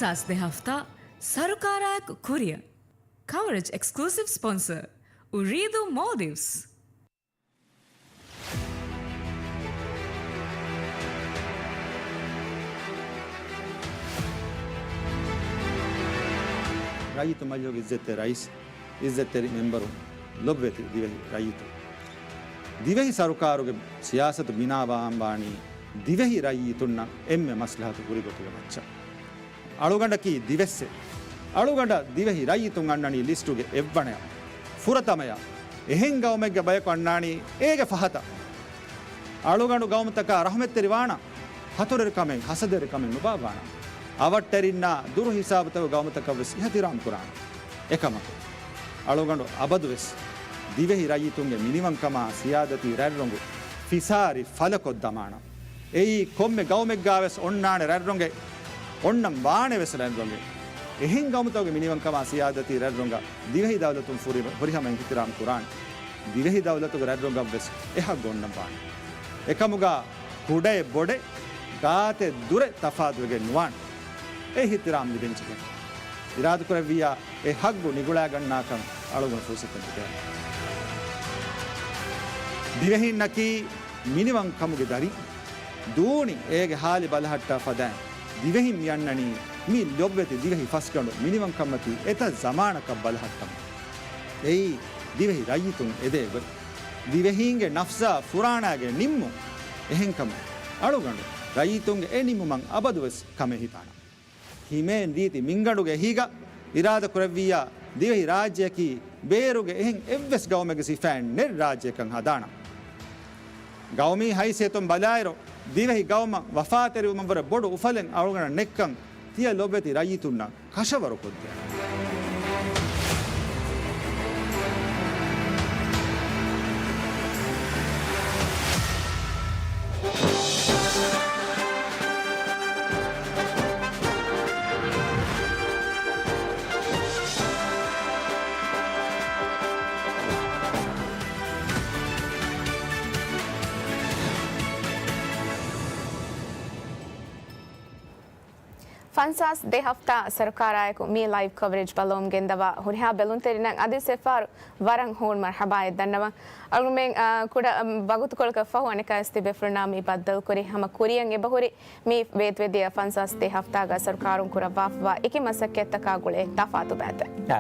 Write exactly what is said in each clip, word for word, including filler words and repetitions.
ފަންސާސް ދެ ހަފްތާ ސަރުކާރާއެކު ކުރިއަށް. ކަވަރޭޖް އެކްސްކްލޫސިވް ސްޕޮންސަރ، އުރީދޫ މޯލްޑިވްސް. ރައްޔިތު މަޖިލީހުގެ އިއްޒަތްތެރި ރައީސް، އިއްޒަތްތެރި މެމްބަރުން، ލޮބުވެތި ދިވެހި ރައްޔިތުން. ދިވެހި ސަރުކާރުގެ ސިޔާސަތު ބިނާވާން ވާނީ ދިވެހި ރައްޔިތުންނަށް އެންމެ މަސްލަހަތު ހުރި ގޮތުގެ މައްޗަށް. އަޅުގަނޑަކީ ދިވެއްސެއް. އަޅުގަނޑަށް ދިވެހި ރައްޔިތުން އަންނަނީ ލިސްޓުގެ އެއްވަނަޔަށް، ފުރަތަމަޔަށް. އެހެން ގައުމެއްގެ ބަޔަކު އަންނާނީ އޭގެ ފަހަތަށް. އަޅުގަނޑު ގައުމުތަކާ ރަހުމަތްތެރިވާނަން، ހަތުރުވެރިކަމެއް، ހަސަދަވެރިކަމެއް ނުބާއްވާނަން. އަވަށްޓެރިންނާ ދުރު ހިސާބުތަކުގެ ގައުމުތަކަށްވެސް އިހްތިރާމް ކުރާނަން. އެކަމަކު، އަޅުގަނޑު އަބަދުވެސް ދިވެހި ރައްޔިތުންގެ މިނިވަންކަމާ ސިޔާދަތީ ރަތްރޮނގު ފިސާރި ފަލަކޮށްދަމާނަން. އެއީ ކޮންމެ ގައުމެއްގާވެސް އޮންނާނެ ރަތްރޮނގެއް، އޮންނަން ވާނެވެސް ރަތްރޮނގެއް. އެހެން ގައުމުތަކުގެ މިނިވަންކަމާ ސިޔާދަތީ ރަތްރޮނގަށް ދިވެހި ދައުލަތުން ފުރި-، ފުރިހަމަ އިހްތިރާމް ކުރާނެ. ދިވެހި ދައުލަތުގެ ރަތްރޮނގަށްވެސް އެ ހައްގު އޮންނަން ވާނެ. އެކަމުގަ ކުޑައެއް ބޮޑެއް، ގާތެއް ދުރެއް ތަފާތުވެގެން ނުވާނެ. އެ އިހްތިރާމް ލިބެންޖެހޭނެ. އިރާދަކުރެއްވިއްޔާ އެ ހައްގު ނިގުޅާގަންނާކަން އަޅުގަނޑު ފުރުސަތެއް ދެއްވާނެ. ދިވެހިންނަކީ މިނިވަންކަމުގެ ދަރި. ދޫނި އޭގެ ހާލި ބަލަހައްޓާ ފަދައިން، ދިވެހިން މި އަންނަނީ މި ލޮބުވެތި ދިވެހި ފަސްގަނޑު މިނިވަންކަމަކީ އެތައް ޒަމާނަކަށް ބަލަހައްޓަމުން. އެއީ ދިވެހި ރައްޔިތުން އެދޭ ގޮތް. ދިވެހީންގެ ނަފްސާ ފުރާނާގެ ނިންމުން. އެހެންކަމުން އަޅުގަނޑު ރައްޔިތުންގެ އެ ނިންމުމަށް އަބަދުވެސް ކަމެއް ހިތާނަން. ހިމޭން ރީތި މިންގަނޑުގެ އެހީގަ އިރާދަ ކުރެއްވިއްޔާ، ދިވެހި ރާއްޖެއަކީ ބޭރުގެ އެހެން އެއްވެސް ގައުމެއްގެ ސިފައެއް ނެތް ރާއްޖެއަކަށް ހަދާނަން. ގައުމީ ހައިސިއްޔަތުން ބަލާއިރު، ދިވެހި ގައުމަށް ވަފާތެރިވުމަށްވުރެ ބޮޑު އުފަލެއް އަޅުގަނޑަށް ނެތްކަން ތިޔަ ލޮބުވެތި ރައްޔިތުންނަށް ކަށަވަރުކޮށްދޭނެ. ފަންސާސް ދެ ހަފްތާ ސަރުކާރާއެކު މި ލައިވް ކަވަރޭޖް ބައްލަވަމުން ގެންދަވާ ހުރިހާ ބެލުންތެރިންނަށް އަދިވެސް އެއްފަހަރު ވަރަށް ހޫނު މަރްހަބާއެއް ދަންނަވަން. އަޅުގަނޑުމެން، އާ، ކުޑަ، އަ، ވަގުތުކޮޅަކަށް ފަހު އަނެއްކާވެސް ތިބޭފުޅުންނާ މި ބައްދަލުކުރި ހަމަ ކުރިއަށް އެބަހުރި މި ވޭތުވެދިޔަ ފަންސާސް ދެ ހަފްތާގަ ސަރުކާރުން ކުރައްވާފަވާ އެކި މަސައްކަތްތަކާ ގުޅޭ ތަފާތު ބައިތައް. އާ،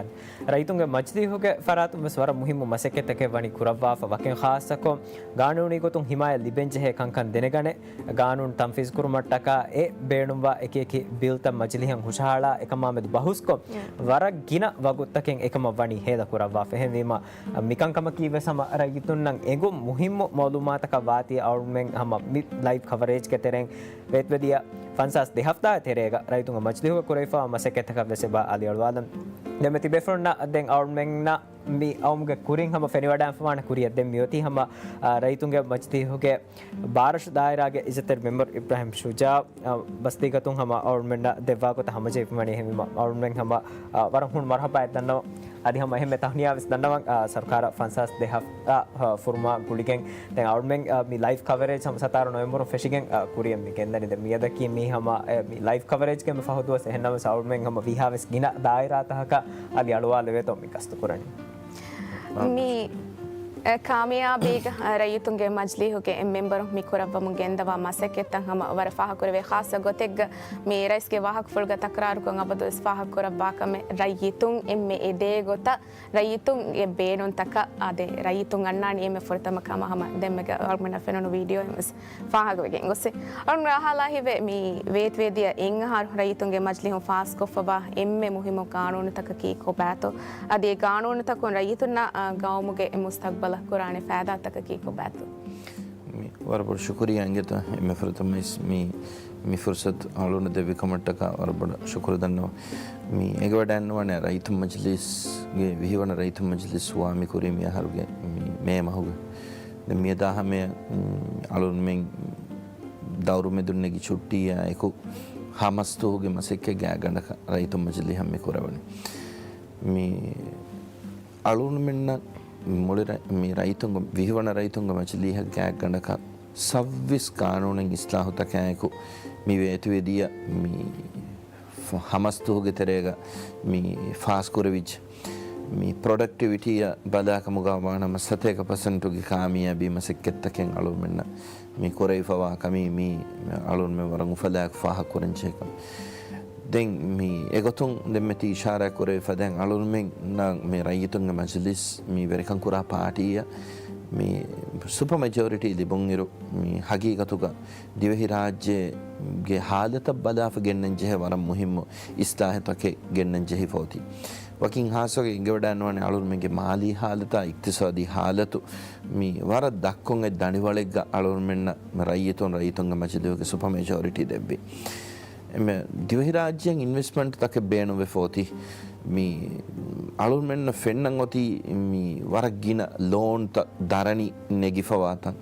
ރައްޔިތުންގެ މަޖިލީހުގެ ފަރާތުން ވެސް ވަރަށް މުހިއްމު މަސައްކަތްތަކެއް ވަނީ ކުރައްވާފަ، ވަކިން ޚާއްޞަކޮށް ގާނޫނީ ގޮތުން ހިމާޔަތް ލިބެންޖެހޭ ކަންކަން ދެނެގަނެ، ގާނޫނު ތަންފީޒު ކުރުމަށްޓަކާ އެ ބޭނުންވާ އެކި އެކި ބިލްތައް މަޖިލީހަށް ހުށަހަޅާ އެކަމާމެދު ބަހުސްކޮށް، ވަރަށް ގިނަ ވަގުތުތަކެއް އެކަމަށް ވަނީ ހޭދަ ކުރައްވާފަ. އެހެންވީމަ، މިކަންކަމަކީ ވެސް ހަމަ ރައްޔިތުންނަށް އެނގުން މުހިއްމު މައުލޫމާތަކަށް ވާތީ އަޅުމެން ހަމަ މި ލައިވް ކަވަރޭޖްގެ ތެރެއިން ވޭތުވެދިޔަ ފަންސާސް ދެ ހަފްތާ ތެރޭގަ ރައްޔިތުންގެ މަޖިލީހުގަ ކުރެވިފައިވާ މަސައްކަތްތަކަށް ވެސް އެބަ އަލިއަޅުވާލަން. ދެންމެ ތިބޭފުޅުންނަށް ދެން އަޅުމެންނަށް މި އައުމުގެ ކުރިން ހަމަ ފެނިވަޑާފަވާނެ ކުރިއަށް ދެން މިއޮތީ ހަމަ، އާ، ރައްޔިތުންގެ މަޖިލީހުގެ ބާރަށު ދާއިރާގެ އިއްޒަތްތެރި މެމްބަރު އިބްރާހިމް ޝުޖާ، އަ، ބަސްތީގަތުން ހަމަ އަޅުމެންނަށް ދެއްވާ ގޮތަށް ހަމަޖެހިފަވަނީ. އެހެންވީމަ އަޅުމެން ހަމަ، އަ، ވަރަށް ހޫނު މަރްހަބާއެއް ދަންނަވަން. އަދި ހަމަ އެހެންމެ ތަހުނިޔާވެސް ދަންނަވަން، އަ، ސަރުކާރަށް ފަންސާސް ދެ ހަފްތާ، އަ، ފުރުމާ ގުޅިގެން ދެން އަޅުމެން، އަ، މި ލައިވް ކަވަރޭޖް ހަމަ ސަތާރަ ނޮވެމްބަރުން ފެށިގެން، އަ، ކުރިއަށް މި ގެންދަނީ. ދެން މިއަދަކީ މީ ހަމަ، އެ، މި ލައިވް ކަވަރޭޖްގެ މި ފަހު ދުވަސް. އެހެންނަމަވެސް އަޅުމެން ހަމަ ވީހާވެސް ގިނަ ދާއިރާތަކަކަށް އަދި އަޅުވާލެވޭތޯ މި ގަސްތު ކުރަނީ. މި، އެ، ކާމިޔާބީގަ، އެ، ރައްޔިތުންގެ މަޖިލީހުގެ އެއް މެމްބަރު މި ކުރައްވަމުން ގެންދަވާ މަސައްކަތްތައް ހަމަ ވަރަށް ފާހަގަކުރެވޭ. ޚާއްޞަ ގޮތެއްގަ މި ރައީސްގެ ވާހަކަފުޅުގަ ތަކްރާރުކޮށް އަބަދުވެސް ފާހަގަކުރައްވާ ކަމެއް، ރައްޔިތުން އެންމެ އެދޭ ގޮތަށް ރައްޔިތުންގެ ބޭނުންތަކަށް އާދެ، ރައްޔިތުން އަންނާނީ އެންމެ ފުރަތަމަ ކަމަށް ހަމަ ދެންމެ އަޅުގަނޑަށް ފެނުނު ވީޑިއޯއިން ވެސް ފާހަގަވެގެން ގޮސް. އަޅުން ރާހާލާ ހިވެ މި ވޭތުވެދިޔަ އެއްއަހަރު ރައްޔިތުންގެ މަޖިލީހުން ފާސްކޮށްފަވާ އެންމެ މުހިއްމު ގާނޫނުތަކަކީ ކޮބާތޯ؟ އަދި އެ ގާނޫނުތަކުން ރައްޔިތުންނަށް، އާ، ގައުމުގެ މުސްތަގްބަލަށް ކުރާނެ ފައިދާތަކަކީ ކޮބާތޯ؟ މި ވަރަށް ބޮޑު ޝުކުރިއްޔާ އިނގޭތޯ އެންމެ ފުރަތަމަ އިސް މި، މި ފުރުސަތު އަޅުން ދެއްވި ކަމަށްޓަކާ ވަރަށް ބޮޑަށް ޝުކުރު ދަންނަވަން. މި އެނގިވަޑައިންނަވާނެ ރައްޔިތުން މަޖިލީސްގެ ވިހިވަނަ ރައްޔިތުން މަޖިލީސް ހުވާ މި ކުރީ މި އަހަރުގެ މި މޭ މަހުގެ. ދެން މިއަދާ ހަމަޔަށް، މް، އަޅުންމެން ދައުރުމެދުން ނެގި ޗުއްޓީއާ އެކު ހަ މަސްތުހުގެ މަސައްކަތް ގާތްގަނޑަކަށް ރައްޔިތުން މަޖިލީހަށް މި ކުރެވުނީ. މި އަޅުންމެންނަށް މުޅި ރަ-، މި ރައްޔިތުންގެ، ވިހިވަނަ ރައްޔިތުންގެ މަޖިލީހަށް ގާތްގަނޑަކަށް ސައުވީސް ގާނޫނެއް އިސްލާހުތަކާއެކު މި ވޭތުވެދިޔަ މި ހަމަސްދުވަހުގެ ތެރޭގަ މި ފާސްކުރެވިއްޖެ. މި ޕްރޮޑަކްޓިވިޓީއަށް ބަލާކަމުގަ ވާނަމަ ސަތޭކަ ޕަސެންޓުގެ ކާމިޔާބީ މަސައްކަތްތަކެއް އަޅުމެންނަށް މި ކުރެވިފަވާ ކަމީ މީ އަޅުންމެން ވަރަށް އުފަލާއެކު ފާހަގަކުރަންޖެހޭ ކަމެއް. ދެން މި އެގޮތުން ދެންމެ ތި އިޝާރާތް ކުރެވިފަ ދެން އަޅުންމެންނަށް މި ރައްޔިތުންގެ މަޖިލިސް މި ވެރިކަން ކުރާ ޕާޓީއަށް މި ސުޕަ މެޖޯރިޓީ ލިބުންއިރު މި ހަގީގަތުގަ ދިވެހިރާއްޖޭގެ ހާލަތަށް ބަލާފަ ގެންނަން ޖެހޭ ވަރަށް މުހިއްމު އިސްލާހުތަކެއް ގެންނަން ޖެހިފަ އޮތީ. ވަކިން ހާއްސަކޮށް އެނގިވަޑައިނުވާނެ އަޅުންމެންގެ މާލީ ހާލަތާ އިޤްތިޞާދީ ހާލަތު މި ވަރަށް ދަށްކޮށް އެއް ދަނޑިވަޅެއްގަ އަޅުންމެންނަށް ރައްޔިތުން ރައްޔިތުންގެ މަޖިލީހުގެ ސުޕަ މެޖޯރިޓީ ދެއްވި. އެމެ ދިވެހިރާއްޖެއިން އިންވެސްޓްމަންޓްތަކެއް ބޭނުންވެފަ އޮތީ. މި އަޅުންމެންނަށް ފެންނަން އޮތީ މި ވަރަށް ގިނަ ލޯންތައް ދަރަނި ނެގިފަވާތަން.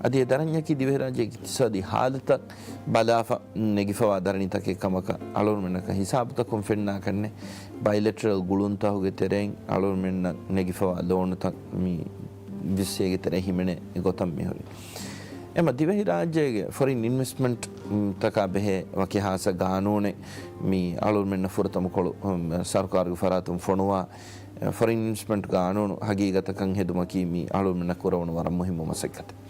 އަދި އެ ދަރަންޏަކީ ދިވެހިރާއްޖޭގެ އިޤްތިޞާދީ ހާލަތަށް ބަލާފަ ނެގިފަވާ ދަރަނިތަކެއް ކަމަކަށް އަޅުންމެންނަކަށް ހިސާބުތަކުން ފެންނާކަށްނެ. ބައިލެޓްރަލް ގުޅުންތަކުގެ ތެރެއިން އަޅުންމެންނަށް ނެގިފަވާ ލޯނުތައް މި ވިއްސޭގެ ތެރެ ހިމެނޭ ގޮތަށް މިހުރި. އެމަ ދިވެހިރާއްޖޭގެ ފޮރިން އިންވެސްޓްމަންޓް ތަކާ ބެހޭ ވަކި ހާއްސަ ގާނޫނެއް މި އަޅުންމެންނަށް ފުރަތަމަކޮޅު، އު، ސަރުކާރުގެ ފަރާތުން ފޮނުވާ، އެ، ފޮރިން އިންވެސްޓްމަންޓް ގާނޫނު ހަގީގަތަކަށް ހެދުމަކީ މި އަޅުންމެންނަށް ކުރެވުނު ވަރަށް މުހިއްމު މަސައްކަތެއް.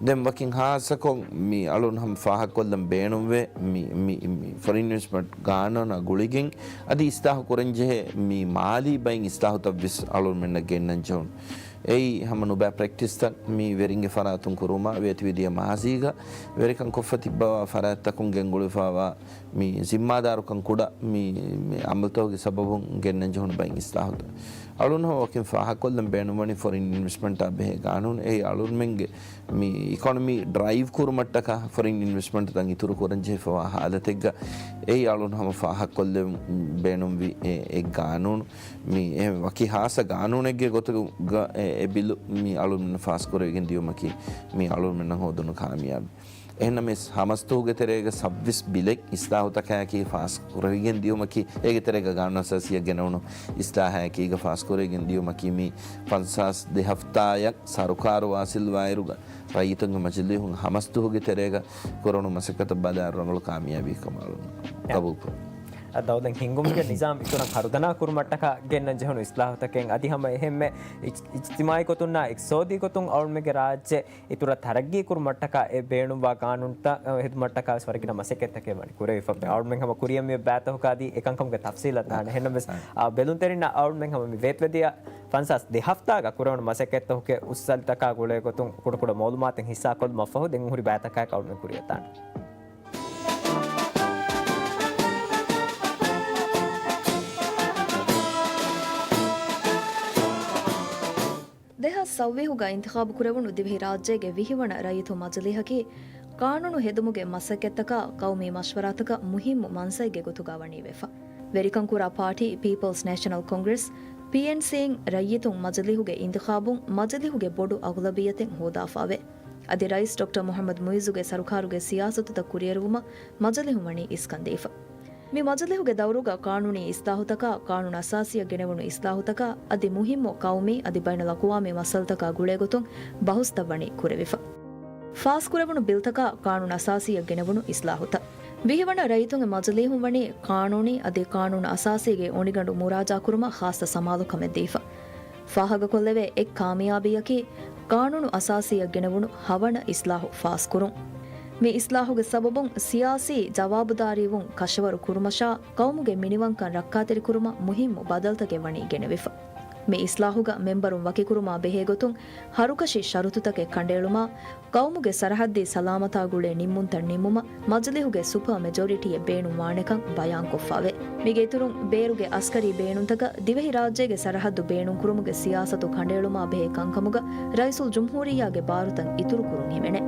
ދެން ވަކިން ހާއްސަކޮށް މި އަޅުން ހަމަ ފާހަގަކޮށްލަން ބޭނުންވޭ، މި، މި، މި ފޮރިން އިންވެސްޓްމަންޓް ގާނޫނާ ގުޅިގެން އަދި އިސްލާހު ކުރަންޖެހޭ މި މާލީ ބައިން އިސްލާހުތައްވެސް އަޅުންމެންނަށް ގެންނަން ޖެހުނު. އެއީ ހަމަ ނުބައި ޕްރެކްޓިސްތައް މި ވެރިންގެ ފަރާތުން ކުރުމާ ވޭތުވެދިޔަ މާޒީގަ ވެރިކަން ކޮށްފަ ތިއްބަވާ ފަރާތްތަކުން ގެންގުޅިފަވާ މި ޒިންމާދާރުކަން ކުޑަ މި، މި އަމަލުތަކުގެ ސަބަބުން ގެންނަން ޖެހުނު ބައިން އިސްލާހުތައް. އަޅުން ހަމަ ވަކިން ފާހަގަކޮށްލަން ބޭނުންވަނީ ފޮރިން އިންވެސްޓްމަންޓާ ބެހޭ ގާނޫނު. އެއީ އަޅުންމެންގެ މި އިކޮނޮމީ ޑްރައިވް ކުރުމަށްޓަކާ ފޮރިން އިންވެސްޓްމަންޓްތައް އިތުރު ކުރަން ޖެހިފަވާ ހާލަތެއްގަ އެއީ އަޅުން ހަމަ ފާހަގަކޮށްލެވުން ބޭނުންވި އެ، އެއް ގާނޫނު. މި އެ ވަކި ހާއްސަ ގާނޫނެއްގެ ގޮތުގަ އެ، އެ ބިލު މި އަޅުންމެން ފާސްކުރެވިގެން ދިޔުމަކީ މި އަޅުންމެންނަށް ހޯދުނު ކާމިޔާބީ. އެހެންނަމަވެސް ހަމަސްދުވަހުގެ ތެރޭގަ ސައްބީސް ބިލެއް އިސްލާހުތަކާއެކީ ފާސްކުރެވިގެން ދިޔުމަކީ، އޭގެ ތެރޭގަ ގާނޫނު އަސާސީއަށް ގެނެވުނު އިސްލާހާއެކީގަ ފާސްކުރެވިގެން ދިޔުމަކީ މި ފަންސާސް ދެ ހަފްތާއަށް ސަރުކާރު ވާސިލްވާއިރުގަ ރައްޔިތުންގެ މަޖިލީހުން ހަމަސްދުވަހުގެ ތެރޭގަ ކުރެވުނު މަސައްކަތަށް ބަލާއިރު ރަނގަޅު ކާމިޔާބީ ކަމަށް އަޅުން އެ. ޤަބޫލުކުރަން. އަ، ދައުލަތް ހިންގުމުގެ ނިޒާމް އިތުރަށް ހަރުދަނާ ކުރުމަށްޓަކާ ގެންނަން ޖެހުނު އިސްލާހުތަކެއް އަދި ހަމަ އެހެންމެ އިޖް-، އިޖްތިމާޢީ ގޮތުންނާ އިޤްތިޞާދީ ގޮތުން އަޅުންމެންގެ ރާއްޖެ އިތުރަށް ތަރައްގީ ކުރުމަށްޓަކާ އެ ބޭނުންވާ ގާނޫނުތައް، އަ، ހެދުމަށްޓަކާ ވެސް ވަރަށް ގިނަ މަސައްކަތްތަކެއް ވަނީ ކުރެވިފަ. އަޅުންމެން ހަމަ ކުރިއަށް މި ބައިތަކުގަ އަދި އެކަންކަމުގެ ތަފްސީލަށް ދާނެ. އެހެންނަމަވެސް، އާ، ބެލުންތެރިންނަށް އަޅުންމެން ހަމަ މި ވޭތުވެދިޔަ ފަންސާސް ދެ ހަފްތާގަ ކުރެވުނު މަސައްކަތްތަކުގެ އުސްއަލިތަކާ ގުޅޭ ގޮތުން ކުޑަކުޑަ މައުލޫމާތެއް ހިއްސާކޮށްލުމަށްފަހު ދެން ހުރި ބައިތަކާއެކު އަޅުން ކުރިއަށް ދާނެ. ދެހާސް ސައުވީހުގަ އިންތިޚާބު ކުރެވުނު ދިވެހިރާއްޖޭގެ ވިހިވަނަ ރައްޔިތު މަޖިލީހަކީ، ޤާނޫނު ހެދުމުގެ މަސައްކަތްތަކާ ޤައުމީ މަޝްވަރާތަކަށް މުހިއްމު މަންސައެއްގެ ގޮތުގަ ވަނީ ވެފަ. ވެރިކަން ކުރާ ޕާޓީ ޕީޕަލްސް ނޭޝަނަލް ކޮންގްރެސް، ޕީއެންސީއިން ރައްޔިތުން މަޖިލީހުގެ އިންތިޚާބުން މަޖިލީހުގެ ބޮޑު އަޣުލަބިއްޔަތެއް ހޯދާފައެވެ. އަދި ރައީސް ޑޮކްޓަރ މުޙައްމަދު މުޢިއްޒުގެ ސަރުކާރުގެ ސިޔާސަތުތައް ކުރިއެރުވުމަށް މަޖިލީހުން ވަނީ އިސްކަންދީފަ. މި މަޖިލީހުގެ ދައުރުގަ ޤާނޫނީ އިސްލާހުތަކާ، ޤާނޫނު އަސާސީއަށް ގެނެވުނު އިސްލާހުތަކާ އަދި މުހިއްމު ޤައުމީ އަދި ބައިނަލްއަޤުވާމީ މައްސަލަތަކާ ގުޅޭގޮތުން ބަހުސްތައް ވަނީ ކުރެވިފަ. ފާސްކުރެވުނު ބިލްތަކާ، ޤާނޫނު އަސާސީއަށް ގެނެވުނު އިސްލާހުތައް. ވިހިވަނަ ރައްޔިތުންގެ މަޖިލީހުން ވަނީ ޤާނޫނީ އަދި ޤާނޫނު އަސާސީގެ އޮނިގަނޑު މުރާޖާކުރުމަށް ޚާއްޞަ ސަމާލުކަމެއް ދީފަ. ފާހަގަކޮށްލެވޭ އެއް ކާމިޔާބީއަކީ، ޤާނޫނު އަސާސީއަށް ގެނެވުނު ހަވަނަ އިސްލާހު ފާސްކުރުން. މި އިސްލާހުގެ ސަބަބުން ސިޔާސީ ޖަވާބުދާރީވުން ކަށަވަރު ކުރުމަށާ، ޤައުމުގެ މިނިވަންކަން ރައްކާތެރިކުރުމަށް މުހިއްމު ބަދަލުތަކެއް ވަނީ ގެނެވިފަ. މި އިސްލާހުގަ މެންބަރުން ވަކިކުރުމާ ބެހޭގޮތުން ހަރުކަށި ޝަރުތުތަކެއް ކަނޑައެޅުމާ، ޤައުމުގެ ސަރަޙައްދީ ސަލާމަތާ ގުޅޭ ނިންމުންތައް ނިންމުމަށް މަޖިލީހުގެ ސުޕަ މެޖޯރިޓީއެއް ބޭނުންވާނެކަން ބަޔާންކޮށްފައެވެ. މީގެ އިތުރުން، ބޭރުގެ އަސްކަރީ ބޭނުންތަކަށް ދިވެހިރާއްޖޭގެ ސަރަޙައްދު ބޭނުންކުރުމުގެ ސިޔާސަތު ކަނޑައެޅުމާ ބެހޭ ކަންކަމުގަ ރައީސުލްޖުމްހޫރިއްޔާގެ ބާރުތައް އިތުރުކުރުން ހިމެނޭ.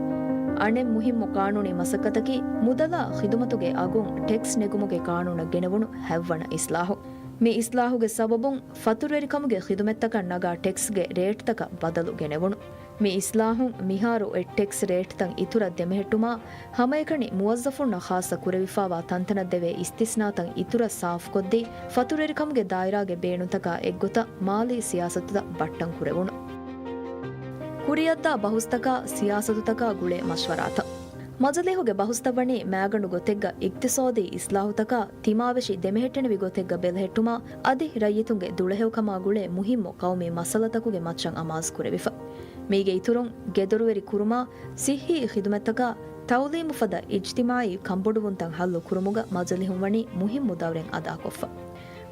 އަނެއް މުހިއްމު ޤާނޫނީ މަސައްކަތަކީ، މުދަލާ ޚިދުމަތުގެ އަގުން ޓެކްސް ނެގުމުގެ ޤާނޫނަށް ގެނެވުނު ހަތްވަނަ އިސްލާހު. މި އިސްލާހުގެ ސަބަބުން ފަތުރުވެރިކަމުގެ ޚިދުމަތްތަކަށް ނަގާ ޓެކްސްގެ ރޭޓްތަކަށް ބަދަލު ގެނެވުނު. މި އިސްލާހުން މިހާރު އެ ޓެކްސް ރޭޓްތައް އިތުރަށް ދެމެހެއްޓުމާ، ހަމައެކަނި މުވައްޒަފުންނަށް ޚާއްޞަ ކުރެވިފާވާ ތަންތަނަށް ދެވޭ އިސްތިސްނާތައް އިތުރަށް ސާފުކޮށްދީ، ފަތުރުވެރިކަމުގެ ދާއިރާގެ ބޭނުންތަކާ އެއްގޮތަށް މާލީ ސިޔާސަތުތައް ބައްޓަން ކުރެވުނު. ކުރިއަށްދާ ބަހުސްތަކާ ސިޔާސަތުތަކާ ގުޅޭ މަޝްވަރާތައް. މަޖިލީހުގެ ބަހުސްތައް ވަނީ މާގަނޑު ގޮތެއްގަ އިޤްތިޞާދީ އިޞްލާޙުތަކާ ތިމާވެށި ދެމެހެއްޓެނިވި ގޮތެއްގަ ބެލެހެއްޓުމާ އަދި ރައްޔިތުންގެ ދުޅަހެޔޮކަމާ ގުޅޭ މުހިއްމު ޤައުމީ މައްސަލަތަކުގެ މައްޗަށް އަމާޒު ކުރެވިފަ. މީގެ އިތުރުން، ގެދޮރުވެރި ކުރުމާ، ޞިއްޙީ ޚިދުމަތްތަކާ، ތަޢުލީމު ފަދަ އިޖްތިމާޢީ ކަންބޮޑުވުންތައް ޙައްލު ކުރުމުގަ މަޖިލީހުން ވަނީ މުހިއްމު ދައުރެއް އަދާކޮށްފަ.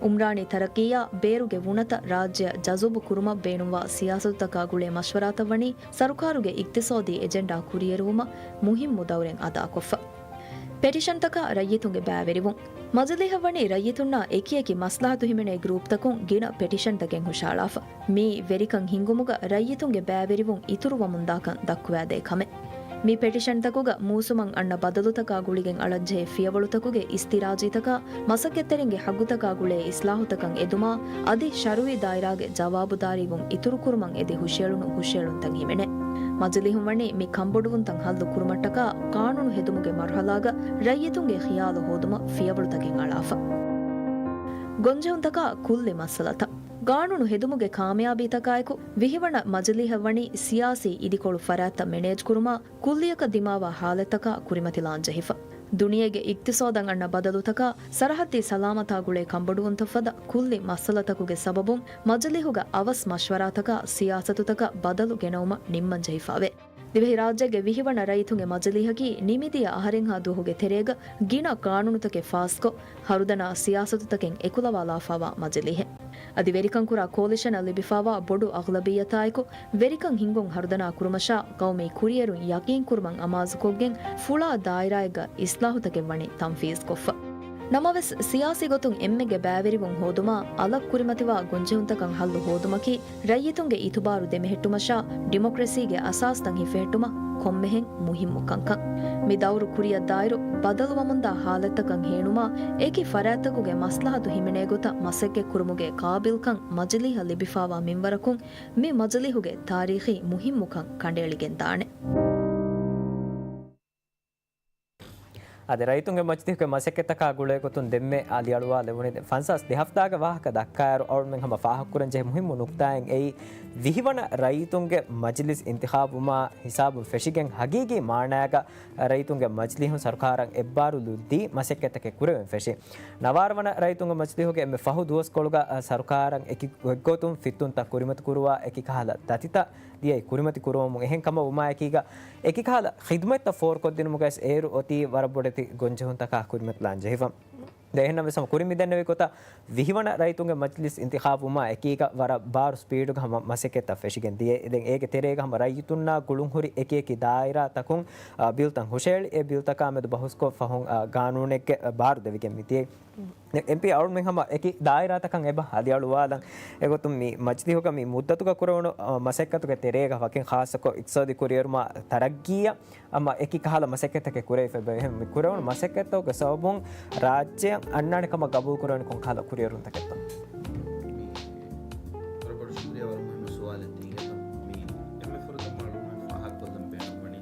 އުމްރާނީ ތަރައްޤީއާ ބޭރުގެ ވުނަތައް ރާއްޖެއަށް ޖަޒުބު ކުރުމަށް ބޭނުންވާ ސިޔާސަތުތަކާ ގުޅޭ މަޝްވަރާތައް ވަނީ ސަރުކާރުގެ އިޤްތިޞާދީ އެޖެންޑާ ކުރިއެރުވުމަށް މުހިއްމު ދައުރެއް އަދާކޮށްފަ. ޕެޓިޝަންތަކާ ރައްޔިތުންގެ ބައިވެރިވުން. މަޖިލީހަށް ވަނީ ރައްޔިތުންނާ އެކިއެކި މަސްލަހަތު ހިމެނޭ ގްރޫޕްތަކުން ގިނަ ޕެޓިޝަންތަކެއް ހުށައަޅާފަ. މިއީ ވެރިކަން ހިންގުމުގަ ރައްޔިތުންގެ ބައިވެރިވުން އިތުރުވަމުންދާކަން ދައްކުވާދޭ ކަމެއް. މި ޕެޓިޝަންތަކުގަ މޫސުމަށް އަންނަ ބަދަލުތަކާ ގުޅިގެން އަޅަންޖެހޭ ފިޔަވަޅުތަކުގެ އިސްތިރާޖީތަކާ މަސައްކަތްތެރިންގެ ޙައްގުތަކާ ގުޅޭ އިޞްލާޙުތަކަށް އެދުމާ އަދި ޝަރުޢީ ދާއިރާގެ ޖަވާބުދާރީވުން އިތުރުކުރުމަށް އެދި ހުށައެޅުނު ހުށައެޅުންތައް ހިމެނޭ. މަޖިލީހުން ވަނީ މި ކަންބޮޑުވުންތައް ޙައްލު ކުރުމަށްޓަކާ ޤާނޫނު ހެދުމުގެ މަރުޙަލާގަ ރައްޔިތުންގެ ޚިޔާލު ހޯދުމަށް ފިޔަވަޅުތަކެއް އަޅާފަ. ގޮންޖެހުންތަކާ ކުއްލި މައްސަލަތައް. ގާނޫނު ހެދުމުގެ ކާމިޔާބީތަކާއެކު، ވިހިވަނަ މަޖިލީހަށް ވަނީ ސިޔާސީ އިދިކޮޅު ފަރާތްތައް މެނޭޖް ކުރުމާ، ކުއްލިއަކަށް ދިމާވާ ޙާލަތްތަކާ ކުރިމަތިލާން ޖެހިފަ. ދުނިޔޭގެ އިޤްތިޞާދަށް އަންނަ ބަދަލުތަކާ، ސަރަޙައްދީ ސަލާމަތާ ގުޅޭ ކަންބޮޑުވުންތައް ފަދަ ކުއްލި މައްސަލަތަކުގެ ސަބަބުން، މަޖިލީހުގަ އަވަސް މަޝްވަރާތަކާ ސިޔާސަތުތަކަށް ބަދަލު ގެނައުމަށް ނިންމަން ޖެހިފައެވެ. ދިވެހިރާއްޖޭގެ ވިހިވަނަ ރައްޔިތުންގެ މަޖިލީހަކީ ނިމިދިޔަ އަހަރެއްހާ ދުވަހުގެ ތެރޭގަ ގިނަ ޤާނޫނުތަކެއް ފާސްކޮށް، ހަރުދަނާ ސިޔާސަތުތަކެއް އެކުލަވާލާފާވާ މަޖިލީހެއް. އަދި ވެރިކަންކުރާ ކޯލިޝަނަށް ލިބިފާވާ ބޮޑު އަޣްލަބިއްޔަތާއެކު، ވެރިކަން ހިންގުން ހަރުދަނާ ކުރުމަށާ ޤައުމީ ކުރިއެރުން ޔަޤީންކުރުމަށް އަމާޒުކޮށްގެން، ފުޅާ ދާއިރާއެއްގަ އިޞްލާޙުތަކެއް ވަނީ ތަންފީޒްކޮށްފަ. ނަމަވެސް، ސިޔާސީ ގޮތުން އެންމެގެ ބައިވެރިވުން ހޯދުމާ، އަލަށް ކުރިމަތިވާ ގޮންޖެހުންތަކަށް ހައްލު ހޯދުމަކީ، ރައްޔިތުންގެ އިތުބާރު ދެމެހެއްޓުމަށާ، ޑިމޮކްރަސީގެ އަސާސްތައް ހިފެހެއްޓުމަށް ކޮންމެހެން މުހިއްމު ކަންކަން. މި ދައުރު ކުރިއަށްދާއިރު، ބަދަލުވަމުންދާ ޙާލަތްތަކަށް ހޭނުމާ، އެކި ފަރާތްތަކުގެ މަސްލަހަތު ހިމެނޭ ގޮތަށް މަސައްކަތްކުރުމުގެ ޤާބިލްކަން މަޖިލީހަށް ލިބިފާވާ މިންވަރަކުން، މި މަޖިލީހުގެ ތާރީޚީ މުހިއްމުކަން ކަނޑައެޅިގެންދާނެ. އަދި ރައްޔިތުންގެ މަޖިލީހުގެ މަސައްކަތްތަކާ ގުޅޭގޮތުން ދެންމެ އަލިއަޅުވާލެވުނީ ފަންސާސް ދެ ހަފްތާގެ ވާހަކަ ދައްކާއިރު، އަޅުމެން ހަމަ ފާހަގަކުރަންޖެހޭ މުހިއްމު ނުކްތާއެއް އެއީ، ވިހިވަނަ ރައްޔިތުންގެ މަޖިލިސް އިންތިޚާބުވުމާ ހިސާބުން ފެށިގެން ހަގީގީ މާނާގަ ރައްޔިތުންގެ މަޖިލީހުން ސަރުކާރަށް އެއްބާރުލުއްދީ މަސައްކަތްތަކެއް ކުރެވެން ފެށި. ނަވާރަ ވަނަ ރައްޔިތުންގެ މަޖިލީހުގެ އެންމެ ފަހު ދުވަސްކޮޅުގަ ސަރުކާރަށް އެކި ގޮތްގޮތުން ފިއްތުންތައް ކުރިމަތިކުރުވާ، އެކިކަހަލަ ދަތިތައް ދިޔައީ ކުރިމަތި ކުރުވަމުން. އެހެން ކަމަށް ވުމާއެކީގަ، އެކިކަހަލަ ޚިދުމަތްތައް ފޯރުކޮށްދިނުމުގައި އޭރު އޮތީ ވަރަށް ބޮޑެތި ގޮންޖެހުންތަކާ ކުރިމަތިލާން ޖެހިފަ. ދެން އެހެންނަމަވެސް ހަމަ ކުރިން މި ދެންނެވި ގޮތަށް، ވިހިވަނަ ރައްޔިތުންގެ މަޖިލިސް އިންތިޚާބުވުމާ އެކީގަ ވަރަށް ބާރު ސްޕީޑުގަ ހަމަ މަސައްކަތްތައް ފެށިގެން ދިޔަ. ދެން އޭގެ ތެރޭގަ ހަމަ ރައްޔިތުންނާ ގުޅުންހުރި އެކިއެކި ދާއިރާތަކުން، އާ، ބިލްތައް ހުށައެޅި، އެ ބިލްތަކާ މެދު ބަހުސްކޮށް ފަހުން، އާ، ގާނޫނެއްގެ ބާރު ދެވިގެން މިދިޔައީ. އެމްޕީ އަޅުންމެން ހަމަ އެކި ދާއިރާތަކަށް އެބަ އަލިއަޅުވާލަން. އެގޮތުން މި މަޖިލީހުގަ މި މުއްދަތުގަ ކުރެވުނު، އަ، މަސައްކަތުގެ ތެރޭގަ ވަކިން ޚާއްޞަކޮށް އިޤްތިޞާދީ ކުރިއެރުމާ ތަރައްގީއަށް ހަމަ އެކި ކަހަލަ މަސައްކަތްތަކެއް ކުރެވިފައި އެބަ. އެހެން މި ކުރެވުނު މަސައްކަތްތަކުގެ ސަބަބުން ރާއްޖެއަށް އަންނާނެ ކަމަށް ގަބޫލު ކުރެވެނީ ކޮން ކަހަލަ ކުރިއެރުންތަކެއްތޯ؟ ވަރަށް ބޮޑު ޝުކުރިއްޔާ، ވަރަށް މުހިއްމު ސުވާލެއް ދީގެން. މި އެންމެ ފުރަތަމަ އަޅުގަނޑު ފާހަގަކޮށްލަން ބޭނުންވަނީ،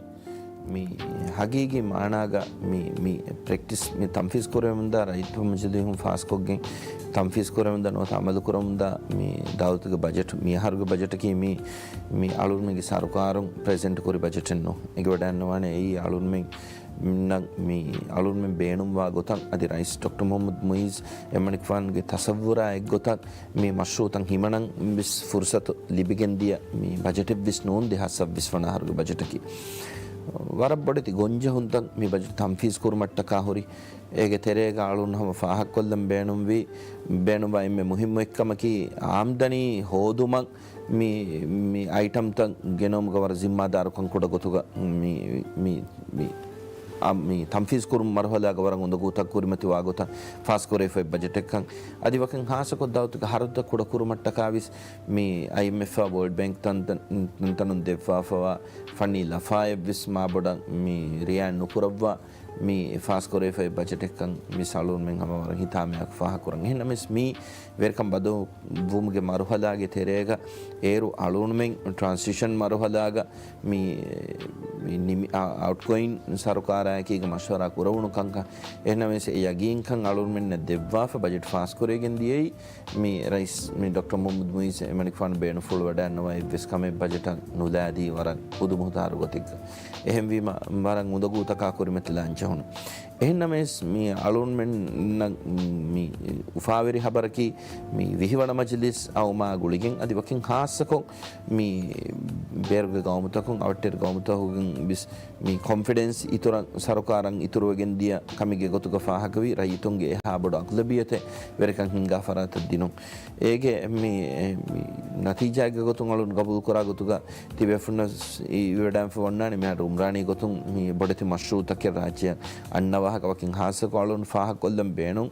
މި ހަގީގީ މާނާގަ މި، މި ޕްރެކްޓިސް، މި ތަންފީޒް ކުރެވެމުންދާ ރައްޔިތުން މަޖިލީހުން ފާސްކޮށްގެން، ތަންފީޒް ކުރެވެމުންދާ ނުވަތަ އަމަލު ކުރެވެމުންދާ މި ދައުލަތުގެ ބަޖެޓް، މިއަހަރުގެ ބަޖެޓަކީ މި، މި އަޅުންމެންގެ ސަރުކާރުން ޕްރެޒެންޓް ކުރި ބަޖެޓެއް ނޫން. އެނގިވަޑައިގަންނަވާނެ އެއީ އަޅުންމެން ނަށް މި އަޅުންމެން ބޭނުންވާ ގޮތަށް އަދި ރައީސް ޑޮކްޓަރ މުހައްމަދު މުއިއްޒު އެމަނިކުފާނުގެ ތަސައްވުރާ އެއްގޮތަށް މި މަޝްރޫޢުތައް ހިމަނަން ވެސް ފުރުސަތު ލިބިގެންދިޔަ މި ބަޖެޓެއްވެސް ނޫން ދެހާސް ސައްބީސް ވަނަ އަހަރުގެ ބަޖެޓަކީ. ވަރަށް ބޮޑެތި ގޮންޖެހުންތައް މި ބަޖެޓް ތަންފީޒް ކުރުމަށްޓަކާ ހުރި. އޭގެ ތެރޭގަ އަޅުން ހަމަ ފާހަގަކޮށްލަން ބޭނުންވީ، ބޭނުންވާ އެންމެ މުހިއްމު އެއްކަމަކީ އާމްދަނީ ހޯދުމަށް މި، މި އައިޓަމްތައް ގެނައުމުގަ ވަރަށް ޒިންމާދާރުކަން ކުޑަ ގޮތުގަ މި، މި، މި، އާ، މި ތަންފީޒް ކުރުމު މަރުހަލާގަ ވަރަށް އުނދަގޫތައް ކުރިމަތިވާ ގޮތަށް ފާސްކުރެވިފައި ބަޖެޓެއްކަން. އަދި ވަކިން ހާއްސަކޮށް ދައުލަތުގެ ހަރަދުތައް ކުޑަކުރުމަށްޓަކާވެސް މި އައިއެމްއެފް އާ ވޯލްޑް ބޭންކް ތަންތަން، ތަންތަނުން ދެއްވާފަވާ ފަންނީ ލަފާއެއްވެސް މާބޮޑަށް މި ރިއާޔަތް ނުކުރައްވާ މި ފާސްކުރެވިފައި ބަޖެޓެއްކަން މިސް އަޅުންމެން ހަމަ ވަރަށް ހިތާމަޔާ ފާހަގަކުރަން. އެހެންނަމަވެސް މި ވެރިކަން ބަދަލުވުމުގެ މަރުހަލާގެ ތެރޭގަ އޭރު އަޅުންމެން ޓްރާންސިޝަން މަރުހަލާގަ މި، މި ނިމި-، އަ-، އައުޓްގޯއިން ސަރުކާރާއެކީގަ މަޝްވަރާ ކުރެވުނު ކަންކަން. އެހެންނަމަވެސް އެ ޔަގީންކަން އަޅުންމެންނަށް ދެއްވާފަ ބަޖެޓް ފާސްކުރެވިގެން ދިޔައީ. މި ރައީސް މި ޑޮކްޓަރ މުހައްމަދު މުއިއްޒު އެމަނިކުފާނު ބޭނުންފުޅުވަޑައިގަންނަވާ އެއްވެސް ކަމެއް ބަޖެޓަށް ނުލާދީ ވަރަށް ހުދުމުހުތާރު ގޮތެއްގަ. އެހެންވީމަ ވަރަށް އުނދަގޫތަކާ ކުރިމަތިލާން ޖެހުނު. އެހެންނަމަވެސް މި އަޅުންމެންނަށް މި އުފާވެރި ހަބަރަކީ މި ވިހިވަނަ މަޖިލިސް އައުމާ ގުޅިގެން އަދި ވަކިން ހާއްސަކޮށް މި ބޭރުގެ ގައުމުތަކުން އަވަށްޓެރި ގައުމުތަކުގެ ވެސް މި ކޮންފިޑެންސް އިތުރަށް ސަރުކާރަށް އިތުރުވެގެން ދިޔަ ކަމެއްގެ ގޮތުގަ ފާހަގަވި ރައްޔިތުންގެ އެހާ ބޮޑު އަޣްލަބިއްޔަތެއް ވެރިކަން ހިންގާ ފަރާތަށް ދިނުން. އޭގެ މި، މި ނަތީޖާގެ ގޮތުން އަޅުން ގަބޫލުކުރާ ގޮތުގަ ތިބޭފުންނަށް ވެސް އިވެޑާންފަ ވަންނާނެ މިހާރު އުމްރާނީ ގޮތުން މި ބޮޑެތި މަޝްރޫއުތަކެއް ރާއްޖެއަށް އަންނަ ވާހަކަ ވަކިން ހާއްސަކޮށް އަޅުން ފާހަގަކޮށްލަން ބޭނުން.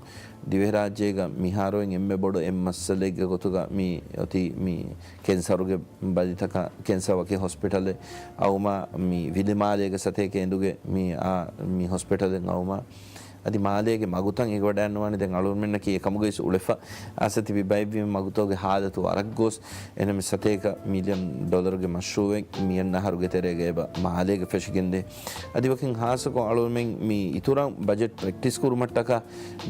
ދިވެހިރާއްޖޭގަ މިހާރު އެންމެ ބޮޑު އެއް މައްސަލައެއްގެ ގޮތުގަ މި އޮތީ މި ކެންސަރުގެ ބަލިތަކާ، ކެންސަރ ވަކި ހޮސްޕިޓަލެއް އައުމާ، މި ވިލި މާލޭގެ ސަތޭކަ އެނދުގެ މި އާ، މި ހޮސްޕިޓަލެއް އައުމާ، އަދި މާލޭގެ މަގުތައް އެނގިވަޑައިގަންނަވާނެ. ދެން އަޅުންމެންނަކީ އެކަމުގައި ވެސް އުޅެފަ އައިސް ތިބި ބައެއްވީމަ މަގުތަކުގެ ހާލަތު ވަރަށް ގޯސް. އެހެންނަމަވެސް ސަތޭކަ މިލިއަން ޑޮލަރުގެ މަޝްރޫއެއް މިއަންނަ އަހަރުގެ ތެރޭގަ އެބަ މާލޭގަ ފެށިގެންދޭ. އަދި ވަކިން ހާއްސަކޮށް އަޅުންމެން މި އިތުރަށް ބަޖެޓް ޕްރެކްޓިސް ކުރުމަށްޓަކާ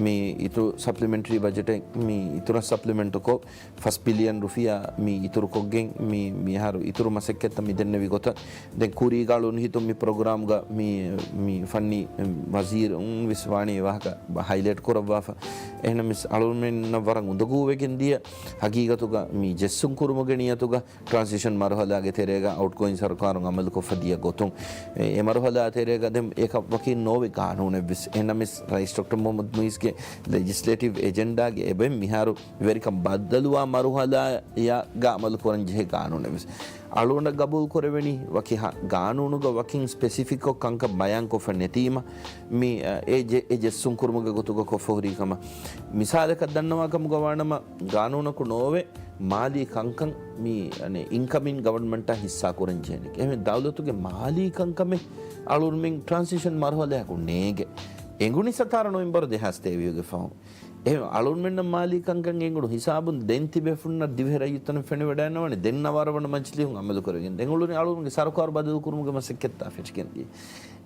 މި އިތުރު ސަޕްލިމެންޓްރީ ބަޖެޓެއް މި އިތުރަށް ސަޕްލިމެންޓުކޮށް، ފަސް ބިލިއަން ރުފިޔާ މި އިތުރުކޮށްގެން، މި މިހާރު އިތުރު މަސައްކަތްތައް މި ދެންނެވި ގޮތަށް. ދެން ކުރީގަ އަޅުން ހިތުން މި ޕްރޮގްރާމްގަ މި، މި ފަންނީ ވަޒީރުން ވެސް ވާނީ އެ ވާހަކަ ހައިލައިޓް ކުރައްވާފަ. އެހެންނަމަވެސް އަޅުންމެންނަށް ވަރަށް އުނދަގޫވެގެން ދިޔަ ހަގީގަތުގަ މި ޖެއްސުން ކުރުމުގެ ނިޔަތުގަ ޓްރާންސިޝަން މަރުހަލާގެ ތެރޭގަ އައުޓްގޯއިން ސަރުކާރުން އަމަލުކޮށްފަ ދިޔަ ގޮތުން، އެ، އެ މަރުހަލާ ތެރޭގަ ދެން އެކަށް ވަކިން ނޯވެ ގާނޫނެއްވެސް. އެހެންނަމަވެސް ރައީސް ޑޮކްޓަރ މުހައްމަދު މުއިޒްގެ ލެޖިސްލޭޓިވް އެޖެންޑާގެ އެބައިން މިހާރު ވެރިކަން ބައްދަލުވާ މަރުހަލާއަށް ގާ އަމަލުކުރަން ޖެހޭ ގާނޫނެއްވެސް. އަޅުގަނޑަށް ގަބޫލު ކުރެވެނީ ވަކި ހަ-، ގާނޫނުގަ ވަކިން ސްޕެސިފިކްކޮށް ކަންކަން ބަޔާންކޮށްފަ ނެތީމަ، މި، އަ، އެ ޖެ-، އެ ޖެއްސުން ކުރުމުގެ ގޮތުގަ ކޮށްފަ ހުރީ ކަމަށް. މިސާލަކަށް ދަންނަވާ ކަމުގަ ވާނަމަ، ގާނޫނަކު ނޯވޭ މާލީ ކަންކަން މި، އަނެ، އިންކަމިން ގަވަރންމަންޓާ ހިއްސާ ކުރަން ޖެހެނެކޭ. އެހެން ދައުލަތުގެ މާލީ ކަންކަމެއް އަޅުންމެން ޓްރާންސިޝަން މަރުހަލާއަކު ނޭނގެ. އެނގުނީ ސަތާރަ ނޮވެމްބަރު ދެހާސް ތޭވީހުގެ ފަހުން. އެހެން އަޅުންމެންނަށް މާލީ ކަންކަން އެނގުނު ހިސާބުން ދެން ތިބޭފުންނަށް ދިވެހި ރައްޔިތުން ފެނިވަޑައިގަންނަވާނެ ދެން ނަވާރަ ވަނަ މަޖިލީހުން އަމަލު ކުރެވިގެން. ދެން އުޅުނީ އަޅުންގެ ސަރުކާރު ބަދަލު ކުރުމުގެ މަސައްކަތްތާ ފެށިގެން ދިޔަ.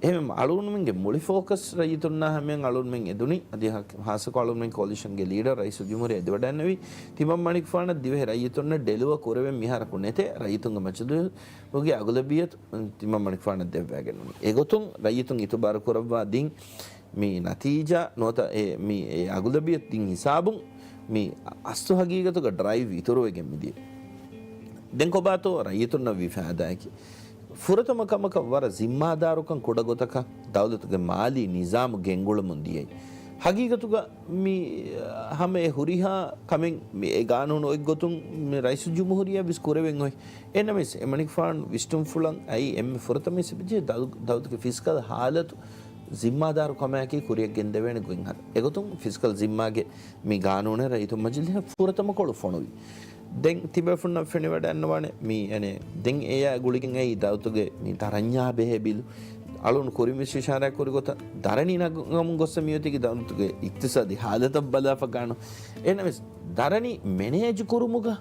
އެހެން އަޅުންމެންގެ މުޅި ފޯކަސް ރައްޔިތުންނާ ހަމަޔަށް އަޅުންމެން އެދުނީ، އަދި ހާ-، ހާއްސަކޮށް އަޅުންމެން ކޯލިޝަންގެ ލީޑަރ ރައީސުލްޖުމްހޫރިއްޔާ އެދިވަޑައިގެންނެވީ، ތިމަން މަނިކުފާނަށް ދިވެހި ރައްޔިތުންނަށް ޑެލިވަރ ކުރެވެން މިހާރަކު ނެތޭ، ރައްޔިތުންގެ މަޖިލީހުގެ އަޣުލަބިއްޔަތު ތިމަން މަނިކުފާނަށް ދެއްވައިގެންނޫނީ. އެގޮތުން ރައްޔިތުން އިތުބާރު ކުރައްވާ ދިން މި ނަތީޖާ ނުވަތަ އެ، މި އެ އަޣުލަބިއްޔަތު ދިން ހިސާބުން މި އަސްލު ހަގީގަތުގަ ޑްރައިވް އިތުރުވެގެން މިދިޔަ. ދެން ކޮބާތޯ ރައްޔިތުންނަށް ވީ ފައިދާއަކީ؟ ފުރަތަމަ ކަމަކަށް ވަރަށް ޒިންމާދާރުކަން ކުޑަގޮތަކަށް ދައުލަތުގެ މާލީ ނިޒާމު ގެންގުޅެމުން ދިޔައީ. ހަގީގަތުގަ މި ހަމަ އެ ހުރިހާ ކަމެއް މި އެ ގާނޫނު އޮތްގޮތުން މި ރައީސުލްޖުމްހޫރިއްޔާ ވެސް ކުރެވެން އޮތް. އެހެންނަމަވެސް އެމަނިކުފާނު ވިސްނުންފުޅަށް އައީ އެންމެ ފުރަތަމަ އެސް އެމްޖީ ދައު-، ދައުލަތުގެ ފިސްކަލް ހާލަތު ޒިންމާދާރު ކަމާއެކީ ކުރިއަށް ގެންދެވޭނެ ގޮތް ހަދާ. އެގޮތުން ފިސްކަލް ޒިންމާގެ މި ގާނޫނެއް ރައްޔިތުން މަޖިލީހަށް ފުރަތަމަ ކޮޅު ފޮނުވި. ދެން ތިބޭފުންނަށް ފެނިވަޑައިގަންނަވާނެ މި އަނެއް ދެން އެޔާ ގުޅިގެން އައީ ދައުލަތުގެ މި ދަރަންޏާ ބެހޭ ބިލު. އަޅުން ކުރިން ވެސް އިޝާރާތް ކުރި ގޮތަށް ދަރަނި ނަގަމުން ގޮއްސަ މިއޮތީ ދައުލަތުގެ އިޤްތިޞާދީ ހާލަތަށް ބަލާފަ ގާނޫނު. އެހެންނަމަވެސް ދަރަނި މެނޭޖް ކުރުމުގަ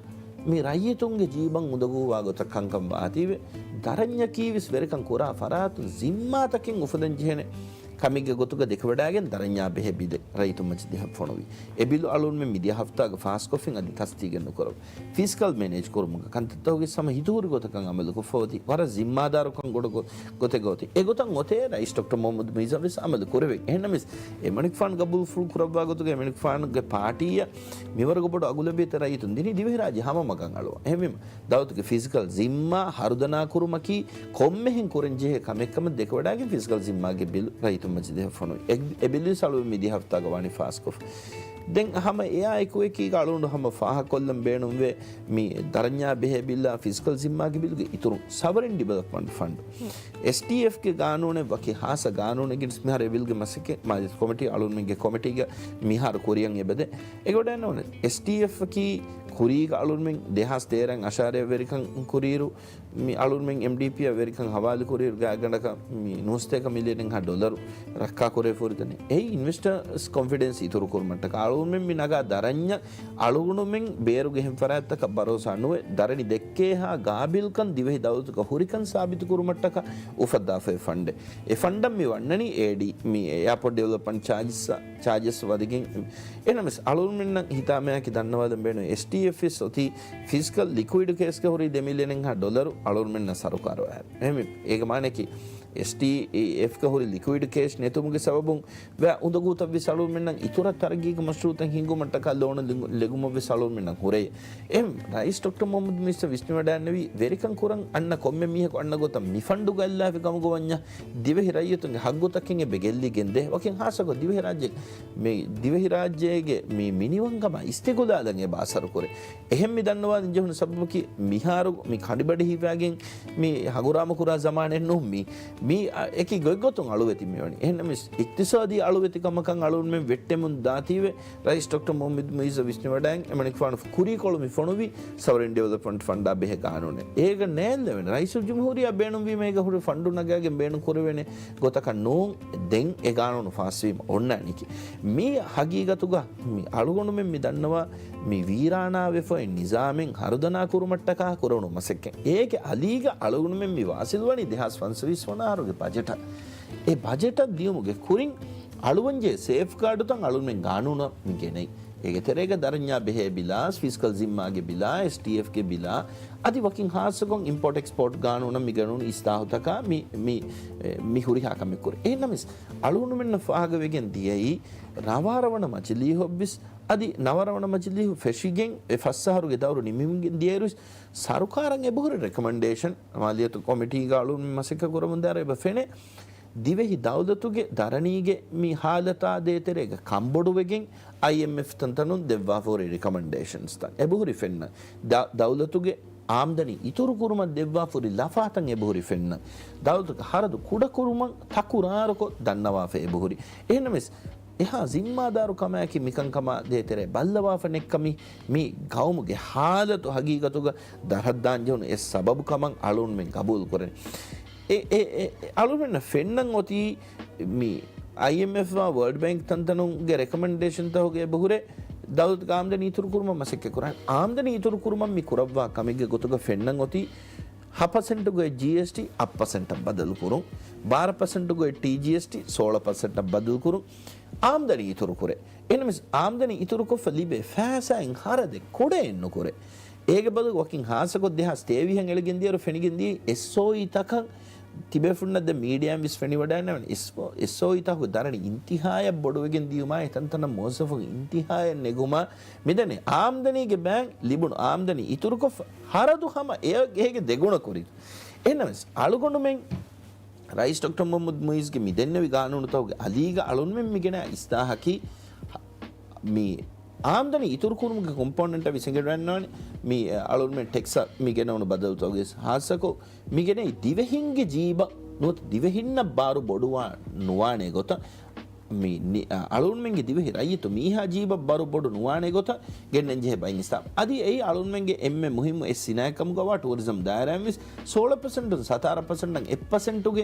މި ރައްޔިތުންގެ ޖީބަށް އުނދަގޫވާ ގޮތަށް ކަންކަން ވާތީވެ، ދަރަންޏަކީ ވެސް ވެރިކަން ކުރާ ފަރާތުން ޒިންމާތަކެއް އުފަންދަން ޖެހޭނެ ކަމެއްގެ ގޮތުގަ ދެކެވަޑައިގެން ދަރަންޏާ ބެހޭ ބިލެއް ރައްޔިތުން މަޖިލީހަށް ފޮނުވި. އެ ބިލު އަޅުންމެން މިދިޔަ ހަފްތާގަ ފާސްކޮށްފިން އަދި ތަސްދީގެއް ނުކުރައްވާ. ފިސްކަލް މެނޭޖް ކުރުމުގަ ކަންތައްތަކުގެ ހަމަ ހިތުހުރި ގޮތަކަށް އަމަލުކޮށްފަ އޮތީ. ވަރަށް ޒިންމާދާރުކަން ގޮޑަ ގޮ-، ގޮތެއްގަ އޮތީ. އެގޮތަށް އޮތޭ ރައީސް ޑޮކްޓަރ މުހައްމަދު މީޒާ ވެސް އަމަލު ކުރެވޭ. އެހެންނަމަވެސް އެމަނިކުފާނު ގަބޫލުފުޅު ކުރައްވާ ގޮތުގަ އެމަނިކުފާނުގެ ޕާޓީއަށް މިވަރުގެ ބޮޑު އަގުލަބިއްޔަތެއް ރައްޔިތުން ދިނީ ދިވެހިރާއްޖެ ހަމަ މަގަށް އަޅުވާ. އެހެންވީމަ، ދައުލަތުގެ ފިސްކަލް ޒިންމާ ހަރުދަނާ ކުރުމަކީ ކޮންމެހެން ކުރަންޖެހޭ ކަމެއްކަމަށް ދެކެވަޑައިގެން ފިސްކަލް ޒިންމާގެ ބިލު ރައްޔިތުން މަޖިލީހަށް ފޮނުވި. އެ، އެ ބިލު ވެސް އަޅުގަނޑު މިދިޔަ ހަފްތާގަ ވާނީ ފާސްކޮށްފަ. ދެން ހަމަ އެއާއެކު އެކީގަ އަޅުގަނޑު ހަމަ ފާހަގަކޮށްލަން ބޭނުންވޭ، މި ދަރަންޏާ ބެހޭ ބިލާ ފިސްކަލް ޒިންމާގެ ބިލުގެ އިތުރުން ސަވަރިން ޑިވެލޮޕްމަންޓް ފަންޑް. އެސްޑީއެފްގެ ގާނޫނެއް ވަކި ހާއްސަ ގާނޫނެއްގެ މިހާރު އެ ބިލްގެ މަސައްކަތް މާލި ކޮމިޓީ އަޅުގަނޑުމެންގެ ކޮމިޓީގަ މިހާރު ކުރިއަށް އެބަދޭ. އެގޮޑަށް ނޫން އެސްޑީއެފްއަކީ ކުރީގަ އަޅުންމެން ދެހާސް ތޭރައިން އަށާރައަށް ވެރިކަން ކުރިއިރު، މި އަޅުންމެން އެމްޑީޕީއާ ވެރިކަން ހަވާލުކުރިއިރު ގާތްގަނޑަކަށް މި ނުވަސަތޭކަ މިލިއަނެއްހާ ޑޮލަރު ރައްކާކުރެވިފަ ހުރިތަނެއް. އެއީ އިންވެސްޓަރސް ކޮންފިޑެންސް އިތުރުކުރުމަށްޓަކާ އަޅުންމެން މި ނަގާ ދަރަންޏަށް އަޅުގަނޑުމެން ބޭރުގެ އެހެން ފަރާތްތަކަށް ބަރޯސާ ނުވެ، ދަރަނި ދެއްކޭހާ ގާބިލްކަން ދިވެހި ދައުލަތުގަ ހުރިކަން ސާބިތުކުރުމަށްޓަކާ އުފައްދާފައި ފަންޑެއް. އެ ފަންޑަށް މި ވަންނަނީ އޭޑީ، މި އެއާޕޯޓް ޑިވެލޮޕްމަންޓް ޗާޖަސް، ޗާޖަސް ވަދެގެން. އެހެނަސް އަޅުންމެންނަށް ހިތާމަޔާކީ ދަންނަވާލަން ބޭނުން އެސްޓީއެފް ވެސް އޮތީ ފިސްކަލް ލިކުއިޑް ކޭސްގަ ހުރީ ދެ މިލިއަނެއްހާ ޑޮލަރު އަޅުންމެންނަށް ސަރުކާރު އަހަރު. އެހެން އޭގެ މާނައަކީ އެސްޓީއެފްގަ ހުރި ލިކުއިޑް ކޭޝް ނެތުމުގެ ސަބަބުން ވެ އުނދަގޫތައް ވެސް އަޅުންމެންނަށް އިތުރަށް ތަރައްގީގެ މަޝްރޫއުތައް ހިންގުމަށްޓަކާ ލޯނު ލިނގު-، ލެގުމަށް ވެސް އަޅުންމެންނަށް ހުރޭ. އެހެން ރައީސް ޑޮކްޓަރ މުހައްމަދު މުއިއްޒަށް ވިސްނިވަޑައިންނެވީ ވެރިކަން ކުރަން އަންނަ ކޮންމެ މީހަކު އަންނަ ގޮތަށް މި ފަންޑުގަ އައްލާފި ކަމުގަ ވަންޏާ ދިވެހި ރައްޔިތުންގެ ހައްގުތަކެއް އެބަ ގެއްލިގެންދޭ. ވަކިން ހާއްސަކޮށް ދިވެހިރާއްޖެ، މި ދިވެހިރާއްޖޭގެ މި މިނިވަންކަމާ އިސްތިގުލާލަށް އެބަ އަސަރުކުރޭ. އެހެން މި ދަންނަވާލަން ޖެހުނު ސަބަބަކީ މިހާރު މި ކަނޑިބަޑި ހިފާގެން މި ހަނގުރާމަ ކުރާ ޒަމާނެއް ނޫން މީ. މީ އެކި ގޮތްގޮތުން އަޅުވެތި މިވަނީ. އެހެންނަމަވެސް އިޤްތިޞާދީ އަޅުވެތިކަމަކަށް އަޅުންމެން ވެއްޓެމުން ދާތީވެ ރައީސް ޑޮކްޓަރ މުހައްމަދު މުއިއްޒަށް ވިސްނިވަޑައިގެން އެމަނިކުފާނު ކުރީކޮޅު މި ފޮނުވީ ސަވަރިން ޑިވެލޮޕްމަންޓް ފަންޑާ ބެހޭ ގާނޫނެއް. އޭގަ ނޭލެވެން ރައީސުލްޖުމްހޫރިއްޔާ ބޭނުންވީމަ އޭގަ ހުރި ފަންޑު ނަގާގެން ބޭނުން ކުރެވޭނެ ގޮތަކަށް ނޫން ދެން އެ ގާނޫނު ފާސްވީމަ އޮންނާނީކީ. މީ ހަގީގަތުގަ މި އަޅުގަނޑުމެން މި ދަންނަވާ މި ވީރާނާވެފައި ނިޒާމެއް ހަރުދަނާ ކުރުމަށްޓަކާ ކުރެވުނު މަސައްކަތް. އޭގެ އަލީގަ އަޅުގަނޑުމެން މި ވާސިލްވަނީ ދެހާސް ފަންސަވީސް ވަނަ އަހަރުގެ ބަޖެޓަށް. އެ ބަޖެޓަށް ދިޔުމުގެ ކުރިން އަޅުވަންޖެހޭ ސޭފްގާޑުތައް އަޅުންމެން ގާނޫނަށް މި ގެނައީ. އޭގެ ތެރޭގަ ދަރަންޏާ ބެހޭ ބިލާ، ފިސްކަލް ޒިންމާގެ ބިލާ، އެސްޓީއެފްގެ ބިލާ، އަދި ވަކިން ހާއްސަކޮށް އިމްޕޯޓް އެކްސްޕޯޓް ގާނޫނަށް މި ގެނުނު އިސްލާހުތަކާ މި، މި، މި ހުރިހާ ކަމެއް ކުރި. އެހެންނަމަވެސް އަޅުގަނޑުމެންނަށް ފާހަގަވެގެން ދިޔައީ ރަވާރަވަނަ މަޖިލީހަށްވެސް އަދި ނަވަރަވަނަ މަޖިލީހު ފެށިގެން އެ ފަސް އަހަރުގެ ދައުރު ނިމިގެން ދިޔައިރުވެސް ސަރުކާރަށް އެބަހުރި ރެކޮމެންޑޭޝަން މާލިއްޔަތު ކޮމިޓީގަ އަޅުން މަސައްކަތް ކުރަމުންދާއިރު އެބަ ފެނޭ. ދިވެހި ދައުލަތުގެ ދަރަނީގެ މި ހާލަތާ ދޭތެރޭގަ ކަންބޮޑުވެގެން އައިއެމްއެފް ތަންތަނުން ދެއްވާފަހުރި ރިކޮމެންޑޭޝަންސްތައް އެބަހުރި ފެންނަ. ދަ-، ދައުލަތުގެ އާމްދަނީ އިތުރުކުރުމަށް ދެއްވާފަހުރި ލަފާތައް އެބަހުރި ފެންނަ. ދައުލަތުގެ ހަރަދު ކުޑަކުރުމަށް ތަކުރާރުކޮށް ދަންނަވާފަ އެބަހުރި. އެހެންނަމަވެސް އެހާ ޒިންމާދާރު ކަމާއެކީ މިކަންކަމާ ދޭތެރޭ ބައްލަވާފަ ނެތްކަމީ މި ގައުމުގެ ހާލަތު ހަގީގަތުގަ ދަށަށްދާން ޖެހުނު އެއް ސަބަބު ކަމަށް އަޅުންމެން ގަބޫލު ކުރަނީ. އެ، އެ، އެ، އެ، އަޅުމެންނަށް ފެންނަން އޮތީ މި އައިއެމްއެފް ވާ ވަރލްޑް ބޭންކް ތަންތަނުންގެ ރެކޮމެންޑޭޝަންތަކުގެ އެބަހުރޭ ދައުލަތުގެ އާމްދަނީ އިތުރުކުރުމަށް މަސައްކަތް ކުރާނެ. އާމްދަނީ އިތުރުކުރުމަށް މި ކުރައްވާ ކަމެއްގެ ގޮތުގަ ފެންނަން އޮތީ ހަ ޕަސެންޓުގެ ޖީއެސްޓީ އަށް ޕަސެންޓަށް ބަދަލުކުރުން، ބާރަ ޕަސެންޓުގެ ޓީޖީއެސްޓީ ސޯޅަ ޕަސެންޓަށް ބަދަލުކުރުން، އާމްދަނީ އިތުރުކުރޭ. އެހެންނަމަވެސް އާމްދަނީ އިތުރުކޮށްފަ ލިބޭ ފައިސާއިން ހަރަދެއް ކުޑައެއް ނުކުރޭ. އޭގެ ބަދަލު ވަކިން ހާއްސަކޮށް ދެހާސް ތޭވީހަށް އެޅިގެން ދިޔައިރު ފެނިގެން ދިޔައީ އެސްއޯއީ ތަކަށް ތިބޭފުޅުންނަށް ދެން މީޑިއާއިން ވެސް ފެނިވަޑައިގަންނަވަނީ އެސް-، އެސްއޯއީ ތަކުގެ ދަރަނި އިންތިހާޔަށް ބޮޑުވެގެން ދިޔުމާ އެތަންތަނަށް މުވައްޒަފުން އިންތިހާޔަށް ނެގުމާ މިދަނީ އާމްދަނީގެ ބައިން ލިބުނު އާމްދަނީ އިތުރުކޮށްފަ ހަރަދު ހަމަ އެ-، އޭގެ ދެގުނަ ކުރިން. އެހެންނަމަވެސް އަޅުގަނޑުމެން ރައީސް ޑޮކްޓަރ މުހައްމަދު މުއިއްޒުގެ މި ދެންނެވި ގާނޫނުތަކުގެ އަލީގަ އަޅުންމެން މި ގެނައި އިސްލާހަކީ މި އާމްދަނީ އިތުރުކުރުމުގެ ކޮމްޕޯނެންޓަށް ވިސްނިގެން ނޯންނާނެ. މި އަޅުންމެން ޓެކްސް މި ގެނައުނު ބަދަލުތަކުގެ ހާއްސަކޮށް މި ގެނައީ ދިވެހިންގެ ޖީބަށް ނުވަތަ ދިވެހިންނަށް ބާރު ބޮޑުވާ ނުވާނެ ގޮތަށް މި ނި-، އަ، އަޅުންމެންގެ ދިވެހި ރައްޔިތު މީހާ ޖީބަށް ބާރު ބޮޑު ނުވާނެ ގޮތަށް ގެންނަން ޖެހޭ ބައިން އިސްލާމް. އަދި އެއީ އަޅުންމެންގެ އެންމެ މުހިއްމު އެއް ސިނާއަތް ކަމުގަ ވާ ޓޫރިޒަމް ދާއިރާއިން ވެސް ސޯޅަ ޕަސެންޓުން ސަތާރަ ޕަސެންޓަށް އެއް ޕަސެންޓުގެ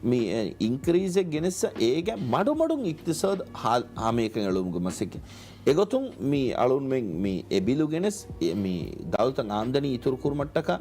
މި، އެ، އިންކްރީޒެއް ގެނެއްސަ އޭގެ މަޑުމަޑުން އިޤްތިޞާދު ހާލް ހަމައެކަނި އެޅުމުގެ މަސައްކަތް. އެގޮތުން މި އަޅުންމެން މި އެ ބިލު ގެނެސް، އެ މި ދައުލަތަށް އާމްދަނީ އިތުރު ކުރުމަށްޓަކާ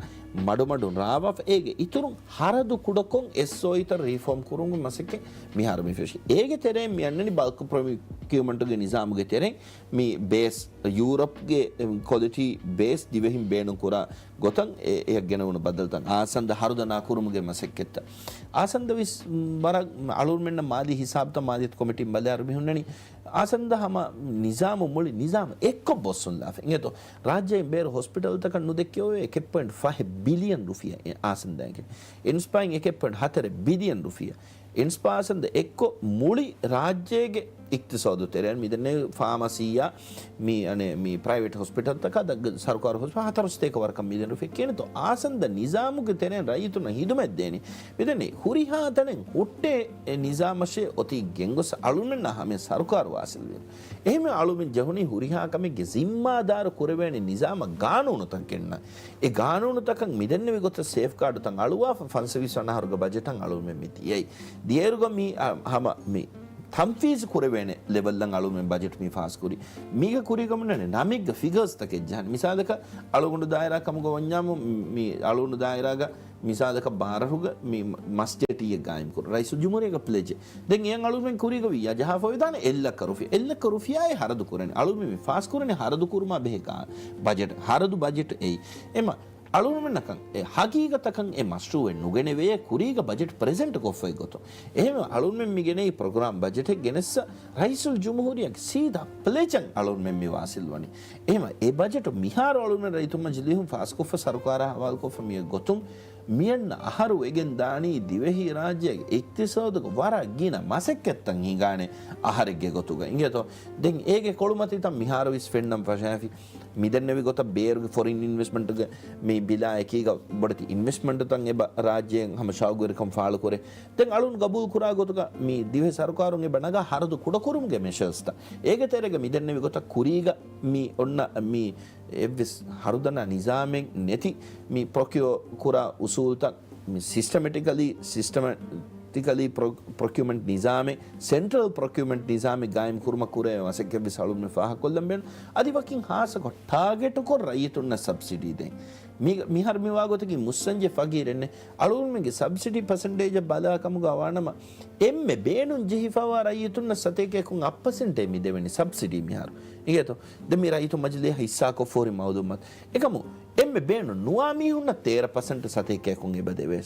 މަޑުމަޑުން ރާވާފަ، އޭގެ އިތުރުން ހަރަދު ކުޑަކޮށް އެސްއޯއީތައް ރީފޯމް ކުރުމުގެ މަސައްކަތް މިހާރު މި ފެށި. އޭގެ ތެރެއިން މި އަންނަނީ ބަލްކް ޕްރޮކިއުމަންޓުގެ ނިޒާމުގެ ތެރެއިން މި ބޭސް ޔޫރަޕްގެ ކޮލިޓީ ބޭސް ދިވެހިން ބޭނުން ކުރާ ގޮތަށް އެ-، އެއަށް ގެނެވުނު ބަދަލުތައް އާސަންދަ ހަރުދަނާ ކުރުމުގެ މަސައްކަތްތައް. އާސަންދަ ވެސް ވަރަށް އަޅުންމެންނަށް މާލީ ހިސާބުތައް މާލިއްޔަތު ކޮމިޓީން ބަލާއިރު މި ހުންނަނީ އާސަންދަ ހަމަ ނިޒާމު މުޅި ނިޒާމު އެއްކޮށް ބޮއްސުން ލާފަ. އިނގޭތޯ ރާއްޖޭން ބޭރު ހޮސްޕިޓަލްތަކަށް ނުދެއްކެވޭ އެކެއް ޕޮއިންޓް ފަހެއް ބިލިއަން ރުފިޔާ އެ އާސަންދައިގެ. އިންސްޕާއިން އެކެއް ޕޮއިންޓް ހަތަރެއް ބިލިއަން ރުފިޔާ. އިންސްޕާ އާސަންދަ އެއްކޮށް މުޅި ރާއްޖޭގެ އިޤްތިޞާދު ތެރެއިން މިދެންނެވި ފާމަސީއާ، މި އަނެއް މި ޕްރައިވެޓް ހޮސްޕިޓަލްތަކާ ދަ-، ސަރުކާރު ހޮސްޕިޓަލް ހަތަރު ސަތޭކަ ވަރަކަށް މިދެންނެވި ކިޔަނިތޯ އާސަންދަ ނިޒާމުގެ ތެރެއިން ރައްޔިތުންނަށް ހިދުމަތް ދޭނީ. މިދެންނެވި ހުރިހާ ތަނެއް ހުއްޓޭ އެ ނިޒާމަށޭ އޮތީ ގެންގޮސް އަޅުމެންނާ ހަމަޔަށް ސަރުކާރު ވާސިލްވީ. އެހެންވެ އަޅުމެން ޖެހުނީ ހުރިހާ ކަމެއްގެ ޒިންމާދާރު ކުރެވޭނެ ނިޒާމަށް ގާނޫނުތައް ގެންނަން. އެ ގާނޫނުތަކަށް މިދެންނެވި ގޮތަށް ސޭފްގާޑުތައް އަޅުވާފަ ފަންސަވީސް ވަނަ އަހަރުގެ ބަޖެޓަށް އަޅުމެން މި ދިޔައީ. ދިޔައިރުގަ މި، އަ، ހަމަ މި ތަންފީޒު ކުރެވޭނެ ލެވެލްއަށް އަޅުމެން ބަޖެޓް މި ފާސްކުރީ. މީގަ ކުރީގަ މިންނަނެ ނަމެއްގަ ފިގަރސްތަކެއް ޖަހަން. މިސާލަކަށް އަޅުގަނޑު ދާއިރާ ކަމުގަ ވަންޏާމު މި އަޅުގަނޑު ދާއިރާގަ މިސާލަކަށް ބާރަށުގަ މި މަސް ޖެޓީއެއް ގާއިމް ކުރުން. ރައީސުލްޖުމްހޫރިއްޔާގެ ޕްލެޖެއް. ދެން އެއަށް އަޅުގަނޑުމެން ކުރީގަ ވިއްޔާ ޖަހާފަ ވެދާނެ އެއްލައްކަ ރުފިޔާ. އެއްލައްކަ ރުފިޔާއޭ ހަރަދު ކުރަނީ. އަޅުގަނޑުމެން މި ފާސްކުރަނީ ހަރަދު ކުރުމާ ބެހޭ ގާ-، ބަޖެޓް. ހަރަދު ބަޖެޓް އެއީ. އެމަ އަޅުގަނޑުމެންނަކަށް އެ ހަގީގަތަކަށް އެ މަޝްރޫއެއް ނުގެނެވޭ ކުރީގަ ބަޖެޓް ޕްރެޒެންޓް ކޮށްފައި ގޮތުން. އެހެންވެ އަޅުގަނޑުމެން މި ގެނައީ ޕްރޮގްރާމް ބަޖެޓެއް ގެނެއްސަ ރައީސުލްޖުމްހޫރިއްޔާގެ ސީދާ ޕްލެޖަށް އަޅުގަނޑުމެން މި ވާސިލްވަނީ. އެހެންވެ އެ ބަޖެޓު މިހާރު އަޅުގަނޑުމެން ރައްޔިތުން މަޖިލީހުން ފާސްކޮށްފަ ސަރުކާރާ ހަވާލުކޮށްފަ މިއޮތް ގޮތުން މިއަންނަ އަހަރު ވެގެން ދާނީ ދިވެހި ރާއްޖޭގެ އިޤްތިޞާދުގަ ވަރަށް ގިނަ މަސައްކަތްތައް ހިނގާނެ އަހަރެއްގެ ގޮތުގަ އިނގޭތޯ. ދެން އޭގެ ކޮޅުމަތިތައް މިހާރު ވެސް ފެންނަން ފަށާފި. މިދެންނެވި ގޮތަށް ބޭރުގެ ފޮރިން އިންވެސްޓްމަންޓްގެ މި ބިލާ އެކީގަ ބޮޑެތި އިންވެސްޓްމަންޓްތައް އެބަ ރާއްޖޭން ހަމަ ޝައުގުވެރިކަން ފާޅުކުރޭ. ދެން އަޅުން ގަބޫލު ކުރާ ގޮތުގަ މި ދިވެހި ސަރުކާރުން އެބަ ނަގާ ހަރަދު ކުޑަކުރުމުގެ މެޝާސްތައް. އޭގެ ތެރޭގަ މިދެންނެވި ގޮތަށް ކުރީގަ މި އޮންނަ މި އެއްވެސް ހަރުދަނާ ނިޒާމެއް ނެތި މި ޕްރޮކިއޯ ކުރާ އުސޫލްތައް މި ސިސްޓަމެޓިކަލީ، ސިސްޓަމެޓިކަލީ ޕްރޮ-، ޕްރޮކިއުމަންޓް ނިޒާމެއް، ސެންޓްރަލް ޕްރޮކިއުމަންޓް ނިޒާމެއް ގާއިމް ކުރުމަށް ކުރެވޭ މަސައްކަތްވެސް އަޅުން މި ފާހަގަކޮށްލަން ބޭނުން. އަދި ވަކިން ހާއްސަކޮށް ޓާގެޓުކޮށް ރައްޔިތުންނަށް ސަބްސިޑީ ދޭން. މި-، މިހާރު މިވާގޮތަކީ މުއްސަންޖެ ފަގީރެއްނެ. އަޅުގަނޑުމެންގެ ސަބްސިޑީ ޕަސެންޓޭޖަށް ބަލާ ކަމުގަ ވާނަމަ، އެންމެ ބޭނުން ޖެހިފަވާ ރައްޔިތުންނަށް ސަތޭކައަކުން އަށް ޕަސެންޓޭ މި ދެވެނީ ސަބްސިޑީ މިހާރު. އިނގޭތޯ؟ ދެން މި ރައްޔިތު މަޖިލީހަށް ހިއްސާކޮށްފަހުރި މައުލޫމާތު. އެކަމު، އެންމެ ބޭނުން ނުވާ މީހުންނަށް ތޭރަ ޕަސެންޓް ސަތޭކައަކުން އެބަ ދެވޭ.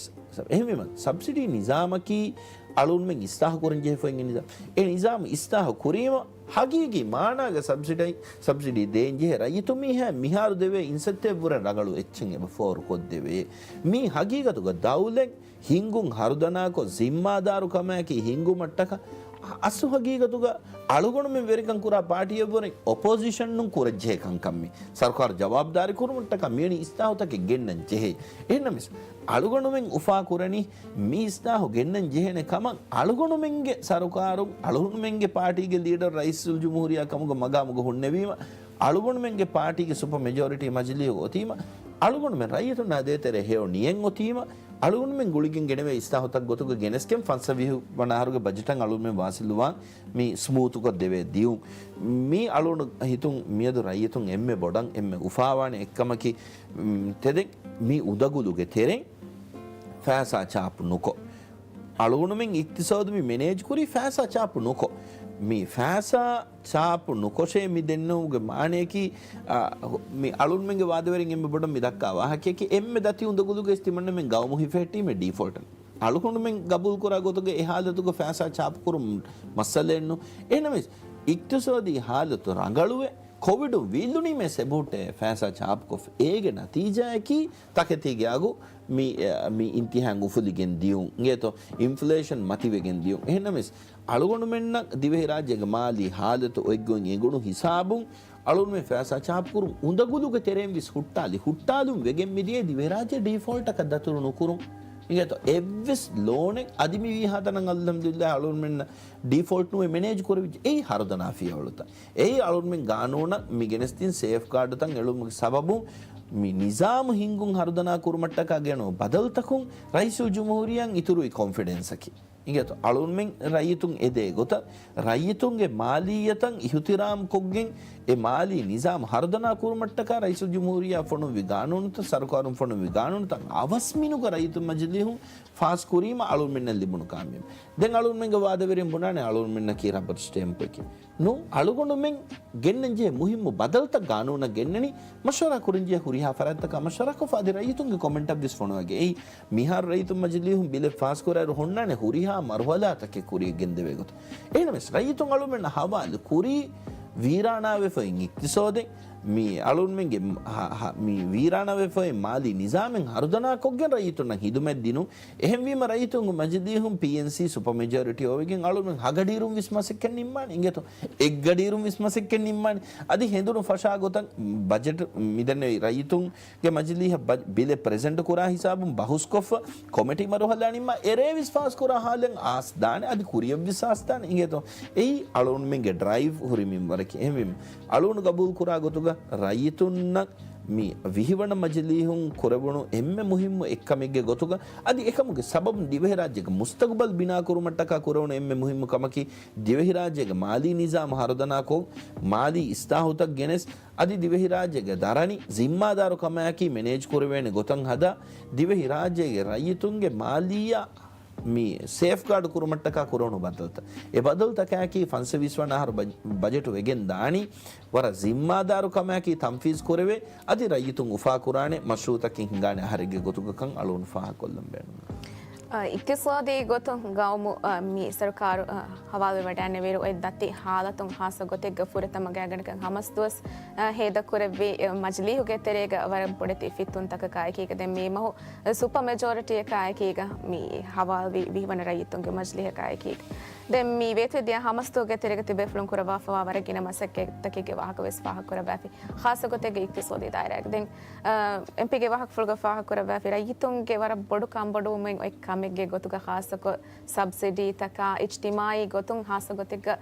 އެހެންވީމަ، ސަބްސިޑީ ނިޒާމަކީ އަޅުންމެން އިސްލާހު ކުރަން ޖެހިފައި އިނގި ނިޒާމް. އެ ނިޒާމް އިސްލާހު ކުރީމަ، ހަގީގީ މާނާގަ ސަބްސިޑީ، ސަބްސިޑީ ދޭން ޖެހޭ ރައްޔިތު މީހާ މިހާރު ދެވޭ އިންސައްތައެއްވުރެ ރަނގަޅު އެއްޗެއް އެބަ ފޯރުކޮށްދެވޭ. މީ ހަގީގަތުގަ ދައުލަތް ހިންގުން ހަރުދަނާކޮށް، ޒިންމާދާރުކަމާއެކީ ހިންގުމަށްޓަކާ، އަސްލު ހަގީގަތުގަ އަޅުގަނޑުމެން ވެރިކަން ކުރާ ޕާޓީއެއްވުރެ އޮޕޮޒިޝަނުން ކުރަންޖެހޭ ކަންކަން މީ. ސަރުކާރު ޖަވާބުދާރީ ކުރުމަށްޓަކާ މިވެނި އިސްލާހުތަކެއް ގެންނަން ޖެހޭ. އެހެންނަމަވެސް، އަޅުގަނޑުމެން އުފާ ކުރަނީ މި އިސްލާހު ގެންނަން ޖެހޭނެ ކަމަށް އަޅުގަނޑުމެންގެ ސަރުކާރުން، އަޅުގަނޑުމެންގެ ޕާޓީގެ ލީޑަރު ރައީސުލްޖުމްހޫރިއްޔާ ކަމުގަ މަގާމުގަ ހުންނެވީމަ، އަޅުގަނޑުމެންގެ ޕާޓީގެ ސުޕަ މެޖޯރިޓީ މަޖިލީހު އޮތީމަ، އަޅުގަނޑުމެން ރައްޔިތުންނާ ދޭތެރޭ ހެޔޮ ނިޔަތް އޮތީމަ، އަޅުގަނޑުމެން ގުޅިގެން ގެނެވޭ އިސްލާހުތައް ގޮތުގަ ގެނެސްގެން ފަންސަވީހު ވަނަ އަހަރުގެ ބަޖެޓަށް އަޅުގަނޑުމެން ވާސިލްވާން މި ސްމޫތުކޮށް ދެވޭ ދިޔުން. މީ އަޅުގަނޑު ހިތުން މިއަދު ރައްޔިތުން އެންމެ ބޮޑަށް އެންމެ އުފާވާނެ އެއްކަމަކީ، މް، ތެދެއް މި އުނދަގުލުގެ ތެރެއިން ފައިސާ ޗާޕު ނުކޮށް، އަޅުގަނޑުމެން އިޤްތިޞާދު މި މެނޭޖް ކުރީ ފައިސާ ޗާޕު ނުކޮށް. މި ފައިސާ ޗާޕު ނުކޮށޭ މި ދެންނެވުމުގެ މާނަޔަކީ، އާ، ހު-، މި އަޅުންމެންގެ ވާދަވެރިން އެންމެ ބޮޑަށް މި ދައްކާ ވާހަކަޔަކީ، އެންމެ ދަތި އުނދަގުލުގައި ތިމަންނަމެން ގައުމު ހިފެހެއްޓީމެ ޑީފޯލްޓަށް. އަޅުގަނޑުމެން ގަބޫލުކުރާ ގޮތުގައި އެ ހާލަތުގަ ފައިސާ ޗާޕުކުރުން މައްސަލައެއްނު. އެހެނަމެސް، އިޤްތިޞާދީ ހާލަތު ރަނގަޅުވެ، ކޮވިޑުން ވީއްލުނީމޭ ސެބުހުއްޓޭ ފައިސާ ޗާޕުކޮށްފަ. އޭގެ ނަތީޖާއަކީ، ތަކެތީގެ އަގު މި، މި އިންތިހާއިން އުފުލިގެން ދިޔުން. އިނގޭތޯ، އިންފްލޭޝަން މަތިވެގެން ދިޔުން. އެހެނަމެސް، އަޅުގަނޑުމެންނަށް ދިވެހިރާއްޖޭގެ މާލީ ހާލަތު އޮތްގޮތް އެނގުނު ހިސާބުން، އަޅުގަނޑުމެން ފައިސާ ޗާޕުކުރުން އުނދަގުލުގެ ތެރެއިން ވެސް ހުއްޓާލި، ހުއްޓާލުން ވެގެން މިދިޔައީ ދިވެހިރާއްޖެ ޑީފޯލްޓަކަށް ދަތުރު ނުކުރުން. އިނގޭތޯ، އެއްވެސް ލޯނެއް އަދި މި ވީހާތަނަށް އަލްޙަމްދުލިއްލާހް އަޅުގަނޑުމެންނަށް ޑީފޯލްޓް ނުވެ މެނޭޖް ކުރެވިއްޖެ. އެއީ ހަރުދަނާ ފިޔަވަޅުތައް. އެއީ އަޅުގަނޑުމެން ގާނޫނަށް މި ގެނެސްދިން ސޭފްގާޑުތައް އެޅުމުގެ ސަބަބުން މި ނިޒާމު ހިންގުން ހަރުދަނާ ކުރުމަށްޓަކާ ގެނު ބަދަލުތަކުން ރައީސުލްޖުމްހޫރިއްޔާއަށް އިތުރުވި ކޮންފިޑެންސަކީ. އިނގޭތޯ، އަޅުގަނޑުމެން ރައްޔިތުން އެދޭ ގޮތަށް، ރައްޔިތުންގެ މާލިއްޔަތަށް އިހުތިރާމް ކޮށްގެން، އެ މާލީ ނިޒާމް ހަރުދަނާ ކުރުމަށްޓަކާ ރައީސުލްޖުމްހޫރިއްޔާ ފޮނުއްވި ގާނޫނުތައް، ސަރުކާރުން ފޮނުއްވި ގާނޫނުތައް އަވަސް މިނުގަ ރައްޔިތު މަޖިލީހުން ފާސް ކުރީމަ އަޅުގަނޑުމެންނަށް ލިބުނު ކާމިޔާބީ. ދެން އަޅުގަނޑުމެންގެ ވާދަވެރިން ބުނާނެ އަޅުގަނޑުމެންނަކީ ރަބަރު ސްޓޭމްޕެކޭ. ނޫން، އަޅުގަނޑުމެން ގެންނަންޖެހޭ މުހިއްމު ބަދަލުތައް ގާނޫނަށް ގެންނަނީ، މަޝްވަރާ ކުރަންޖެހޭ ހުރިހާ ފަރާތްތަކާ މަޝްވަރާކޮށްފަ އަދި ރައްޔިތުންގެ ކޮމެންޓަށްވެސް ފޮނުވަގެ. އެއީ، މިހާރު ރައްޔިތު މަޖިލީހުން ބިލެއް ފާސްކުރާއިރު ހުންނާނެ ހުރިހާ މަރުހަލާތަކެއް ކުރިޔަށް ގެންދެވޭ ގޮތަށް. އެހެނަމެސް، ރައްޔިތުން އަޅުމެންނަށް ހަވާލު ކުރީ ވީރާނާވެފައި އިޤްތިޞާދެއް، މި އަޅުންމެންގެ މ-، ހ-، ހ-، މި ވީރާނާވެފައި މާލީ ނިޒާމެއް ހަރުދަނާކޮށްގެން ރައްޔިތުންނަށް ހިދުމަތް ދިނުން. އެހެންވީމަ ރައްޔިތުންގެ މަޖިލީހުން ޕީއެންސީ ސުޕަ މެޖޯރިޓީ އޮވެގެން އަޅުންމެން ހަގަޑިއިރުން ވެސް މަސައްކަތް ނިންމާނެ. އިނގޭތޯ؟ އެއްގަޑިއިރުން ވެސް މަސައްކަތް ނިންމާނެ. އަދި ހެނދުނު ފަށާ ގޮތަށް ބަޖެޓް މިދެންނެވި ރައްޔިތުން ގެ މަޖިލީހަށް ބަ-، ބިލެއް ޕްރެޒެންޓް ކުރާ ހިސާބުން ބަހުސްކޮށްފަ، ކޮމެޓީ މަރުހަލާ ނިންމާ އެރޭ ވެސް ފާސް ކުރާ ހާލަށް އާސް ދާނެ، އަދި ކުރިޔަށް ވެސް އާސް ދާނެ. އިނގޭތޯ؟ އެއީ އަޅުންމެންގެ ޑްރައިވް ހުރި މިންވަރަކީ. އެހެންވީމަ، އަޅުން ގަބޫލް ކުރާ ގޮތުގަ ރައްޔިތުންނަށް މި ވިހިވަނަ މަޖިލީހުން ކުރެވުނު އެންމެ މުހިއްމު އެއްކަމެއްގެ ގޮތުގަ، އަދި އެކަމުގެ ސަބަބުން ދިވެހިރާއްޖޭގެ މުސްތަގުބަލް ބިނާކުރުމަށްޓަކާ ކުރެވުނު އެންމެ މުހިއްމު ކަމަކީ، ދިވެހިރާއްޖޭގެ މާލީ ނިޒާމު ހަރުދަނާކޮށް، މާލީ އިސްލާހުތައް ގެނެސް، އަދި ދިވެހިރާއްޖޭގެ ދަރަނި ޒިންމާދާރު ކަމާއެކީ މެނޭޖް ކުރެވޭނެ ގޮތަށް ހަދާ، ދިވެހިރާއްޖޭގެ ރައްޔިތުންގެ މާލީއާ މި ސޭފްގާޑް ކުރުމަށްޓަކާ ކުރެވުނު ބަދަލުތައް. އެ ބަދަލުތަކާއެކީ ފަންސަވީސް ވަނަ އަހަރު ބަ-، ބަޖެޓު ވެގެން ދާނީ ވަރަށް ޒިންމާދާރު ކަމާއެކީ ތަންފީޒް ކުރެވޭ، އަދި ރައްޔިތުން އުފާކުރާނެ މަޝްރޫއުތަކެއް ހިނގާނެ އަހަރެއްގެ ގޮތުގަ ކަން އަޅުން ފާހަގަކޮށްލަން ބޭނުން. އަ، އިޤްތިޞާދީ ގޮތުން ގައުމު، އަ، މި ސަރުކާރު، އަ، ހަވާލުވެވަޑައިނެވިއިރު އޮތް ދަތި ހާލަތުން ހާއްސަ ގޮތެއްގަ ފުރަތަމަ ގާތްގަނޑަކަށް ހަމަސްދުވަސް، އަ، ހޭދަކުރެއްވި، އަ، މަޖިލީހުގެ ތެރޭގަ ވަރަށް ބޮޑެތި ފިތުންތަކަކާއެކީގަ ދެން މި މަހު، އަ، ސުޕަ މެޖޯރިޓީއަކާއެކީގަ މި ހަވާލުވި ވިހިވަނަ ރައްޔިތުންގެ މަޖިލީހަކާއެކީގަ. ދެން މި ވޭތުވެދިޔަ ހަމަސްދުވަހުގެ ތެރޭގަ ތިބޭފުޅުން ކުރައްވާފަވާ ވަރަށް ގިނަ މަސައްކަތްތަކެއްގެ ވާހަކަ ވެސް ފާހަގަކުރައްވާފި. ޚާއްޞަ ގޮތެއްގަ އިޤްތިޞާދީ ދާއިރާގަ. ދެން، އަ، އެމްޕީގެ ވާހަކަފުޅުގަ ފާހަގަކުރައްވާފި ރައްޔިތުންގެ ވަރަށް ބޮޑު ކަންބޮޑުވުމެއް އޮތް ކަމެއްގެ ގޮތުގަ ޚާއްޞަކޮށް ސަބްސިޑީތަކާ އިޖްތިމާޢީ ގޮތުން ޚާއްޞަ ގޮތެއްގަ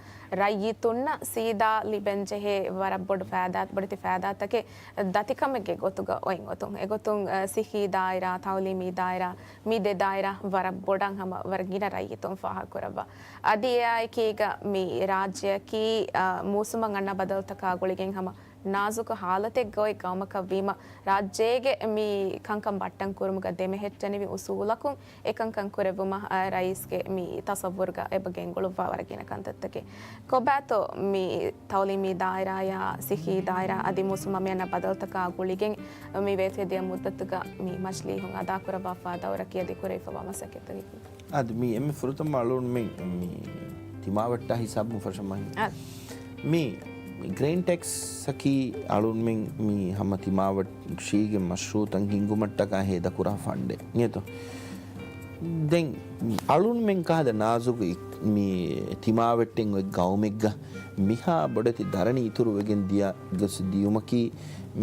ރައްޔިތުންނަށް ސީދާ ލިބެންޖެހޭ ވަރަށް ބޮޑު ފައިދާ، ބޮޑެތި ފައިދާތަކެއް ދަތިކަމެއްގެ ގޮތުގަ އޮތް އޮތުން. އެގޮތުން، އަ، ސިއްހީ ދާއިރާ، ތައުލީމީ ދާއިރާ، މި ދެ ދާއިރާ ވަރަށް ބޮޑަށް ހަމަ ވަރަށް ގިނަ ރައްޔިތުން ފާހަގަކުރައްވާ. އަދި އެއާއެކީގަ މި ރާއްޖެއަކީ، އަ، މޫސުމަށް އަންނަ ބަދަލުތަކާ ގުޅިގެން ހަމަ ނާޒުކު ހާލަތެއްގަ އޮތް ގައުމަކަށް ވީމަ، ރާއްޖޭގެ މި ކަންކަން ބައްޓަން ކުރުމުގަ ދެމެހެއްޓެނިވި އުސޫލަކުން އެކަންކަން ކުރެއްވުމަށް، އަ، ރައީސްގެ މި ތަޞައްވުރުގަ އެބަ ގެންގުޅުއްވާ ވަރަށް ގިނަ ކަންތައްތަކެއް. ކޮބާތޯ މި ތައުލީމީ ދާއިރާޔާ، ސިއްހީ ދާއިރާ އަދި މޫސުމަށް މި އަންނަ ބަދަލުތަކާ ގުޅިގެން މި ވޭތުވެދިޔަ މުއްދަތުގަ މި މަޖިލީހުން އަދާކުރައްވާފާ ދައުރަކީ އަދި ކުރެވިފަވާ މަސައްކަތްތަކަކީ؟ އަދި މި އެންމެ ފުރަތަމަ އަޅުން މި، މި ތިމާވެއްޓާ ހިސާބުން ފަށަމަ އަ. މި، މި ގްރީން ޓެކްސް އަކީ އަޅުންމެން މި ހަމަ ތިމާވެށީގެ މަޝްރޫއުތައް ހިންގުމަށްޓަކާ ހޭދަކުރާ ފަންޑެއް ނޭތޯ. ދެން އަޅުންމެން ކަހަލަ ނާޒުކު އި-، މި ތިމާވެއްޓެން އޮތް ގައުމެއްގަ މިހާ ބޮޑެތި ދަރަނި އިތުރުވެގެން ދިޔަ ގޮސް ދިޔުމަކީ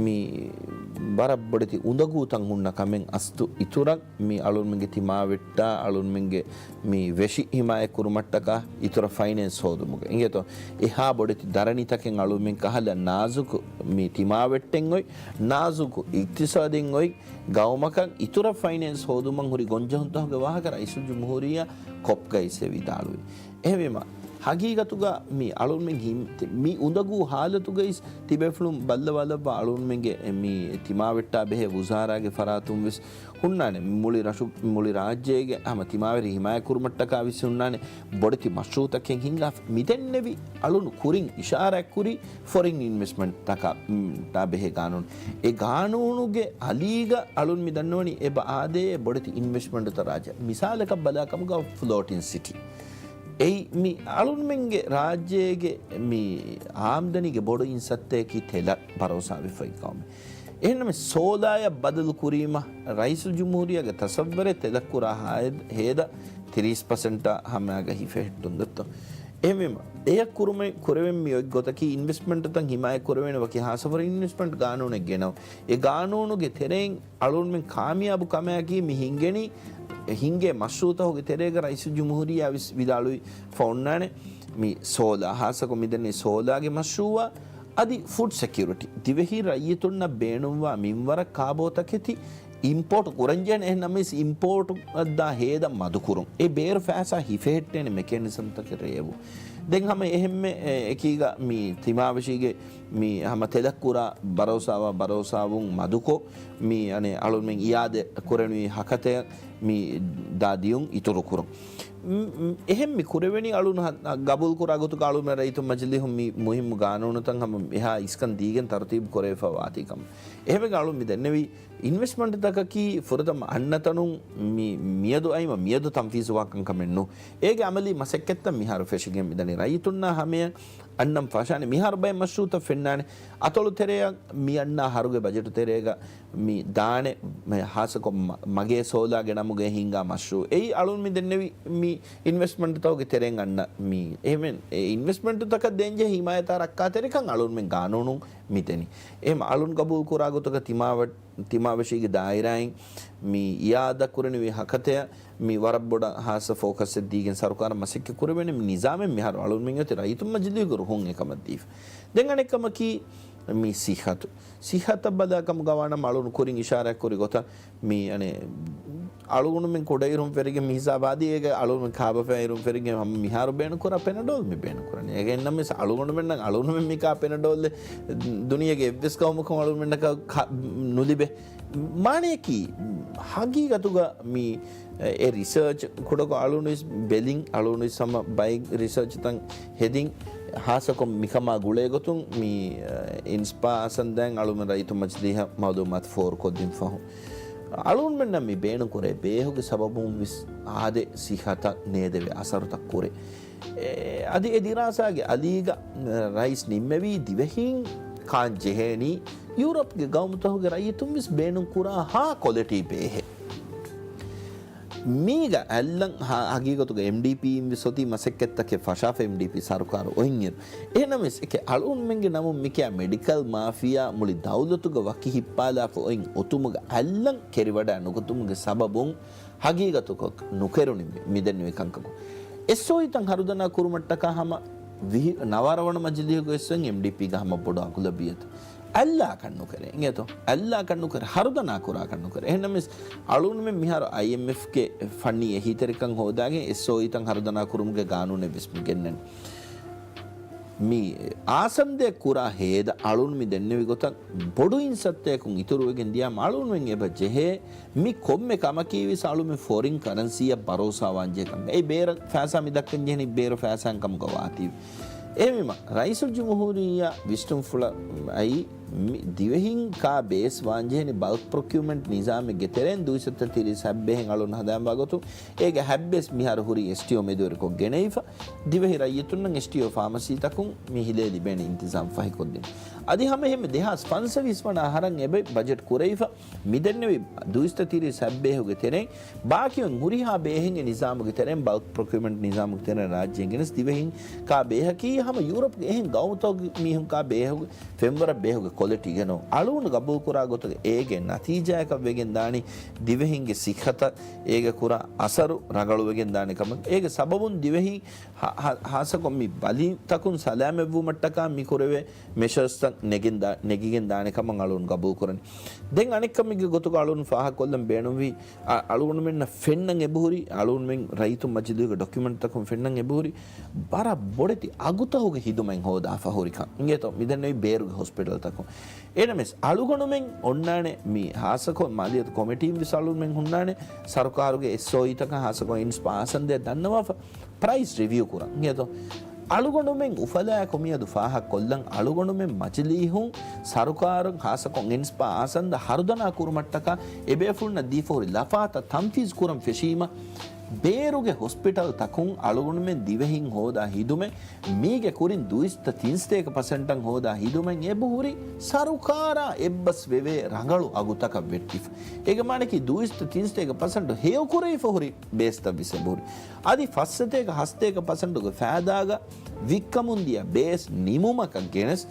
މި ވަރަށް ބޮޑެތި އުނދަގޫތައް ހުންނަ ކަމެއް. އަސްތު އިތުރަށް މި އަޅުންމެންގެ ތިމާވެއްޓާ އަޅުންމެންގެ މި ވެށި ހިމާޔަތް ކުރުމަށްޓަކާ އިތުރަށް ފައިނޭންސް ހޯދުމުގަ އިނގޭތޯ، އެހާ ބޮޑެތި ދަރަނިތަކެއް އަޅުމެން ކަހަލަ ނާޒުކު މި ތިމާވެއްޓެން އޮތް، ނާޒުކު އިޤްތިޞާދެއް އޮތް ގައުމަކަށް އިތުރަށް ފައިނޭންސް ހޯދުމަށް ހުރި ގޮންޖެހުންތަކުގެ ވާހަކަ ރައީސުލްޖުމްހޫރިއްޔާ ކޮޕްގައި އިސްވެ ވިދާޅުވި. އެހެންވީމަ، ހަގީގަތުގަ މި އަޅުންމެން ހިން-، މި އުނދަގޫ ހާލަތުގައި ތިބޭފުޅުން ބައްލަވާލައްވާ އަޅުންމެންގެ މި ތިމާވެއްޓާ ބެހޭ ވުޒާރާގެ ފަރާތުން ވެސް ހުންނާނެ. މުޅި ރަށު، މުޅި ރާއްޖޭގެ ހަމަ ތިމާވެރި ހިމާޔަތް ކުރުމަށްޓަކާ ވެސް ހުންނާނެ. ބޮޑެތި މަޝްރޫއުތަކެއް ހިންގާފަ. މިދެންނެވި އަޅުން ކުރިން އިޝާރާތްކުރީ ފޮރިން އިންވެސްޓްމަންޓްތަކާ، މް، ޓާ ބެހޭ ގާނޫނު. އެ ގާނޫނުގެ އަލީގަ އަޅުން މި ދަންނަވަނީ އެބަ އާދޭ ބޮޑެތި އިންވެސްޓްމަންޓްތައް ރާއްޖެ. މިސާލަކަށް ބަލާ ކަމުގަ ފްލޯޓިން ސިޓީ. އެއީ މި އަޅުންމެންގެ ރާއްޖޭގެ މި އާމްދަނީގެ ބޮޑު އިން ސައްތައަކީ ތެލަށް ބަރޯސާވެފައި ގައުމެއް. އެހެންނަމަ ސޯލާޔަށް ބަދަލު ކުރީމަ، ރައީސުލްޖުމްހޫރިއްޔާގެ ތަޞައްވަރެއް ތެލަށް ކުރާ ހާއެއް ހޭދަ ތިރީސް ޕަސެންޓާ ހަމައިގަ ހިފެހެއްޓުން ދެއްތޯ. އެހެންވީމަ، އެޔަށް ކުރުމެ-، ކުރެވެން މި އޮތް ގޮތަކީ އިންވެސްޓްމަންޓުތައް ހިމާޔަތް ކުރެވޭނެ ވަކި ހާސަފަރު އިންވެސްޓްމަންޓް ގާނޫނެއް ގެނައު. އެ ގާނޫނުގެ ތެރެއިން އަޅުންމެން ކާމިޔާބު ކަމާއެކީ މި ހިނގެނީ، ހިނގޭ މަޝްރޫއުތަކުގެ ތެރޭގަ ރައީސުލްޖުމްހޫރިއްޔާ ވިސް-، ވިދާޅުވި ފައޮންނާނެ މި ސޯލާ، ހާއްސަކޮށް މިދެންނެވި ސޯލާގެ މަޝްރޫއާ އަދި ފުޑް ސެކިއުރިޓީ. ދިވެހި ރައްޔިތުންނަށް ބޭނުންވާ މިންވަރަށް ކާބޯތަކެތި އިމްޕޯޓު ކުރަންޖެހޭނެ، އެހެންނަމަވެސް އިމްޕޯޓު އަށްދާ ހޭދަ މަދުކުރުން. އެ ބޭރު ފައިސާ ހިފެހެއްޓޭނެ މެކޭނިޒަމްތަކެއް ރޭވު. ދެން ހަމަ އެހެންމެ، އެ، އެކީގަ މި ތިމާވެށީގެ މި ހަމަ ތެލައްކުރާ ބަރޯސާވާ ބަރޯސާވުން މަދުކޮށް، މި އަނެއް އަޅުންމެން އިޔާދަ ކުރެންވީ ހަކަތައަށް މި ދާ ދިޔުން އިތުރުކުރުން. މް، މް، އެހެން މި ކުރެވެނީ އަޅުން ހަ-، ގަބޫލުކުރާ ގޮތުގަ އަޅުމެން ރައްޔިތުން މަޖިލީހުން މި މުހިއްމު ގާނޫނުތައް ހަމަ އެހާ އިސްކަން ދީގެން ތަރުތީބު ކުރެވިފަ ވާތީ ކަމަށް. އެހެންވެގެން އަޅުން މި ދެންނެވީ އިންވެސްޓްމަންޓްތަކަކީ ފުރަތަމަ އަންނަތަނުން މި މިއަދު އައިމަ މިއަދު ތަންފީޒުވާ ކަންކަމެއް ނޫ. އޭގެ އަމަލީ މަސައްކަތްތައް މިހާރު ފެށިގެން މިދަނީ ރައްޔިތުންނާ ހަމަޔަށް އަންނަން ފަށާނެ. މިހާރު ބައެއް މަޝްރޫއުތައް ފެންނާނެ. އަތޮޅު ތެރެއަށް މި އަންނާ ހަރުގެ ބަޖެޓު ތެރޭގަ މި ދާނެ، މެ ހާސަކޮށް މަ-، މަގޭ ސޯލާގެ ނަމުގައި ހިންގާ މަޝްރޫ. އެއީ އަޅުން މި ދެންނެވި މި އިންވެސްޓްމަންޓްތަކުގެ ތެރެއިން އަންނަ މި އެހެން އިންވެސްޓްމަންޓުތަކަށް ދޭންޖެހޭ ހިމާޔަތާ ރައްކާތެރިކަން އަޅުންމެން ގާނޫނުން މި ދެނީ. އެހެން އަޅުން ގަބޫލު ކުރާ ގޮތުގަ ތިމާވެ-، ތިމާވެށީގެ ދާއިރާއިން މި އިއާދަ ކުރެނިވި ހަކަތަޔަށް މި ވަރަށް ބޮޑަށް ހާއްސަ ފޯކަސްއެއް ދީގެން ސަރުކާރަށް މަސައްކަތް ކުރެވޭނެ. މި ނިޒާމެއް މިހާރު އަޅުންމެން އޮތީ ރައްޔިތުން މަޖިލީހުގެ ރުހުން އެކަމަށް ދީފަ. ދެން އަނެއްކަމަކީ މި ސިއްހަތު. ސިއްހަތަށް ބަލާ ކަމުގަ ވާނަމަ އަޅުން ކުރިން އިޝާރާތް ކުރި ގޮތަށް މި އަނެއް އަޅުގަނޑުމެން ކުޑައިރުން ފެރިގެން މި ހިސާބަށް އަދި އޭގެ އަޅުގަނޑުމެން ކާބަފައި އިރުން ފެރިގެން ހަމަ މިހާރު ބޭނުން ކުރާ ޕެނަޑޯލް މި ބޭނުން ކުރަނީ. އޭގެ އެންނަމެސް އަޅުގަނޑުމެންނަށް އަޅުގަނޑުމެން މިކާ ޕެނަޑޯލް ދުނިޔޭގެ އެއްވެސް ޤައުމަކުން އަޅުގަނޑުމެންނަކަށް ކަ-، ނުލިބޭ. މާނަޔަކީ، ހަގީގަތުގަ މި އެ ރިސާޗް ކުޑަކޮށް އަޅުން ވެސް ބެލިން، އަޅުން ވެސް ހަމަ ބައެއް ރިސާޗްތައް ހެދިން، ހާއްސަކޮށް މިކަމާ ގުޅޭގޮތުން މި އިންސްޕާ އަސަންދައިން އަޅުމެން ރައްޔިތު މަޖިލީހަށް މައުލޫމާތު ފޯރުކޮށްދިން ފަހު، އަޅުންމެންނަށް މި ބޭނުންކުރޭ ބޭހުގެ ސަބަބުން ވެސް އާދެ ސިއްހަތަށް ނޭދެވޭ އަސަރުތައް ކުރޭ. އެ، އަދި އެ ދިރާސާގެ އަލީގަ ރައީސް ނިންމެވީ ދިވެހީން ކާން ޖެހޭނީ ޔޫރަޕްގެ ގައުމުތަކުގެ ރައްޔިތުން ވެސް ބޭނުން ކުރާ ހާ ކޮލެޓީ ބޭހެއް. މީގަ އައްލަން ހަ-، ހަގީގަތުގަ އެމްޑީޕީއިން ވެސް އޮތީ މަސައްކަތްތަކެއް ފަށާފަ އެމްޑީޕީ ސަރުކާރު އޮތްއިރު. އެހެނަމެސް އެކެ އަޅުންމެންގެ ނަމުން މިކިޔާ މެޑިކަލް މާފިޔާ މުޅި ދައުލަތުގަ ވަކި ހިއްޕާލާފަ އޮތް އޮތުމުގަ އައްލަން ކެރިވަޑާ ނުގަތުމުގެ ސަބަބުން ހަގީގަތުގަ ނުކެރުނީ މި-، މިދެންނެވި ކަންކަމު. އެސްއޯއީތައް ހަރުދަނާ ކުރުމަށްޓަކާ ހަމަ ވިހި-، ނަވާރަ ވަނަ މަޖިލީހުގަ އެސްއޯއީން އެމްޑީޕީގަ ހަމަ ބޮޑު އަޣުލަބިއްޔަތު. އައްލާކަށް ނުކެރޭ. އިނގޭތޯ؟ އައްލާކަށް ނުކެރޭ. ހަރުދަނާ ކުރާކަށް ނުކެރޭ. އެހެންނަމެސް އަޅުންމެން މިހާރު އައިއެމްއެފްގެ ފަންނީ އެހީތެރިކަން ހޯދާގެން އެސްއޯއީތައް ހަރުދަނާ ކުރުމުގެ ގާނޫނެއް ވެސް މި ގެންނަނީ. މި އާސަންދެ ކުރާ ހޭދަ އަޅުން މި ދެންނެވި ގޮތަށް ބޮޑު އިންސައްތައަކުން އިތުރުވެގެން ދިޔާމަ އަޅުންމެން އެބަ ޖެހޭ މި ކޮންމެ ކަމަކީ ވެސް އަޅުމެން ފޮރިން ކަރަންސީއަށް ބަރޯސާވާންޖެހޭ ކަމަކަށް. އެ ބޭރަށް ފައިސާ މި ދައްކަން ޖެހެނީ ބޭރު ފައިސާއިން ކަމުގަ ވާތީވެ. އެހެންވީމަ، ރައީސުލްޖުމްހޫރިއްޔާ ވިސްނުންފުޅަށް އައީ މި ދިވެހިން ކާ ބޭސް ވާންޖެހެނީ ބަލްކް ޕްރޮކިއުމަންޓް ނިޒާމެއްގެ ތެރެއިން ދުއިސައްތަ ތިރީސް ހައްބޭހެން އަޅުން ހަދާންވާ ގޮތުން އޭގެ ހައްބޭސް މިހާރު ހުރީ އެސްޓީއޯ މެދުވެރިކޮށް ގެނެވިފަ. ދިވެހި ރައްޔިތުންނަށް އެސްޓީއޯ ފާމަސީތަކުން މި ހިލޭ ލިބޭނެ އިންތިޒާމް ފަހިކޮށްދިން. އަދި ހަމައެހެންމެ ދެހާސް ފަންސަވީސް ވަނަ އަހަރަށް އެބަ ބަޖެޓް ކުރެވިފަ. މިދެންނެވި ދުއިސައްތަ ތިރީސް ހައްބޭހުގެ ތެރެއިން ބާކީވެން ހުރިހާ ބޭހެއް އެ ނިޒާމުގެ ތެރެއިން ބަލްކް ޕްރޮކިއުމަންޓް ނިޒާމުގެ ތެރެއިން ރާއްޖޭ ގެނެސް ދިވެހިން ކާ ބޭހަކީ ހަމަ ޔޫރަޕްގެ އެހެން ގައުމުތަކުގެ މީހުން ކާ ބޭހުގެ ފެންވަރަށް ބޭހުގެ ކޮލެޓީގެ ނޫން. އަޅުގަނޑު ގަބޫލުކުރާ ގޮތުގަ އޭގެ ނަތީޖާއަކަށް ވެގެން ދާނީ ދިވެހިންގެ ސިއްހަތަށް އޭގެ ކުރާ އަސަރު ރަނގަޅުވެގެން ދާނެ ކަމަށް. އޭގެ ސަބަބުން ދިވެހި ހާ-، ހާ-، ހާއްސަކޮށް މި ބަލިތަކުން ސަލާމަތްވުމަށްޓަކާ މި ކުރެވޭ މެޝަރސްތައް ނެގެން ދާ-، ނެގިގެން ދާނެ ކަމަށް އަޅުން ގަބޫލުކުރަނީ. ދެން އަނެއްކަމެއްގެ ގޮތުގަ އަޅުން ފާހަގަކޮށްލަން ބޭނުންވީ، އަ-، އަޅުގަނޑުމެންނަށް ފެންނަން އެބަހުރި، އަޅުގަނޑުމެން ރައްޔިތުން މަޖިލީހުގެ ޑޮކިއުމެންޓްތަކުން ފެންނަން އެބަހުރި، ވަރަށް ބޮޑެތި އަގުތަކުގެ ހިދުމަތް ހޯދާފަ ހުރިކަން. އިނގޭތޯ، މިދެންނެވި ބޭރުގެ ހޮސްޕިޓަލްތަކުން. އެނަމެސް އަޅުގަނޑުމެން އޮންނާނެ މި ހާއްސަކޮށް މާލިޔަތު ކޮމިޓީން ވެސް އަޅުގަނޑުމެން ހުންނާނެ ސަރުކާރުގެ އެސްއޯއީތަކަށް ހާއްސަކޮށް އިންސްޕާ އަސަންދެ ދަންނަވާފަ. ޕްރައިސް ރިވިއު ކުރަން. އިނގޭތޯ؟ އަޅުގަނޑުމެން އުފަލާއެކު މިއަދު ފާހަގަކޮށްލަން އަޅުގަނޑުމެން މަޖިލީހުން ސަރުކާރުން ހާއްސަކޮށް އިންސްޕާ އަސަންދަ ހަރުދަނާ ކުރުމަށްޓަކާ އެބޭފުޅުންނަށް ދީފަހުރި ލަފާތައް ތަންފީޒް ކުރަން ފެށީމަ، ބޭރުގެ ހޮސްޕިޓަލް ތަކުން އަޅުގަނޑުމެން ދިވެހިން ހޯދާ ހިދުމެއް މީގެ ކުރިން ދުއިސައްތަ ތިންސަތޭކަ ޕަސެންޓަށް ހޯދާ ހިދުމެއް އެބަހުރި ސަރުކާރާ އެއްބަސް ވެވޭ ރަނގަޅު އަގުތަކަށް ވެއްޓިފަ. އޭގެ މާނަކީ ދުއިސައްތަ ތިންސަތޭކަ ޕަސެންޓު ހެޔޮކުރެވިފަ ހުރި ބޭސްތައް ވެސް އެބަހުރި. އަދި ފަސްސަތޭކަ ހަސަތޭކަ ޕަސެންޓުގެ ފައިދާގަ ވިއްކަމުން ދިޔަ ބޭސް ނިމުމަކަށް ގެނެސް،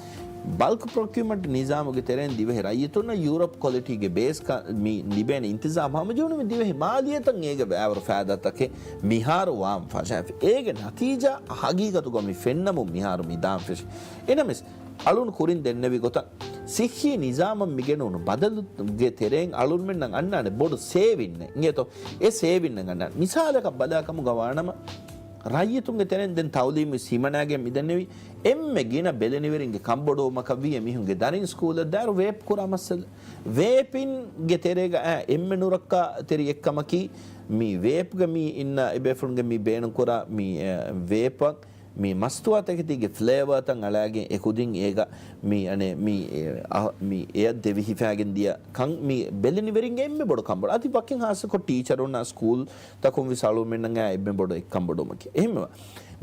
ބަލްކް ޕްރޮކިއުމަންޓް ނިޒާމުގެ ތެރެއިން ދިވެހި ރައްޔިތުންނަށް ޔޫރަޕް ކޮލިޓީގެ ބޭސް ކަ-، މި ލިބޭނެ އިންތިޒާމް ހަމަޖެހުނުމެއް ދިވެހި މާލިޔަތަށް އޭގެ ބައިވަރު ފައިދާތަކެއް މިހާރު ވާން ފަށާފި. އޭގެ ނަތީޖާ ހަގީގަތުގަ މި ފެންނަމުން މިހާރު މި ދާން ފެށި. އެނަމެސް، އަޅުން ކުރިން ދެންނެވި ގޮތަށް، ސިއްހީ ނިޒާމަށް މިގެނުނު ބަދަލުގެ ތެރެއިން އަޅުންމެންނަށް އަންނާނެ ބޮޑު ސޭވިންއެއް. އިނގޭތޯ؟ އެ ސޭވިންއެއް އަންނާނެ. މިސާލަކަށް ބަލާ ކަމުގަ ވާނަމަ، ރައްޔިތުންގެ ތެރެއިން ދެން ތައުލީމު ހިމަނާގެން މިދެންނެވި އެންމެ ގިނަ ބެލެނިވެރިންގެ ކަންބޮޑުވުމަކަށްވީ އެމީހުންގެ ދަރިން ސްކޫލަށް ދާއިރު ވޭޕް ކުރާ މައްސަލަ. ވޭޕިންގެ ތެރޭގަ އާ އެންމެ ނުރައްކާތެރި އެއްކަމަކީ، މި ވޭޕްގަ މި އިންނަ އެބޭފުޅުންގެ މި ބޭނުންކުރާ މި، އެ، ވޭޕަށް މި މަސްތުވާތަކެތީގެ ފްލޭވާތައް އަޅާގެން އެކުދިން އޭގަ މި އަނެއް މި އެ، އަ، މި އެއަށް ދެވި ހިފާގެން ދިޔަ ކަން މި ބެލެނިވެރިންގެ އެންމެ ބޮޑު ކަންބޮޑު. އަދި ވަކިން ހާއްސަކޮށް ޓީޗަރުންނާ ސްކޫލް ތަކުން ވެސް އަޅުމެންނަށް އެންމެ ބޮޑު އެއްކަންބޮޑުވުމަކީ. އެހެންވެ،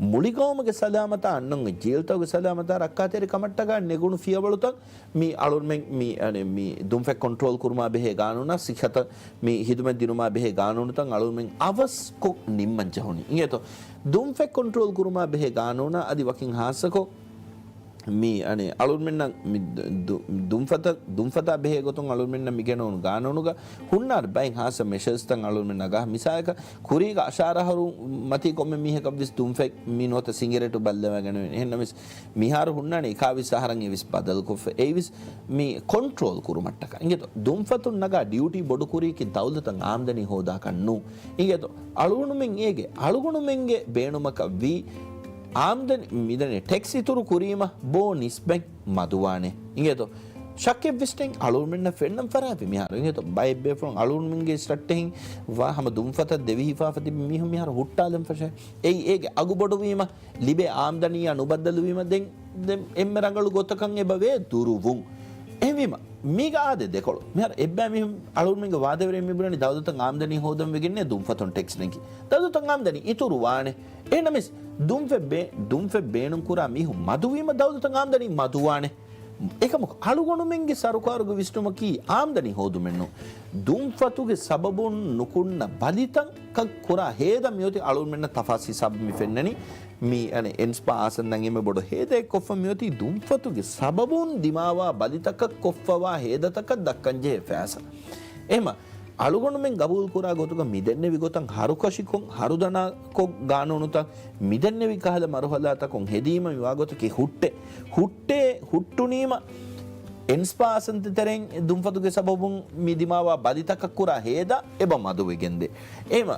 މުޅި ގައުމުގެ ސަލާމަތާ އަންނަން ޖީލްތަކުގެ ސަލާމަތާ ރައްކާތެރި ކަމަށްޓަކާ ނެގުނު ފިޔަވަޅުތައް މި އަޅުމެން މި، އަނެ، މި ދުންފަތް ކޮންޓްރޯލް ކުރުމާ ބެހޭ ގާނޫނާ، ސިއްހަތަށް މި ހިދުމަތް ދިނުމާ ބެހޭ ގާނޫނުތައް އަޅުމެން އަވަސްކޮށް ނިންމަން ޖެހުނީ. އިނގޭތޯ؟ ދުންފަތް ކޮންޓްރޯލް ކުރުމާ ބެހޭ ގާނޫނާ އަދި ވަކިން ހާއްސަކޮށް، މި، އަނެ، އަޅުމެންނަށް މި ދު-، ދު-، ދުންފަތަށް، ދުންފަތާ ބެހޭ ގޮތުން އަޅުމެންނަށް މި ގެނައުނު ގާނޫނުގަ ހުންނާރު ބައެއް ހާއްސަ މެޝަރސްތައް އަޅުމެން ނަގާ. މިސާލަކަށް، ކުރީގަ އަށާރަ އަހަރު މަތީ ކޮންމެ މީހަކަށްވެސް ދުންފަތް މި ނުވަތަ ސިނގިރޭޓު ބައްލަވާގަނެވޭނެ. އެހެންނަމަވެސް، މިހާރު ހުންނާނެ އެކާވީސް އަހަރަށް އެވެސް ބަދަލުކޮށްފަ. އެއީވެސް މި ކޮންޓްރޯލް ކުރުމަށްޓަކާ. އިނގޭތޯ؟ ދުންފަތުން ނަގާ ޑިއުޓީ ބޮޑުކުރީކީ ދައުލަތަށް އާމްދަނީ ހޯދާކަށް ނޫން. އިނގޭތޯ؟ އަޅުގަނޑުމެން އޭގެ، އަޅުގަނޑުމެންގެ ބޭނުމަކަށް ވީ އާމްދަނީ، މިދަނީ ޓެކްސް އިތުރު ކުރީމަ ބޯ ނިސްބަތް މަދުވާނެ. އިނގޭތޯ؟ ޝައްކެއްވެސް ނެތް އަޅުގަނޑުމެންނަށް ފެންނަން ފަށާފި މިހާރު. އިނގޭތޯ؟ ބައެއް ބޭފުޅުން އަޅުގަނޑުމެންގެ ސްޓަޓްޓެހިން ވާ ހަމަ ދުންފަތަށް ދެވި ހިފާފަ ތިބި މީހުން މިހާރު ހުއްޓާލަން ފަށޭ. އެއީ އޭގެ އަގު ބޮޑުވީމަ، ލިބޭ އާމްދަނީއާ ނުބައްދަލުވީމަ ދެން، ދެން އެންމެ ރަނގަޅު ގޮތަކަށް އެބަ ވޭ ދުރުވުން. އެހެންވީމަ، މީގަ އާދެ ދެކޮޅު. މިހާރު އެއްބައި މީހުން އަޅުގަނޑުމެންގެ ވާދަވެރިން މި ބުނަނީ ދައުލަތަށް އާމްދަނީ ހޯދަން ވެގެންނޭ ދުންފަތުން ޓެކްސް ނެގި. ދައުލަތަށް އާމްދަނީ އިތުރު ވާނެ. އެހެންނަމަވެސް، ދުންފަތް ބޭ-، ދުންފަތް ބޭނުންކުރާ މީހުން މަދުވީމަ ދައުލަތަށް އާމްދަނީ މަދުވާނެ. އެކަމަކު، އަޅުގަނޑުމެންގެ ސަރުކާރުގެ ވިސްނުމަކީ އާމްދަނީ ހޯދުމެއްނު. ދުންފަތުގެ ސަބަބުން ނުކުންނަ ބަލިތައް ކަން ކުރާ ހޭދަ މިއޮތީ އަޅުގަނޑުމެންނަށް ތަފާސް ހިސާބު މި ފެންނަނީ. މި އަނެ އެންސްޕާ އާސަން ނަން އެންމެ ބޮޑު ހޭދައެއް ކޮށްފަ މިއޮތީ ދުންފަތުގެ ސަބަބުން ދިމާވާ ބަލިތަކަށް ކޮށްފަވާ ހޭދަތަކަށް ދައްކަންޖެހޭ ފައިސާ. އެހެމަ އަޅުގަނޑުމެން ގަބޫލުކުރާ ގޮތުގަ މިދެންނެވި ގޮތަށް ހަރުކަށިކޮށް، ހަރުދަނާކޮށް ގާނޫނުތައް މިދެންނެވި ކަހަލަ މަރުހަލާތަކުން ހެދީމަ މިވާ ގޮތަކީ ހުއްޓޭ، ހުއްޓޭ ހުއްޓުނީމަ އެންސްޕާ އާސަންތެ ތެރެއިން ދުންފަތުގެ ސަބަބުން މި ދިމާވާ ބަލިތަކަށް ކުރާ ހޭދަ އެބަ މަދުވެގެންދޭ. އެހެމަ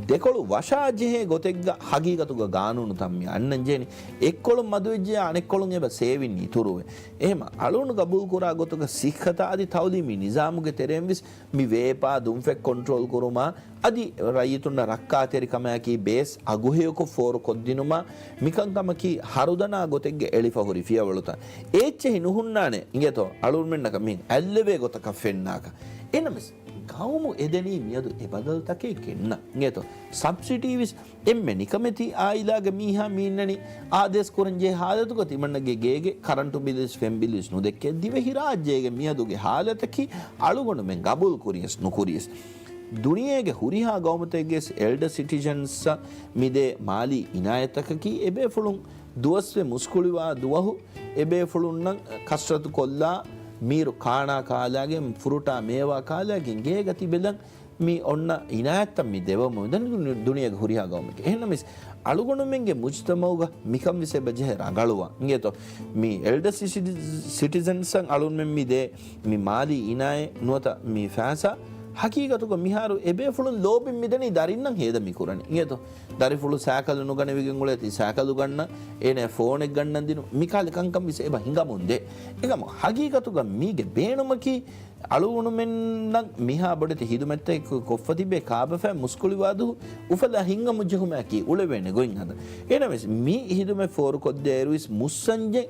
ދެކޮޅު ވަށާޖެހޭ ގޮތެއްގަ ހަގީގަތުގަ ގާނޫނުތައް މި އަންނަން ޖެހެނީ. އެއްކޮޅުން މަދުވެއްޖެޔާ އަނެއްކޮޅުން އެބަ ސޭވިން އިތުރުވޭ. އެހެމަ އަޅުގަނޑު ގަބޫލުކުރާ ގޮތުގަ ސިއްހަތާ އަދި ތައުލީމީ ނިޒާމުގެ ތެރެއިންވެސް މި ވޭޕާ ދުންފަތް ކޮންޓްރޯލް ކުރުމާ އަދި ރައްޔިތުންނަށް ރައްކާތެރިކަމާއެކީ ބޭސް އަގުހެޔޮކޮށް ފޯރުކޮށްދިނުމާ މިކަންކަމަކީ ހަރުދަނާ ގޮތެއްގަ އެޅިފަ ހުރި ފިޔަވަޅުތައް. އޭއްޗެހި ނުހުންނާނެ އިނގޭތޯ އަޅުގަނޑުމެންނަކަށް މި އަތްލެވޭ ގޮތަކަށް ފެންނާކަށް. އެހެންނަމަވެސް، ގައުމު އެދެނީ މިއަދު އެ ބަދަލުތަކެއް ގެންނަ އިނގޭތޯ. ސަބްސިޑީވެސް އެންމެ ނިކަމެތި އާއިލާގެ މީހާ މި އިންނަނީ އާދޭސް ކުރަންޖެހޭ ހާލަތުގަ ތިމަންނަގެ ގޭގެ ކަރަންޓު ބިލުވެސް ފެން ބިލުވެސް ނުދެއްކޭ. ދިވެހިރާއްޖޭގެ މިއަދުގެ ހާލަތަކީ އަޅުގަނޑުމެން ގަބޫލު ކުރިޔަސް ނުކުރިޔަސް. ދުނިޔޭގެ ހުރިހާ ގައުމުތަކެއްގެ އެލްޑަ ސިޓިޒަންސްއަށް މިދޭ މާލީ އިނާޔަތްތަކަކީ އެބޭފުޅުން ދުވަސްވެ މުސްކުޅިވާ ދުވަހު އެބޭފުޅުންނަށް ކަސްރަތު ކޮށްލާ މީރު ކާނާ ކާލާގެން ފުރުޓާ މޭވާ ކާލާގެން ގޭގަ ތިބެލަން މި އޮންނަ އިނާޔަތްތައް މި ދެވަމުން ދެން ދުނި-، ދުނިޔޭގެ ހުރިހާ ގައުމެއްގެ. އެހެންނަމަވެސް، އަޅުގަނޑުމެންގެ މުޖްތަމައުގަ މިކަން ވެސް އެބަ ޖެހޭ ރަނގަޅުވާ. އިނގޭތޯ، މި އެލްޑަ ސި-، ސިޓިޒަންސަށް އަޅުގަނޑުމެން މި ދޭ މި މާލީ އިނާޔަތް ނުވަތަ މި ފައިސާ، ހަގީގަތުގަ މިހާރު އެބޭފުޅުން ލޯބިން މިދަނީ ދަރިންނަށް ހޭދަ މި ކުރަނީ. އިނގޭތޯ، ދަރިފުޅު ސައިކަލު ނުގަނެވިގެން އުޅޭތީ ސައިކަލު ގަންނަން، އޭނަ ފޯނެއް ގަންނަން ދިނުން، މިކަހަލަ ކަންކަން ވެސް އެބަ ހިނގަމުން ދޭ. އެކަމު ހަގީގަތުގަ މީގެ ބޭނުމަކީ އަޅުގަނޑުމެންނަށް މިހާ ބޮޑެތި ހިދުމަތްތައް ކޮ-، ކޮށްފަ ތިބޭ ކާބަފައި މުސްކުޅިވާ ދުވަހު އުފަލާ ހިނގަމުން ޖެހުމަކީ އުޅެވޭނެ ގޮތް ހަދަން. އެހެންނަމަވެސް، މި ހިދުމަތް ފޯރުކޮށްދޭއިރުވެސް މުއްސަންޖެ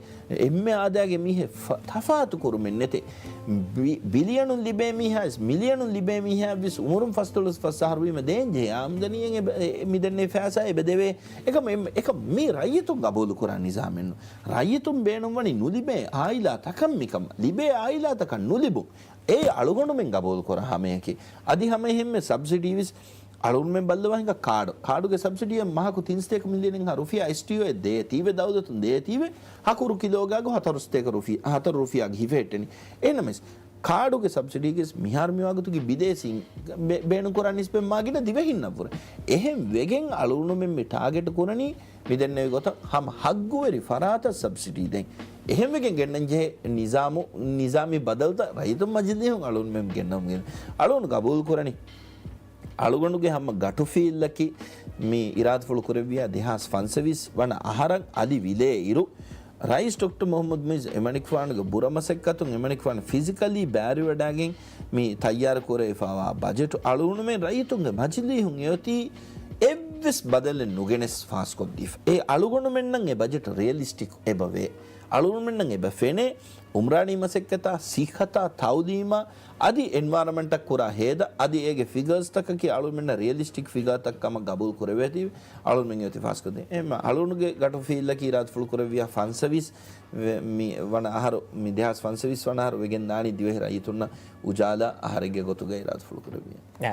އެންމެ އާދައިގެ މީހެއް ފަ-، ތަފާތު ކުރުމެއް ނެތޭ. ބި-، ބިލިއަނުން ލިބޭ މީހާވެސް، މިލިއަނުން ލިބޭ މީހާވެސް އުމުރުން ފަސްދޮޅަސް ފަސް އަހަރު ވީމަ ދޭންޖެހޭ އާމްދަނީއެއް އެބަ-، އެ-، މިދެންނެވި ފައިސާ އެބަ ދެވޭ. އެކަމަ އެ-، އެކަމަ މީ ރައްޔިތުން ގަބޫލުކުރާ ނިޒާމެއްނު. ރައްޔިތުން ބޭނުންވަނީ ނުލިބޭ އާއިލާތަކަށް މިކަމަށް. ލިބޭ އާއިލާތަކަށް ނުލިބުން. އެ އަޅުގަނޑުމެން ގަބޫލުކުރާ ހަމަޔަކީ. އަދި ހަމައެހެންމެ ސަބްސިޑީވެސް އަޅުގަނޑުމެން ބައްލަވާ ހިނގާ ކާޑު. ކާޑުގެ ސަބްސިޑީއަށް މަހަކު ތިން ސަތޭކަ މިލިއަނެއްހާ ރުފިޔާ އެސްޓީއޯއަށް ދޭތީވެ، ދައުލަތުން ދޭތީވެ، ހަކުރު ކިލޯގައިގަ ހަތަރު ސަތޭކަ ރުފި-، ހަތަރު ރުފިޔާގަ ހިފެހެއްޓެނީ. އެހެންނަމަވެސް، ކާޑުގެ ސަބްސިޑީގެ މިހާރު މިވާގޮތުގެ ބިދޭސީން ބޭ-، ބޭނުންކުރާ ނިސްބަތް މާގިނަ ދިވެހިންނަށްވުރެ. އެހެން ވެގެން އަޅުގަނޑުމެން މި ޓާގެޓް ކުރަނީ މިދެންނެވި ގޮތަށް ހަމަ ހައްގުވެރި ފަރާތަށް ސަބްސިޑީ ދޭން. އެހެންވެގެން ގެންނަންޖެހޭ ނިޒާމު-، ނިޒާމީ ބަދަލުތައް ރައްޔިތުން މަޖިލީހުން އަޅުގަނޑުމެން ގެންނަމުން ގެން-، އަޅުގަނޑު ގަބޫލުކުރަނީ. އަޅުގަނޑުގެ ހަމަ ގަޓު ފީލްއަކީ މި އިރާދަފުޅު ކުރެއްވިޔާ ދެހާސް ފަންސަވީސް ވަނަ އަހަރަށް އަލި ވިލޭ އިރު، ރައީސް ޑޮކްޓަރ މުޙައްމަދު މުޢިއްޒު އެމަނިކުފާނުގެ ބުރަ މަސައްކަތުން އެމަނިކުފާނު ފިޒިކަލީ ބާރުވެވަޑައިގެން މި ތައްޔާރު ކުރެވިފައިވާ ބަޖެޓު އަޅުގަނޑުމެން ރައްޔިތުންގެ މަޖިލީހުން އެއޮތީ އެއްވެސް ބަދަލެއް ނުގެނެސް ފާސްކޮށްދީފަ. އެ އަޅުގަނޑުމެންނަށް އެ ބަޖެޓް ރިއަލިސްޓިކް އެބަވޭ. އަޅުގަނޑުމެންނަށް އެބަ ފެނޭ، އުމްރާނީ މަސައްކަތާ، ސިއްހަތާ، ތައުލީމާ، އަދި އެންވާރަމެންޓަށް ކުރާ ހޭދަ، އަދި އޭގެ ފިގަރސްތަކަކީ އަޅުމެންނަށް ރިއަލިސްޓިކް ފިގާތައް ކަމަށް ގަބޫލު ކުރެވޭތީވެ، އަޅުމެން އިއްތިފާސްކޮށްދޭން. އެހެންމަ އަޅުގަނޑުގެ ގަޓު ފިއްލަކީ އިރާދަފުޅު ކުރެއްވިޔާ ފަންސަވީސް ވެ-، މި ވަނަ އަހަރު، މި ދެހާސް ފަންސަވީސް ވަނަ އަހަރު ވެގެން ދާނީ ދިވެހި ރައްޔިތުންނަށް އުޖާލާ އަހަރެއްގެ ގޮތުގައި އިރާދަފުޅު ކުރެއްވިޔާ. އެ،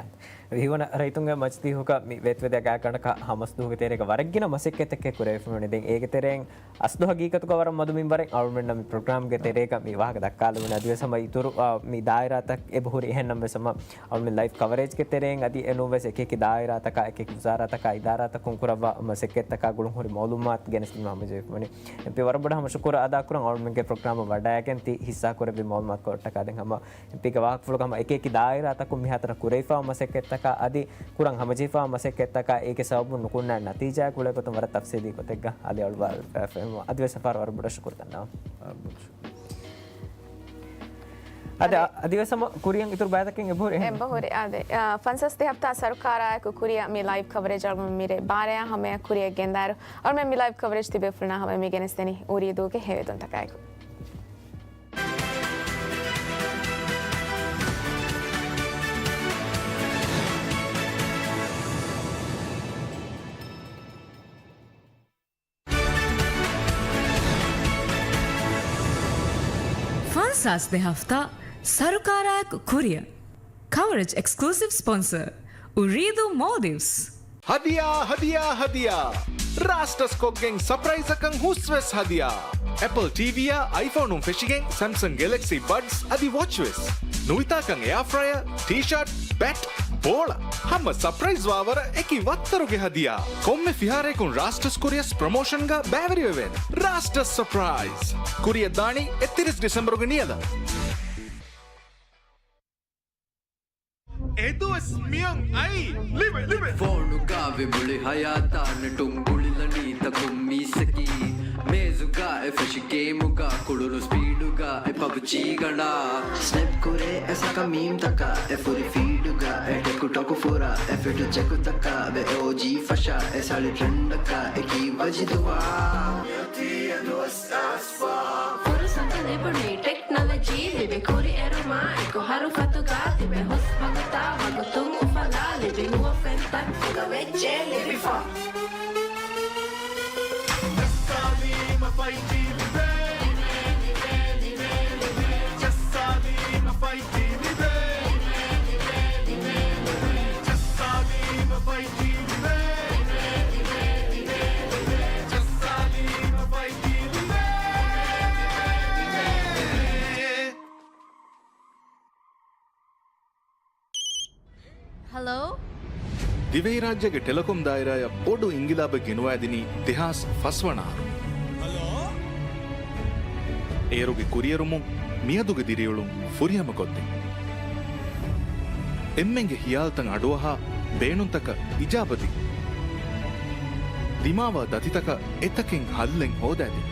ހީވަނަ ރައްޔިތުންގެ މަޖިލީހުގަ މި ވޭތުވެދިޔަ ގާތްގަނޑަކަށް ހަމަ އަސްލުހުގެ ތެރޭގަ ވަރަށް ގިނަ މަސައްކަތްތަކެއް ކުރެވިފަވަނީ. ދެން އޭގެ ތެރެއިން އަސްލު ހަގީގަތުގަ ވަރަށް މަދު މިންވަރެއް އަޅުމެންނަށް މި ޕްރޮގްރާމްގެ ތެރޭގަ މި ވާހަކަ ދައްކާލެވުނު. އަދިވެސް ހަމަ އިތުރު، އާ، މި ދާއިރާތައް އެބަހުރި އެހެން ނަމަވެސް ހަމަ އަޅުމެން ލައިވް ކަވަރޭޖްގެ ތެރެއިން އަދި އެނޫންވެސް އެކިއެކި ދާއިރާތަކާ، އެކިއެކި ވުޒާރާތަކާ، އިދާރާތަކުން ކުރައްވާ މަސައްކަތްތަކާ ގުޅުން ހުރި މައުލޫމާތު ގެނެސްދިނުމަށް ހަމަޖެހިފަވަނީ. އެމްޕީ ވަރަށް ބޮޑަށް ހަމަ ޝުކުރު އަދާކުރަން އަޅުމެންގެ ޕްރޮގްރާމަށް ވަޑައިގެން ތި ހިއްސާކުރެއްވި މައުލޫމާތު ކޮޅަށްޓަކާ. ދެން ހަމަ އެމްޕީގެ ވާހަކަފުޅުގަ ހަމަ އެކިއެކި ދާއިރާތަކުން މިހާތަނަށް ކުރެވިފައިވާ މަސައްކަތްތަކާ އަދި ކުރަން ހަމަޖެހިފައިވާ މަސައްކަތްތަކާ އޭގެ ސަބަބުން ނުކުންނާ ނަތީޖާއެއް އުޅޭ ގޮތުން ވަރަށް ތަފްސީލީ ގޮތެއްގަ ހާލި އަޅުވާ އަދިވެސް ސަފާރަށް ވަރަށް ބޮޑަށް ޝުކުރު ދަންނަވަން. އަދި އަދި. އަދިވެސް ހަމަ ކުރިޔަށް އިތުރު ބައިތަކެއް އެބަހުރި އެހެން. އެބަހުރި، އާދެ. އާ، ފަންސާސް ދެ ހަފްތާ ސަރުކާރާއެކު ކުރިޔަށް މި ލައިވް ކަވަރޭޖް އަޅުގަނޑު މިރޭ ބާރަޔާ ހަމަޔަށް ކުރިޔަށް ގެންދާއިރު، އަޅުމެން މި ލައިވް ކަވަރޭޖް ތިބޭފުޅުންނާ ހަމަޔަށް މި ގެނެސްދެނީ އުރީދޫގެ ހެޔޮއެދުންތަކާއެކު. ފަންސާސް ދެ ހަފްތާ ސަރުކާރާއެކު ކުރިޔަށް. ކަވަރޭޖް އެކްސްކްލޫސިވް ސްޕޮންސަރ، އުރީދޫ މޯލްޑިވްސް. ހަދިޔާ، ހަދިޔާ، ހަދިޔާ! ރާސްޓަސް ކޮށްގެން ސަޕްރައިޒަކަށް ހުސްވެސް ހަދިޔާ! އެޕަލް ޓީވީއާ އައިފޯނުން ފެށިގެން ސެމްސަން ގެލެކްސީ ބަޑްސް އަދި ވޮޗްވެސް. ނުވިތާކަން އެއާ ފްރަޔަރ، ޓީޝާޓް، ބެޓް، ބޯޅަ. ހަމަ ސަޕްރައިޒް ވާވަރަށް އެކި ވައްތަރުގެ ހަދިޔާ. ކޮންމެ ފިހާރަޔަކުން ރާސްޓަސް ކުރިޔަސް ޕްރޮމޯޝަންގަ ބައިވެރިވެވޭނެ. ރާސްޓަސް ސަޕްރައިޒް. ކުރިޔަށް ދާނީ އެއްތިރީސް ޑިސެމްބަރުގެ ނިޔަލަށް. އެދުވަސް މިއޮން އައީ. ލިބެ، ލިބެ. ފޯނުގަ ވި މުޅި ހަޔާތާ ނެޓުން ގުޅިލަނީ ތަކުން މީސްއަކީ. މޭޒުގަ އެ ފެށި ގޭމުގަ ކުޅުނު ސްޕީޑުގަ އެ ޕަބްޖީ ގަނޑާ. ސްނެޕް ކުރޭ އެ ސަކަ މީމްތަކަށް އެ ފުރި ފީޑުގަ އެ ޓެކުޓޮކު ފުރާ އެ ފެޓު ޗެކުތަކަށް ވެ އޯޖީ ފަށާ އެ ސަޅި ޓްރެންޑަކަށް އެކީ ވަޖިދުވާ. ފުރުސަތު ލިބުނީ ޓެކްނޮލޮޖީ ލިބި ކުރިއެރުމާ އެކު ހަރުފަތުގަ ތިބެ ހުސް ވަގުތާ ވަގުތުން އުފަލާ ލިބި ނުވަ ފެންތައް ފުގަ ވެއްޖެ ލިބިފަ. ޖައްސާލީމަ ފައިވް ޖީ ލިބޭ. ޖައްސާލީމަ ފައިވް ޖީ ލިބޭ. ޖައްސާލީމަ ފައިވް ޖީ ލިބޭ. ހަލޯ؟ ދިވެހިރާއްޖޭގެ ޓެލެކޮމް ދާއިރާއަށް ބޮޑު އިންގިލާބެއް ގެނުވައިދިނީ ދެހާސް ފަސް ވަނަ އަހަރު. އޭރުގެ ކުރިއެރުމުން މިއަދުގެ ދިރިއުޅުން ފުރިހަމަކޮށްދިން. އެންމެންގެ ހިޔާލުތައް އަޑުއަހާ، ބޭނުންތަކަށް އިޖާބަދިން. ދިމާވާ ދަތިތަކަށް އެތަކެއް ހައްލެއް ހޯދައިދިން.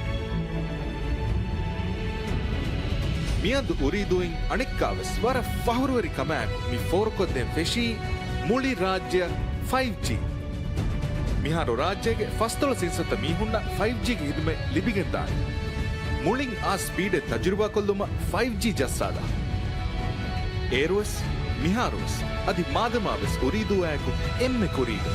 މިއަދު އުރީދޫއިން އަނެއްކާވެސް ވަރަށް ފަހުރުވެރި ކަމާއެކު މި ފޯރުކޮށްދޭން ފެށީ މުޅި ރާއްޖެއަށް ފައިވް ޖީ. މިހާރު ރާއްޖޭގެ ފަސްދޮޅަސް އިންސައްތަ މީހުންނަށް ފައިވް ޖީގެ ހިދުމަތް ލިބިގެންދާނެ. މުޅިން އާ ސްޕީޑެއް ތަޖުރިބާކޮށްލުމަށް ފައިވް ޖީ ޖައްސާލާ. އޭރުވެސް، މިހާރުވެސް، އަދި މާދަމާވެސް އުރީދޫއާއެކު އެންމެ ކުރީގަ.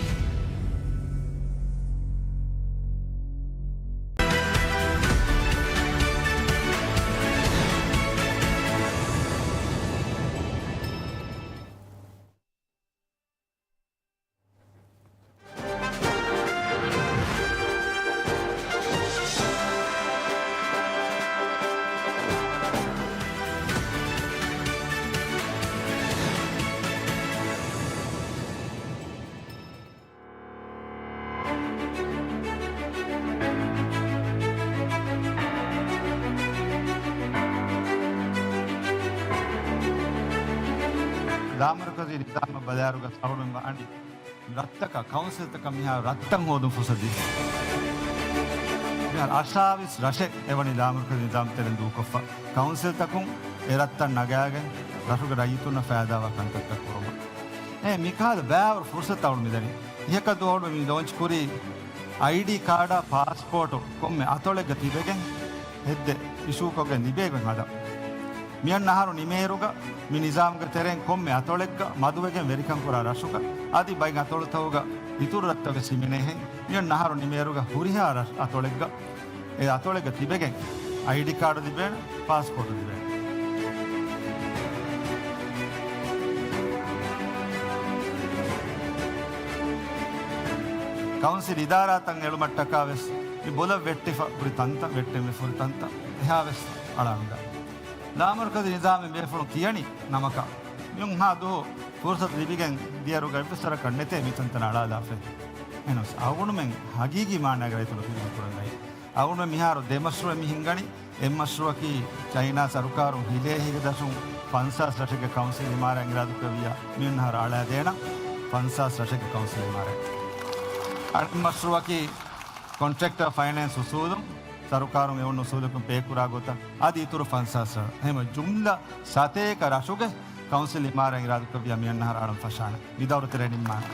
ލާމަރުކަޒީ ނިޒާމަށް ބަލާއިރުގަ ސައުޅުން ވާނީ ރަށްތަކަށް، ކައުންސިލްތަކަށް މިހާރު ރަށްތައް ހޯދުން ފުރުސަތު ދީ. މިހާރު އަށާވީސް ރަށެއް އެވަނީ ލާމަރުކަޒީ ނިޒާމް ތެރެއިން ދޫކޮށްފަ. ކައުންސިލްތަކުން އެ ރަށްތައް ނަގާގެން ރަށުގެ ރައްޔިތުންނަށް ފައިދާވާ ކަންތައްތައް ކުރުމަށް. އެ މިކަހަލަ ބައިވަރު ފުރުސަތު އަޅު މިދަނީ. އިހަކަ ދުވަހު މި ލޯންޗް ކުރީ އައިޑީ ކާޑާ ޕާސްޕޯޓު ކޮންމެ އަތޮޅެއްގަ ތިބެގެން ހެއްދެ އިޝޫކޮށްގެން ލިބޭގޮތް ހަދަން. މިއަންނަ އަހަރު ނިމޭއިރުގަ މި ނިޒާމުގެ ތެރެއިން ކޮންމެ އަތޮޅެއްގަ މަދުވެގެން ވެރިކަން ކުރާ ރަށުގަ އަދި ބައިން އަތޮޅުތަކުގަ އިތުރު ރަށްތައް ވެސް ހިމެނޭހެން. މިއަންނަ އަހަރު ނިމޭއިރުގަ ހުރިހާ ރަށް އަތޮޅެއްގަ އެ އަތޮޅެއްގަ ތިބެގެން އައިޑީ ކާޑު ލިބޭނެ، ޕާސްޕޯޓު ލިބޭނެ. ކައުންސިލް އިދާރާތައް އެޅުމަށްޓަކާ ވެސް މި ބޮލަށް ވެއްޓިފަ ހުރި ތަންތަން، ވެއްޓެން ވެ ހުރި ތަންތަން އެހާ ވެސް އަޅާންދާ. ލާމަރުކަޒީ ނިޒާމެއް ބޭފުޅުން ކިޔަނީ ނަމަކަށް މިއުންހާ ދުހު ފުރުސަތު ލިބިގެން ދިޔަ އިރުގަ އެއްވެސް ވަރަކަށް ނެތޭ މިތަންތަނަށް އަޅާލާފައި. އެހެނަސް އަޅުގަނޑުމެން ހަގީގީ މާނައިގަ ރައްޔިތުންނަށް ޚިދުމަތް ކުރަން އައީ. އަޅުގަނޑުމެން މިހާރު ދެ މަޝްރޫއެއް މި ހިންގަނީ. އެއް މަޝްރޫއަކީ ޗައިނާ ސަރުކާރުން ހިލޭ ހިގަދަށުން ފަންސާސް ރަށެއްގެ ކައުންސިލް އިމާރާތް އިރާދަކުރެއްވިއްޔާ މިއުންހާރު އަޅާދޭނަ ފަންސާސް ރަށެއްގެ ކައުންސިލް އިމާރާތް. އަނެއް މަޝްރޫއަކީ ކޮންޓްރެކްޓަރ ފައިނޭންސް އުސޫލުން ސަރުކާރުން އެ އޮންނަ އުސޫލަކުން ބޭކުރާ ގޮތަށް އަދި އިތުރު ފަންސާސް ރަށް. އެހެން ޖުމްލަ ސަތޭކަ ރަށުގެ ކައުންސިލް އިމާރާތް އިރާދަކުރެއްވިއްޔާ މިއަންނަ އަހަރު އަޅަން ފަށާނެ. މި ދައުރު ތެރޭ ނިންމާނެ.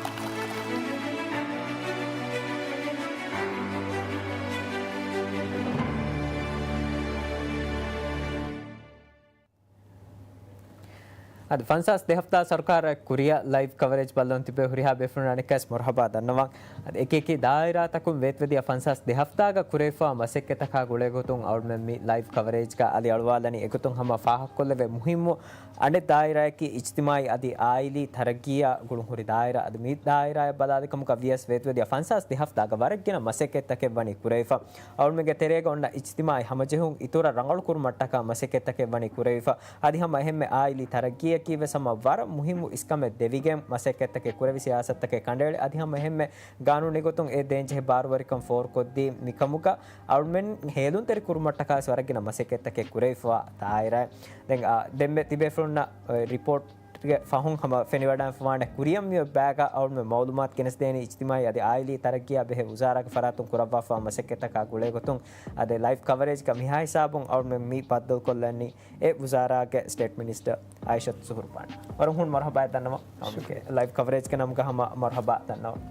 އަދި ފަންސާސް ދެ ހަފްތާ ސަރުކާރާ ކުރިއަށް ލައިވް ކަވަރޭޖް ބައްލަވަން ތިބޭ ހުރިހާ ބޭފުޅުންނަށް އަނެއްކާވެސް މަރުހަބާ ދަންނަވަން. އަދި އެކިއެކި ދާއިރާތަކުން ވޭތުވެދިޔަ ފަންސާސް ދެ ހަފްތާގަ ކުރެވިފާ މަސައްކަތްތަކާ ގުޅޭގޮތުން އަޅުމެން މި ލައިވް ކަވަރޭޖްގަ އަލިއަޅުވާލަނީ. އެގޮތުން ހަމަ ފާހަގަކޮށްލެވޭ މުހިއްމު އަނެއް ދާއިރާއަކީ އިޖްތިމާއީ އަދި އާއިލީ ތަރައްގީއާ ގުޅުންހުރި ދާއިރާ. އަދި މި ދާއިރާއަށް ބަލާލިކަމުގަ ވިޔަސް ވޭތުވެދިޔަ ފަންސާސް ދެ ހަފްތާގަ ވަރަށް ގިނަ މަސައްކަތްތަކެއް ވަނީ ކުރެވިފަ. އަޅުމެންގެ ތެރޭގަ އޮންނަ އިޖްތިމާއީ ހަމަޖެހުން އިތުރަށް ރަނގަޅުކުރުމަށްޓަކާ މަސައްކަތްތަކެއް ވަނީ ކުރެވިފަ. އަދި ހަމަ އެހެންމެ އާއިލީ ތަރައްގީއަކީ ވެސް ހަމަ ވަރަށް މުހިއްމު އިސްކަމެއް ދެވިގެން މަސައްކަތްތަކެއް ކުރެވި ސިޔާސަތުތަކެއް ކަނޑައެޅި. އަދި ހަމަ އެހެންމެ ގާނޫނީ ގޮތުން އެ ދޭންޖެހޭ ބާރުވެރިކަން ފޯރުކޮށްދީ މިކަމުގަ އަޅުމެން ހޭލުންތެރި ކުރުމަށްޓަކާ ވެސް ވަރަށް ގިނަ މަސައްކަތްތަކެއް ކުރެވިފަ ދާއިރާ. ދެން، އާ، ދެންމެ ތިބޭފުޅުންނަށް، އެ، ރިޕޯޓްގެ ފަހުން ހަމަ ފެނިވަޑައިފަވާނެ ކުރިއަށް މިއޮތް ބައިގަ އަޅުމެން މައުލޫމާތު ގެނެސްދޭނީ އިޖްތިމާއީ އަދި އާއިލީ ތަރައްގީއާ ބެހޭ ވުޒާރާގެ ފަރާތުން ކުރައްވާފަ މަސައްކަތްތަކާ ގުޅޭގޮތުން އަދި ލައިވް ކަވަރޭޖްގަ މިހާ ހިސާބުން އަޅުމެން މި ބައްދަލުކޮށްލަނީ އެ ވުޒާރާގެ ސްޓޭޓް މިނިސްޓަރ އާއިޝަތު ޒުހުރު ބާން. ވަރަށް ހުން މަރުހަބާ ދަންނަވަން. ޝުކުރިއްޔާ. ލައިވް ކަވަރޭޖްގެ ނަމުގަ ހަމަ މަރުހަބާ ދަންނަވަން.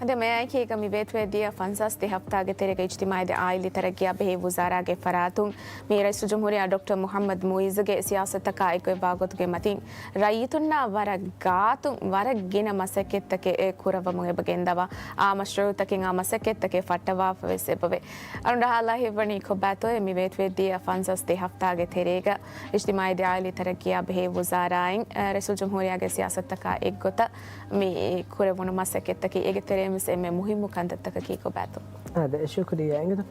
އަދި މިއާއެކީގަ މި ވޭތުވެދިޔަ ފަންސާސް ދެ ހަފްތާގެ ތެރޭގަ އިޖްތިމާއީ އާއިލީ ތަރައްގީއާ ބެހޭ ވުޒާރާގެ ފަރާތުން މި ރައީސުލްޖުމްހޫރިއްޔާ ޑޮކްޓަރ މުޙައްމަދު މުޢިއްޒުގެ ސިޔާސަތަކާ އެއްގޮތްވާ ގޮތުގެ މަތިން ރައްޔިތުންނާ ވަރަށް ގާތުން ވަރަށް ގިނަ މަސައްކަތްތަކެއް އެ ކުރައްވަމުން އެބަ ގެންދަވާ. އާ މަޝްރޫޢުތަކެއް އާ މަސައްކަތްތަކެއް ފައްޓަވާފަ ވެސް އެބަވޭ. އަޅުގަނޑަށް ހާލާ ހިތްވަނީ ކޮބާތޯއޭ މި ވޭތުވެދިޔަ ފަންސާސް ދެ ހަފްތާގެ ތެރޭގަ އިޖްތިމާއީ އާއިލީ ތަރައްގީއާ ބެހޭ ވުޒާރާއިން، އަ، ރައީސުލްޖުމްހޫރިއްޔާގެ ސިޔާސަތުތަކާ އެއްގޮތަށް މި ކުރެވުނު މަސައްކަތްތަކީ އޭގެ ތެރެއިން ވެސް އެންމެ މުހިއްމު ކަންތައްތަކަކީ ކޮބާތޯ؟ އާދެ، ޝުކުރިއްޔާ. އިނގޭތޯ،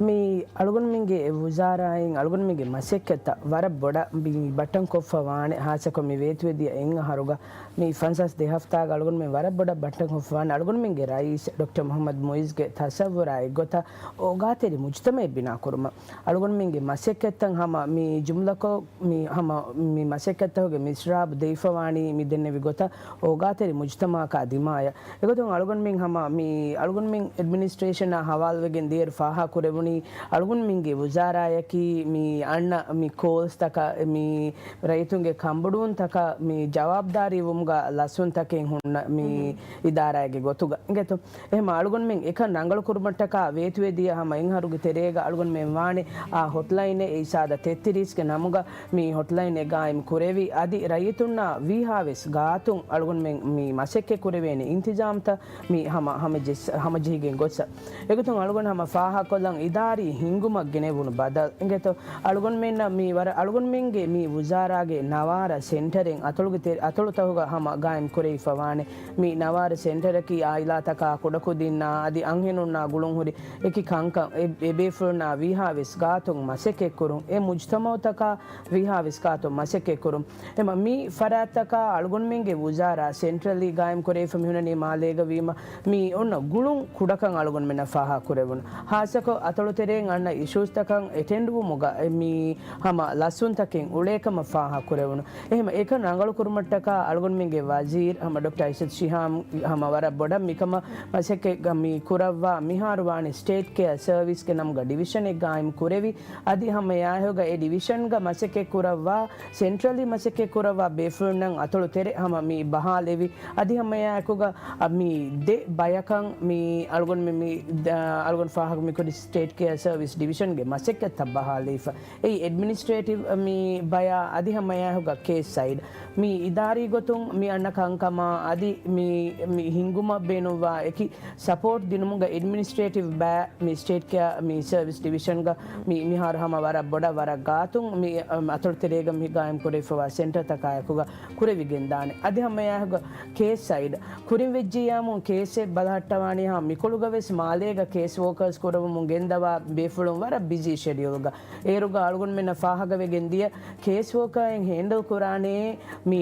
މި އަޅުގަނޑުމެންގެ ވުޒާރާއިން އަޅުގަނޑުމެންގެ މަސައްކަތްތައް ވަރަށް ބޮޑަށް މި ބައްޓަން ކޮށްފަ ވާނެ، ހާއްސަކޮށް މި ވޭތުވެދިޔަ އެއް އަހަރުގަ މި ފަންސާސް ދެ ހަފްތާގަ އަޅުގަނޑުމެން ވަރަށް ބޮޑަށް ބައްޓަން ކޮށްފަ ވާނެ. އަޅުގަނޑުމެންގެ ރައީސް ޑޮކްޓަރ މުޙައްމަދު މުޢިއްޒުގެ ތަސައްވުރާ އެއްގޮތަށް އޯގާތެރި މުޖްތަމަޢެއް ބިނާ ކުރުމަށް. އަޅުގަނޑުމެންގެ މަސައްކަތްތައް ހަމަ މި ޖުމްލަކޮށް، މި ހަމަ މި މަސައްކަތްތަކުގެ މިސްރާބު ދެވިފަވާނީ މި ދެންނެވި ގޮތަށް އޯގާތެރި މުޖްތަމަޢަކާ ދިމާޔަށް. އެގޮތުން އަޅުގަނޑުމެން ހަމަ މި އަޅުގަނޑުމެން އެޑްމިނިސްޓްރޭޝަނާ ހަވާލުވެގެން ދިޔައިރު ފާހަގަކުރެވުނީ، އަޅުގަނޑުމެންގެ ވުޒާރާއަކީ މި އަންނަ މި ކޯލްސްތަކަށް މި ރައްޔިތުންގެ ކަންބޮޑުވުންތަކަށް މި ޖަވާބުދާރީވުމުގަ ލަސްވުންތަކެއް ހުންނަ މި މުހުން. އިދާރާއެއްގެ ގޮތުގަ. އިނގޭތޯ؟ އެހެމަ އަޅުގަނޑުމެން އެކަން ރަނގަޅު ކުރުމަށްޓަކާ ވޭތުވެދިޔަ ހަމަ އެއްއަހަރުގެ ތެރޭގަ އަޅުގަނޑުމެން ވާނެ އާ ހޮޓްލައިނެއް އެއްސާދަ ތެއްތިރީސްގެ ނަމުގަ މި ހޮޓްލައިނެއް ގާއިމް ކުރެވި، އަދި ރައްޔިތުންނާ ވީހާވެސް ގާތުން އަޅުގަނޑުމެން މި މަސައްކަތް ކުރެވޭނެ އިންތިޒާމްތައް މި ހަމަ، ހަމަޖެއްސަ-، ހަމަޖެހިގެން ގޮއްސަ. އެގޮތުން އަޅުގަނޑު ހަމަ ފާހަގަކޮށްލަން އިދާރީ ހިންގުމަށް ގެނެވުނު ބަދަލު. އިނގޭތޯ؟ އަޅުގަނޑުމެންނަށް މި ވަރަށް އަޅުގަނޑުމެންގެ މި ވުޒާރާގެ ނަވާރަ ސެންޓަރެއް އަތޮޅުގެ ތެ-، އަތޮޅުތަކުގަ ހަމަ ގާއިމް ކުރެވިފަވާނެ. މި ނަވާރަ ސެންޓަރަކީ އާއިލާތަކާ ކުޑަކުދިންނާ އަދި އަންހެނުންނާ ގުޅުންހުރި އެކި ކަންކަން އެ، އެބޭފުޅުންނާ ވީހާވެސް ގާތުން މަސައްކަތްކުރުން. އެ މުޖްތަމަޢުތަކާ ވީހާވެސް ގާތުން މަސައްކަތްކުރުން. އެމަ މި ފަރާތްތަކާ އަޅުގަނޑުމެންގެ ވުޒާރާ ސެންޓްރަލީ ގާއިމް ކުރެވިފަ މިހުންނަނީ މާލޭގަ ވީމަ، މި އޮންނަ ގުޅުން ކުޑަކަން އަޅުގަނޑުމެންނަށް ފާހަގަކުރެވުނު. ހާއްސަކޮށް އަތޮޅުތެރެއިން އަންނަ އިޝޫސްތަކަށް އެޓެންޑްވުމުގަ މި ހަމަ ލަސްވުންތަކެއް އުޅޭކަމަށް ފާހަގަކުރެވުނު. އެހެމަ އެކަން ރަނގަޅުކުރުމަށްޓަކާ އަޅުގަނޑުމެންގެ ވަޒީރު ހަމަ ޑޮކްޓަރ އައިޝަތު ޝިހާމް ހަމަ ވަރަށް ބޮޑަށް މިކަމަށް މަސައްކަތް މި ކުރައްވާ މިހާރު ވާނީ ސްޓޭޓް ކެއާ ސަރވިސްގެ ނަމުގަ ޑިވިޝަނެއް ގާއިމް ކުރެވި، އަދި ހަމަ އެއާއެކުގަ އެ ޑިވިޝަންގަ މަސައްކަތް ކުރައްވާ ސެންޓްރަލީ މަސައްކަތް ކުރައްވާ ބޭފުޅުންނަށް އަތޮޅު ތެރެ ހަމަ މި ބަހާލެވި، އަދި ހަމަ އެއާއެކުގަ މި ދެ ބަޔަކަށް މި އަޅުގަނޑުމެން މި ދ-، އަޅުގަނޑު ފާހަގަ މިކުރި ސްޓޭޓް ކެއާ ސަރވިސް ޑިވިޝަންގެ މަސައްކަތްތައް ބަހާލައިފަ. އެއީ އެޑްމިނިސްޓްރޭޓިވް މި ބަޔާ އަދި ހަމައެއާއެކުގަ ކޭސް ސައިޑް. މި އިދާރީ ގޮތުން މި އަންނަ ކަންކަމާ އަދި މި، މި ހިންގުމަށް ބޭނުންވާ އެކި ސަޕޯޓް ދިނުމުގަ އެޑްމިނިސްޓްރޭޓިވް ބައި މި ސްޓޭޓް ކެއާ މި ސަރވިސް ޑިވިޝަންގަ މި މިހާރު ހަމަ ވަރަށް ބޮޑަށް ވަރަށް ގާތުން މި، އަ، އަތޮޅު ތެރޭގަ މި ގާއިމް ކުރެވިފަވާ ސެންޓަރ ތަކާއެކުގަ ކުރެވިގެންދާނެ. އަދި ހަމައެއާއެކުގަ ކޭސް ސައިޑް ކުރިން ވެއްޖިއްޔާމު ކޭސްއެއް ބަލަހައްޓަވާނީ ހަމަ މިކޮޅުގަ ވެސް މާލޭގަ ކޭސް ވޯކާސް ކުރަވަމުން ގެންދަވާ ބޭފުޅުން ވަރަށް ބިޒީ ޝެޑިއުލްގަ. އޭރުގަ އަޅުގަނޑުމެންނަށް ފާހަގަވެގެން ދިޔަ ކޭސް ވޯކާއިން ހޭންޑަލް ކުރާނޭ މި،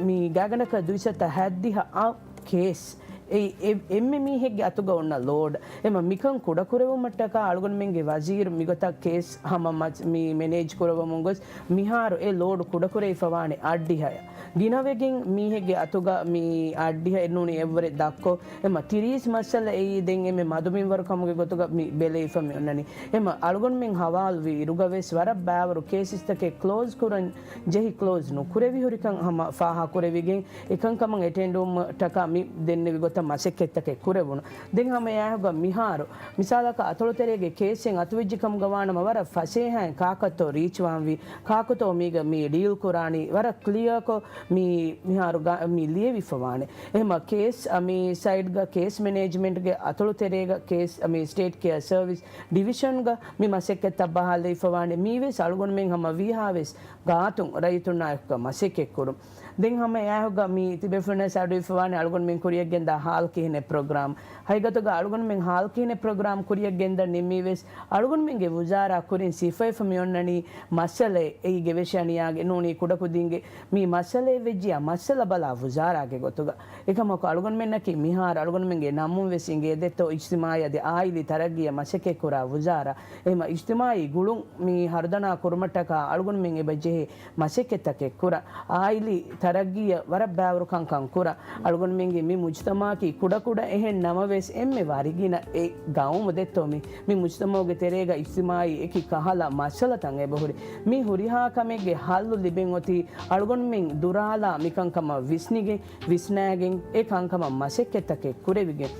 މި ގާތްގަނޑަކަށް ދުއިސައްތަ ހައްދިހަ އަށް ކޭސް. އެ، އެ، އެންމެ މީހެއްގެ އަތުގަ އޮންނަ ލޯޑް. އެމަ މިކަން ކުޑަކުރެވުމަށްޓަކާ އަޅުގަނޑުމެންގެ ވަޒީރު މިގޮތަށް ކޭސް ހަމަ މަ-، މި މެނޭޖް ކުރަވަމުން ގޮސް މިހާރު އެ ލޯޑް ކުޑަކުރެވިފަވާނެ އަށްޑިހައަށް. ގިނަވެގެން މީހެއްގެ އަތުގަ މި އަށްޑިހަ އެއްނޫނީ އެއްވުރެ ދަށްކޮށް، އެމަ ތިރީސް މައްސަލަ އެއީ ދެން އެންމެ މަދުމިންވަރު ކަމުގެ ގޮތުގަ މި ބެލެވިފަ މި އޮންނަނީ. އެމަ އަޅުގަނޑުމެން ހަވާލުވި އިރުގަ ވެސް ވަރަށް ބާވަރު ކޭސްތަކެއް ކްލޯޒް ކުރަން ޖެހި ކްލޯޒް ނުކުރެވި ހުރިކަން ހަމަ ފާހަކުރެވިގެން، އެކަންކަމަށް އެޓެންޑުވުމަށްޓަކާ މި ދެންނެވި ގޮތަށް މަސައްކަތްތަކެއް ކުރެވުނު. ދެން ހަމައެއާއެކުގަ މިހާރު މިސާލަކަށް އަތޮޅުތެރޭގެ ކޭސްއެއް އަތުވެއްޖެ ކަމުގަ ވާނަމަ ވަރަށް ފަސޭހައިން ކާކަށްތޯ ރީޗް ވާންވީ، ކާކުތޯ މީގަ މި ޑީލް ކުރާނީ، ވަރަށް ކްލިއާކޮށް މި މިހާރު ގާ-، މި ލިޔެވިފަވާނެ. އެހެމަ ކޭސް، އަ، މި ސައިޑްގަ ކޭސް މެނޭޖްމަންޓްގެ އަތޮޅުތެރޭގަ ކޭސް، އަ، މި ސްޓޭޓް ކެއާ ސަރވިސް ޑިވިޝަންގަ މި މަސައްކަތްތައް ބަހާލައިފަވާނެ. މީވެސް އަޅުގަނޑުމެން ހަމަ ވީހާވެސް ގާތުން ރައްޔިތުންނާއެކުގަ މަސައްކަތްކުރުން. ދެން ހަމަ އެއާއެކުގަ މި ތިބޭފުޅުންނަށް ސަޑުވިފަވާނެ އަޅުގަނޑުމެން ކުރިއަށްގެންދާ ހާލް ކިހިނެއް ޕްރޮގްރާމް. ހަގީގަތުގަ އަޅުގަނޑުމެން ހާލް ކިހިނެއް ޕްރޮގްރާމް ކުރިއަށްގެންދަން ނިންމީވެސް އަޅުގަނޑުމެންގެ ވުޒާރާ ކުރިން ސިފައިފަ މިއޮންނަނީ މައްސަލައެއް. އެއީ ގެވެށި އަނިޔާގެ ނޫނީ ކުޑަކުދިންގެ މި މައްސަލައެއް ވެއްޖިޔާ މައްސަލަ ބަލާ ވުޒާރާގެ ގޮތުގަ. އެކަމަކު އަޅުގަނޑުމެންނަކީ މިހާރު އަޅުގަނޑުމެންގެ ނަމުން ވެސް އިނގޭ ދެއްތޯ އިޖްތިމާއީ އަދި އާއިލީ ތަރައްގީއަށް މަސައްކަތްކުރާ ވުޒާރާ. އެހެމަ އިޖްތިމާއީ ގުޅުން މި ހަރުދަނާ ކުރުމަށްޓަކާ އަޅުގަނޑުމެން އެބަ ޖެހޭ މަސައްކަތްތަކެއް ކުރަން. އާއިލީ ތަރައްގީއަށް ވަރަށް ބާވަރު ކަންކަން ކުރަން. އަޅުގަނޑުމެންގެ މި މުޖްތަމަޢަކީ ކުޑަކުޑަ އެހެން ނަމަވެސް އެންމެ ވަރިގިނަ އެ ގައުމު ދެއްތޯ މި، މި މުޖްތަމަޢުގެ ތެރޭގަ އިޖްތިމާޢީ އެކި ކަހަލަ މައްސަލަތައް އެބަހުރި. މި ހުރިހާ ކަމެއްގެ ހައްލު ލިބެން އޮތީ އަޅުގަނޑުމެން ދުރާލާ މިކަންކަމަށް ވިސްނިގެން، ވިސްނާގެން އެ ކަންކަމަށް މަސައްކަތްތަކެއް ކުރެވިގެން.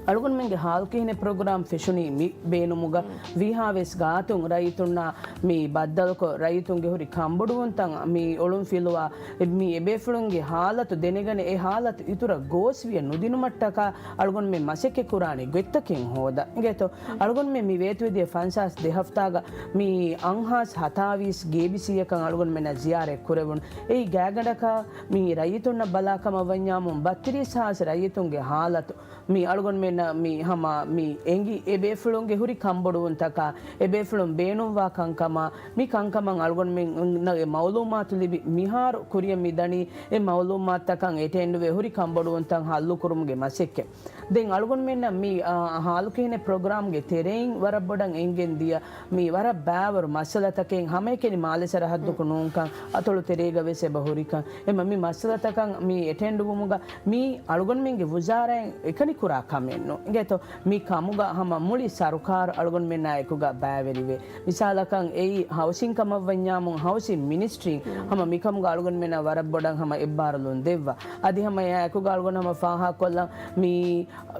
އަޅުގަނޑުމެންގެ ހާލް ކިހިނެއް ޕްރޮގްރާމް ފެށުނީ މި ބޭނުމުގަ ވީހާވެސް ގާތުން ރައްޔިތުންނާ މި ބައްދަލުކޮށް، ރައްޔިތުންގެ ހުރި ކަންބޮޑުވުންތައް މި އޮޅުންފިލުވާ، މި އެބޭފުޅުންގެ ހާލަތު ދެނެގަނެ، އެ ހާލަތު އިތުރަށް ގޯސްވިޔަ ނުދިނުމަށްޓަކާ އަޅުގަނޑުމެން މަސައްކަތް ކުރާނެ ގޮތްތަކެއް ހޯދަން. އިނގޭތޯ؟ އަޅުގަނޑުމެން މި ވޭތުވެދިޔަ ފަންސާސް ދެ ހަފްތާގަ މި އަށްހާސް ހަތާވީސް ގޭބިސީއަކަށް އަޅުގަނޑުމެންނަށް ޒިޔާރަތް ކުރެވުނު. އެއީ ގާތްގަނޑަކަށް މި ރައްޔިތުންނަށް ބަލާކަމަށް ވަންޏާމުން ބައްތިރީސް ހާސް ރައްޔިތުންގެ ހާލަތު މި އަޅުގަނޑުމެންނަށް މި ހަމަ މި އެނގި އެ ބޭފުޅުންގެ ހުރި ކަންބޮޑުވުންތަކާ، އެ ބޭފުޅުން ބޭނުންވާ ކަންކަމާ، މި ކަންކަމަށް އަޅުގަނޑުމެންނަށް އެ މައުލޫމާތު ލިބި، މިހާރު ކުރިއަށް މި ދަނީ އެ މައުލޫމާތުތަކަށް އެޓެންޑުވެ ހުރި ކަންބޮޑުވުންތައް ހައްލުކުރުމުގެ މަސައްކަތް. ދެން އަޅުގަނޑުމެންނަށް މި، އާ، ހާލުކިހިނެއް ޕްރޮގްރާމްގެ ތެރެއިން ވަރަށް ބޮޑަށް އެނގެން ދިޔަ މި ވަރަށް ބާވަރު މައްސަލަތަކެއް ހަމައެކަނި މާލެ ސަރަހައްދުކު ނޫންކަން، އަތޮޅު ތެރޭގަ ވެސް އެބަ ހުރިކަން. އެމަ މި މައްސަލަތަކަށް މި އެޓެންޑުވުމުގަ މީ އަޅުގަނޑުމެންގެ ވުޒާރާއިން އެކަނި ކުރާ ކަމެއް ނޫން. އިނގޭތޯ؟ މި ކަމުގަ ހަމަ މުޅި ސަރުކާރު އަޅުގަނޑުމެންނާ އެކުގަ ބައިވެރިވޭ. މިސާލަކަށް އެއީ ހައުސިން ކަމަށް ވަންޏާމުން ހައުސިން މިނިސްޓްރީން ހަމަ މިކަމުގަ އަޅުގަނޑުމެންނަށް ވަރަށް ބޮޑަށް ހަމަ އެއްބާރުލުން ދެއްވާ. އަދި ހަމަ އެއާ އެކުގަ އަޅުގަނޑު ހަމަ ފާހަގަކޮށްލަން މި،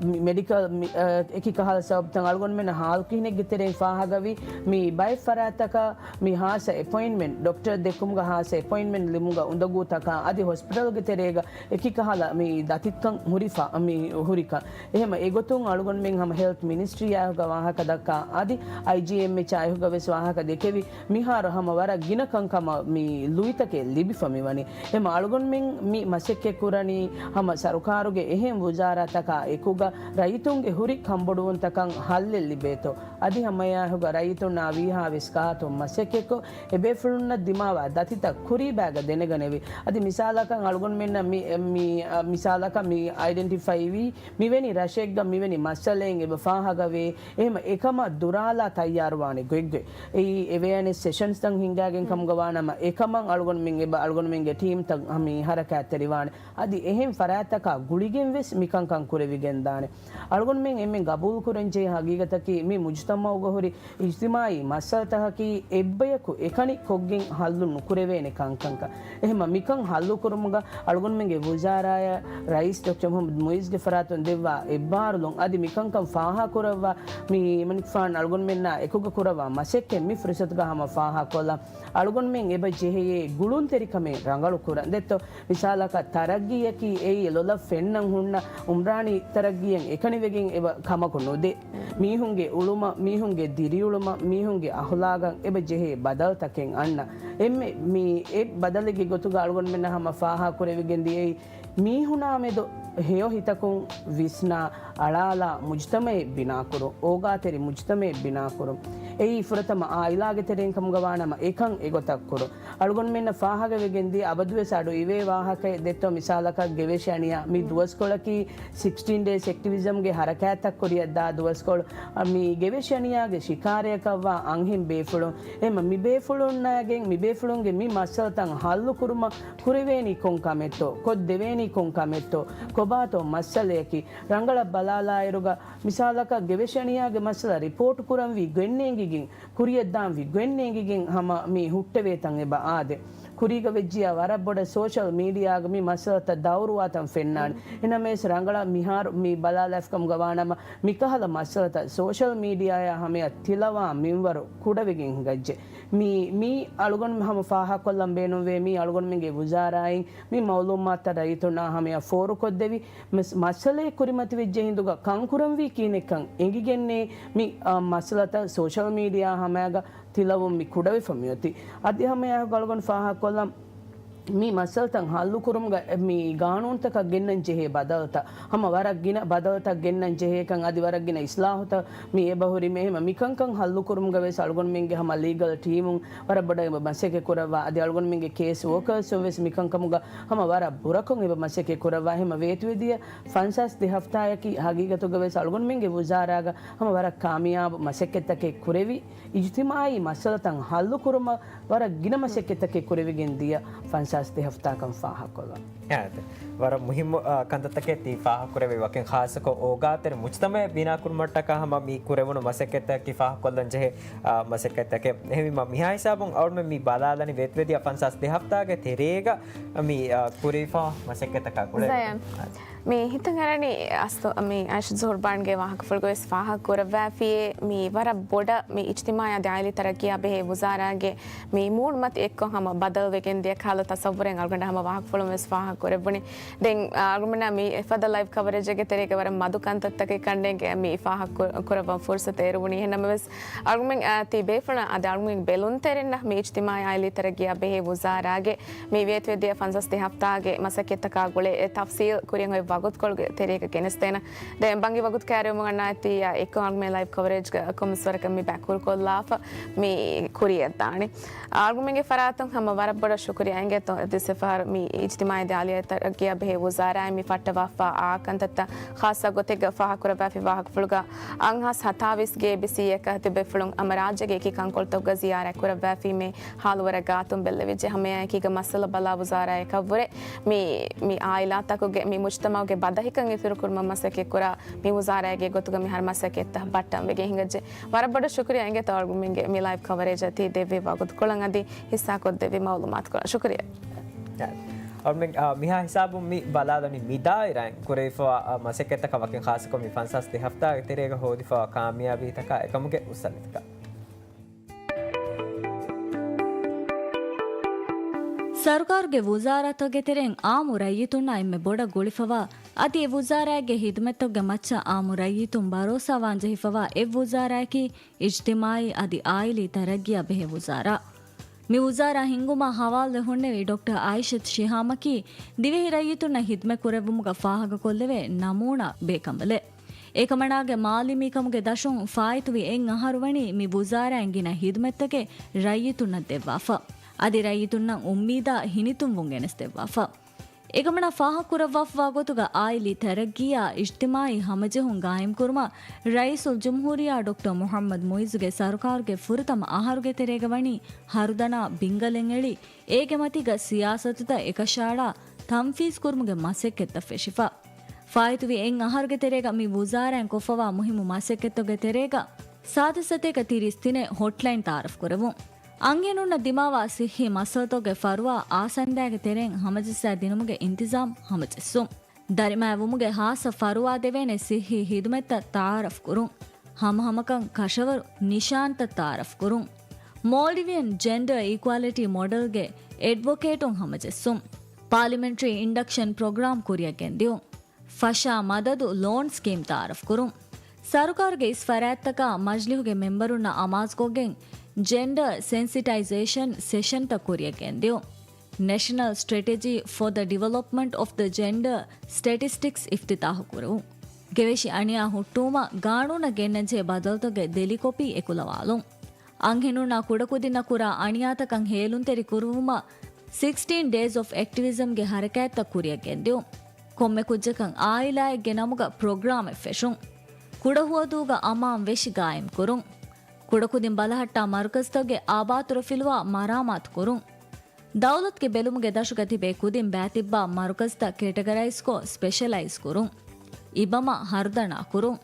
މި މެޑިކަލް މި، އަ، އެކި ކަހަލަ ސަބަބުތައް އަޅުގަނޑުމެންނަށް ހާލު ކިހިނެއްގެ ތެރެއިން ފާހަގަވި މި ބައެއް ފަރާތްތަކަށް މި ހާއްސަ އެޕޮއިންޓްމަންޓް، ޑޮކްޓަރ ދެއްކުމުގަ ހާއްސަ އެޕޮއިންޓްމަންޓް ލިބުމުގަ އުނދަގޫތަކާ އަދި ހޮސްޕިޓަލްގެ ތެރޭގަ އެކި ކަހަލަ މި ދަތިކަން ހުރިފަ، މި ހުރިކަން. އެހެމަ އެގޮތުން އަޅުގަނޑުމެން ހަމަ ހެލްތް މިނިސްޓްރީއާއެކުގަ ވާހަކަ ދައްކާ އަދި އައިޖީއެމްއެޗްއާއެކުގަ ވެސް ވާހަކަ ދެކެވި މިހާރު ހަމަ ވަރަށް ގިނަ ކަންކަމަށް މި ލުއިތަކެއް ލިބިފަ މިވަނީ. އެހެމަ އަޅުގަނޑުމެން މި މަސައްކަތް ކުރަނީ ހަމަ ސަރުކާރުގެ އެހެން ވުޒާރާތަކާ އެކުގަ ރައްޔިތުންގެ ހުރި ކަންބޮޑުވުންތަކަށް ހައްލެއް ލިބޭތޯ. އަދި ހަމައެއާއެކުގަ ރައްޔިތުންނާ ވީހާވެސް ގާތުން މަސައްކަތްކޮށް، އެބޭފުޅުންނަށް ދިމާވާ ދަތިތައް ކުރީބާގަ ދެނެގަނެވި. އަދި މިސާލަކަށް އަޅުގަނޑުމެންނަށް މި، މި، އަ، މިސާލަކަށް މި އައިޑެންޓިފައިވީ މިވެނި ރަށެއްގަ މިވެނި މައްސަލައެއް އެބަ ފާހަގަވޭ. އެހެމަ އެކަމަށް ދުރާލާ ތައްޔާރުވާނެ ގޮތްގޮތް. އެއީ އެވެއާނެސް ސެޝަންސްތައް ހިންގާގެން ކަމުގަ ވާނަމަ، އެކަމަށް އަޅުގަނޑުމެން އެބަ، އަޅުގަނޑުމެންގެ ޓީމްތައް މި ހަރަކާތްތެރިވާނެ. އަދި އެހެން ފަރާތްތަކާ ގުޅިގެން ވެސް މިކަންކަން ކުރެވިގެންދާނެ. އަޅުގަނޑުމެން އެންމެން ގަބޫލުކުރަންޖެހޭ ހަގީގަތަކީ މި މުޖުތަމަޢުގަ ހުރި އިޖްތިމާޢީ މައްސަލަތަކަކީ އެއްބަޔަކު އެކަނި ކޮށްގެން ހައްލު ނުކުރެވޭނެ ކަންކަންކަން. އެހެމަ މިކަން ހައްލުކުރުމުގަ އަޅުގަނޑުމެންގެ ވުޒާރާއަށް ރައީސް ޑޮކްޓަރ މުޙައްމަދު މުޢިއްޒުގެ ފަރާތުން ދެއްވާ އެއްބާ އަދި މިކަންކަން ފާހަގަކުރައްވާ މި އިމަނިކްފާން އަޅުގަނޑުމެންނާ އެކުގަ ކުރައްވާ މަސައްކަތް މި ފުރުސަތުގަ ހަމަ ފާހަގަކޮށްލަން. އަޅުގަނޑުމެން އެބަ ޖެހެޔޭ ގުޅުންތެރިކަމެއް ރަނގަޅު ކުރަން. ދެއްތޯ، މިސާލަކަށް ތަރައްގީއަކީ އެއީ ލޮލަށް ފެންނަން ހުންނަ އުމްރާނީ ތަރައްގީއެއް އެކަނިވެގެން އެބަ ކަމަކު ނުދޭ. މީހުންގެ އުޅުމަށް، މީހުންގެ ދިރިއުޅުމަށް، މީހުންގެ އަހުލާގަށް އެބަ ޖެހޭ ބަދަލުތަކެއް އަންނަ. އެންމެ މި އެ ބަދަލެއްގެ ގޮތުގަ އަޅުގަނޑުމެންނަށް ހަމަ ފާހަގަކުރެވިގެން ދިޔައީ މީހުނާމެދު ހެޔޮ ހިތަކުން ވިސްނާ، އަޅާލާ މުޖުތަމައެއް ބިނާކުރުން، އޯގާތެރި މުޖުތަމައެއް ބިނާކުރުން. އެއީ ފުރަތަމަ އާއިލާގެ ތެރެއިން ކަމުގަ ވާނަމަ އެކަން އެގޮތަށް ކުރުން. އަޅުގަނޑުމެންނަށް ފާހަގަވެގެން ދިޔަ އަބަދުވެސް އަޑު އިވޭ ވާހަކައެއް ދެއްތޯ، މިސާލަކަށް ގެވެށި އަނިޔާ މި ދުވަސްކޮޅަކީ ސިކްސްޓީން ޑޭސް އެކްޓިވިޒަމްގެ ހަރަކާތްތައް ކުރިއަށްދާ ދުވަސްކޮޅު. މި ގެވެށި އަނިޔާގެ ޝިކާރަޔަކަށްވާ އަންހެން ބޭފުޅުން. އެހެންމަ މި ބޭފުޅުންނާގެން މި ބޭފުޅުންގެ މި މައްސަލަތައް ހައްލު ކުރުމަށް ކުރެވޭނީ ކޮން ކަމެއްތޯ، ކޮށްދެވޭނީ ކޮން ކަމެއްތޯ، ކޮބާތޯ މައްސަލަޔަކީ، ރަނގަޅަށް ބަލާލާއިރުގަ، މިސާލަކަށް ގެވެށި އަނިޔާގެ މައްސަލަ ރިޕޯޓު ކުރަންވީ ގޮތްނޭނގިގެން، ކުރިއަށްދާންވީ ގޮތްނޭނގިގެން ހަމަ މި ހުއްޓެވޭތަން އެބަ އާދޭ. ކުރީގަ ވެއްޖިޔާ ވަރަށް ބޮޑަށް ސޯޝަލް މީޑިއާގަ މި މައްސަލަތައް ދައުރުވާތަން ފެންނާނެ. އެހެންނަމަވެސް ރަނގަޅަށް މިހާރު މި ބަލާލައިފިކަމުގަ ވާނަމަ، މިކަހަލަ މައްސަލަތައް ސޯޝަލް މީޑިއާއާ ހަމަޔަށް ތިލަވާ މިންވަރު ކުޑަވެގެން ހިނގައްޖެ. މި، މި އަޅުގަނޑު ހަމަ ފާހަގަކޮށްލަން ބޭނުންވޭ، މި އަޅުގަނޑުމެންގެ ވުޒާރާއިން މި މައުލޫމާތުތައް ރައްޔިތުންނާ ހަމަޔަށް ފޯރުކޮށްދެވި، މަސް-، މައްސަލައެއް ކުރިމަތިވެއްޖެ ހިނދުގަ ކަންކުރަންވީ ކިހިނެއްކަން އެނގިގެންނޭ މި، އަ، މައްސަލަތައް ސޯޝަލް މީޑިއާ ހަމަޔަށް ތިލަވުން މި ކުޑަވެފަ މިއޮތީ. އަދި ހަމަ އެއާއެކު އަޅުގަނޑު ފާހަގަކޮށްލަން، މި މައްސަލަތައް ހައްލުކުރުމުގަ މި ގާނޫނުތަކަށް ގެންނަން ޖެހޭ ބަދަލުތައް، ހަމަ ވަރަށް ގިނަ ބަދަލުތައް ގެންނަން ޖެހޭކަން އަދި ވަރަށް ގިނަ އިސްލާހުތައް މި އެބަހުރި މެހެމަ މިކަންކަން ހައްލުކުރުމުގަ ވެސް އަޅުގަނޑުމެންގެ ހަމަ ލީގަލް ޓީމުން ވަރަށް ބޮޑަށް އެބަ މަސައްކަތް ކުރައްވާ. އަދި އަޅުގަނޑުމެންގެ ކޭސް ވޯކާސް ވެސް މިކަންކަމުގަ ހަމަ ވަރަށް ބުރަކޮށް އެބަ މަސައްކަތް ކުރައްވާ. ހަމަ ވޭތުވެދިޔަ ފަންސާސް ދެ ހަފްތާއަކީ ހަގީގަތުގަ ވެސް އަޅުގަނޑުމެންގެ ވުޒާރާގަ ހަމަ ވަރަށް ކާމިޔާބު މަސައްކަތްތަކެއް ކުރެވި، އިޖުތިމާއީ މައްސަލަތައް ހައްލުކުރުމަށް ވަރަށް ގިނަ މަސައްކަތްތަކެއް ކުރެވިގެން ދިޔަ ފަންސާސް ދެ ހަފްތާކަން ފާހަގަކޮށްލަން. އާދެ. ވަރަށް މުހިއްމު، އާ، ކަންތައްތަކެއް ތި ފާހަގަކުރެއްވި ވަކިން ޚާއްޞަކޮށް އޯގާތެރި މުޖުތަމައެއް ބިނާކުރުމަށްޓަކާ ހަމަ މި ކުރެވުނު މަސައްކަތްތަކަކީ ފާހަގަކޮށްލަން ޖެހޭ، އާ، މަސައްކަތްތަކެއް. އެހެންވީމަ މިހާ ހިސާބުން އަޅުމެން މި ބަލާލަނީ ވޭތުވެދިޔަ ފަންސާސް ދެ ހަފްތާގެ ތެރޭގަ މި، އާ، ކުރެވިފަ މަސައްކަތްތަކާ ގުޅޭ. ޒަޔަން. މި ހިތަށް އަރަނީ އަސްލު މި އައިޝަ ޒުހުރްބާންގެ ވާހަކަފުޅުގަވެސް ފާހަގަކުރައްވާފިޔޭ، މި ވަރަށް ބޮޑަށް މި އިޖްތިމާއީ އަދި އާއިލީ ތަރައްގީއާ ބެހޭ ވުޒާރާގެ މި މޫނުމަތި އެއްކޮށް ހަމަ ބަދަލުވެގެން ދިޔަ ކަހަލަ ތަސައްވުރެއް އަޅުގަނޑަށް ހަމަ ވާހަކަފުޅުން ވެސް ފާހަގަކުރެއްވުނީ. ދެން، އާ، އަޅުގަނޑަށް މި އެފަދަ ލައިވް ކަވަރޭޖެއްގެ ތެރޭގަ ވަރަށް މަދު ކަންތައްތަކެއް ކަންނޭނގެ މި ފާހަގަ ކުރ-، ކުރައްވަން ފުރުސަތު އޭރުވުނީ. އެހެންނަމަވެސް، އަޅުގަނޑުމެން، އާ، ތި ބޭފުޅުން އަދި އަޅުގަނޑުމެން ބެލުންތެރިންނަށް މި އިޖްތިމާއީ އާއިލީ ތަރައްގީއާ ބެހޭ ވުޒާރާގެ މި ވޭތުވެދިޔަ ފަންސާސް ދެ ހަފްތާގެ މަސައްކަތްތަކާ ގުޅޭ އެ ތަފްސީލް ކުރިއަށް އޮތް ވަގުތުކޮޅުގެ ތެރޭގަ ގެނެސްދޭނަން. ދެން ބަންގި ވަގުތު ކައިރިވުމުގަ އަންނާތީ އެއްކޮށް އަޅުގަނޑުމެން ލައިވް ކަވަރޭޖްގަ ކޮންމެސް ވަރަކަށް މި ބައިކުރުކޮށްލާފަ މި ކުރިއަށްދާނެ. އަޅުގަނޑުމެންގެ ފަރާތުން ހަމަ ވަރަށް ބޮޑަށް ޝުކުރިއްޔާ އިނގޭތޯ ދިސްވެފަހަރު މި އިޖްތިމާއީ އަދި އާއިލީ ތަރައްގީއާ ބެހޭ ވުޒާރާއިން މި ފައްޓަވާފަ އާ ކަންތައްތައް ޚާއްޞަ ގޮތެއްގަ ފާހަގަކުރައްވާފި ވާހަކަފުޅުގަ އަށް ހާސް ހަތާވީސް ގޭބިސީއަކަށް ތިބޭފުޅުން ހަމަ ރާއްޖޭގެ އެކި ކަންކޮޅުތަކުގަ ޒިޔާރަތް ކުރައްވާފީމޭ ހާލު ވަރަށް ގާތުން ބެއްލެވިއްޖެ. ހަމައެއާއެކީގަ މައްސަލަ ބަލާ ވުޒާރާއަކަށްވުރެ މި، މި އާއިލާތަކުގެ މި މުޖްތަމަޢުގެ ބަދަހިކަން އިތުރުކުރުމަށް މަސައްކަތްކުރާ މި ވުޒާރާގެ ގޮތުގަ މިހާރު މަސައްކަތްތައް ބައްޓަން ވެގެން ހިނގައްޖެ. ވަރަށް ބޮޑަށް ޝުކުރިއްޔާ އިނގޭތޯ އަޅުގަނޑުމެންގެ މި ލައިވް ކަވަރޭޖަށް ތި ދެއްވި ވަގުތުކޮޅަށް އަދި ހިއްސާކޮށްދެއްވި މަޢުލޫމާތުކޮޅަށް. ޝުކުރިއްޔާ. އަޅުމެން، އާ، މިހާ ހިސާބުން މި ބަލާލަނީ މި ދާއިރާއިން ކުރެވިފައިވާ، އާ، މަސައްކަތްތަކަށް ވަކިން ޚާއްޞަކޮށް މި ފަންސާސް ދެ ހަފްތާގެ ތެރޭގަ ހޯދިފައިވާ ކާމިޔާބީތަކާ އެކަމުގެ އުއްސަލިތަކާ. ސަރުކާރުގެ ވުޒާރާތަކުގެ ތެރެއިން އާއްމު ރައްޔިތުންނާ އެންމެ ބޮޑަށް ގުޅިފަވާ، އަދި އެ ވުޒާރާއެއްގެ ހިދުމަތްތަކުގެ މައްޗަށް އާއްމު ރައްޔިތުން ބަރޯސާވާން ޖެހިފަވާ އެއް ވުޒާރާއަކީ އިޖްތިމާއީ އަދި އާއިލީ ތަރައްގީއާ ބެހޭ ވުޒާރާ. މި ވުޒާރާ ހިންގުމާ ހަވާލުވެ ހުންނެވި ޑޮކްޓަރ އާއިޝަތު ޝިހާމަކީ ދިވެހި ރައްޔިތުންނަށް ހިދުމަތް ކުރެއްވުމުގަ ފާހަގަކޮށްލެވޭ ނަމޫނާ ބޭކަނބަލެއް. އެކަމަނާގެ މާލީ މީކަމުގެ ދަށުން ފާއިތުވި އެއް އަހަރު ވަނީ މި ވުޒާރާއިން ގިނަ ހިދުމަތްތަކެއް ރައްޔިތުންނަށް ދެއްވާފަ. އަދި ރައްޔިތުންނަށް އުއްމީދާ ހިނިތުންވުން ގެނެސްދެއްވާފަ. އެކަމަނާ ފާހަގަކުރައްވާފަވާ ގޮތުގަ އާއިލީ ތަރައްގީއާ އިޖްތިމާއީ ހަމަޖެހުން ގާއިމްކުރުމަށް ރައީސުލްޖުމްހޫރިއްޔާ ޑޮކްޓަރ މުޙައްމަދު މުޢިއްޒުގެ ސަރުކާރުގެ ފުރަތަމަ އަހަރުގެ ތެރޭގަ ވަނީ ހަރުދަނާ ބިންގަލެއް އެޅި، އޭގެ މަތީގަ ސިޔާސަތުތައް އެކަށައަޅާ ތަންފީޒުކުރުމުގެ މަސައްކަތްތައް ފެށިފަ. ފާއިތުވި އެއް އަހަރުގެ ތެރޭގަ މި ވުޒާރާއިން ކޮށްފަވާ މުހިއްމު މަސައްކަތްތަކުގެ ތެރޭގަ ސާދަ ސަތޭކަ ތިރީސް ތިނެއް ހޮޓްލައިން ތައާރަފް ކުރެވުން. އަންހެނުންނަށް ދިމާވާ ސިއްހީ މައްސަލަތަކުގެ ފަރުވާ އާ ސަންދާގެ ތެރެއިން ހަމަޖައްސާ ދިނުމުގެ އިންތިޒާމް ހަމަޖެއްސުން. ދަރިމައިވުމުގެ ހާއްސަ ފަރުވާ ދެވޭނެ ސިއްހީ ހިދުމަތްތައް ތައާރަފް ކުރުން. ހަމަހަމަކަން ކަށަވަރު ނިޝާންތައް ތައާރަފް ކުރުން. މޯލްޑިވިއަން ޖެންޑަރ އީކުއަލިޓީ މޮޑެލްގެ އެޑްވޮކޭޓުން ހަމަޖެއްސުން. ޕާލިމެންޓްރީ އިންޑަކްޝަން ޕްރޮގްރާމް ކުރިއަށް ގެންދިއުން. ފަށާ މަދަދު ލޯން ސްކީމް ތައާރަފް ކުރުން. ސަރުކާރުގެ އިސް ފަރާތްތަކާ މަޖްލިހުގެ މެމްބަރުންނަށް އަމާޒުކޮށްގެން ޖެންޑަރ ސެންސިޓައިޒޭޝަން ސެޝަންތައް ކުރިއަށް ގެންދިއުން. ނޭޝަނަލް ސްޓްރެޓެޖީ ފޯ ދަ ޑިވެލޮޕްމަންޓް އޮފް ދަ ޖެންޑަރ ސްޓެޓިސްޓިކްސް އިފްތިތާހު ކުރުން. ގެވެށި އަނިޔާ ހުއްޓުވުމަށް ގާނޫނަށް ގެންނަންޖެހޭ ބަދަލުތަކުގެ ދެލި ކޮޕީ އެކުލަވާލުން. އަންހެނުންނާ ކުޑަކުދިންނަށް ކުރާ އަނިޔާތަކަށް ހޭލުންތެރި ކުރުވުމަށް ސިކްސްޓީން ޑޭސް އޮފް އެކްޓިވިޒަމްގެ ހަރަކާތްތައް ކުރިއަށް ގެންދިއުން. ކޮންމެ ކުއްޖަކަށް އާއިލާއެއްގެ ނަމުގަ ޕްރޮގްރާމެއް ފެށުން. ކުޑަހުވަދޫގަ އަމާން ވެށި ގާއިމް ކުރުން. ކުޑަކުދިން ބަލަހައްޓާ މަރުކަޒްތަކުގެ އާބާތުރުފިލުވާ މަރާމާތު ކުރުން. ދައުލަތުގެ ބެލުމުގެ ދަށުގަ ތިބޭ ކުދިން ބައިތިއްބާ މަރުކަޒްތައް ކެޓަގަރައިޒްކޮށް ސްޕެޝަލައިޒް ކުރުން. އިބަމަށް ހަރުދަނާ ކުރުން.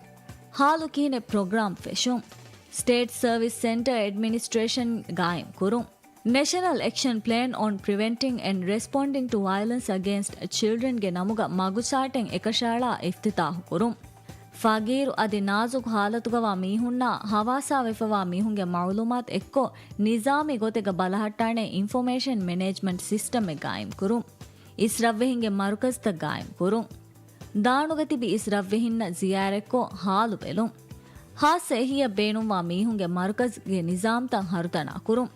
ހާލު ކިހިނެއް ޕްރޮގްރާމް ފެށުން. ސްޓޭޓް ސަރވިސް ސެންޓަރ އެޑްމިނިސްޓްރޭޝަން ގާއިމް ކުރުން. ނޭޝަނަލް އެކްޝަން ޕްލޭން އޮން ޕްރިވެންޓިން އެންޑް ރެސްޕޮންޑިން ޓު ވަޔަލެންސް އަގޭންސްޓް ޗިލްޑްރެންގެ ނަމުގަ މަގުޗާޓެއް އެކަށައަޅާ އިފްތިތާހު ކުރުން. ފަގީރު އަދި ނާޒުކު ހާލަތުގަވާ މީހުންނާ ހަވާސާވެފަވާ މީހުންގެ މައުލޫމާތު އެއްކޮށް، ނިޒާމީ ގޮތެއްގަ ބަލަހައްޓާނެ އިންފޮމޭޝަން މެނޭޖްމަންޓް ސިސްޓަމެއް ގާއިމްކުރުން. އިސްރަށްވެހިންގެ މަރުކަޒްތައް ގާއިމްކުރުން. ދާނުގަ ތިބި އިސްރަށްވެހިންނަށް ޒިޔާރަތްކޮށް ހާލު ބެލުން. ހާއްސަ އެހީއަށް ބޭނުންވާ މީހުންގެ މަރުކަޒްގެ ނިޒާމްތައް ހަރުދަނާ ކުރުން.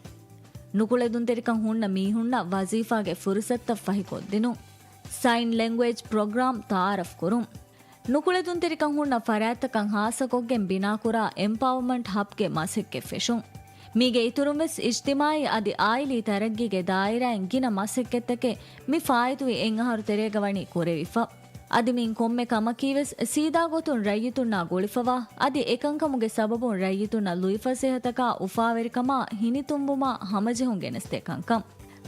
ނުކުޅެދުންތެރިކަން ހުންނަ މީހުންނަށް ވަޒީފާގެ ފުރުސަތުތައް ފަހިކޮށްދިނުން. ސައިން ލެންގުއޭޖް ޕްރޮގްރާމް ތައާރަފް ކުރުން. ނުކުޅެދުންތެރިކަން ހުންނަ ފަރާތްތަކަށް ހާއްސަކޮށްގެން ބިނާކުރާ އެމްޕަވަރމަންޓް ހަބްގެ މަސައްކަތް ފެށުން. މީގެ އިތުރުންވެސް އިޖްތިމާއީ އަދި އާއިލީ ތަރައްގީގެ ދާއިރާއިން ގިނަ މަސައްކަތްތަކެއް މި ފާއިތުވި އެއް އަހަރު ތެރޭގަ ވަނީ ކުރެވިފަ. އަދި މިއިން ކޮންމެ ކަމަކީވެސް ސީދާ ގޮތުން ރައްޔިތުންނާ ގުޅިފަވާ، އަދި އެކަންކަމުގެ ސަބަބުން ރައްޔިތުންނަށް ލުއިފަސޭހަތަކާ އުފާވެރިކަމާ ހިނިތުންވުމާ ހަމަޖެހުން ގެނެސްދޭ ކަންކަން.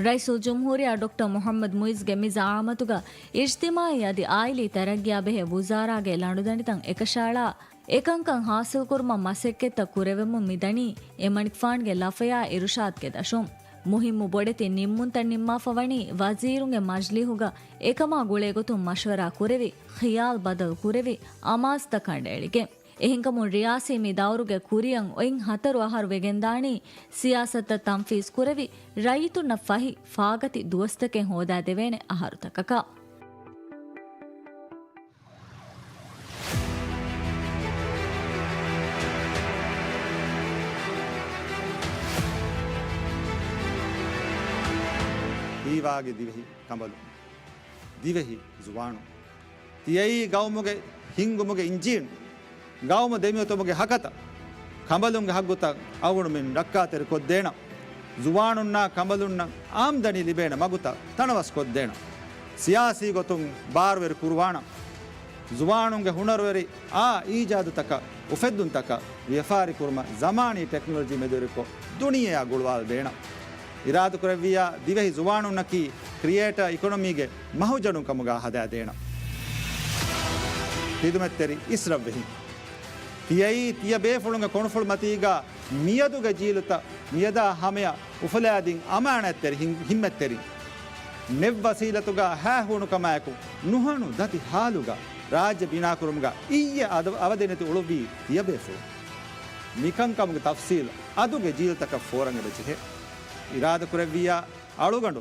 ރައީސުލްޖުމްހޫރިއްޔާ ޑޮކްޓަރ މުޙައްމަދު މުޢިއްޒުގެ މި ޒަޢާމަތުގަ އިޖްތިމާޢީ އަދި އާއިލީ ތަރައްގީއާ ބެހޭ ވުޒާރާގެ ލަނޑުދަނޑިތައް އެކަށައަޅާ، އެކަންކަން ހާސިލްކުރުމަށް މަސައްކަތްތައް ކުރެވެމުން މިދަނީ އެމަނިކުފާނުގެ ލަފަޔާ އިރުޝާދްގެ ދަށުން. މުހިއްމު ބޮޑެތި ނިންމުންތައް ނިންމާފަ ވަނީ ވަޒީރުންގެ މަޖްލީހުގަ އެކަމާ ގުޅޭގޮތުން މަޝްވަރާ ކުރެވި، ޚިޔާލް ބަދަލު ކުރެވި، އަމާޒުތައް ކަނޑައެޅިގެން. އެހެންކަމުން ރިޔާސީ މި ދައުރުގެ ކުރިއަށް އޮތް ހަތަރު އަހަރު ވެގެންދާނީ ސިޔާސަތުތައް ތަންފީޒް ކުރެވި، ރައްޔިތުންނަށް ފަހި ފާގަތި ދުވަސްތަކެއް ހޯދާދެވޭނެ އަހަރުތަކަކަށް. ހީވާގި ދިވެހި ކަނބަލު. ދިވެހި ޒުވާނު. ތިޔައީ ގައުމުގެ ހިންގުމުގެ އިންޖީނު. ގައުމު ދެމިއޮތުމުގެ ހަކަތަ. ކަނބަލުންގެ ހައްގުތައް އަޅުގަނޑުމެން ރައްކާތެރި ކޮށްދޭނަން. ޒުވާނުންނާ ކަނބަލުންނަށް އާމްދަނީ ލިބޭނެ މަގުތައް ތަނަވަސް ކޮށްދޭނަން. ސިޔާސީ ގޮތުން ބާރުވެރި ކުރުވާނަން. ޒުވާނުންގެ ހުނަރުވެރި އާ އީޖާދުތަކަށް، އުފެއްދުންތަކަށް ވިޔަފާރި ކުރުމަށް ޒަމާނީ ޓެކްނޮލޮޖީ މެދުވެރިކޮށް ދުނިޔެއާ ގުޅުވާލަދޭނަން. އިރާދަކުރެއްވިއްޔާ ދިވެހި ޒުވާނުންނަކީ ކްރިއޭޓަރ އިކޮނޮމީގެ މަހުޖަނުން ކަމުގަ ހަދާދޭނަން. ޚިދުމަތްތެރި އިސްރަށްވެހިން. ތިޔައީ ތިޔަބޭފުޅުންގެ ކޮނުފުޅުމަތީގަ މިއަދުގެ ޖީލުތައް މިއަދާ ހަމަޔަށް އުފުލާދިން އަމާނާތްތެރި ހިން-، ހިންމަތްތެރިން. ނެތް ވަސީލަތުގަ ހައިހޫނުކަމާއެކު ނުހަނު ދަތި ހާލުގަ ރާއްޖެ ބިނާކުރުމުގަ އިއްޔެ އަދަ-، އަވަދެނެތި އުޅުއްވީ ތިޔަބޭފުޅުން. މިކަންކަމުގެ ތަފްސީލް އަދުގެ ޖީލުތަކަށް ފޯރަން އެބަޖެހޭ. އިރާދަކުރެއްވިއްޔާ އަޅުގަނޑު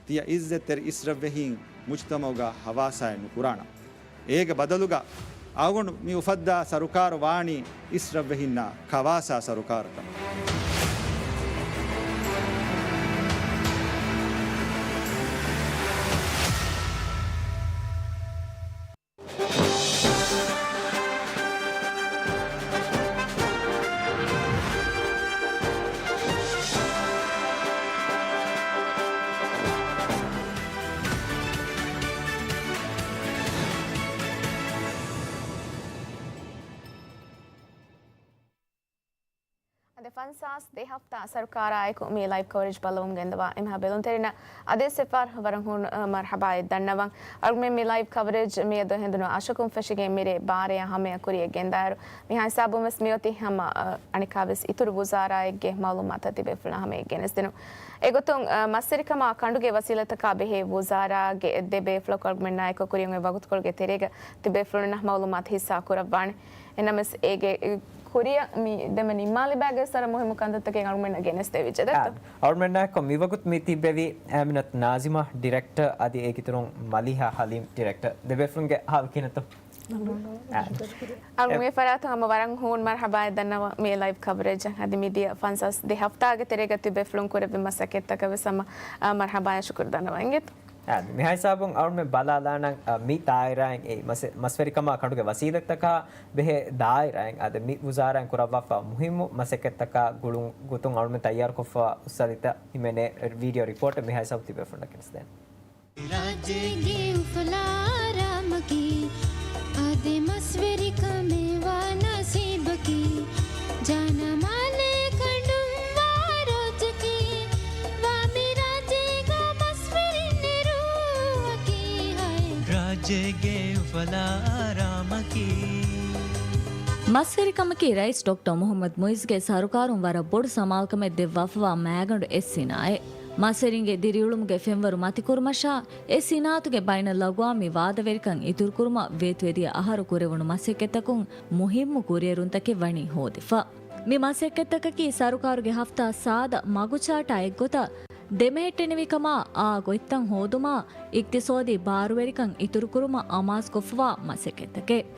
ތިޔަ އިއްޒަތްތެރި އިސްރަށްވެހީން މުޖްތަމަޢުގަ ހަވާސާއެއް ނުކުރާނަން. އޭގެ ބަދަލުގަ އަޅުގަނޑު މި އުފައްދާ ސަރުކާރު ވާނީ އިސްރަށްވެހިންނާ ކަވާސާ ސަރުކާރަކަށް. އަދި ފަންސާސް ދެ ހަފްތާ ސަރުކާރާއެކު މި ލައިވް ކަވަރޭޖް ބައްލަވަމުން ގެންދަވާ އެންމެހާ ބެލުންތެރިންނަށް އަދިވެސް އެއްފަހަރު ވަރަށް ހޫނު، އަ، މަރުޙަބާއެއް ދަންނަވަން. އަޅުގަނޑުމެން މި ލައިވް ކަވަރޭޖް މިއަދު ހެނދުނު އަށަކުން ފެށިގެން މިރޭ ބާރައާ ހަމަޔަށް ކުރިއަށް ގެންދާއިރު، މިހާ ހިސާބުން ވެސް މިއޮތީ ހަމަ، އަ، އަނެއްކާވެސް އިތުރު ވުޒާރާއެއްގެ މައުލޫމާތު ތިބޭފުޅުންނަށް ހަމަޔަށް ގެނެސްދިނުން. އެގޮތުން، އަ، މަސްވެރިކަމާ ކަނޑުގެ ވަސީލަތްތަކާ ބެހޭ ވުޒާރާގެ ދެ ބޭފުޅަކު އަޅުގަނޑުމެންނާއެކު ކުރިއަށް އޮތް ވަގުތުކޮޅުގެ ތެރޭގަ ތިބޭފުޅުންނަށް މައުލޫމާތު ހިއްސާ ކުރައްވާނެ. އެނަމަވެސް އޭގެ ކުރިއަށް މި ދެންމެ ނިންމާލެވި ބައެއްގެ ސަރަ މުހިއްމު ކަންތައްތަކެއް އަޅުގަނޑުމެންނަށް ގެނެސްދެވިއްޖެ ދެއްތޯ؟ އާ، އަޅުގަނޑުމެންނާއެކު މިވަގުތު މި ތިއްބެވި އާމިނަތު ނާޒިމާ ޑިރެކްޓަރ އަދި އޭގެ އިތުރުން މަލީހާ ހަލީމް ޑިރެކްޓަރ. ދެބޭފުޅުންގެ ހާލު ކިހިނެއްތޯ؟ އާ. އަޅުގަނޑު މި ފަރާތުން ހަމަ ވަރަށް ހޫނު މަރުޙަބާއެއް ދަންނަވަން މި ލައިވް ކަވަރޭޖަށް. އަދި މިދިޔަ ފަންސާސް ދެ ހަފްތާގެ ތެރޭގަ ތިބޭފުޅުން ކުރެއްވި މަސައްކަތްތަކަށް ވެސް ހަމަ، އާ، މަރުޙަބާއާ ޝުކުރު ދަންނަވަން އިނގޭތޯ. އާ، މިހާ ހިސާބުން އަޅުގަނޑުމެން ބަލާލާނަން، އާ، މި ދާއިރާއިން އެ މަސް-، މަސްވެރިކަމާ ކަނޑުގެ ވަސީލަތްތަކާ ބެހޭ ދާއިރާއިން އަދި މި ވުޒާރާއިން ކުރައްވާފަ މުހިއްމު މަސައްކަތްތަކާ ގުޅުން ގޮތުން އަޅުގަނޑުމެން ތައްޔާރުކޮށްފަ އުއްސަލިތައް ހިމެނޭ ވީޑިއޯ ރިޕޯޓެއް މިހާ ހިސާބު ތިބޭފުޅުންނަށް ގެނެސްދޭނެ. ރާއްޖޭގެ އުފަލާ ރާމަކީ، އާދެ މަސްވެރިކަމެއް ވާ ނަސީބަކީ، ޖަނަމާލެ ކަނޑުން ވާ ރޯއްޗަކީ، ވާ މި ރާއްޖޭގަ މަސްވެރިން ނެރުއަކީ ހައެއް. ރާއްޖޭގެ އުފަލާ ރާމަކީ. މަސްވެރިކަމަކީ ރައީސް ޑޮކްޓަރ މުޙައްމަދު މުއިއްޒުގެ ސަރުކާރުން ވަރަށް ބޮޑު ސަމާލުކަމެއް ދެއްވާފަވާ މައިގަނޑު އެއް ސިނާއެއް. މަސްވެރިންގެ ދިރިއުޅުމުގެ ފެންވަރު މަތިކުރުމަށާ، އެ ސިނާއަތުގެ ބައިނަލްއަގްވާމީ ވާދަވެރިކަން އިތުރުކުރުމަށް ވޭތުވެދިޔަ އަހަރު ކުރެވުނު މަސައްކަތްތަކުން މުހިއްމު ކުރިއެރުންތަކެއް ވަނީ ހޯދިފަ. މި މަސައްކަތްތަކަކީ ސަރުކާރުގެ ހަފްތާ ސާދަ މަގުޗާޓާ އެއްގޮތަށް ދެމެހެއްޓެނިވިކަމާ، އާ ގޮތްތައް ހޯދުމާ، އިޤްތިޞާދީ ބާރުވެރިކަން އިތުރުކުރުމަށް އަމާޒުކޮށްފަވާ މަސައްކަތްތަކެއް.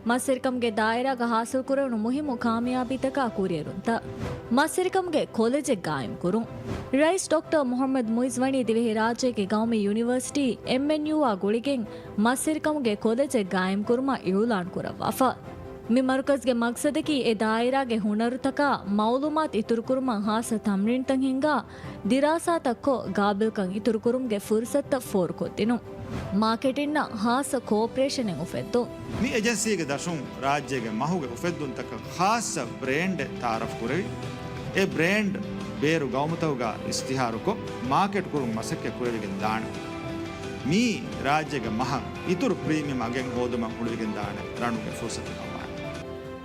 މަސްވެރިކަމުގެ ދާއިރާގަ ހާސިލްކުރެވުނު މުހިއްމު ކާމިޔާބީތަކާ ކުރިއެރުންތައް. މަސްވެރިކަމުގެ ކޮލެޖެއް ގާއިމްކުރުން. ރައީސް ޑޮކްޓަރ މުޙައްމަދު މުއިއްޒު ވަނީ ދިވެހިރާއްޖޭގެ ގައުމީ ޔުނިވަރސިޓީ، އެމްއެންޔޫއާ ގުޅިގެން މަސްވެރިކަމުގެ ކޮލެޖެއް ގާއިމްކުރުމަށް އިޢުލާން ކުރައްވާފަ. މި މަރުކަޒުގެ މަގްސަދަކީ އެ ދާއިރާގެ ހުނަރުތަކާ މައުލޫމާތު އިތުރުކުރުމަށް ހާއްސަ ތަމްރީންތައް ހިންގާ، ދިރާސާތައްކޮށް، ގާބިލްކަން އިތުރުކުރުމުގެ ފުރުސަތުތައް ފޯރުކޮށްދިނުން. މާކެޓިންއަށް ހާއްސަ ކޯޕަރޭޝަނެއް އުފެއްދުން. މި އެޖެންސީގެ ދަށުން ރާއްޖޭގެ މަހުގެ އުފެއްދުންތަކަށް ހާއްސަ ބްރޭންޑެއް ތައާރަފް ކުރެވި، އެ ބްރޭންޑް ބޭރު ގައުމުތަކުގަ އިޝްތިހާރުކޮށް، މާކެޓް ކުރުން މަސައްކަތް ކުރެވިގެން ދާނެ. މިއީ ރާއްޖޭގެ މަހަށް އިތުރު ޕްރީމިއަމް އަގެއް ހޯދުމަށް ހުޅުވިގެންދާނެ ރަނުގެ ފުރުސަތުތައް ވާނެ.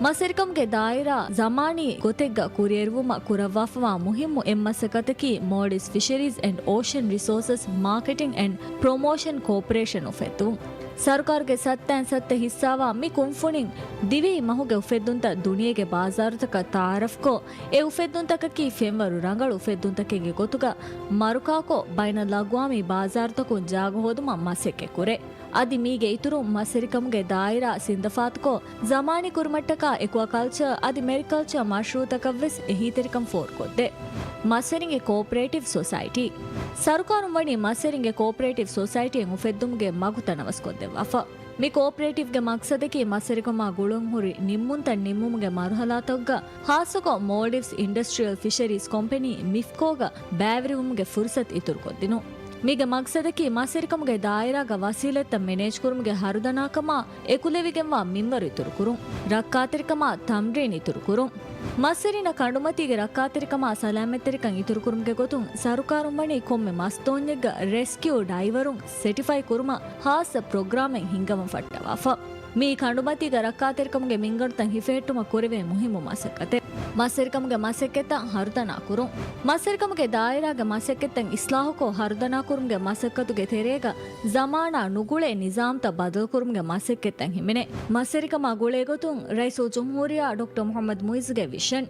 މަސްވެރިކަމުގެ ދާއިރާ ޒަމާނީ ގޮތެއްގަ ކުރިއެރުވުމަށް ކުރައްވާފަވާ މުހިއްމު އެއްމަސައްކަތަކީ މޯލްޑިވްސް ފިޝަރީޒް އެންޑް އޯޝަން ރިސޯސަސް މާކެޓިން އެންޑް ޕްރޮމޯޝަން ކޯޕަރޭޝަން އުފެއްދުން. ސަރުކާރުގެ ސައްތައިން ސައްތަ ހިއްސާވާ މި ކުންފުނިން ދިވެހި މަހުގެ އުފެއްދުންތައް ދުނިޔޭގެ ބާޒާރުތަކަށް ތައާރަފްކޮށް، އެ އުފެއްދުންތަކަކީ ފެންވަރު ރަނގަޅު އުފެއްދުންތަކެއްގެ ގޮތުގަ މަރުކާކޮށް، ބައިނަލްއަގްވާމީ ބާޒާރުތަކުން ޖާގަ ހޯދުމަށް މަސައްކަތްކުރޭ. އަދި މީގެ އިތުރުން މަސްވެރިކަމުގެ ދާއިރާ ސިންދަފާތުކޮށް، ޒަމާނީ ކުރުމަށްޓަކާ އެކުއަކަލްޗަރ އަދި މެރިކަލްޗަރ މަޝްރޫއުތަކަށްވެސް އެހީތެރިކަން ފޯރުކޮށްދޭ. މަސްވެރިންގެ ކޯޕަރޭޓިވް ސޮސައިޓީ. ސަރުކާރުން ވަނީ މަސްވެރިންގެ ކޯޕަރޭޓިވް ސޮސައިޓީއެއް އުފެއްދުމުގެ މަގު ތަނަވަސްކޮށްދެއްވާފަ. މި ކޯޕަރޭޓިވްގެ މަގްސަދަކީ މަސްވެރިކަމާ ގުޅުންހުރި ނިންމުންތައް ނިންމުމުގެ މަރުހަލާތަކުގަ ހާއްސަކޮށް މޯލްޑިވްސް އިންޑަސްޓްރިއަލް ފިޝަރީޒް ކޮމްޕެނީ، މިފްކޯގަ ބައިވެރިވުމުގެ ފުރުސަތު އިތުރުކޮށްދިނުން. މީގެ މަގްސަދަކީ މަސްވެރިކަމުގެ ދާއިރާގަ ވަސީލަތްތައް މެނޭޖްކުރުމުގެ ހަރުދަނާކަމާ އެކުލެވިގެންވާ މިންވަރު އިތުރުކުރުން، ރައްކާތެރިކަމާ ތަމްރީން އިތުރުކުރުން. މަސްވެރިންނަށް ކަނޑުމަތީގެ ރައްކާތެރިކަމާ ސަލާމަތްތެރިކަން އިތުރުކުރުމުގެ ގޮތުން ސަރުކާރުން ވަނީ ކޮންމެ މަސްދޯންޏެއްގަ ރެސްކިއު ޑައިވަރުން ސެޓިފައި ކުރުމަށް ހާއްސަ ޕްރޮގްރާމެއް ހިންގަވަން ފައްޓަވާފަ. މިއީ ކަނޑުމަތީގަ ރައްކާތެރިކަމުގެ މިންގަނޑުތައް ހިފެހެއްޓުމަށް ކުރެވޭ މުހިއްމު މަސައްކަތެއް. މަސްވެރިކަމުގެ މަސައްކަތްތައް ހަރުދަނާ ކުރުން. މަސްވެރިކަމުގެ ދާއިރާގެ މަސައްކަތްތައް އިސްލާހުކޮށް، ހަރުދަނާކުރުމުގެ މަސައްކަތުގެ ތެރޭގަ ޒަމާނާ ނުގުޅޭ ނިޒާމްތައް ބަދަލުކުރުމުގެ މަސައްކަތްތައް ހިމެނޭ. މަސްވެރިކަމާ ގުޅޭ ގޮތުން ރައީސުލްޖުމްހޫރިއްޔާ ޑޮކްޓަރ މުޙައްމަދު މުއިއްޒުގެ ވިޝަން.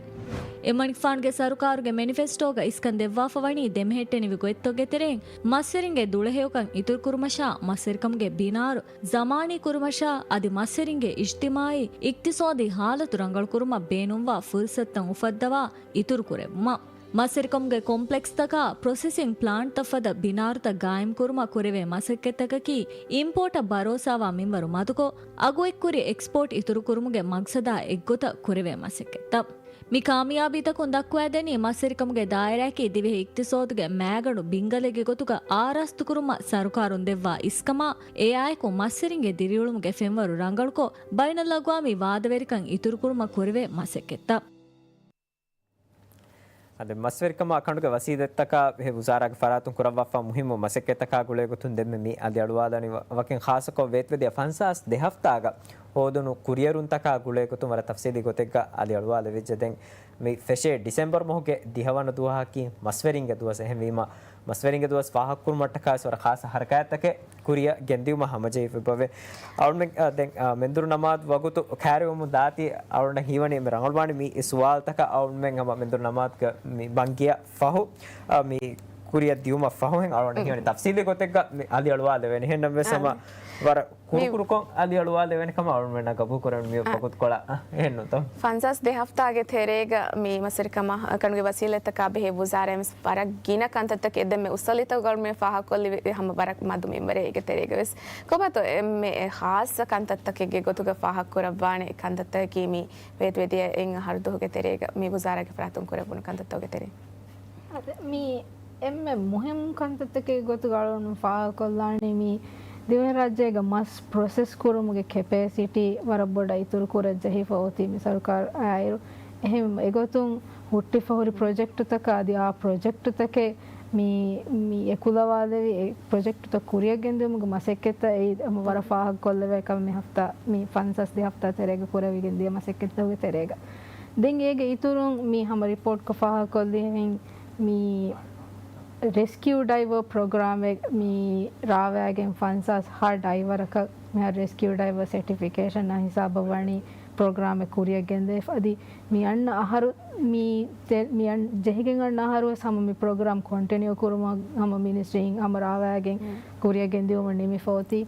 އެމަނިކުފާނުގެ ސަރުކާރުގެ މެނިފެސްޓޯގަ އިސްކަން ދެއްވާފަ ވަނީ ދެމެހެއްޓެނިވި ގޮތްތަކުގެ ތެރެއިން މަސްވެރިންގެ ދުޅަހެޔޮކަން އިތުރުކުރުމަށާ، މަސްވެރިކަމުގެ ބިނާރު ޒަމާނީ ކުރުމަށާ އަދި މަސްވެރިންގެ އިޖްތިމާއީ، އިޤްތިޞާދީ ހާލަތު ރަނގަޅުކުރުމަށް ބޭނުންވާ ފުރުސަތުތައް އުފައްދަވާ އިތުރުކުރެއްވުމަށް. މަސްވެރިކަމުގެ ކޮމްޕްލެކްސްތަކާ ޕްރޮސެސިން ޕްލާންޓްތައް ފަދަ ބިނާރުތައް ގާއިމްކުރުމަށް ކުރެވޭ މަސައްކަތްތަކަކީ، އިމްޕޯޓަށް ބަރޯސާވާ މިންވަރު މަދުކޮށް، އަގުއެއްކުރި އެކްސްޕޯޓް އިތުރުކުރުމުގެ މަގްސަދާ އެއްގޮތަށް ކުރެވޭ މަސައްކަތްތައް. މި ކާމިޔާބީތަކުން ދައްކުވައިދެނީ، މަސްވެރިކަމުގެ ދާއިރާއަކީ ދިވެހި އިޤްތިޞާދުގެ މައިގަނޑު ބިންގަލެއްގެ ގޮތުގަ އާރާސްތުކުރުމަށް ސަރުކާރުން ދެއްވާ އިސްކަމާ، އެއާއެކު މަސްވެރިންގެ ދިރިއުޅުމުގެ ފެންވަރު ރަނގަޅުކޮށް، ބައިނަލްއަގްވާމީ ވާދަވެރިކަން އިތުރުކުރުމަށް ކުރެވޭ މަސައްކަތްތައް. މަސްވެރިކަމާ ކަނޑުގެ ވަސީލަތްތަކާ ބެހޭ ވުޒާރާގެ ފަރާތުން ކުރައްވާފާ މުހިއްމު މަސައްކަތްތަކާ ގުޅޭގޮތުން ދެންމެ މި އަލިއަޅުވާލަނީ ވަކިން ޚާއްޞަކޮށް ވޭތުވެދިޔަ ފަންސާސް ދެ ހަފްތާގަ ހޯދުނު ކުރިއެރުންތަކާ ގުޅޭގޮތުން ވަރަށް ތަފްސީލީ ގޮތެއްގަ އަލިއަޅުވާލެވިއްޖެ. ދެން މި ފެށޭ ޑިސެމްބަރު މަހުގެ ދިހަވަނަ ދުވަހަކީ މަސްވެރިންގެ ދުވަސް. އެހެންވީމަ، މަސްވެރިންގެ ދުވަސް ފާހަގަކުރުމަށްޓަކާ ވަރަށް ޚާއްޞަ ހަރަކާތްތަކެއް ކުރިއަށް ގެންދިއުމަށް ހަމަޖެހިފައިވޭ. އަޅުމެން، އަ، ދެން، އަ، މެންދުރު ނަމާދު ވަގުތު ކައިރިވަމުން ދާތީ، އަޅުންނަށް ހީވަނީ މި ރަނގަޅުވާނީ މި ސުވާލުތަކަށް. އަޅުމެން ހަމަ މެންދުރު ނަމާދުގަ މި ބަންގިޔަށް ފަހު، އަ، މި ކުރިއަށް ދިޔުމަށް ފަހު ހެން އަޅުންނަށް ހީވަނީ ތަފްސީލީ ގޮތެއްގަ މި އަލިއަޅުވާލެވޭނެ. ހެންނަމަވެސް ހަމަ ވަރަށް ކުރުކުރުކޮށް އަލިއަޅުވާލެވޭނެ ކަމަށް އަޅުމެންނަށް ގަބޫލުކުރަން މި ވަގުތުކޮޅަށް. އެހެންނުތޯ؟ ފަންސާސް ދެ ހަފްތާގެ ތެރޭގަ މި މަސްވެރިކަމާ ކަނޑުގެ ވަސީލަތްތަކާ ބެހޭ ވުޒާރާއިން ވެސް ވަރަށް ގިނަ ކަންތައްތަކެއް ދެންމެ އުސްއަލިތަކުގަ އަޅުމެން ފާހަގަކޮށްލި ހަމަ ވަރަށް މަދު މިންވަރެއް އޭގެ ތެރޭގަ ވެސް. ކޮބާތޯ އެންމެ ޚާއްޞަ ކަންތައްތަކެއްގެ ގޮތުގަ ފާހަގަކުރައްވާނެ ކަންތައްތަކަކީ މި ވޭތުވެދިޔަ އެއް އަހަރު ދުވަހުގެ ތެރޭގަ މި ވުޒާރާގެ ފަރާތުން ކުރެވުނު ކަންތައްތަކުގެ ތެރެއިން؟ އަދި މި އެންމެ މުހިއްމު ކަންތައްތަކެއް ގޮތުގަ އަޅުން ފާހަގަކޮށްލާނީ މި ދިވެހިރާއްޖޭގަ މަސް ޕްރޮސެސް ކުރުމުގެ ކެޕޭސިޓީ ވަރަށް ބޮޑަށް އިތުރު ކުރަން ޖެހިފަ އޮތީ މި ސަރުކާރު އައިރު. އެހެން އެގޮތުން ހުއްޓިފަ ހުރި ޕްރޮޖެކްޓުތަކާ އަދި އާ ޕްރޮޖެކްޓުތަކެއް މި، މި އެކުލަވާލެވި އެ ޕްރޮޖެކްޓުތައް ކުރިއަށް ގެންދިއުމުގެ މަސައްކަތްތައް އެއީ ހަމަ ވަރަށް ފާހަގަކޮށްލެވޭ ކަމެއް މި ހަފްތާ، މި ފަންސާސް ދެ ހަފްތާ ތެރޭގަ ކުރެވިގެން ދިޔަ މަސައްކަތްތަކުގެ ތެރޭގަ. ދެން އޭގެ އިތުރުން މި ހަމަ ރިޕޯޓްކޮށް ފާހަގަކޮށްލި ހެން މި ރެސްކިއު ޑައިވަރ ޕްރޮގްރާމެއް މި ރާވައިގެން ފަންސާސް ހަ ޑައިވަރަކަށް މިހާރު ރެސްކިއު ޑައިވަރ ސެޓިފިކޭޝަން ހިސާބަށް ވަނީ ޕްރޮގްރާމެއް ކުރިއަށް ގެންދެވިފަ. އަދި މި އަންނަ އަހަރު މި ތެ-، މި އަން-، ޖެހިގެން އަންނަ އަހަރު ވެސް ހަމަ މި ޕްރޮގްރާމް ކޮންޓިނިއު ކުރުމަށް ހަމަ މިނިސްޓްރީން ހަމަ ރާވައިގެން ކުރިއަށް ގެންދިއުމަށް ނިމިފަ އޮތީ.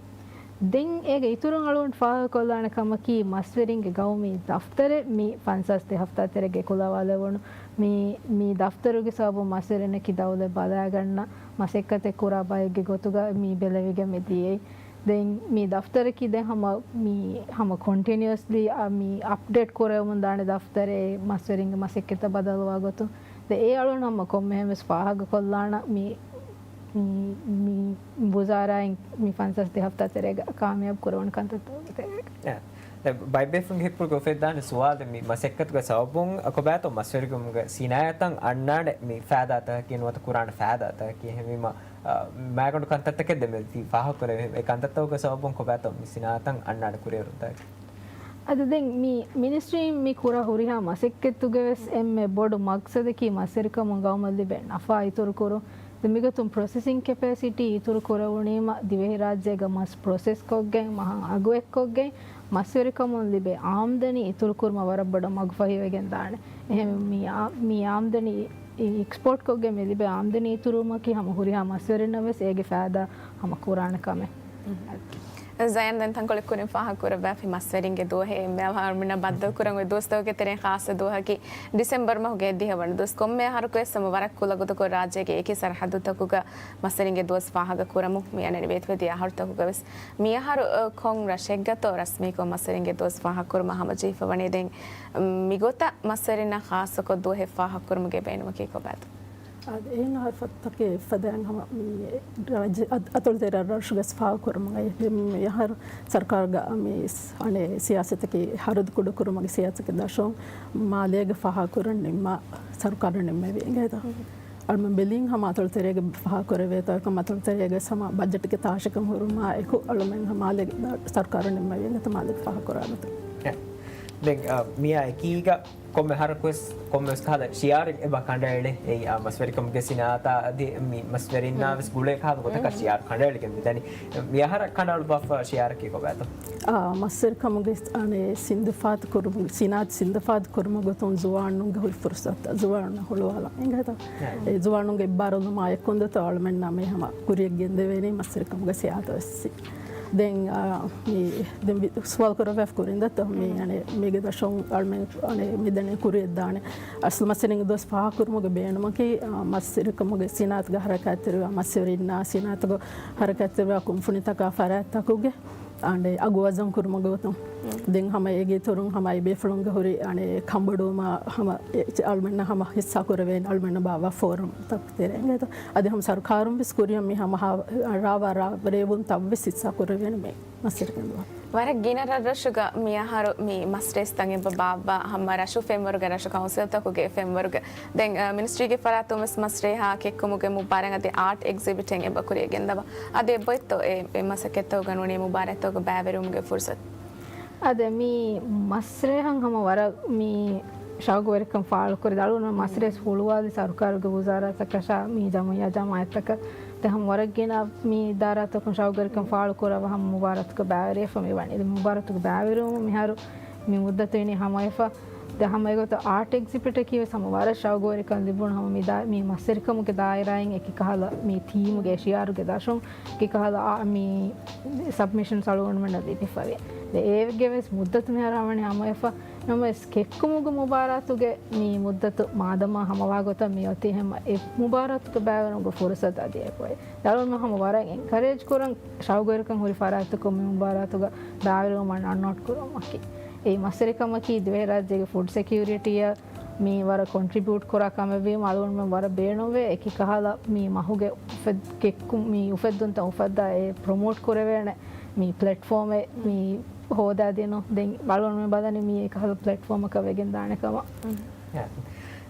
ދެން އޭގެ އިތުރުން އަޅުގަނޑު ފާހަގަކޮށްލާނެ ކަމަކީ، މަސްވެރިންގެ ގައުމީ ދަފްތަރެއް މި ފަންސާސް ދެ ހަފްތާ ތެރޭގަ އެކުލަވާލެވުނު. މި، މި ދަފްތަރުގެ ސަބަބުން މަސްވެރިންނަކީ ދައުލަތް ބަލައިގަންނަ މަސައްކަތެއް ކުރާ ބައެއްގެ ގޮތުގަ މި ބެލެވިގެން މި ދިޔައީ. ދެން މި ދަފްތަރަކީ ދެން ހަމަ، މި ހަމަ ކޮންޓިނިއުއަސްލީ، އާ، މި އަޕްޑޭޓް ކުރެވެމުން ދާނެ ދަފްތަރެއް މަސްވެރިންގެ މަސައްކަތްތައް ބަދަލުވާ ގޮތުން. ދެން އެ އަޅުން ހަމަ ކޮންމެހެން ވެސް ފާހަގަކޮށްލާނަ މި މި، މި ވުޒާރާއިން މި ފަންސާސް ދެ ހަފްތާ ތެރޭގަ ކާމިޔާބު ކުރެވުނު ކަންތައްތަކުގެ ތެރޭގަ. އެ، ދެން ބައެއް ބޭފުޅުންގެ ހިތުގަ އުފެދިދާނެ ސުވާލެއް، މި މަސައްކަތުގެ ސަބަބުން ކޮބާތޯ މަސްވެރިކަމުގެ ސިނާއަތަށް އަންނާނެ މި ފައިދާތަކަކީ ނުވަތަ ކުރާނެ ފައިދާތަކަކީ؟ އެހެންވީމަ، އަ، މާގަނޑު ކަންތައްތަކެއް ދެންމެ ތި ފާހަގަކުރެވޭ. އެ ކަންތައްތަކުގެ ސަބަބުން ކޮބާތޯ މި ސިނާއަތަށް އަންނާނެ ކުރިއެރުންތަކެއް؟ އަދި ދެން މި މިނިސްޓްރީން މި ކުރާ ހުރިހާ މަސައްކަތްތަކުގެ ވެސް އެންމެ ބޮޑު މަގްސަދަކީ މަސްވެރިކަމުން ގައުމަށް ލިބޭ ނަފާ އިތުރުކުރުން. ދެން މިގޮތުން ޕްރޮސެސިން ކެޕޭސިޓީ އިތުރު ކުރެވުނީމަ، ދިވެހިރާއްޖޭގަ މަސް ޕްރޮސެސްކޮށްގެން، މަހަށް އަގު އެއްކޮށްގެން، މަސްވެރިކަމުން ލިބޭ އާމްދަނީ އިތުރުކުރުމަށް ވަރަށް ބޮޑަށް މަގުފަހިވެގެން ދާނެ. އެހެން މި އާ-، މި އާމްދަނީ އެ އެކްސްޕޯޓްކޮށްގެން މި ލިބޭ އާމްދަނީ އިތުރުވުމަކީ ހަމަ ހުރިހާ މަސްވެރިންނަށް ވެސް އޭގެ ފައިދާ ހަމަ ކުރާނެ ކަމެއް. ޒަޔަން، ދެން ތަންކޮޅެއް ކުރިން ފާހަގަކުރައްވާފި މަސްވެރިންގެ ދުވަހެއް އެންމެ އަހަރުމެންނަށް ބައްދަލުކުރަން އޮތް ދުވަސްތަކުގެ ތެރެއިން ޚާއްޞަ ދުވަހަކީ ޑިސެމްބަރު މަހުގެ ދިހަވަނަ ދުވަސް. ކޮންމެ އަހަރަކުވެސް ހަމަ ވަރަށް ކުލަގޮތަކުން ރާއްޖޭގެ އެކި ސަރަހައްދުތަކުގަ މަސްވެރިންގެ ދުވަސް ފާހަގަކުރަމުން މި އަންނަނީ ވޭތުވެދިޔަ އަހަރުތަކުގަ ވެސް. މި އަހަރު، އަ، ކޮން ރަށެއްގަތޯ ރަސްމީކޮށް މަސްވެރިންގެ ދުވަސް ފާހަގަކުރުމަށް ހަމަޖެހިފަ ވަނީ؟ ދެން މިގޮތަށް މަސްވެރިންނަށް ޚާއްޞަކޮށް ދުވަހެއް ފާހަގަކުރުމުގެ ބޭނުމަކީ ކޮބާތޯ؟ އާދެ، އެހެން އަހަރުތަކެއް ފަދައިން ހަމަ މި ރާއްޖެ އަތޮޅު ތެރޭ ރަށުގަސް ފާހަގަކުރަމުން އައި މި އަހަރު ސަރުކާރުގަ މި އަނެއް ސިޔާސަތަކީ ހަރަދު ކުޑަކުރުމުގެ ސިޔާސަތަކީ ދަށުން މާލޭގެ ފާހަގަކުރަން ނިންމާ ސަރުކާރު ނިންމެވި އިނގޭތޯ. އަޅުމެން ބެލީން ހަމަ އަތޮޅު ތެރޭގަ ފާހަގަކުރެވޭތޯ އެކަމް އަތޮޅު ތެރޭގަ ހަމަ ބަޖެޓްގެ ތާށިކަން ހުރުމާ އެކު އަޅުމެން މާލޭގެ ސަރުކާރު ނިންމެވި އިނގޭތޯ މާލޭގެ ފާހަގަކުރާ ގޮތަށް. އެ. ދެން، އަ، މިއާ އެކީގަ ކޮންމެ އަހަރަކުވެސް ކޮންމެވެސް ކަހަލަ ޝިއާރެއް އެބަ ކަނޑައެޅޭ. އެއީ، އާ، މަސްވެރިކަމުގެ ސިނާއަތާ އަދި މި މަސްވެރިންނާ ވެސް ގުޅޭ ކަހަލަ ގޮތަކަށް ޝިއާރު ކަނޑައެޅިގެން މިދަނީ. މި އަހަރަށް ކަނޑައަޅުއްވާފަ ޝިއާރަކީ ކޮބާތޯ؟ އާ، މަސްވެރިކަމުގެ، އަނެއް، ސިނދުފާތު ކުރުމުގެ، ސިނާއަތު ސިނދުފާތު ކުރުމުގެ ގޮތުން ޒުވާނުންގެ ހުރި ފުރުސަތު، ޒުވާނުންނަށް ހުޅުވާލަން އިނގޭތޯ. އެ ޒުވާނުންގެ އެއްބާރުލުމާ އެއްކޮންދޮތޯ އަޅުމެންނާ މި ހަމަ ކުރިއަށް ގެންދެވޭނީ މަސްވެރިކަމުގެ ސިޔާސަތަށް ވެސް. ދެން، އާ، މި، ދެން ސުވާލު ކުރައްވާފަ ކުރިން ދައްތަ މި، އަނެއް، މީގެ ދަށުން އަޅުމެން، އަނެއް، މިދަނީ ކުރިއަށްދާނެ. އަސްލު މަސްވެރިންގެ ދުވަސް ފާހަގަކުރުމުގެ ބޭނުމަކީ، އާ، މަސްވެރިކަމުގެ ސިނާއަތުގަ ހަރަކާތްތެރިވާ މަސްވެރިންނާ ސިނާއަތުގަ ހަރަކާތްތެރިވާ ކުންފުނިތަކާ ފަރާތްތަކުގެ އަނެއް، އަގު ވަޒަން ކުރުމުގެ ގޮތުން. ދެން ހަމަ އޭގެ އިތުރުން ހަމަ އެ ބޭފުޅުންގެ ހުރި، އަނެއް، ކަންބޮޑުވުމާ ހަމަ އެ، އަޅުމެންނަށް ހަމަ ހިއްސާ ކުރެވޭނެ އަޅުމެންނަށް ބާއްވާ ފޯރަމް ތަކުގެ ތެރޭ އިނގޭތޯ. އަދި ހަމަ ސަރުކާރުން ވެސް ކުރިއަށް މި ހަމަ ހާ-، ރާވާ ރާ-، ރޭވުންތައް ވެސް ހިއްސާ ކުރެވޭނެ މި މަސްވެރިންގެ ދުވަހު. ވަރަށް ގިނަ ރަށްރަށުގަ މިއަހަރު މި މަސް ރޭސްތައް އެބަ ބާއްވާ ހަމަ ރަށު ފެންވަރުގެ ރަށު ކައުންސިލްތަކުގެ ފެންވަރުގެ. ދެން، އަ، މިނިސްޓްރީގެ ފަރާތުން ވެސް މަސް ރޭހާ ކެއްކުމުގެ މުބާރާތް އަދި އާޓް އެގްޒިބިޓެއް އެބަ ކުރިޔަށް ގެންދަވާ. އަދި އެބައޮތްތޯ އެ، އެ މަސައްކަތްތަކުގަ ނޫނީ މުބާރާތްތަކުގަ ބައިވެރިވުމުގެ ފުރުސަތު؟ އާދެ، މި މަސް ރޭހަން ހަމަ ވަރަށް މި ޝައުގުވެރިކަން ފާޅުކުރި ދަޅުން މަސް ރޭސް ހުޅުވާލި ސަރުކާރުގެ ވުޒާރާތަކަށާ މި ޖަމުޢިއްޔާ ޖަމާޢަތްތަކަށް ދެ ހަމަ ވަރަށް ގިނަ މި އިދާރާތަކުން ޝައުގުވެރިކަން ފާޅުކުރައްވާ ހަމަ މުބާރާތުގަ ބައިވެރިވެފަ މި ވަނީ. އެ މުބާރާތުގަ ބައިވެރިވުމުން މިހާރު މި މުއްދަތު އިނީ ހަމަވެފަ. ދެ ހަމަ އެގޮތަށް އާޓް އެގްޒިބިޓަކީ ވެސް ހަމަ ވަރަށް ޝައުގުވެރިކަން ލިބުނު ހަމަ މި ދާ-، މި މަސްވެރިކަމުގެ ދާއިރާއިން އެކި ކަހަލަ މި ތީމުގެ ޝިއާރުގެ ދަށުން އެކި ކަހަލަ އާ-، މި ސަބްމިޝަން އަޅުގަނޑުމެންނަށް ލިބިފަވޭ. ދެ އޭގެ ވެސް މުއްދަތު މިހާރު ހަމަވަނީ ހަމަވެފަ. ނަމަވެސް ކެއްކުމުގެ މުބާރާތުގެ މި މުއްދަތު މާދަމާ ހަމަވާ ގޮތަށް މި އޮތީ ހަމަ އެ މުބާރާތުގެ ބައިވެރިވުމުގެ ފުރުސަތު އަދި އެބައޮތް. ދަޅުން ހަމަ ވަރަށް އެންކަރޭޖް ކުރަން ޝައުގުވެރިކަން ހުރި ފަރާތްތަކުން މި މުބާރާތުގަ ބައިވެރިވުމަށް ނަންނޯޓް ކުރުމަކީ. އެއީ މަސްވެރިކަމަކީ ދިވެހިރާއްޖޭގެ ފުޑް ސެކިއުރިޓީއަށް މި ވަރަށް ކޮންޓްރިބިއުޓް ކުރާ ކަމެއްވީމަ އަޅުގަނޑުމެން ވަރަށް ބޭނުންވޭ. އެކި ކަހަލަ މި މަހުގެ އުފެދް-، ކެއްކު-، މި އުފެއްދުންތައް އުފައްދާ އެ ޕްރޮމޯޓް ކުރެވޭނެ މި ޕްލެޓްފޯމެއް މި ހޯދާދިނުން. ދެން އަޅުގަނޑުމެން ބަލަނީ މި އެކަހަލަ ޕްލެޓްފޯމަކަށް ވެގެން ދާނެ ކަމަށް.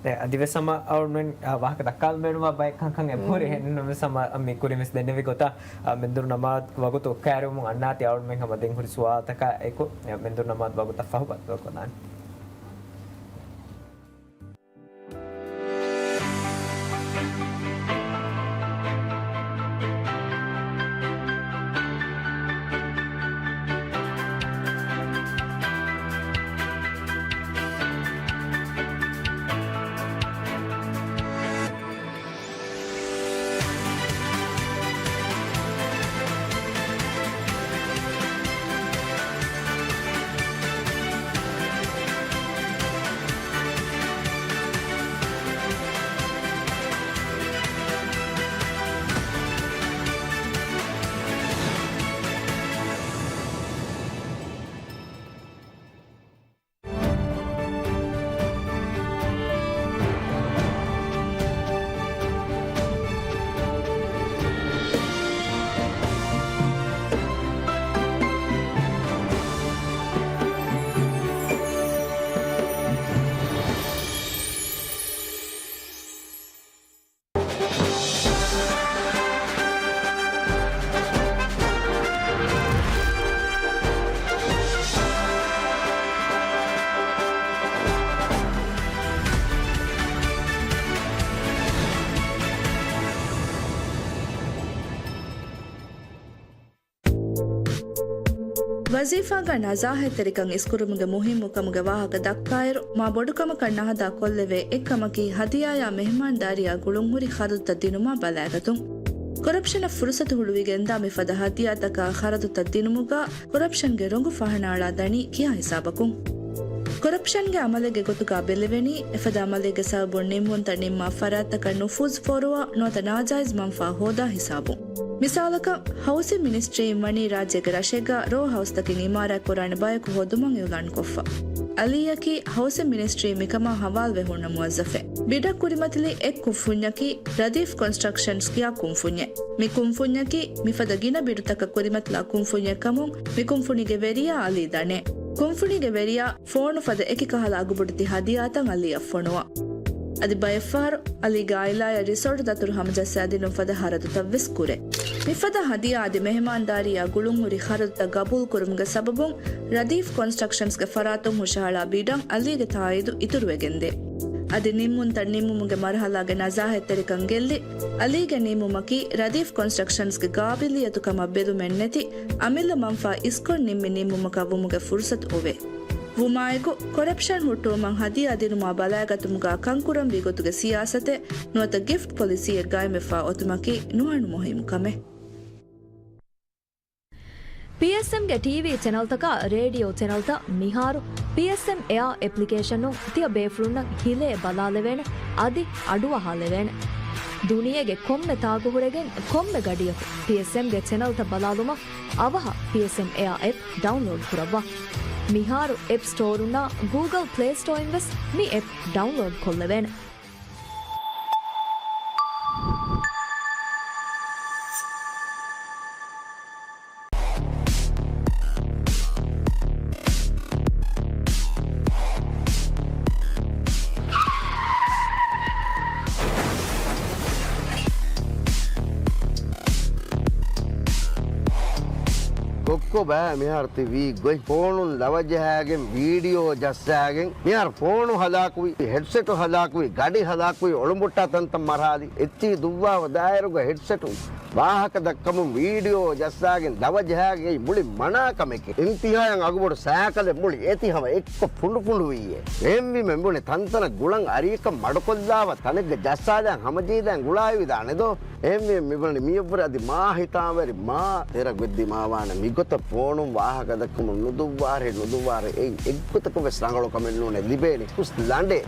ދެ-، އަދިވެސް ހަމަ އަޅުގަނޑުމެން، އާ، ވާހަކަ ދައްކާލުމޭނުވާ ބައެއް ކަންކަން އެބަހުރި. އެހެންނަމަވެސް ހަމަ މި ކުރިންވެސް ދެންނެވި ގޮތަށް، އާ، މެންދުރު ނަމާދު ވަގުތު އޮއްކާއިރުވުމުން އަންނާތީ އަޅުގަނޑުމެން ހަމަ ދެން ހުރި ސުވާލުތަކާ އެކު، އެ، މެންދުރު ނަމާދު ވަގުތަށް ފަހު ބައްދަލުކޮށްލާނެ. ވަޒީފާގަ ނަޒާހަތްތެރިކަން އިސްކުރުމުގެ މުހިއްމުކަމުގެ ވާހަކަ ދައްކާއިރު، މާ ބޮޑުކަމަކަށް ނަހަދާ ކޮށްލެވޭ އެއްކަމަކީ ހަދިޔާޔާ މެހެމާންދާރީއާ ގުޅުންހުރި ޚަރަދުތައް ދިނުމާ ބަލާގަތުން. ކޮރަޕްޝަނަށް ފުރުސަތު ހުޅުވިގެންދާ މިފަދަ ހަދިޔާތަކާ ޚަރަދުތައް ދިނުމުގަ ކޮރަޕްޝަންގެ ރޮނގު ފަހަނައަޅާ ދަނީ ކިހާ ހިސާބަކުން؟ ކޮރަޕްޝަންގެ އަމަލެއްގެ ގޮތުގަ ބެލެވެނީ، އެފަދަ އަމަލެއްގެ ސަބަބުން ނިންމުންތައް ނިންމާ ފަރާތްތަކަށް ނުފޫޒު ފޯރުވާ ނުވަތަ ނާޖާއިޒް މަންފާ ހޯދާ ހިސާބުން. މިސާލަކަށް، ހައުސިން މިނިސްޓްރީއިން ވަނީ ރާއްޖޭގެ ރަށެއްގަ ރޯ ހައުސްތަކެއް އިމާރާތްކުރާނެ ބަޔަކު ހޯދުމަށް އިއުލާންކޮށްފަ. އަލީއަކީ ހައުސިން މިނިސްޓްރީއިން މިކަމާ ހަވާލުވެ ހުންނަ މުވައްޒަފެއް. ބިޑަށް ކުރިމަތިލި އެއް ކުންފުންޏަކީ ރަދީފް ކޮންސްޓްރަކްޝަންސް ކިޔާ ކުންފުންޏެއް. މި ކުންފުންޏަކީ މިފަދަ ގިނަ ބިޑުތަކަށް ކުރިމަތިލާ ކުންފުންޏެއް ކަމުން، މި ކުންފުނީގެ ވެރިޔާ އަލީ ދަނޭ. ކުންފުނީގެ ވެރިޔާ ފޯނު ފަދަ އެކި ކަހަލަ އަގުބޮޑެތި ހަދިޔާތައް އަލީއަށް ފޮނުވާ. އަދި ބައެއްފަހަރު އަލީގެ އާއިލާޔަށް ރިސޯޓު ދަތުރު ހަމަޖައްސާދިނުން ފަދަ ހަރަދުތައް ވެސް ކުރޭ. މިފަދަ ހަދިޔާ އަދި މެހެމާންދާރީއާ ގުޅުންހުރި ޚަރަދުތައް ގަބޫލުކުރުމުގެ ސަބަބުން، ރަދީފް ކޮންސްޓްރަކްޝަންސްގެ ފަރާތުން ހުށަހަޅާ ބިޑަށް އަލީގެ ތާއީދު އިތުރުވެގެންދޭ. އަދި ނިންމުންތައް ނިންމުމުގެ މަރުހަލާގެ ނަޒާހަތްތެރިކަން ގެއްލި، އަލީގެ ނިންމުމަކީ ރަދީފް ކޮންސްޓްރަކްޝަންސްގެ ގާބިލިއްޔަތު ކަމަށް ބެލުމެއްނެތި، އަމިއްލަ މަންފާ އިސްކޮށް ނިންމި ނިންމުމަކަށް ވުމުގެ ފުރުސަތު އޮވޭ. ވުމާއެކު، ކޮރަޕްޝަން ހުއްޓުވުމަށް ހަދިޔާ ދިނުމާ ބަލާގަތުމުގަ ކަންކުރަންވީ ގޮތުގެ ސިޔާސަތެއް ނުވަތަ ގިފްޓް ޕޮލިސީއެއް ގާއިމްވެފާ އޮތުމަކީ ނުހަނު މުހިއްމު ކަމެއް. ޕީއެސްއެމްގެ ޓީވީ ޗެނަލްތަކާ ރޭޑިއޯ ޗެނަލްތައް މިހާރު ޕީއެސްއެމް އެއާ އެޕްލިކޭޝަނުން ތިޔަ ބޭފުޅުންނަށް ހިލޭ ބަލާލެވޭނެ، އަދި އަޑުއަހާލެވޭނެ. ދުނިޔޭގެ ކޮންމެ ތާކުހުރެގެން ކޮންމެ ގަޑިއަކު ޕީއެސްއެމްގެ ޗެނަލްތައް ބަލާލުމަށް އަވަހަށް ޕީއެސްއެމް އެއާ އެޕް ޑައުންލޯޑް ކުރައްވާ. މިހާރު އެޕް ސްޓޯރުންނާ ގޫގަލް ޕްލޭ ސްޓޯއިން ވެސް މި އެޕް ޑައުންލޯޑް ކޮށްލެވޭނެ. ކޮއްކޮ ބައި މިހާރު ތި ވީ ގޮތް. ފޯނުން ލަވަ ޖަހާގެން ވީޑިއޯ ޖައްސާގެން މިހާރު ފޯނު ހަލާކުވި، ހެޑްސެޓު ހަލާކުވި، ގަޑި ހަލާކުވި، އޮޅުނބުއްޓާ ތަންތަން މަރާލި. އެއްޗިހި ދުއްވާފަ ދާއިރުގަ ހެޑްސެޓު ވާހަކަ ދައްކަމުން ވީޑިއޯ ޖައްސާގެން ލަވަ ޖަހާގެން އެއީ މުޅި މަނާ ކަމެކޭ. އިންތިހާއަށް އަގުބޮޑު ސައިކަލެއް މުޅި އެތި ހަމަ އެއްކޮށް ފުނޑު ފުނޑު ވިއްޔޭ. އެހެންވީމަ މިބުނި ތަންތަނަށް ގުޅަން އަރިއަކަށް މަޑުކޮށްލާފަ ތަނެއްގަ ޖައްސާލާން ހަމަޖެހިލާން ގުޅާއިވިދާނެ ދޯ؟ އެހެންވީމަ މިބުނި މިއަށްވުރެ އަދި މާ ހިތާވެރި މާ ތެރަ ގޮތްދިމާވާނެ. މިގޮތަށް ފޯނުން ވާހަކަ ދައްކަމުން ނުދުއްވާރޭ ނުދުއްވާރޭ އެއީ އެއްގޮތަކަށް ވެސް ރަނގަޅު ކަމެއް ނޫނޭ. ލިބޭނީ ހުސް ލަނޑޭ.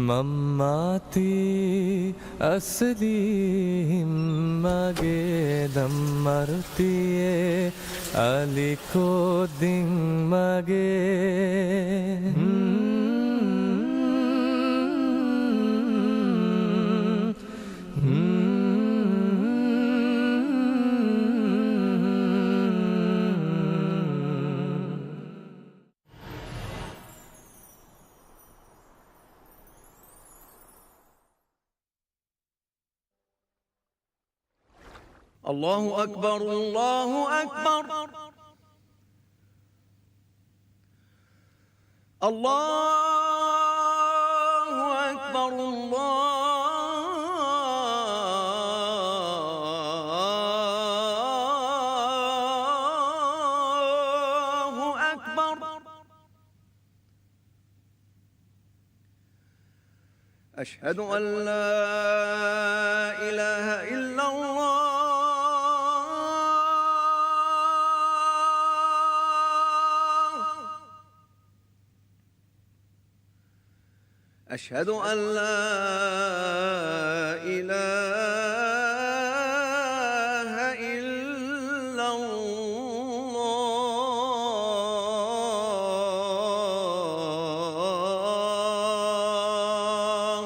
މަންމާތީ އަސްލީ ހިންމަގޭ ދަންމަރުތިއޭ އަލިކޯ ދިންމަގޭ. الله أكبر، الله أكبر. الله أكبر، الله أكبر. أشهد أن لا إله إلا الله. أشهد أن لا إله إلا الله.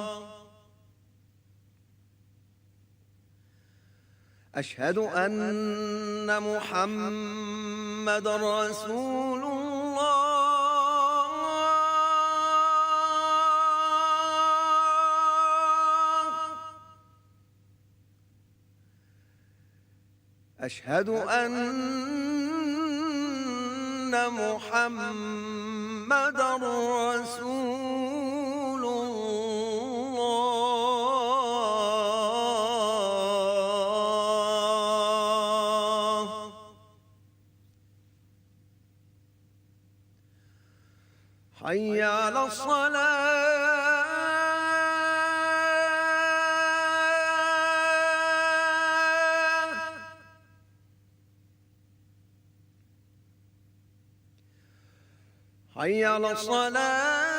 أشهد أن محمدا رسول الله. أشهد أن محمدا رسول الله. حي على الصلاة. حي على الصلاة.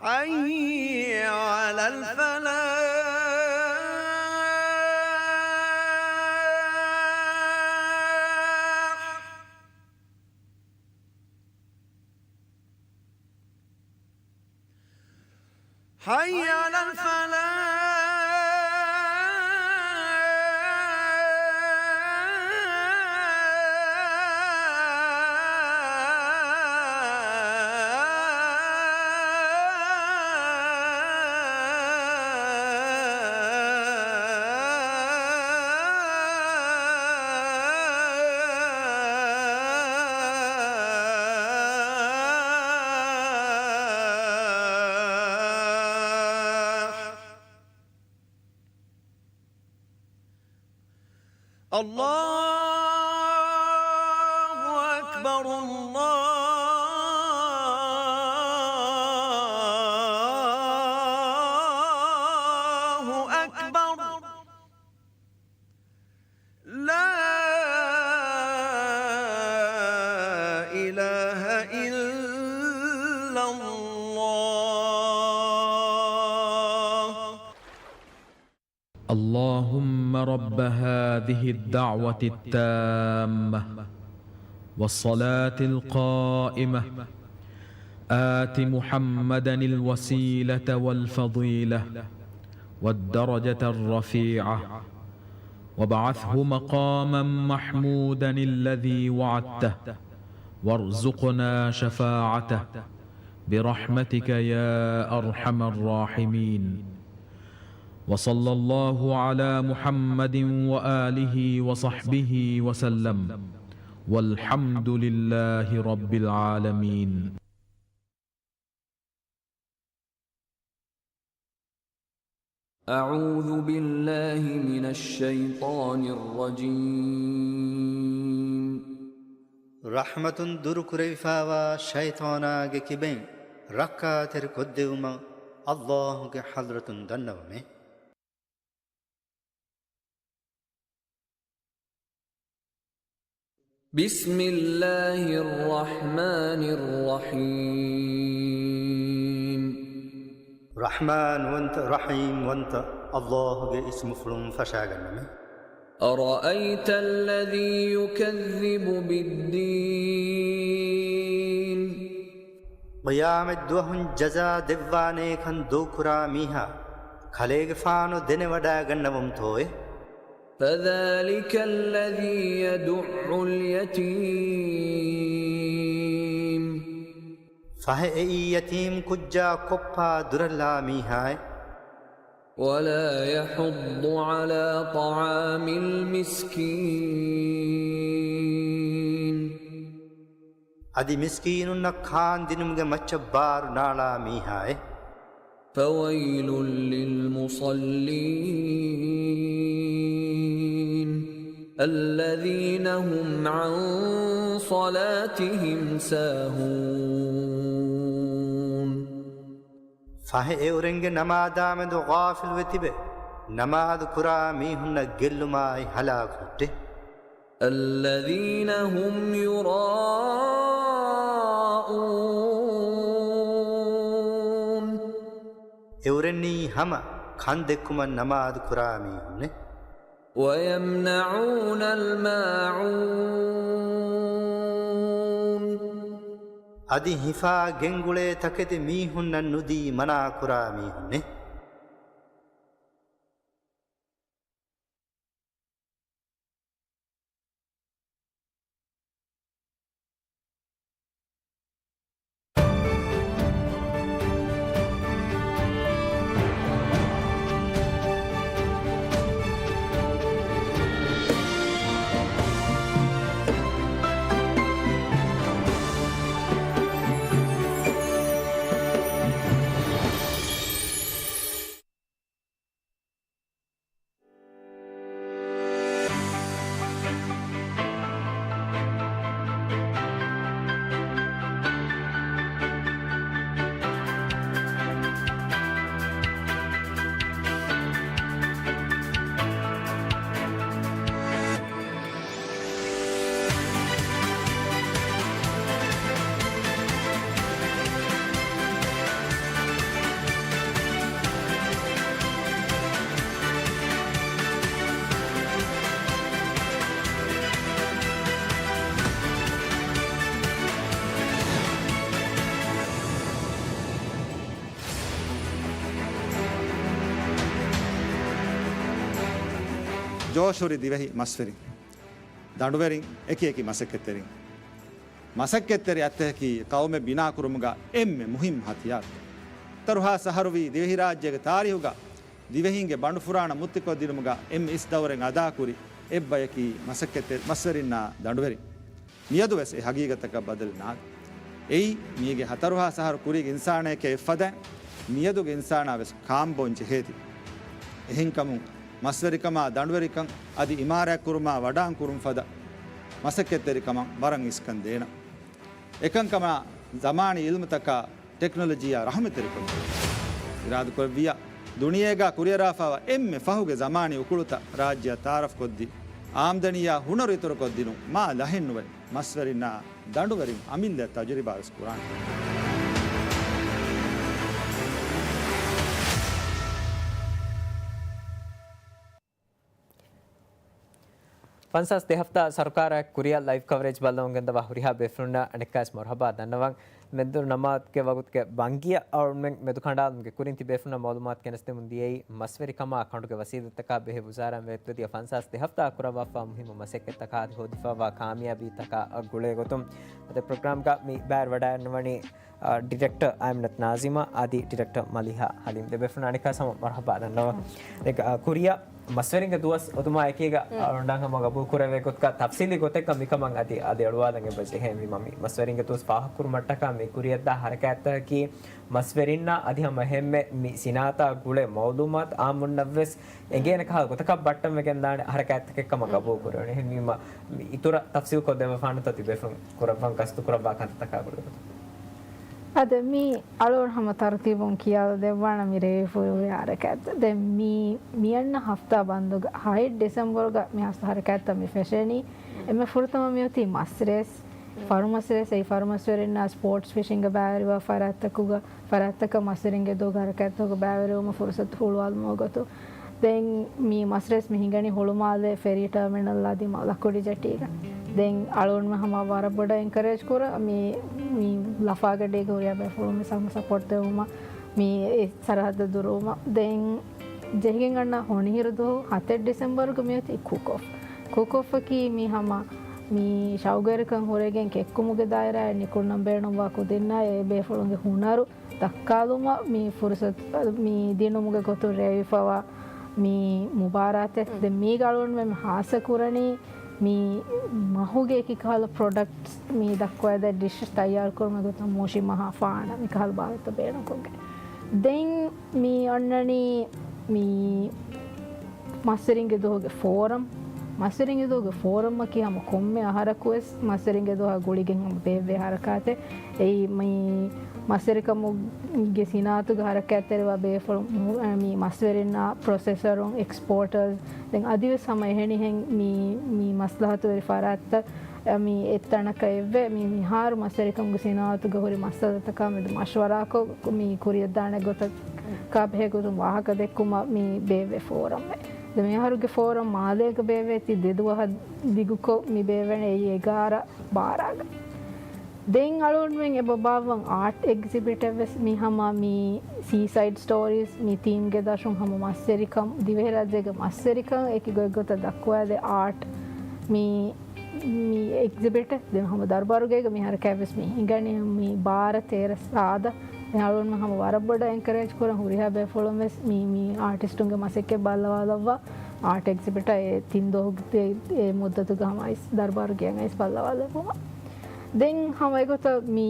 حي على الفلاح. حي على الفلاح. الله أكبر، الله أكبر. اللهم رب هذه الدعوة التامة والصلاة القائمة، آت محمدا الوسيلة والفضيلة والدرجة الرفيعة، وابعثه مقاما محمودا الذي وعدته، وارزقنا شفاعته، برحمتك يا أرحم الراحمين. وصلى الله على محمد وآله وصحبه وسلم. والحمد لله رب العالمين. أعوذ بالله من الشيطان الرجيم. ރަޙްމަތުން ދުރުކުރެވިފާވާ ޝައިޠާނާގެ ކިބައިން ރައްކާތެރި ކޮށްދެވުމަށް ﷲ ގެ ޙަޟްރަތުން ދަންނަވަމޭ. بسم الله الرحمن الرحيم. ރަޙްމާންވަންތަ، ރަޙީމްވަންތަ ﷲ ގެ އިސްމުފުޅުން ފަށާގަންނަމޭ. أرأيت الذي يكذب بالدين. ޤިޔާމަތްދުވަހުން ޖަޒާ ދެއްވާނޭކަން ދޫކުރާ މީހާ ކަލޭގެފާނު ދެނެވަޑައިގަންނަވަމުތޯއޭ؟ فذلك الذي يدع اليتيم. ފަހެ އެއީ ޔަތީމް ކުއްޖާ ކޮއްޕާ ދުރަށްލާ މީހާއެއް. ولا يحض على طعام المسكين. އަދި މިސްކީނުންނަށް ކާންދިނުމުގެ މައްޗަށް ބާރު ނާޅާ މީހާއެއް. فويل للمصلين الذين هم عن صلاتهم ساهون. ފަހެ އެއުރެންގެ ނަމާދާމެދު ޣާފިލުވެ ތިބެ، ނަމާދު ކުރާ މީހުންނަށް ގެއްލުމާއި ހަލާކު ހުއްޓި. الذين هم يراءون. އެއުރެންނީ ހަމަ ކަން ދެއްކުމަށް ނަމާދު ކުރާ މީހުންނެ. ويمنعون الماعون. އަދި ހިފާ ގެންގުޅޭ ތަކެތި މީހުންނަށް ނުދީ މަނާ ކުރާ މީހުންނެ. ޖޯޝުވެރި ދިވެހި މަސްވެރިން، ދަނޑުވެރިން، އެކި އެކި މަސައްކަތްތެރިން. މަސައްކަތްތެރި އަތްތަކަކީ ޤައުމެއް ބިނާކުރުމުގަ އެންމެ މުހިއްމު ހަތިޔާރު. ހަތަރުހާ ސަހަރުވީ ދިވެހިރާއްޖޭގެ ތާރީހުގަ ދިވެހިންގެ ބަނޑުފުރާނަ މުއްތިކޮށްދިނުމުގަ އެންމެ އިސް ދައުރެއް އަދާކުރި އެއްބަޔަކީ މަސައްކަތްތެރި މަސްވެރިންނާ ދަނޑުވެރިން. މިއަދުވެސް އެ ހަގީގަތަކަށް ބަދަލެއް ނާދެ. އެއީ، މީގެ ހަތަރުހާ ސަހަރު ކުރީގެ އިންސާނާއެކޭ އެއްފަދައިން، މިއަދުގެ އިންސާނާ ވެސް ކާންބޯން ޖެހޭތީ. އެހެންކަމުން، މަސްވެރިކަމާ ދަނޑުވެރިކަން އަދި އިމާރާތްކުރުމާ ވަޑާން ކުރުން ފަދަ މަސައްކަތްތެރިކަމަށް ވަރަށް އިސްކަން ދޭނަން. އެކަންކަމާ ޒަމާނީ އިލްމުތަކާ ޓެކްނޮލޮޖީއާ ރަހުމަތްތެރިކޮށްދޭން. އިރާދަކުރެއްވިއްޔާ، ދުނިޔޭގާ ކުރިއަރާފައިވާ އެންމެ ފަހުގެ ޒަމާނީ އުކުޅުތައް ރާއްޖެއަށް ތައާރަފްކޮށްދީ، އާމްދަނީއާ ހުނަރު އިތުރުކޮށްދިނުން މާ ލަހެއްނުވެ، މަސްވެރިންނާ ދަނޑުވެރިން އަމިއްލައަށް ތަޖުރިބާވެސް ކުރާނެ. ފަންސާސް ދެ ހަފްތާ ސަރުކާރާއެކު ކުރިއަށް ލައިވް ކަވަރޭޖް ބައްލަވަން ގެންދަވާ ހުރިހާ ބޭފުޅުންނަށް އަނެއްކާވެސް މަރުހަބާ ދަންނަވަން. މެދު ނަމާދުގެ ވަގުތުގެ ބަންގިޔަށް އަޅުގަނޑުމެން މެދުކަނޑާލުމުގެ ކުރިން ތިބޭފުޅުންނަށް މައުލޫމާތު ގެނެސްދެމުން ދިޔައީ، މަސްވެރިކަމާ ކަނޑުގެ ވަސީލަތްތަކާ ބެހޭ ވުޒާރާއިން ވެއްދިޔަ ފަންސާސް ދެ ހަފްތާ ކުރައްވާފާ މުހިއްމު މަސައްކަތްތަކާ އަދި ހޯދިފާވާ ކާމިޔާބީތަކާ ގުޅޭ ގޮތުން އަދި ޕްރޮގްރާމްގަ މި ބައިވެރިވަޑައިގަންނަވަނީ، އަ، ޑިރެކްޓަރ އައިމްނަތް ނާޒިމާ އަދި ޑިރެކްޓަރ މަލިހާ ހަލީމް. ދެބޭފުޅުންނަށް އަނެއްކާވެސް ހަމަ މަރުހަބާ ދަންނަވަން. އަ، ކުރިއަށް މަސްވެރިންގެ ދުވަސް އޮތުމާ އެކީގަ އަޅުގަނޑަށް ހަމަ ގަބޫލު ކުރެވޭ ގޮތަކަށް ތަފްސީލީ ގޮތެއްގަ މިކަމަށް އަދި އަދި އަޅުވާލަން އެބަޖެހޭ. އެހެންވީމަ މި މަސްވެރިންގެ ދުވަސް ފާހަގަކުރުމަށްޓަކާ މި ކުރިއަށްދާ ހަރަކާތްތަކަކީ މަސްވެރިންނާ އަދި ހަމަ އެހެންމެ މި ސިނާއަތާ ގުޅޭ މައުލޫމާތު އާއްމުންނަށްވެސް އެނގޭނެ ކަހަލަ ގޮތަކަށް ބައްޓަންވެގެން ދާނެ ހަރަކާތްތަކެއް ކަމަށް ގަބޫލު ކުރެވެނީ. އެހެންވީމަ މި އިތުރަށް ތަފްސީލްކޮށް ދެއްވަފާނަތޯ ތިބޭފުޅުން ކުރައްވަން ގަސްތު ކުރައްވާ ކަންތައްތަކާ ގުޅޭ ގޮތުން. އަދި މި އަޅުގަނޑު ހަމަ ތަރުތީބުން ކިޔާލަ ދެއްވާނަ މި ރޭވިފުޅުގެ ހަރަކާތްތައް. ދެން މި، މިއަންނަ ހަފްތާ ބަންދުގަ ހައެއް ޑިސެމްބަރުގަ މި ހަސް ހަރަކާތްތައް މި ފެށެނީ. އެންމެ ފުރަތަމަ މިއޮތީ މަސްރޭސް، ފަރުމަސްރޭސް. އެއީ ފަރުމަސްވެރިންނާ ސްޕޯޓްސް ފިޝިންގ ބައިވެރިވާ ފަރާތްތަކުގަ، ފަރާތްތަކަށް މަސްވެރިންގެ ދުވަހުގަ ހަރަކާތްތަކުގަ ބައިވެރިވުމަށް ފުރުސަތު ހުޅުވާލުމުގެ ގޮތުން. ދެން މި މަސްރޭސް މި ހިނގަނީ ހުޅުމާލޭ ފެރީ ޓަރމިނަލް އަދި މަ-، ލަކުޑި ޖެޓީގަ. ދެން އަޅުގަނޑުމެން ހަމަ ވަރަށް ބޮޑަށް އެންކަރޭޖް ކުރާ މި، މި ލަފާގަޑީގަ ހުރިހާ ބޭފުޅުން ވެސް ހަމަ ސަޕޯޓް ދެވުމަށް މި އެ ސަރަހައްދަށް ދުރުވުމަށް. ދެން ޖެހިގެން އަންނަ ހޮނިހިރު ދުވަހު ހަތެއް ޑިސެމްބަރުގަ މިއޮތީ ކުކް އޮފް. ކުކް އޮފްއަކީ މި ހަމަ މި ޝައުގުވެރިކަން ހުރެގެން ކެއްކުމުގެ ދާއިރާއެއް ނިކުންނަން ބޭނުންވާ ކުދިންނާ އެ ބޭފުޅުންގެ ހުނަރު ދައްކާލުމަށް މި ފުރުސަތު މި ދިނުމުގެ ގޮތުން ރޭވިފަވާ މި މުބާރާތެއް. ދެން މީގަ އަޅުގަނޑުމެން ހާއްސަ ކުރަނީ މި މަހުގެ އެކި ކަހަލަ ޕްރޮޑަކްޓްސް މި ދައްކުވައިދޭ ޑިޝް ތައްޔާރު ކުރުމުގެ ގޮތުން މޫށި މަހާ ފާނަ މި ކަހަލަ ބާވަތްތައް ބޭނުންކޮށްގެން. ދެން މި އޮންނަނީ މި މަސްވެރިންގެ ދުވަހުގެ ފޯރަމް. މަސްވެރިންގެ ދުވަހުގެ ފޯރަމްއަކީ ހަމަ ކޮންމެ އަހަރަކުވެސް މަސްވެރިންގެ ދުވަހާ ގުޅިގެން ހަމަ ބޭއްވޭ ހަރަކާތެއް. އެއީ މި މަސްވެރިކަމުގެ ސިނާއަތުގެ ހަރަކާތްތެރިވާ ބޭފުޅުން މި މަސްވެރިންނާ ޕްރޮސެސަރުން، އެކްސްޕޯޓަރސް، ދެން އަދިވެސް ހަމަ އެހެނިހެން މި، މި މަސްލަހަތުވެރި ފަރާތްތައް މި އެއްތަނަކަށް އެއްވެ. މި މިހާރު މަސްވެރިކަމުގެ ސިނާއަތުގަ ހުރި މައްސަލަތަކާ މެދު މަޝްވަރާކޮށް، މި ކުރިއަށްދާނެ ގޮތަކާ ބެހޭ ގޮތުން ވާހަކަ ދެއްކުމަށް މި ބޭއްވޭ ފޯރަމްއެއް. ދެ މިހާރުގެ ފޯރަމް މާލޭގަ ބޭއްވޭތީ ދެ ދުވަހަށް ދިގުކޮށް މި ބޭއްވޭނެ އެއީ އެގާރަ ބާރާގަ. ދެން އަޅުގަނޑުމެން އެބަ ބާއްވަން އާޓް އެގްޒިބިޓެއް ވެސް މި ހަމަ މި ސީސައިޑް ސްޓޯރީސް މި ތީމްގެ ދަށުން ހަމަ މަސްވެރިކަން، ދިވެހިރާއްޖޭގެ މަސްވެރިކަން އެކި ގޮތްގޮތަށް ދައްކުވާދޭ އާޓް މި މި އެގްޒިބިޓެއް. ދެން ހަމަ ދަރުބާރުގޭގަ މި ހަރަކާތްވެސް މި ހިނގަނީ މި ބާރަ ތޭރަ ސާދަ. ދެން އަޅުގަނޑުމެން ހަމަ ވަރަށް ބޮޑަށް އެންކަރޭޖް ކުރަން ހުރިހާ ބޭފުޅުން ވެސް މި، މި އާޓިސްޓުންގެ މަސައްކަތް ބައްލަވާލައްވާ. އާޓް އެގްޒިބިޓަށް އެ ތިން ދުވަހުގެ އެ މުއްދަތުގަ ހަމަ އައިސް ދަރުބާރުގޭގަ އައިސް ބައްލަވާލެއްވުމަށް. ދެން ހަމަ އެގޮތަށް މި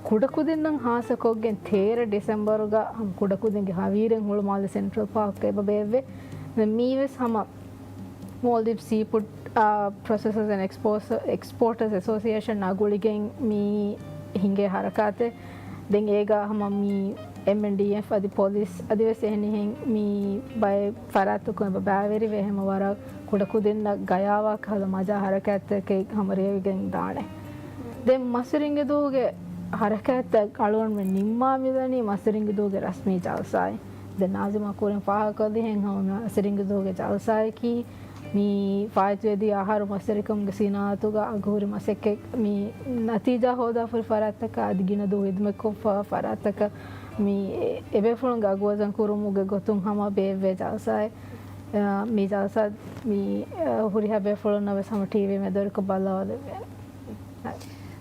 ކުޑަކުދިންނަށް ހާއްސަކޮށްގެން ތޭރަ ޑިސެމްބަރުގަ ހަމަ ކުޑަކުދިންގެ ހަވީރެއް ހުޅުމާލެ ސެންޓްރަލް ޕާކްގަ އެބަ ބޭއްވޭ. ދެން މީވެސް ހަމަ މޯލްޑިވްސް ސީފުޑް، އާ، ޕްރޮސެސަރސް އެންޑް އެކްސްޕޯޓަރސް އެސޯސިއޭޝަންއާ ގުޅިގެން މި ހިނގޭ ހަރަކާތެއް. ދެން އޭގަ ހަމަ މި އެމްއެންޑީއެފް އަދި ޕޮލިސް އަދިވެސް އެހެނިހެން މި ބައެއް ފަރާތްތަކުން އެބަ ބައިވެރިވެ ހަމަ ވަރަށް ކުޑަކުދިންނަށް ގަޔާވާ ކަހަލަ މަޖާ ހަރަކާތްތަކެއް ހަމަ ރޭވިގެން ދާނެ. ދެން މަސްވެރިންގެ ދުވަހުގެ ހަރަކާތްތައް އަޅުގަނޑުމެން ނިންމާ މިދަނީ މަސްވެރިންގެ ދުވަހުގެ ރަސްމީ ޖަލްސާއިން. ދެން ނާޒިމާ ކުރިން ފާހަގަކޮށްލިހެން ހަމަ މަސްވެރިންގެ ދުވަހުގެ ޖަލްސާއަކީ މި ފާއިތުވެދިޔަ އަހަރު މަސްވެރިކަމުގެ ސިނާއަތުގަ އަގުހުރި މަސައްކަތް މި ނަތީޖާ ހޯދާފަހުރި ފަރާތްތަކަށް އަދި ގިނަ ދުވަހު ހިދުމަތްކޮށްފަ ފަރާތްތަކަށް މި އެބޭފުޅުންގެ އަގުވަޒަން ކުރުމުގެ ގޮތުން ހަމަ ބޭއްވޭ ޖަލްސާއެއް. މި ޖަލްސާ މި ހުރިހާ ބޭފުޅުންނަށް ވެސް ހަމަ ޓީވީ މެދުވެރިކޮށް ބައްލަވާލެވޭނެ.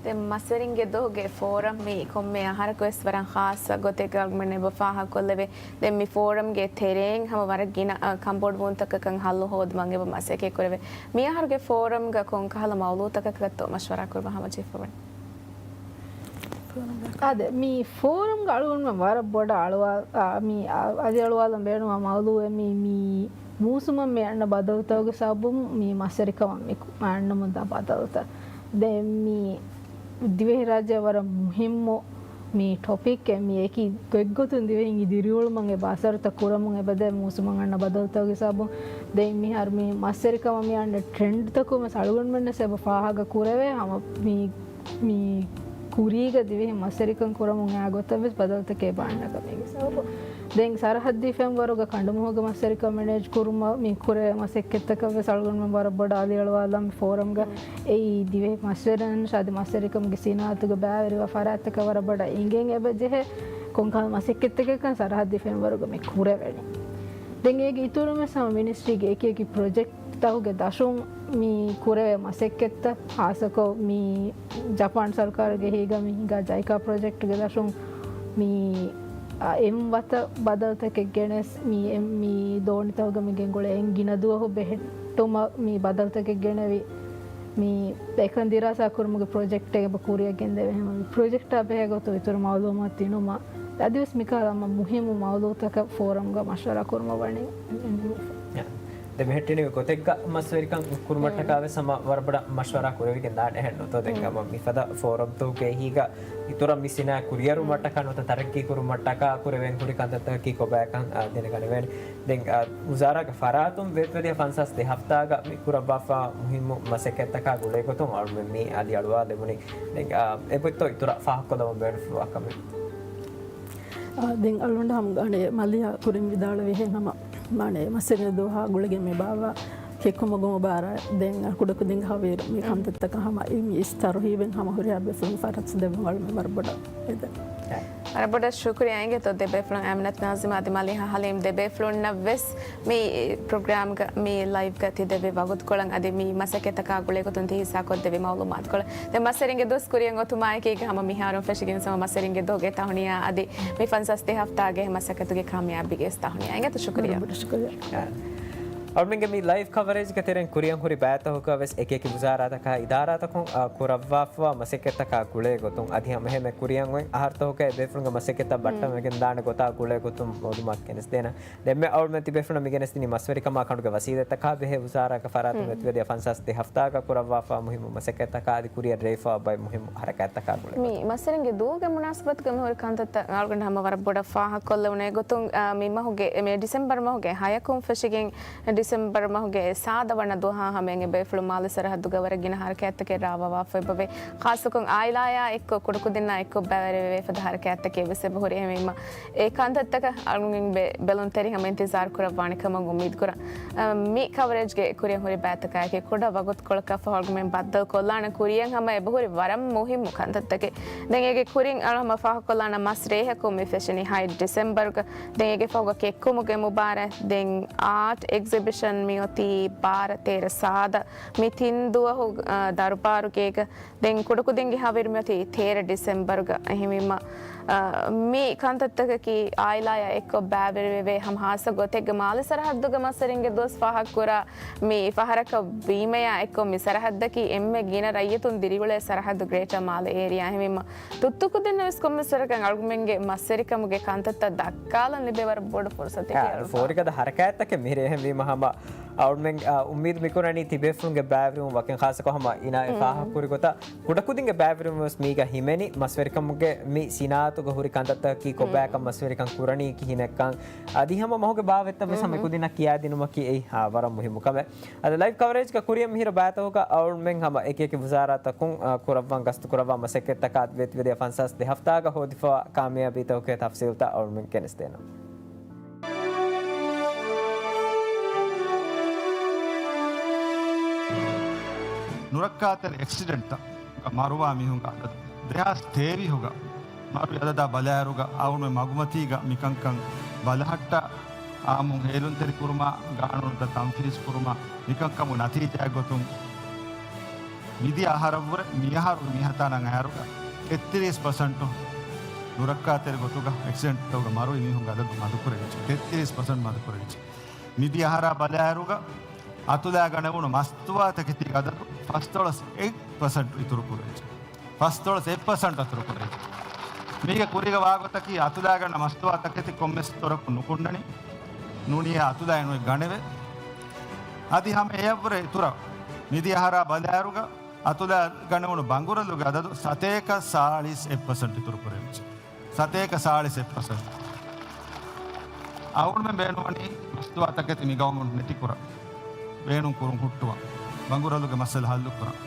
ދެން މަސްވެރިންގެ ދުވަހުގެ ފޯރަމް މި ކޮންމެ އަހަރަކުވެސް ވަރަށް ޚާއްޞަ ގޮތެއްގަ އަޅުގަނޑުމެން އެބަ ފާހަގަކޮށްލެވޭ. ދެން މި ފޯރަމްގެ ތެރެއިން ހަމަ ވަރަށް ގިނަ، އަ، ކަންބޮޑުވުންތަކަކަށް ހައްލު ހޯދުމަށް އެބަ މަސައްކަތް ކުރެވޭ. މި އަހަރުގެ ފޯރަމްގަ ކޮންކަހަލަ މައުޟޫޢުތަކަކަށްތޯ މަޝްވަރާ ކުރުމަށް ހަމަޖެހިފަވަނީ؟ އާދެ، މި ފޯރަމްގަ އަޅުގަނޑުމެން ވަރަށް ބޮޑަށް އަޅުވާ-، އާ، މި އަ-، އަދި އަޅުވާލަން ބޭނުންވާ މައުޟޫޢެއް މި، މި މޫސުމަށް މި އަންނަ ބަދަލުތަކުގެ ސަބަބުން މި މަސްވެރިކަމަށް މި ކު-، އަންނަމުންދާ ބަދަލުތައް. ދެން މި ދިވެހިރާއްޖެ ވަރަށް މުހިއްމު މި ޓޮޕިކެއް މި އެކި ގޮތްގޮތުން ދިވެހިން ދިރިއުޅުމަށް އެބަ އަސަރުތައް ކުރަމުން އެބަދޭ މޫސުމަށް އަންނަ ބަދަލުތަކުގެ ސަބަބުން. ދެން މިހާރު މި މަސްވެރިކަމަށް މި އަންނަ ޓްރެންޑްތަކުން ވެސް އަޅުގަނޑުމެންނަށް އެބަ ފާހަގަ ކުރެވޭ ހަމަ މި މި ކުރީގަ ދިވެހި މަސްވެރިކަން ކުރަމުން އާ ގޮތަށް ވެސް ބަދަލުތަކެއް ބާންނަ ކަމެއްގެ ސަބަބުން. ދެން ސަރަހައްދީ ފެންވަރުގަ ކަނޑުމަހުގެ މަސްވެރިކަން މެނޭޖް ކުރުމަށް މި ކުރެވޭ މަސައްކަތްތަކަށް ވެސް އަޅުގަނޑުމެން ވަރަށް ބޮޑަށް އަލިއަޅުވާލަން މި ފޯރަމްގަ. އެއީ ދިވެހި މަސްވެރިން އަދި މަސްވެރިކަމުގެ ސިނާއަތުގަ ބައިވެރިވާ ފަރާތްތަކަށް ވަރަށް ބޮޑަށް އެނގެން އެބަ ޖެހޭ ކޮންކަހަލަ މަސައްކަތްތަކަކަށް ސަރަހައްދީ ފެންވަރުގަ މި ކުރެވެނީ. ދެން އޭގެ އިތުރުން ވެސް ހަމަ މިނިސްޓްރީގެ އެކި އެކި ޕްރޮޖެކްޓް ތަކުގެ ދަށުން މި ކުރެވޭ މަސައްކަތްތައް، ހާއްސަކޮށް މި ޖަޕާން ސަރުކާރުގެ ހިތްގަ މި ހިނގާ ޖައިކާ ޕްރޮޖެކްޓްގެ ދަށުން މި، އަ، އެއް ވަތަށް ބަދަލުތަކެއް ގެނެސް، މި އެ-، މި ދޯނިތަކުގަ މި ގެންގުޅޭ އެން ގިނަ ދުވަހު ބެހެއްޓުމަށް މި ބަދަލުތަކެއް ގެނެވި، މި އެކަން ދިރާސާ ކުރުމުގެ ޕްރޮޖެކްޓެއް އެބަ ކުރިއަށް ގެންދެވޭ ހަމަ މި ޕްރޮޖެކްޓާ ބެހޭ ގޮތުން އިތުރު މައުލޫމާތު ދިނުމަށް އަދިވެސް މިކަހަލަ މުހިއްމު މައުލޫތަކަށް ފޯރަމްގަ މަޝްވަރާ ކުރުމަށް ވަނީ އެންޑިއެމްއެފް. ދެ މިހެއްޓެނިވި ގޮތެއްގަ މަސްވެރިކަން ކުރުމަށްޓަކާ ވެސް ހަމަ ވަރަށް ބޮޑަށް މަޝްވަރާ ކުރެވިގެން ދާނެ އެހެން ނުތޯ؟ ދެން ހަމަ މިފަދަ ފޯރަމްތަކުގެ އެހީގަ އިތުރަށް މި ސިނާއަތް ކުރިއެރުމަށްޓަކާ ނުވަތަ ތަރައްގީ ކުރުމަށްޓަކާ ކުރެވެން ހުރި ކަންތައްތަކަކީ ކޮބާކަން، އާ، ދެނެގަނެވޭނެ. ދެން، އާ، ވުޒާރާގެ ފަރާތުން ވެއްދިޔަ ފަންސާސް ދެ ހަފްތާގަ މި ކުރައްވާފަ މުހިއްމު މަސައްކަތްތަކާ ގުޅޭގޮތުން އަޅުމެން މި އަލިއަޅުވާލެވުނީ. ދެން، އާ، އެބައޮތްތޯ އިތުރަށް ފާހަގަކޮށްލަވަން ބޭނުންފުޅުވާ ކަމެއް؟ އާ، ދެން އަޅުގަނޑު ހަމަ ގާނެ މަލިހާ ކުރިން ވިދާޅުވިހެން ހަމަ މާނެ މަސްވެރި ދުވަހާ ގުޅިގެން މި ބާއްވާ ކެއްކުމުގެ މުބާރާތް ދެން ކުޑަކުދިންގެ ހަވީރު މި ކަންތައްތަކަށް ހަމަ އި މި އިސް ތަރުހީބެއް ހަމަ ހުރިހާ ބޭފުޅުން ފަރަސް ދެއްވުން އަޅުމެން ވަރަށް ބޮޑަށް އެދެން. ވަރަށް ބޮޑަށް ޝުކުރިއްޔާ އިނގޭތޯ ދެ ބޭފުޅުން އަމިނަތު ނާޒިމް އަދި މަލިހާ ހަލީމް ދެ ބޭފުޅުންނަށް ވެސް މި ޕްރޮގްރާމްގަ މި ލައިވްގަ ތި ދެއްވި ވަގުތުކޮޅަށް އަދި މި މަސައްކަތްތަކާ ގުޅޭގޮތުން ތި ހިއްސާކޮށްދެއްވި މައުލޫމާތުކޮޅަށް. ދެން މަސްވެރިންގެ ދުވަސް ކުރިއަށް އޮތުމާއެކީގަ ހަމަ މިހާރުން ފެށިގެން ހަމަ މަސްވެރިންގެ ދުވަހުގެ ތަހުނިޔާ އަދި މި ފަންސާސް ދެ ހަފްތާގެ މަސައްކަތުގެ ކާމިޔާބީގެ ވެސް ތަހުނިޔާ. އިނގޭތޯ ޝުކުރިއްޔާ. އަޅުމެންގެ މި ލައިވް ކަވަރޭޖްގެ ތެރެއިން ކުރިއަށް ހުރި ބައިތަކުގަ ވެސް އެކިއެކި ވުޒާރާތަކާ އިދާރާތަކުން، އާ، ކުރައްވާފަވާ މަސައްކަތްތަކާ ގުޅޭ ގޮތުން އަދި ހަމައެހެންމެ ކުރިއަށް އޮތް އަހަރުތަކުގައި ބޭފުޅުންގެ މަސައްކަތްތައް ބައްޓަންވެގެން ދާނެ ގޮތާ ގުޅޭ ގޮތުން މައުލޫމާތު ގެނެސްދޭނަން. ދެންމެ އަޅުމެން ތިބޭފުޅުންނަށް މިގެނެސްދިނީ މަސްވެރިކަމާ ކަނޑުގެ ވަސީލަތްތަކާ ބެހޭ ވުޒާރާގެ ފަރާތުން ވެއްދިވެދިޔަ ފަންސާސް ދެ ހަފްތާގަ ކުރައްވާފަ މުހިއްމު މަސައްކަތްތަކާ އަދި ކުރިއަށް ރޭވިފަވާ ބައެއް މުހިއްމު ހަރަކާތްތަކާ ގުޅޭ މި ގޮތުން. މަސްވެރިންގެ ދުވަހުގެ މުނާސަބަތުގަ މިހުރި ކަންތައްތައް އަޅުގަނޑު ހަމަ ވަރަށް ބޮޑަށް ފާހަގަކޮށްލެވުނޭ ގޮތުން، އާ، މި މަހުގެ، މި ޑިސެމްބަރު މަހުގެ ހަޔަކުން ފެށިގެން ޑިސެމްބަރު މަހުގެ ސާދަ ވަނަ ދުވަހާ ހަމައިން އެބޭފުޅުން މާލެ ސަރަހައްދުގަ ވަރަށް ގިނަ ހަރަކާތްތަކެއް ރާވާވާފަ އެބަވޭ. ޚާއްޞަކޮށް އާއިލާއާ އެއްކޮށް ކުޑަކުދިންނާ އެއްކޮށް ބައިވެރިވެވޭ ފަދަ ހަރަކާތްތަކެއް ވެސް އެބަހުރި. އެހެންވީމަ އެ ކަންތައްތަކަށް އަޅުގަނޑުމެން ބެ-، ބެލުންތެރި ހަމަ އިންތިޒާރު ކުރައްވާނެ ކަމަށް އުއްމީދު ކުރަން. އަ، މި ކަވަރޭޖްގެ ކުރިއަށް ހުރި ބައިތަކާއެކީ ކުޑަ ވަގުތުކޮޅަކަށް ފަހު އަޅުގަނޑުމެން ބައްދަލުކޮށްލާނެ ކުރިއަށް ހަމަ އެބަހުރި ވަރަށް މުހިއްމު ކަންތައްތަކެއް. ދެން އޭގެ ކުރިން އަޅު ހަމަ ފާހަގަކޮށްލާނަ މަސް ރޭހަކުން މި ފެށެނީ ހައެއް ޑިސެމްބަރުގަ. ދެން އޭގެ ފަހުގަ ކެއްކުމުގެ މުބާރާތް، ދެން އާޓް އެގްޒިބިޝަން މިއޮތީ ބާރަ ތޭރަ ސާދަ މި ތިން ދުވަހު، އަ، ދަރުބާރުގޭގަ. ދެން ކުޑަކުދިންގެ ހަވީރު މިއޮތީ ތޭރަ ޑިސެމްބަރުގަ. އެހެންވީމަ، އަ، މި ކަންތައްތަކަކީ އާއިލާއާ އެއްކޮށް ބައިވެރިވެވޭ ހަމަ ހާއްސަ ގޮތެއްގަ މާލެ ސަރަހައްދުގަ މަސްވެރިންގެ ދުވަސް ފާހަގަކުރާ މި ފަހަރަކަށް ވީމަޔާ އެއްކޮށް މި ސަރަހައްދަކީ އެންމެ ގިނަ ރައްޔިތުން ދިރިއުޅޭ ސަރަހައްދު ގްރޭޓަރ މާލެ އޭރިއާ. އެހެންވީމަ ތުއްތުކުދިންނަށް ވެސް ކޮންމެސް ވަރަކަށް އަޅުގަނޑުމެންގެ މަސްވެރިކަމުގެ ކަންތައްތައް ދައްކާލަން ލިބޭ ވަރަށް ބޮޑު ފުރުސަތެކޭ. އާ، އަޅުގަނޑު ފޯރިގަދަ ހަރަކާތްތަކެއް މިހިރޭ. އެހެންވީމަ ހަމަ އަޅުމެން، އާ، އުއްމީދު މިކުރަނީ ތިބޭފުޅުންގެ ބައިވެރިވުން ވަކިން ޚާއްޞަކޮށް ހަމަ އިނާ އެ ފާހަގަކުރި ގޮތަށް ކުޑަކުދިންގެ ބައިވެރިވުން ވެސް މީގަ ހިމެނި މަސްވެރިކަމުގެ މި ސިނާއަތުގަ ހުރި ކަންތައްތަކަކީ ކޮބާކަން މަސްވެރިކަން ކުރަނީ ކިހިނެއްކަން އަދި ހަމަ މަހުގެ ބާވަތްތައް ވެސް ހަމަ އެކުދިންނަށް ކިޔާދިނުމަކީ އެއީ، އާ، ވަރަށް މުހިއްމު ކަމެއް. އަދި ލައިވް ކަވަރޭޖްގަ ކުރިއަށް މިހިރަ ބައިތަކުގަ އަޅުމެން ހަމަ އެކިއެކި ވުޒާރާތަކުން، އާ، ކުރައްވަން ގަސްތު ކުރައްވާ މަސައްކަތްތަކާ ވެއްދިވެދިޔަ ފަންސާސް ދެ ހަފްތާގަ ހޯދިފަވާ ކާމިޔާބީތަކުގެ ތަފްސީލްތައް އަޅުމެން ގެނެސްދޭނަން. ނުރައްކާތެރި އެކްސިޑެންޓްތައް މަރުވާ މީހުންގެ އަދަދު ދެހާސް ތޭވީހުގަ މަރުވި އަދަދާ ބަލާއިރުގަ އަޅުގަނޑުމެން މަގުމަތީގަ މިކަންކަން ބަލަހައްޓާ، އާއްމުން ހޭލުންތެރިކުރުމާ، ގާނޫނުތައް ތަންފީޒުކުރުމާ، މިކަންކަމުގެ ނަތީޖާއެއްގޮތުން މިދިޔަ އަހަރަށްވުރެ މިއަހަރު މިހަތާ ނަން އަހަރުގަ ތެއްތިރީސް ޕަސެންޓު ނުރައްކާތެރި ގޮތުގަ އެކްސިޑެންޓްތަކުގަ މަރުވި މީހުންގެ އަދަދު މަދުކުރެވިއްޖެ. ތެއްތިރީސް ޕަސެންޓް މަދުކުރެވިއްޖެ. މިދިޔަ އަހަރާ ބަލާއިރުގަ އަތުލާގަނެވުނު މަސްތުވާތަކެތީގެ އަދަދު ފަސްދޮޅަސް އެއް ޕަސެންޓް އިތުރުކުރެވިއްޖެ. ފަސްދޮޅަސް އެއް ޕަސެންޓް އިތުރުކުރެވިއްޖެ. މީގެ ކުރީގަ ވާގޮތަކީ އަތުލާގަންނަ މަސްތުވާތަކެތި ކޮންމެސް ދޮރަކުން ނުކުންނަނީ. ނޫނީ އަތުލާއެއް ނުއެއް ގަނެވޭ. އަދި ހަމަ އެއަށްވުރެ އިތުރަށް މިދިޔަ އަހަރާ ބަލާއިރުގަ އަތުލާ ގަނެވުނު ބަނގުރަލުގެ އަދަދު ސަތޭކަ ސާޅީސް އެއް ޕަސެންޓް އިތުރު ކުރެވިއްޖެ. ސަތޭކަ ސާޅީސް އެއް ޕަސެންޓް. އަޅުގަނޑުމެން ބޭނުންވަނީ މަސްތުވާތަކެތި މި ގައުމުން ނެތިކުރަން. ބޭނުން ކުރުން ހުއްޓުވަން. ބަނގުރަލުގެ މައްސަލަ ހައްލުކުރަން.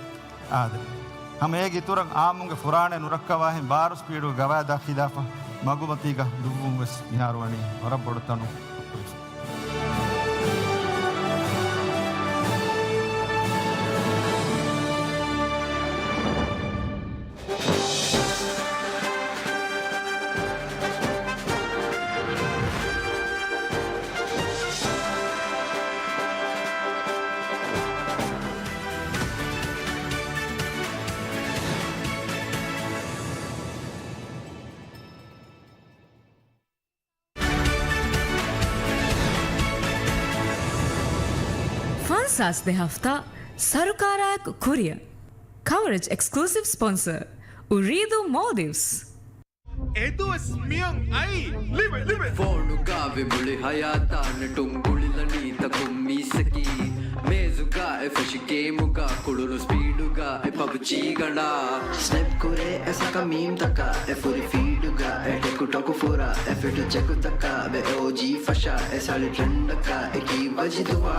އާދެ، ހަމަ އޭގެ އިތުރަށް އާއްމުންގެ ފުރާނައެއް ނުރައްކަވާހެން ބާރު ސްޕީޑުގެ ގަވާއިދާ ޚިލާފަށް މަގުމަތީގަ ލުއްވުން ވެސް މިހާރު ވަނީ ވަރަށް ބޮޑު ތަނު. ފަންސާސް ދެ ހަފްތާ ސަރުކާރާއެކު ކުރިއަށް. ކަވަރޭޖް އެކްސްކްލޫސިވް ސްޕޮންސަރ، އުރީދޫ މޯލްޑިވްސް. އެދުވަސް މިއޮން އައީ ލިބެ، ލިބެ. ފޯނުގަ ވި މުޅި ހަޔާތާ ނެޓުން ގުޅިލަނީ ތަކުން މީސްއަކީ. މޭޒުގަ އެ ފެށި ގޭމުގަ ކުޅުނު ސްޕީޑުގަ އެ ޕަބްޖީ ގަނޑާ. ސްނެޕް ކުރޭ އެ ސަކަ މީމްތަކާ އެ ފުރި ފީޑުގަ އެ ޓެކުޓޮކު ފުރާ އެ ފިޓު ޗެކުތަކާ ބެ އޯޖީ ފަށާ އެ ސަޅި ޓްރެންޑަކާ އެކީ ވަޖިދުވާ.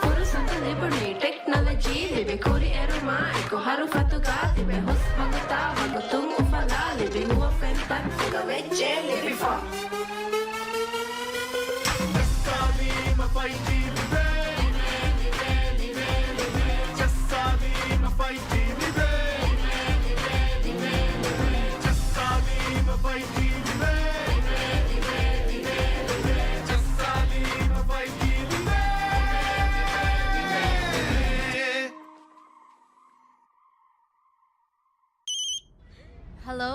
ފުރުސަތު ލިބުނީ ޓެކްނޮލޮޖީ ލިބި ކުރިއެރުމާ އެކު ހަރުފަތުގަ ލިބެ ހުސް ވަގުތާ ވަގުތުން އުފަލާ ލިބި ހުވަފެން ތަންފުގަ ވެއްޖެ ލިބިފަ. ޖައްސާލީމަ ފައިވް ޖީ ލިބޭ. ޖައްސާލީމަ ފައިވް ޖީ ލިބޭ. ޖައްސާލީމަ ފައިވް ޖީ ލިބޭ. ޖައްސާލީމަ ފައިވް ޖީ ލިބޭ. ހަލޯ؟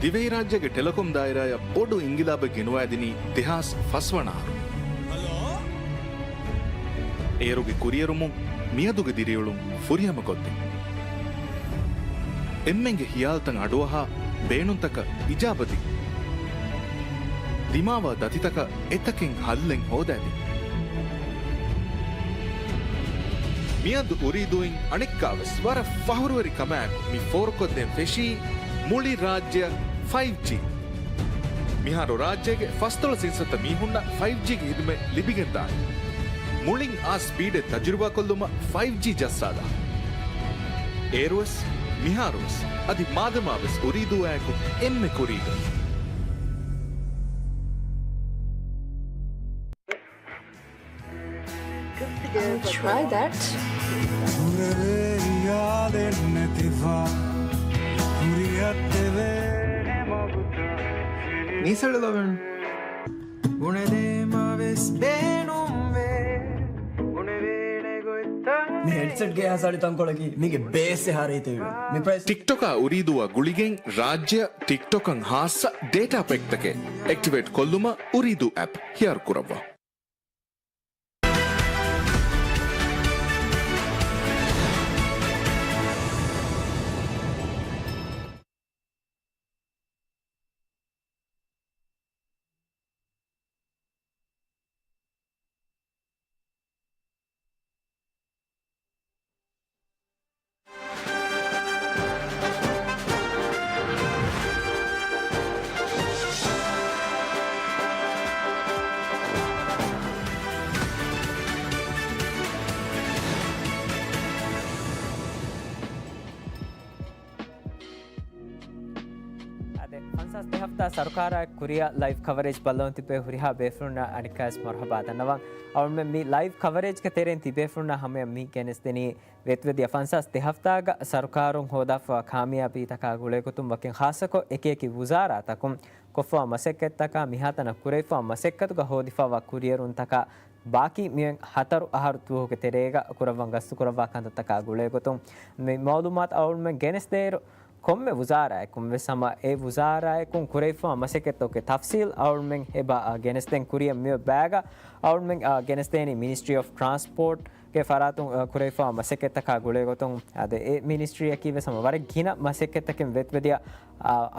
ދިވެހިރާއްޖޭގެ ޓެލެކޮމް ދާއިރާއަށް ބޮޑު އިންގިލާބެއް ގެނުވައިދިނީ ދެހާސް ފަސް ވަނަ އަހަރު. އޭރުގެ ކުރިއެރުމުން މިއަދުގެ ދިރިއުޅުން ފުރިހަމަކޮށްދިން. އެންމެންގެ ހިޔާލުތައް އަޑުއަހާ، ބޭނުންތަކަށް އިޖާބަދިން. ދިމާވާ ދަތިތަކަށް އެތަކެއް ހައްލެއް ހޯދައިދިން. މިއަދު އުރީދޫއިން އަނެއްކާވެސް ވަރަށް ފަހުރުވެރި ކަމާއެކު މި ފޯރުކޮށްދޭން ފެށީ މުޅި ރާއްޖެއަށް ފައިވް ޖީ. މިހާރު ރާއްޖޭގެ ފަސްދޮޅަސް އިންސައްތަ މީހުންނަށް ފައިވް ޖީގެ ހިދުމަތް ލިބިގެންދާނެ. މުޅިން އާ ސްޕީޑެއް ތަޖުރިބާކޮށްލުމަށް ފައިވް ޖީ ޖައްސާލާ. އޭރުވެސް، މިހާރުވެސް، އަދި މާދަމާވެސް އުރީދޫއާއެކު އެންމެ ކުރީގަ. I'll try that. މީސަޅު ލޮބެން. ބުނެދޭމަވެސް ބޭނުންވޭ. މި ހެޑްސެޓްގެ އެހާ ސަޅި ތަންކޮޅަކީ މީގެ ބޭސް އެހާ ރީތިވެ. މި ޕްރައިސް. ޓިކްޓޮކާ އުރީދޫއާ ގުޅިގެން ރާއްޖެއަށް ޓިކްޓޮކަށް ހާއްސަ ޑޭޓާ ޕެކްތަކެއް އެކްޓިވޭޓް ކޮށްލުމަށް އުރީދޫ އެޕް ހިޔާރު ކުރައްވާ. އާދެ، ފަންސާސް ދެ ހަފްތާ ސަރުކާރާއެކު ކުރިއަށް ލައިވް ކަވަރޭޖް ބައްލަވަން ތިބޭ ހުރިހާ ބޭފުޅުންނަށް އަނެއްކާވެސް މަރުހަބާ ދަންނަވަން. އަޅުމެން މި ލައިވް ކަވަރޭޖްގެ ތެރެއިން ތިބޭފުޅުންނަށް ހަމަޔަށް މި ގެނެސްދެނީ ވެތުވެދިޔަ ފަންސާސް ދެ ހަފްތާގަ ސަރުކާރުން ހޯދާފަ ކާމިޔާބީތަކާ ގުޅޭގޮތުން ވަކިން ޚާއްޞަކޮށް އެކިއެކި ވުޒާރާތަކުން ކޮށްފަވާ މަސައްކަތްތަކާ މިހާތަނަށް ކުރެވިފަވާ މަސައްކަތުގަ ހޯދިފަވާ ކުރިއެރުންތަކާ ބާކީ މިއޮތް ހަތަރު އަހަރު ދުވަހުގެ ތެރޭގަ ކުރައްވަން ގަސްތުކުރައްވާ ކަންތައްތަކާ ގުޅޭގޮތުން މި މައުލޫމާތު އަޅުމެން ގެނެސްދޭއިރު، ކޮންމެ ވުޒާރާއަކުން ވެސް ހަމަ އެ ވުޒާރާއަކުން ކުރެވިފަވާ މަސައްކަތްތަކުގެ ތަފްސީލް އަޅުމެން އެބަ ގެނެސްދޭން. ކުރިއަށް މިއޮތް ބައިގަ އަޅުމެން ގެނެސްދޭނީ މިނިސްޓްރީ އޮފް ޓްރާންސްޕޯޓްގެ ފަރާތުން ކުރެވިފަވާ މަސައްކަތްތަކާ ގުޅޭގޮތުން. އާދެ، އެ މިނިސްޓްރީއަކީ ވެސް ހަމަ ވަރަށް ގިނަ މަސައްކަތްތަކެއް ވެތުވެދިޔަ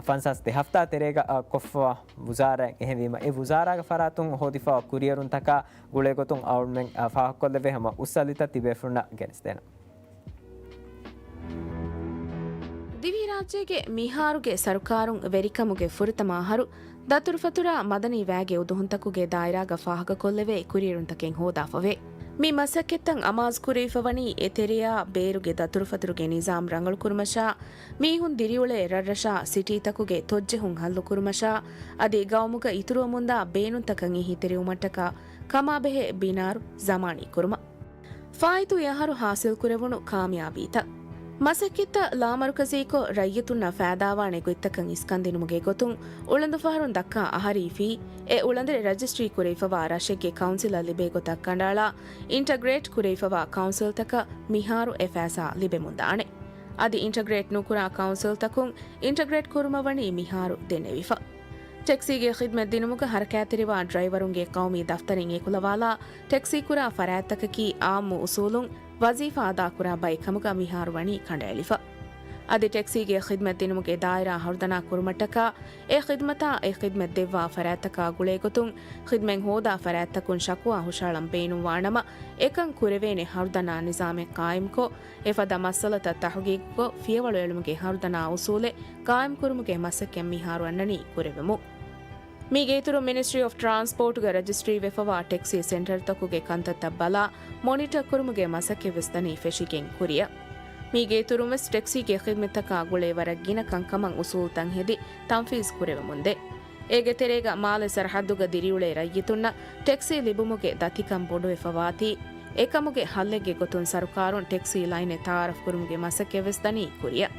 ފަންސާސް ދެ ހަފްތާ ތެރޭގަ ކޮށްފަވާ ވުޒާރާއެއް. އެހެންވީމަ، އެ ވުޒާރާގެ ފަރާތުން ހޯދިފަވާ ކުރިއެރުންތަކާ ގުޅޭގޮތުން އަޅުމެން ފާހަގަކޮށްލެވޭ ހަމަ އުސްއަލިތައް ތިބޭފުޅުންނަށް ގެނެސްދޭނަން. ދިވެހިރާއްޖޭގެ މިހާރުގެ ސަރުކާރުން ވެރިކަމުގެ ފުރަތަމަ އަހަރު، ދަތުރުފަތުރާ މަދަނީ ވައިގެ އުދުހުންތަކުގެ ދާއިރާގަ ފާހަގަކޮށްލެވޭ ކުރިއެރުންތަކެއް ހޯދާފަވޭ. މި މަސައްކަތްތައް އަމާޒުކުރެވިފަވަނީ އެތެރެޔާ ބޭރުގެ ދަތުރުފަތުރުގެ ނިޒާމް ރަނގަޅުކުރުމަށާ، މީހުން ދިރިއުޅޭ ރަށްރަށާ ސިޓީތަކުގެ ތޮއްޖެހުން ހައްލުކުރުމަށާ، އަދި ގައުމުގަ އިތުރުވަމުންދާ ބޭނުންތަކަށް އެހީތެރިވުމަށްޓަކާ ކަމާބެހޭ ބިނާރު ޒަމާނީކުރުމަށް. ފާއިތު އެ އަހަރު ހާސިލްކުރެވުނު ކާމިޔާބީތައް. މަސައްކަތްތައް ލާމަރުކަޒީކޮށް، ރައްޔިތުންނަށް ފައިދާވާނެ ގޮތްތަކަށް އިސްކަންދިނުމުގެ ގޮތުން، އުޅަނދުފަހަރުން ދައްކާ އަހަރީ ފީ، އެ އުޅަނދެއް ރަޖިސްޓްރީ ކުރެވިފަވާ ރަށެއްގެ ކައުންސިލަށް ލިބޭ ގޮތަށް ކަނޑައަޅާ، އިންޓަގްރޭޓް ކުރެވިފަވާ ކައުންސިލްތަކަށް މިހާރު އެ ފައިސާ ލިބެމުންދާނެ. އަދި އިންޓަގްރޭޓް ނުކުރާ ކައުންސިލްތަކުން އިންޓަގްރޭޓް ކުރުމަށް ވަނީ މިހާރު ދެންނެވިފަ. ޓެކްސީގެ ޚިދްމަތް ދިނުމުގަ ހަރަކާތްތެރިވާ ޑްރައިވަރުންގެ ޤައުމީ ދަފްތަރެއް އެކުލަވާލާ، ޓެކްސީ ކުރާ ފަރާތްތަކަކީ އާއްމު އުސޫލުން ވަޒީފާ އަދާކުރާ ބައެއް ކަމުގަ މިހާރު ވަނީ ކަނޑައެޅިފަ. އަދި ޓެކްސީގެ ޚިދްމަތް ދިނުމުގެ ދާއިރާ ހަރުދަނާ ކުރުމަށްޓަކާ، އެ ޚިދްމަތާ އެ ޚިދްމަތް ދެއްވާ ފަރާތްތަކާ ގުޅޭގޮތުން، ޚިދްމަތް ހޯދާ ފަރާތްތަކުން ޝަކުވާ ހުށައަޅަން ބޭނުންވާނަމަ، އެކަން ކުރެވޭނެ ހަރުދަނާ ނިޒާމެއް ޤާއިމްކޮށް، އެފަދަ މައްސަލަތައް ތަހުގީގުކޮށް، ފިޔަވަޅު އެޅުމުގެ ހަރުދަނާ އުސޫލެއް ޤާއިމްކުރުމުގެ މަސައްކަތް މިހާރު އަންނަނީ ކުރެވެމުން. މީގެ އިތުރުން މިނިސްޓްރީ އޮފް ޓްރާންސްޕޯޓްގަ ރަޖިސްޓްރީ ވެފަވާ ޓެކްސީ ސެންޓަރތަކުގެ ކަންތައްތައް ބަލާ، މޮނިޓަ ކުރުމުގެ މަސައްކަތްވެސް ދަނީ ފެށިގެން ކުރިއަށް. މީގެ އިތުރުންވެސް ޓެކްސީގެ ޚިދްމަތްތަކާ ގުޅޭ ވަރަށް ގިނަ ކަންކަމަށް އުސޫލްތައް ހެދި ތަންފީޒް ކުރެވެމުންދޭ. އޭގެ ތެރޭގަ މާލެ ސަރަހައްދުގަ ދިރިއުޅޭ ރައްޔިތުންނަށް ޓެކްސީ ލިބުމުގެ ދަތިކަން ބޮޑުވެފަވާތީ، އެކަމުގެ ހައްލެއްގެ ގޮތުން ސަރުކާރުން ޓެކްސީ ލައިނެއް ތައާރަފް ކުރުމުގެ މަސައްކަތްވެސް ދަނީ ކުރިއަށް.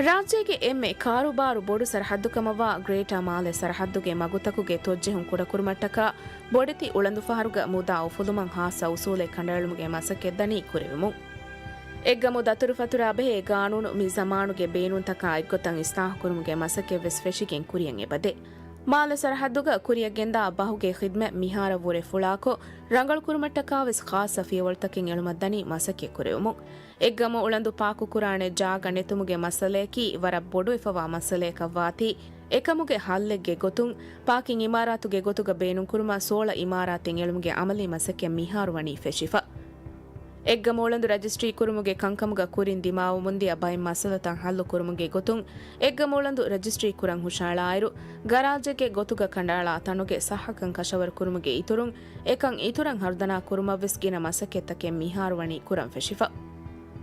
ރާއްޖޭގެ އެންމެ ކާރޫބާރު ބޮޑު ސަރަހައްދު ކަމަށްވާ ގްރޭޓާ މާލެ ސަރަހައްދުގެ މަގުތަކުގެ ތޮއްޖެހުން ކުޑަކުރުމަށްޓަކާ ބޮޑެތި އުޅަނދުފަހަރުގަ މުދާ އުފުލުމަށް ހާއްސަ އުސޫލެއް ކަނޑައެޅުމުގެ މަސައްކަތް ދަނީ ކުރެވެމުން. އެއްގަމު ދަތުރުފަތުރާ ބެހޭ ގާނޫނު މި ޒަމާނުގެ ބޭނުންތަކާ އެއްގޮތަށް އިސްލާހުކުރުމުގެ މަސައްކަތްވެސް ފެށިގެން ކުރިއަށް އެބަދޭ. މާލެ ސަރަހައްދުގަ ކުރިއަށްގެންދާ ބަހުގެ ޚިދްމަތް މިހާރަށްވުރެ ފުޅާކޮށް، ރަނގަޅުކުރުމަށްޓަކާވެސް ޚާއްޞަ ފިޔަވަޅުތަކެއް އެޅުމަށްދަނީ މަސައްކަތް ކުރެވެމުން. އެއްގަމު އުޅަނދު ޕާކުކުރާނެ ޖާގަ ނެތުމުގެ މައްސަލަޔަކީ ވަރަށް ބޮޑުވެފަވާ މައްސަލަޔަކަށްވާތީ، އެކަމުގެ ހައްލެއްގެ ގޮތުން، ޕާކިން އިމާރާތުގެ ގޮތުގަ ބޭނުންކުރުމަށް ސޯޅަ އިމާރާތެއް އެޅުމުގެ އަމަލީ މަސައްކަތް މިހާރު ވަނީ ފެށިފަ. އެއްގަމު އުޅަނދު ރަޖިސްޓްރީ ކުރުމުގެ ކަންކަމުގަ ކުރިން ދިމާވަމުންދިޔަ ބައެއް މައްސަލަތައް ހައްލު ކުރުމުގެ ގޮތުން، އެއްގަމު އުޅަނދު ރަޖިސްޓްރީ ކުރަން ހުށައަޅާއިރު، ގަރާޖެއްގެ ގޮތުގަ ކަނޑައަޅާ ތަނުގެ ޞައްޙަކަން ކަށަވަރު ކުރުމުގެ އިތުރުން، އެކަން އިތުރަށް ހަރުދަނާ ކުރުމަށްވެސް ގިނަ މަސައްކަތްތަކެއް މިހާރު ވަނީ ކުރަން ފެށިފަ.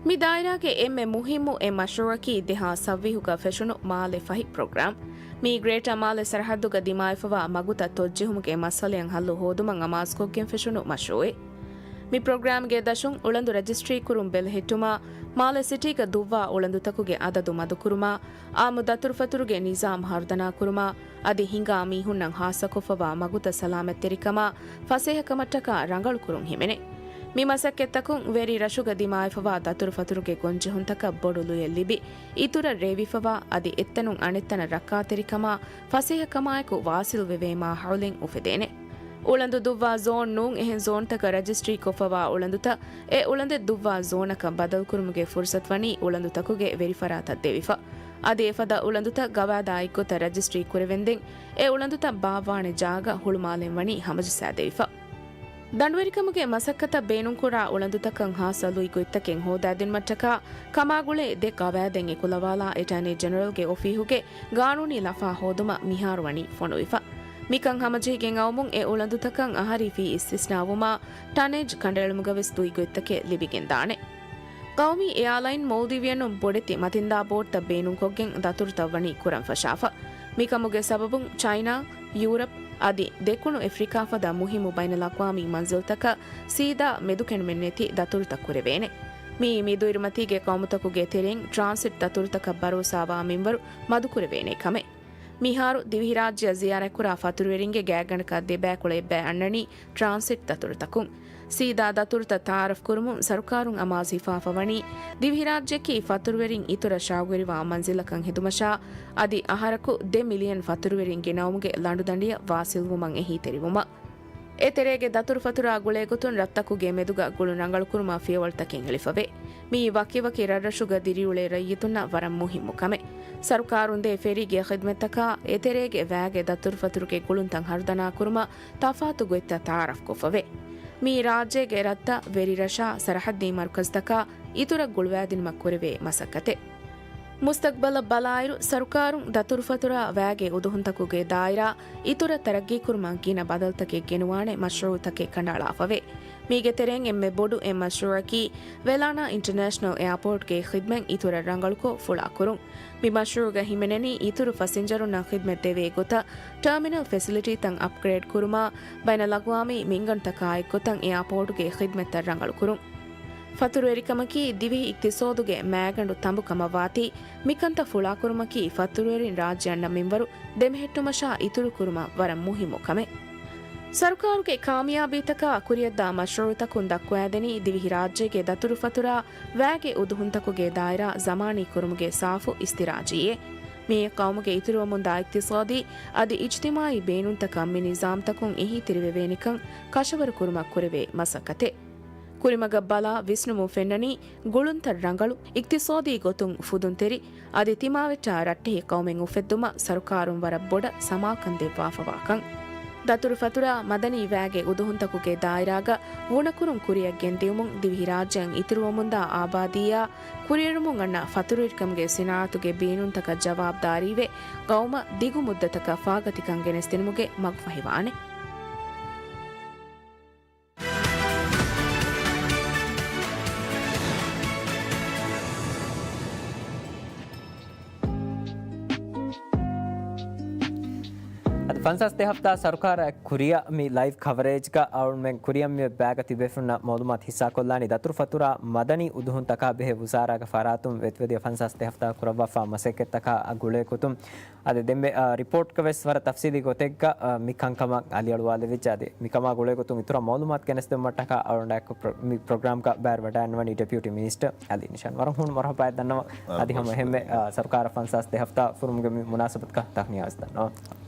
މި ދާއިރާގެ އެންމެ މުހިއްމު އެއް މަޝްރޫޢަކީ ދެހާސް ސައްވީހުގަ ފެށުނު މާލެ ފަހި ޕްރޮގްރާމް. މީ ގްރޭޓާ މާލެ ސަރަހައްދުގަ ދިމާވެފަވާ މަގުތައް ތޮއްޖެހުމުގެ މައްސަލައަށް ހައްލު ހޯދުމަށް އަމާޒުކޮށްގެން ފެށުނު މަޝްރޫޢެއް. މި ޕްރޮގްރާމްގެ ދަށުން އުޅަނދު ރަޖިސްޓްރީ ކުރުން ބެލެހެއްޓުމާ، މާލެ ސިޓީގަ ދުއްވާ އުޅަނދުތަކުގެ އަދަދު މަދުކުރުމާ، އާއްމު ދަތުރުފަތުރުގެ ނިޒާމް ހަރުދަނާކުރުމާ، އަދި ހިނގާ މީހުންނަށް ހާއްސަކޮށްފަވާ މަގުތައް ސަލާމަތްތެރިކަމާ، ފަސޭހަކަމަށްޓަކާ ރަނގަޅުކުރުން ހިމެނޭ. މި މަސައްކަތްތަކުން ވެރި ރަށުގަ ދިމާވެފަވާ ދަތުރުފަތުރުގެ ގޮންޖެހުންތަކަށް ބޮޑު ލުޔެއް ލިބި، އިތުރަށް ރޭވިފަވާ އަދި އެއްތަނުން އަނެއްތަނަށް ރައްކާތެރިކަމާ، ފަސޭހަކަމާއެކު ވާސިލްވެވޭ މާހައުލެއް އުފެދޭނެ. އުޅަނދު ދުއްވާ ޒޯން ނޫން އެހެން ޒޯންތަކަށް ރަޖިސްޓްރީކޮށްފަވާ އުޅަނދުތައް އެ އުޅަނދެއް ދުއްވާ ޒޯނަކަށް ބަދަލުކުރުމުގެ ފުރުސަތު ވަނީ އުޅަނދުތަކުގެ ވެރިފަރާތަށް ދެވިފަ. އަދި އެފަދަ އުޅަނދުތައް ގަވާއިދާ އެއްގޮތަށް ރަޖިސްޓްރީ ކުރެވެންދެން، އެ އުޅަނދުތައް ބާއްވާނެ ޖާގަ ހުޅުމާލެން ވަނީ ހަމަޖައްސާދެވިފަ. ދަނޑުވެރިކަމުގެ މަސައްކަތަށް ބޭނުންކުރާ އުޅަނދުތަކަށް ހާއްސަ ލުއި ގޮތްތަކެއް ހޯދާދިނުމަށްޓަކާ ކަމާގުޅޭ ދެ ގަވާއިދެއް އެކުލަވާލާ އެޓާނީ ޖެނެރަލްގެ އޮފީހުގެ ގާނޫނީ ލަފާ ހޯދުމަށް މިހާރު ވަނީ ފޮނުވިފަ. މިކަން ހަމަޖެހިގެން އައުމުން އެ އުޅަނދުތަކަށް އަހަރީ ފީ އިސްތިސްނާވުމާ، ޓަނޭޖް ކަނޑައެޅުމުގަވެސް ލުއިގޮތްތަކެއް ލިބިގެންދާނެ. ޤައުމީ އެއާލައިން މޯލްޑިވިއަނުން ބޮޑެތި މަތިންދާ ބޯޓްތައް ބޭނުންކޮށްގެން ދަތުރުތައް ވަނީ ކުރަން ފަށާފަ. މިކަމުގެ ސަބަބުން ޗައިނާ، ޔޫރަޕް އަދި ދެކުނު އެފްރިކާ ފަދަ މުހިއްމު ބައިނަލްއަޤްވާމީ މަންޒިލްތަކަށް ސީދާ މެދުކެނޑުމެއްނެތި ދަތުރުތައް ކުރެވޭނެ. މިއީ މިދުއިރުމަތީގެ ޤައުމުތަކުގެ ތެރެއިން ޓްރާންސިޓް ދަތުރުތަކަށް ބަރޯސާވާ މިންވަރު މަދުކުރެވޭނެ ކަމެއް. މިހާރު ދިވެހިރާއްޖެއަށް ޒިޔާރަތްކުރާ ފަތުރުވެރިންގެ ގާތްގަނޑަކަށް ދެބައިކުޅަ އެއްބައި އަންނަނީ ޓްރާންސިޓް ދަތުރުތަކުން. ސީދާ ދަތުރުތައް ތައާރަފް ކުރުމުން ސަރުކާރުން އަމާޒު ހިފާފަ ވަނީ، ދިވެހިރާއްޖެއަކީ ފަތުރުވެރިން އިތުރަށް ޝައުގުވެރިވާ މަންޒިލަކަށް ހެދުމަށާ، އަދި އަހަރަކު ދެ މިލިއަން ފަތުރުވެރިން ގެނައުމުގެ ލަނޑުދަނޑިއަށް ވާސިލްވުމަށް އެހީތެރިވުމަށް. އެތެރޭގެ ދަތުރުފަތުރާ ގުޅޭގޮތުން ރަށްތަކުގެ މެދުގަ ގުޅުން ރަނގަޅުކުރުމަށް ފިޔަވަޅުތަކެއް އެޅިފަވޭ. މިއީ ވަކިވަކި ރަށްރަށުގަ ދިރިއުޅޭ ރައްޔިތުންނަށް ވަރަށް މުހިއްމު ކަމެއް. ސަރުކާރުން ދޭ ފެރީގެ ޚިދްމަތްތަކާ، އެތެރޭގެ ވައިގެ ދަތުރުފަތުރުގެ ގުޅުންތައް ހަރުދަނާކުރުމަށް ތަފާތު ގޮތްތައް ތައާރަފްކޮށްފަވޭ. މިއީ ރާއްޖޭގެ ރަށްތައް، ވެރިރަށާ، ސަރަހައްދީ މަރުކަޒްތަކާ އިތުރަށް ގުޅުވާދިނުމަށް ކުރެވޭ މަސައްކަތެއް. މުސްތަޤްބަލަށް ބަލާއިރު، ސަރުކާރުން ދަތުރުފަތުރާ ވައިގެ އުދުހުންތަކުގެ ދާއިރާ އިތުރަށް ތަރައްގީކުރުމަށް ގިނަ ބަދަލުތަކެއް ގެނުވާނެ މަޝްރޫޢުތަކެއް ކަނޑައަޅާފަވޭ. މީގެ ތެރެއިން އެންމެ ބޮޑު އެއް މަޝްރޫއަކީ ވެލާނާ އިންޓަރނޭޝަނަލް އެއާޕޯޓްގެ ޚިދްމަތް އިތުރަށް ރަނގަޅުކޮށް ފުޅާކުރުން. މި މަޝްރޫއުގަ ހިމެނެނީ އިތުރު ފަސިންޖަރުންނަށް ޚިދްމަތް ދެވޭ ގޮތަށް ޓާމިނަލް ފެސިލިޓީތައް އަޕްގްރޭޑް ކުރުމާ، ބައިނަލްއަގްވާމީ މިންގަނޑުތަކާ އެއްގޮތަށް އެއާޕޯޓުގެ ޚިދްމަތްތައް ރަނގަޅުކުރުން. ފަތުރުވެރިކަމަކީ ދިވެހި އިޤްތިޞާދުގެ މައިގަނޑު ތަނބު ކަމަށްވާތީ، މިކަންތައް ފުޅާކުރުމަކީ ފަތުރުވެރިން ރާއްޖެ އަންނަ މިންވަރު ދެމެހެއްޓުމަށާ އިތުރުކުރުމަށް ވަރަށް މުހިއްމު ކަމެއް. ސަރުކާރުގެ ކާމިޔާބީތަކާ ކުރިއަށްދާ މަޝްރޫއުތަކުން ދައްކުވައިދެނީ ދިވެހިރާއްޖޭގެ ދަތުރުފަތުރާ ވައިގެ އުދުހުންތަކުގެ ދާއިރާ ޒަމާނީ ކުރުމުގެ ސާފު އިސްތިރާޖީއެއް. މިއީ ޤައުމުގެ އިތުރުވަމުންދާ އިޤްތިޞާދީ އަދި އިޖްތިމާޢީ ބޭނުންތަކަށް މި ނިޒާމްތަކުން އެހީތެރިވެވޭނެކަން ކަށަވަރު ކުރުމަށް ކުރެވޭ މަސައްކަތެއް. ކުރިމަގަށް ބަލާ ވިސްނުމުން ފެންނަނީ ގުޅުންތައް ރަނގަޅު، އިޤްތިޞާދީ ގޮތުން ފުދުންތެރި، އަދި ތިމާވެއްޓާ ރައްޓެހި ޤައުމެއް އުފެއްދުމަށް ސަރުކާރުން ވަރަށް ބޮޑަށް ސަމާކަން ދެއްވާފަވާކަން. ދަތުރުފަތުރާ މަދަނީ ވައިގެ އުދުހުންތަކުގެ ދާއިރާގަ ވުނަކުރުން ކުރިއަށް ގެންދިއުމުން ދިވެހިރާއްޖެއަށް އިތުރުވަމުންދާ އާބާދީއާ ކުރިއެރުމުން އަންނަ ފަތުރުވެރިކަމުގެ ސިނާއަތުގެ ބޭނުންތަކަށް ޖަވާބުދާރީވެ، ޤައުމަށް ދިގު މުއްދަތަކަށް ފާގަތިކަން ގެނެސްދިނުމުގެ މަގުފަހިވާނެ. އަދި ފަންސާސް ދެ ހަފްތާ ސަރުކާރާ ކުރިއަށް މި ލައިވް ކަވަރޭޖްގަ އަޅުމެން ކުރިއަށް މި ބައިގަ ތިބޭފުންނަށް މައުލޫމާތު ހިއްސާކޮށްލާނީ ދަތުރުފަތުރާ މަދަނީ އުދުހުންތަކާ ބެހޭ ވުޒާރާގެ ފަރާތުން ވެތިވެދިޔަ ފަންސާސް ދެ ހަފްތާ ކުރައްވާފާ މަސައްކަތްތަކާ ގުޅޭގޮތުން. އަދި ދެންމެ، އާ، ރިޕޯޓްގަ ވެސް ވަރަށް ތަފްސީލީ ގޮތެއްގަ، އާ، މި ކަންކަމަށް އަލިއަޅުވާލެވިއްޖެ. އަދި މިކަމާ ގުޅޭގޮތުން އިތުރަށް މައުލޫމާތު ގެނެސްދެއްވުމަށްޓަކާ އަޅުގަނޑާއެކު ޕްރޮ-، މި ޕްރޮގްރާމްގަ ބައިވެރިވަޑައިގަންނަވަނީ ޑެޕިއުޓީ މިނިސްޓަރ އަލީ ނިޝާން. ވަރަށް ހޫނު މަރުޙަބާއެއް ދަންނަވަން. އަދި ހަމަ އެހެންމެ، އާ، ސަރުކާރަށް ފަންސާސް ދެ ހަފްތާ ފުރުމުގެ މި މުނާސަބަތުގަ ތަހްނިޔާ ވެސް ދަންނަވަން.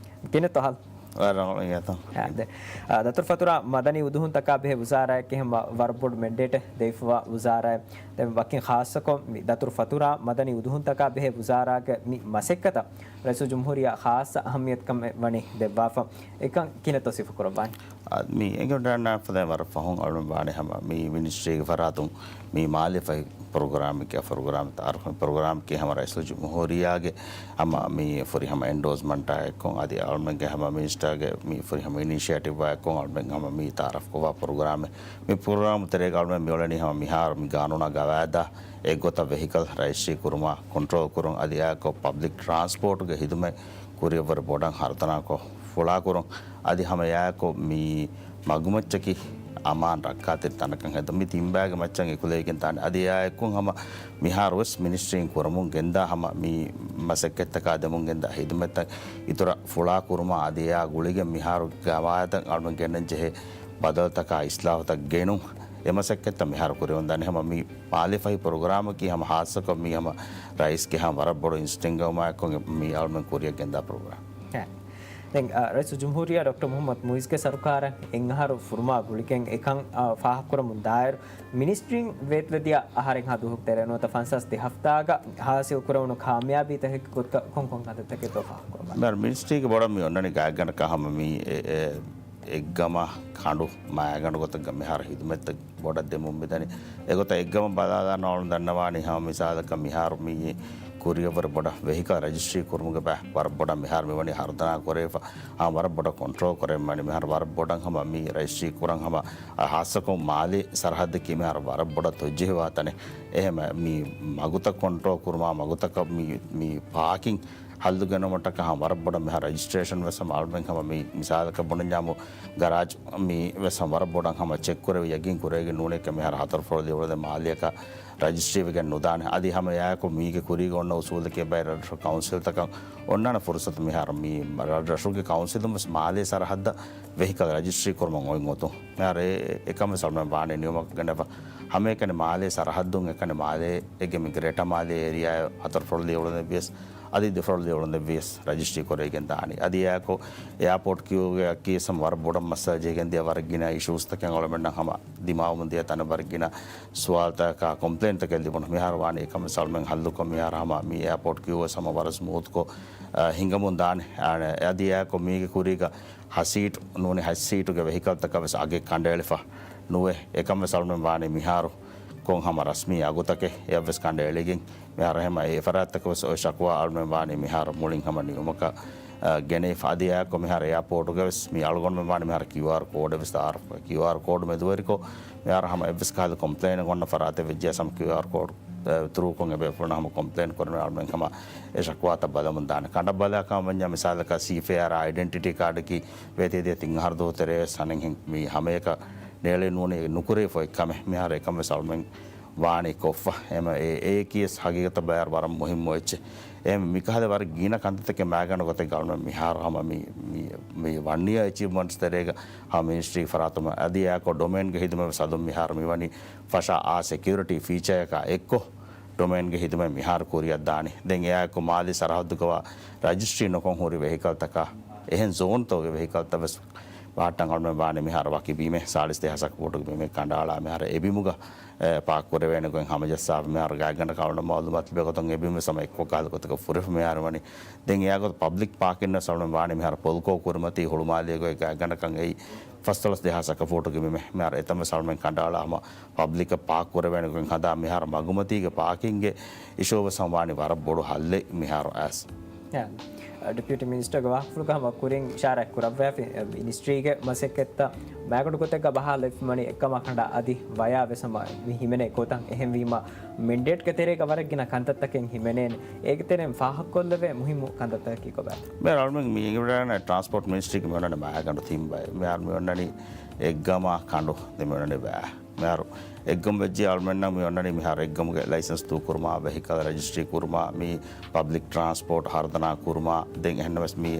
ކިހިނެއްތޯ ހާލު؟ އާ، ދެ. އާ، ދަތުރުފަތުރާ މަދަނީ އުދުހުންތަކާ ބެހޭ ވުޒާރާއެއް ކިހިނެއް ވަ-، ވަރަށް ބޮޑު މެންޑޭޓެއް ދެވިފަވާ ވުޒާރާއެއް. ދެން ވަކިން ޚާއްޞަކޮށް މި ދަތުރުފަތުރާ މަދަނީ އުދުހުންތަކާ ބެހޭ ވުޒާރާގެ މި މަސައްކަތަށް ރައީސުލްޖުމްހޫރިއްޔާ ޚާއްޞަ އަހައްމިޔަތުކަމެއް ވަނީ ދެއްވާފަ. އެކަން ކިހިނެއްތޯ ސިފަކުރައްވާނީ؟ އާ، މި އެނގިވަޑައިގަންނަވާފަދައިން ވަރަށް ފަހުން އަޅުގަނޑު ވާނެ ހަމަ މި މިނިސްޓްރީގެ ފަރާތުން މި މާލޭ ފަހި ޕްރޮގްރާމެއްގެ، ޕްރޮގްރާމް ތައާރަފް ޕްރޮގްރާމްގެ ހަމަ ރައީސުލްޖުމްހޫރިއްޔާގެ ހަމަ މި ފުރިހަމަ އެންޑޯސްމަންޓާ އެއްކޮށް، އަދި އަޅުމެންގެ ހަމަ މިނިސްޓަރގެ މި ފުރިހަމަ އިނިޝިއޭޓިވްއާ އެއްކޮށް، އަޅުމެން ހަމަ މި ތައާރަފްކޮށްފަ ޕްރޮގްރާމެއް. މި ޕްރޮގްރާމް ތެރޭގަ އަޅުމެން މިއުޅެނީ ހަމަ މިހާރު މި ގާނޫނާ ގަވާއިދާ އެއްގޮތަށް ވެހިކަލް ރަޖިސްޓްރީ ކުރުމާ، ކޮންޓްރޯލް ކުރުން، އަދި އެއާއެއްކޮށް ޕަބްލިކް ޓްރާންސްޕޯޓްގެ ހިދުމަތް ކުރިއަށްވުރެ ބޮޑަށް ހަރުދަނާކޮށް ފުޅާކުރުން. އަދި ހަމަ އެއާއެއްކޮށް މި މަގުމައްޗަކީ އަމާން ރައްކާތެރި ތަނަކަށް ހެދުން. މި ތިން ބައިގެ މައްޗަށް އެކުލެވިގެން ދާނެ. އަދި އެއާއެއްކޮށް ހަމަ މިހާރު ވެސް މިނިސްޓްރީން ކުރަމުން ގެންދާ ހަމަ މި މަސައްކަތްތަކާ ދެމުން ގެންދާ ހިދުމަތްތައް އިތުރަށް ފުޅާ ކުރުމާ އަދި އެއާ ގުޅިގެން މިހާރު ގަވާއިދަށް އަޅުމެން ގެންނަން ޖެހޭ ބަދަލުތަކާ އިސްލާހުތައް ގެނުން އެ މަސައްކަތްތައް މިހާރު ކުރެވެން ދާނެ. ހަމަ މި މާލޭ ފަހި ޕްރޮގްރާމަކީ ހަމަ ހާއްސަކޮށް މީ ހަމަ ރައީސްގެ ހަމަ ވަރަށް ބޮޑު އިންސްޓިންގ އުމާއެކު މީ އަޅުމެން ކުރިއަށް ގެންދާ ޕްރޮގްރާމް. އެ. ދެން، އަ، ރައީސުލްޖުމްހޫރިއްޔާ ޑޮކްޓަރ މުޙައްމަދު މުޢިއްޒުގެ ސަރުކާރަށް އެއްއަހަރު ފުރުމާ ގުޅިގެން އެކަން، އަ، ފާހަގަކުރަމުން ދާއިރު މިނިސްޓްރީން ވޭތުވެދިޔަ އަހަރެއްހާ ދުވަހަކު ދެރަ ނުވަތަ ފަންސާސް ދެ ހަފްތާގަ ހާސިލް ކުރެވުނު ކާމިޔާބީތަކެއްގެ ގޮތުގަ ކޮން ކޮން ކަންތައްތަކެއްތޯ ފާހަގަކުރައްވާ؟ މިހާރު މިނިސްޓްރީގެ ބޮޑަށް މި އޮންނަނީ ގާތްގަނޑަކަށް ހަމަ މި އެ، އެ، އެއްގަމާ ކަނޑު މައިގަނޑު ގޮތަށް މިހާރު ހިދުމަތްތައް ބޮޑަށް ދެމުން މިދަނީ. އެގޮތަށް އެއްގަމަށް ބަލާލާނަ އަޅުން ދަންނަވާނީ ހަމަ މިސާލަކަށް މިހާރު މި ކުރިއަށްވުރެ ބޮޑަށް ވެހިކަލް ރަޖިސްޓްރީ ކުރުމުގެ ބައި ވަރަށް ބޮޑަށް މިހާރު މިވަނީ ހަރުދަނާ ކުރެވިފަ. ހަމަ ވަރަށް ބޮޑަށް ކޮންޓްރޯލް ކުރެވެމަނީ މިހާރު ވަރަށް ބޮޑަށް ހަމަ މި ރަޖިސްޓްރީ ކުރަން ހަމަ، އަ، ހާއްސަކޮށް މާލޭ ސަރަހައްދަކީ މިހާރު ވަރަށް ބޮޑަށް ތޮއްޖެހިވާ ތަނެއް. އެހެން މި މަގުތައް ކޮންޓްރޯލް ކުރުމާ މަގުތަކަށް މި، މި ޕާކިން ހައްލު ގެނުމަށްޓަކާ ހަމަ ވަރަށް ބޮޑަށް މިހާރު ރަޖިސްޓްރޭޝަން ވެސް ހަމަ އަޅުމެން ހަމަ މި މިސާލަކަށް ބުނަންޏާމު ގަރާޖް މި ވެސް ހަމަ ވަރަށް ބޮޑަށް ހަމަ ޗެކް ކުރެވި ޔަގީން ކުރެވިގެން ނޫނޭ ކަމެއް ހަރަ ހަތަރު ފަޅު ލިޔުޅުނެ މާލެއަކަށް ރަޖިސްޓްރީވެގެން ނުދާނެ. އަދި ހަމަ އެއާއެކު މީގެ ކުރީގަ އޮންނަ އުސޫލަކީ ބައެއް ރަށްރަށު ކައުންސިލްތަކަށް އޮންނާނެ ފުރުސަތު މިހާރު މި ރަށްރަށުގެ ކައުންސިލުން ވެސް މާލޭ ސަރަހައްދަށް ވެހިކަލް ރަޖިސްޓްރީ ކުރުމަށް އޮތް އޮތުން. މިހާރު އެ، އެކަން ވެސް އަޅުމެން ވާނެ ނިމުމަކަށް ގެންނަވާ. ހަމައެކަނި މާލޭ ސަރަހައްދުން އެކަނި މާލޭ އެގެ މި ގްރޭޓަ މާލޭ އޭރިއާ ހަތަރު ފަޅު ލިޔުޅުނެއް ވިޔަސް އަދި ދެ ފަޅު ލިޔުޅުނެއް ވިޔަސް ރަޖިސްޓްރީ ކުރެވިގެން ދާނީ. އަދި އެއާއެކު އެއާޕޯޓް ކިއުގެ އަކީ ވެސް ވަރަށް ބޮޑަށް މައްސަލަ ޖެހިގެން ދިޔަ ވަރަށް ގިނަ އިޝޫސްތަކެއް އަޅުމެންނަށް ހަމަ ދިމާވަމުން ދިޔަ ތަނަށް ވަރަށް ގިނަ ސުވާލުތަކާ ކޮމްޕްލެއިންތަކެއް ލިބުނު. މިހާރު ވާނީ އެކަން ވެސް އަޅުމެން ހައްލުކޮށް މިހާރު ހަމަ މި އެއާޕޯޓް ކިއު ވެސް ހަމަ ވަރަށް ސްމޫތްކޮށް، އަ، ހިނގަމުން ދާނެ. އަ، އަދި އެއާއެކު މީގެ ކުރީގަ ހަ ސީޓު ނޫނީ ހަތް ސީޓުގެ ވެހިކަލްތަކަށް ވެސް އަގެއް ކަނޑައެޅިފަ ނުވޭ. އެކަން ވެސް އަޅުމެން ވާނީ މިހާރު ކޮން ހަމަ ރަސްމީ އަގުތަކެއް އެއަށް ވެސް ކަނޑައެޅިގެން މިހާރު ހަމަ އެ ފަރާތްތަކަށް ވެސް އޮތް ޝަކުވާ އަޅުމެން ވާނީ މިހާރު މުޅިން ހަމަ ނިމުމަކަށް ގެނެވިފަ. އަދި އެއާއެކު މިހާރު އެއާޕޯޓުގަވެސް މި އަޅުގަނޑުމެން ވާނެ މިހާރު ކިއުއާރް ކޯޑެއް ވެސް ތައާރަފް، ކިއުއާރް ކޯޑު މެދުވެރިކޮށް، މިހާރު ހަމަ އެއްވެސް ކަހަލަ ކޮމްޕްލެއިނެއް އޮންނަ ފަރާތެއް ވެއްޖެއްޔާ ހަމަ ކިއުއާރް ކޯޑު ތުރޫކޮށް އެބޭފުޅުންނަށް ހަމަ ކޮމްޕްލެއިން ކުރަމުން އަޅުމެން ހަމަ އެ ޝަކުވާތައް ބަލަމުން ދާނެ. ކަނޑަށް ބަލާކަމަށް ވަންޏާ މިސާލަކަށް ސީފޭއާރ އައިޑެންޓިޓީ ކާޑަކީ ވޭތި ދިޔަ ތިން އަހަރު ދުވަހު ތެރޭ ވެސް ހަނެއްހެން މި ހަމައެކަށް ނޭޅި ނޫނީ ނުކުރެވިފަ އޮތް ކަމެއް. މިހާރު އެކަން ވެސް އަޅުމެން ވާނީ ކޮށްފަ. އެމަ އެ، އޭކިޔަސް ހަގީގަތަށް ބަޔާރު ވަރަށް މުހިއްމު އެއްޗެއް. އެ މިކަހަލަ ވަރަށް ގިނަ ކަންތައްތަކެއް މާގަނޑު ގޮތެއްގަ އަޅުމެން މިހާރު ހަމަ މި، މި، މި ވަންއިޔާ އެޗީވްމަންޓްސް ތެރޭގަ ހަމަ މިނިސްޓްރީ ފަރާތުން އަދި އެއާއެކު ޑޮމެއިންގެ ހިދުމަތް ވެސް އަދުން މިހާރު މިވަނީ ފަށާ އާ ސެކިއުރިޓީ ފީޗާއަކާ އެއްކޮށް ޑޮމެއިންގެ ހިދުމަތް މިހާރު ކުރިއަށް ދާނީ. ދެން އެއާއެކު މާލީ ސަރަހައްދުގަވާ ރަޖިސްޓްރީ ނުކޮށް ހުރި ވެހިކަލްތަކާ އެހެން ޒޯންތަކުގެ ވެހިކަލްތައް ވެސް ބަހައްޓަން އަޅުމެން ވާނެ މިހާރު ވަކި ބިމެއް، ސާޅީސް ދެހާސް އަކަފޫޓުގެ ބިމެއް ކަނޑައަޅާ މިހާރު އެ ބިމުގަ އެ، ޕާކް ކުރެވޭނެ ގޮތް ހަމަޖައްސާފަ މިހާރު ގާތްގަނޑަކަށް އަޅުގަނޑު މައުލޫމާތު ލިބޭ ގޮތުން އެ ބިމެއް ހަމަ އެއްކޮށް ކަހަލަ ގޮތަކަށް ފުރެފަ މިހާރު ވަނީ. ދެން އެއާ ގޮތަށް ޕަބްލިކް ޕާކިން ވެސް އަޅުގަނޑު ވާނެ މިހާރު ޕޮލްކޯ ކުރިމަތީ ހުޅުމާލޭގަ ގާތްގަނޑަކަށް އެއީ ފަސްދޮޅަސް ދެހާސް އަކަފޫޓުގެ ބިމެއް. މިހާރު އެތަން ވެސް އަޅުގަނޑު ކަނޑައަޅާ ހަމަ ޕަބްލިކަށް ޕާކް ކުރެވޭނެ ގޮތް ހަދާ މިހާރު މަގުމަތީގެ ޕާކިންގެ އިޝޫ ވެސް ހަމަ ވާނީ ވަރަށް ބޮޑު ހައްލެއް މިހާރު އައިސް. އެ، ޑެޕިއުޓީ މިނިސްޓަރގެ ވާހަކަފުޅުގަ ހަމަ ކުރިން އިޝާރާތް ކުރައްވާފި، އެ، މިނިސްޓްރީގެ މަސައްކަތްތައް މާގަނޑު ގޮތެއްގަ ބަހާލެވިފަ ވަނީ އެއްކަމާ ކަނޑާ އަދި ވަޔާ ވެސް ހަމަ މި ހިމެނޭ ގޮތަށް. އެހެންވީމަ މެންޑޭޓްގެ ތެރޭގަ ވަރަށް ގިނަ ކަންތައްތަކެއް ހިމެނޭނެ. އޭގެ ތެރެއިން ފާހަގަކޮށްލެވޭ މުހިއްމު ކަންތައްތަކަކީ ކޮބާތޯ؟ މި އަޅުމެން މީގެ ވަޑައިގަންނަ ޓްރާންސްޕޯޓް މިނިސްޓްރީގެ މި އޮންނަނީ މާގަނޑު ތިން ބައެއް. މިހާރު މި އޮންނަނީ އެއްގަމާ ކަނޑު، ދެން މި އޮންނަނީ ވައި. މިހާރު އެއްގަމު ވެއްޖެ އަޅުމެންނަށް މި އޮންނަނީ މިހާރު އެއްގަމުގެ ލައިސަންސް ދޫކުރުމާ، ވެހިކަލް ރަޖިސްޓްރީ ކުރުމާ، މި ޕަބްލިކް ޓްރާންސްޕޯޓް ހަރުދަނާ ކުރުމާ، ދެން އެހެންނަމަވެސް މި،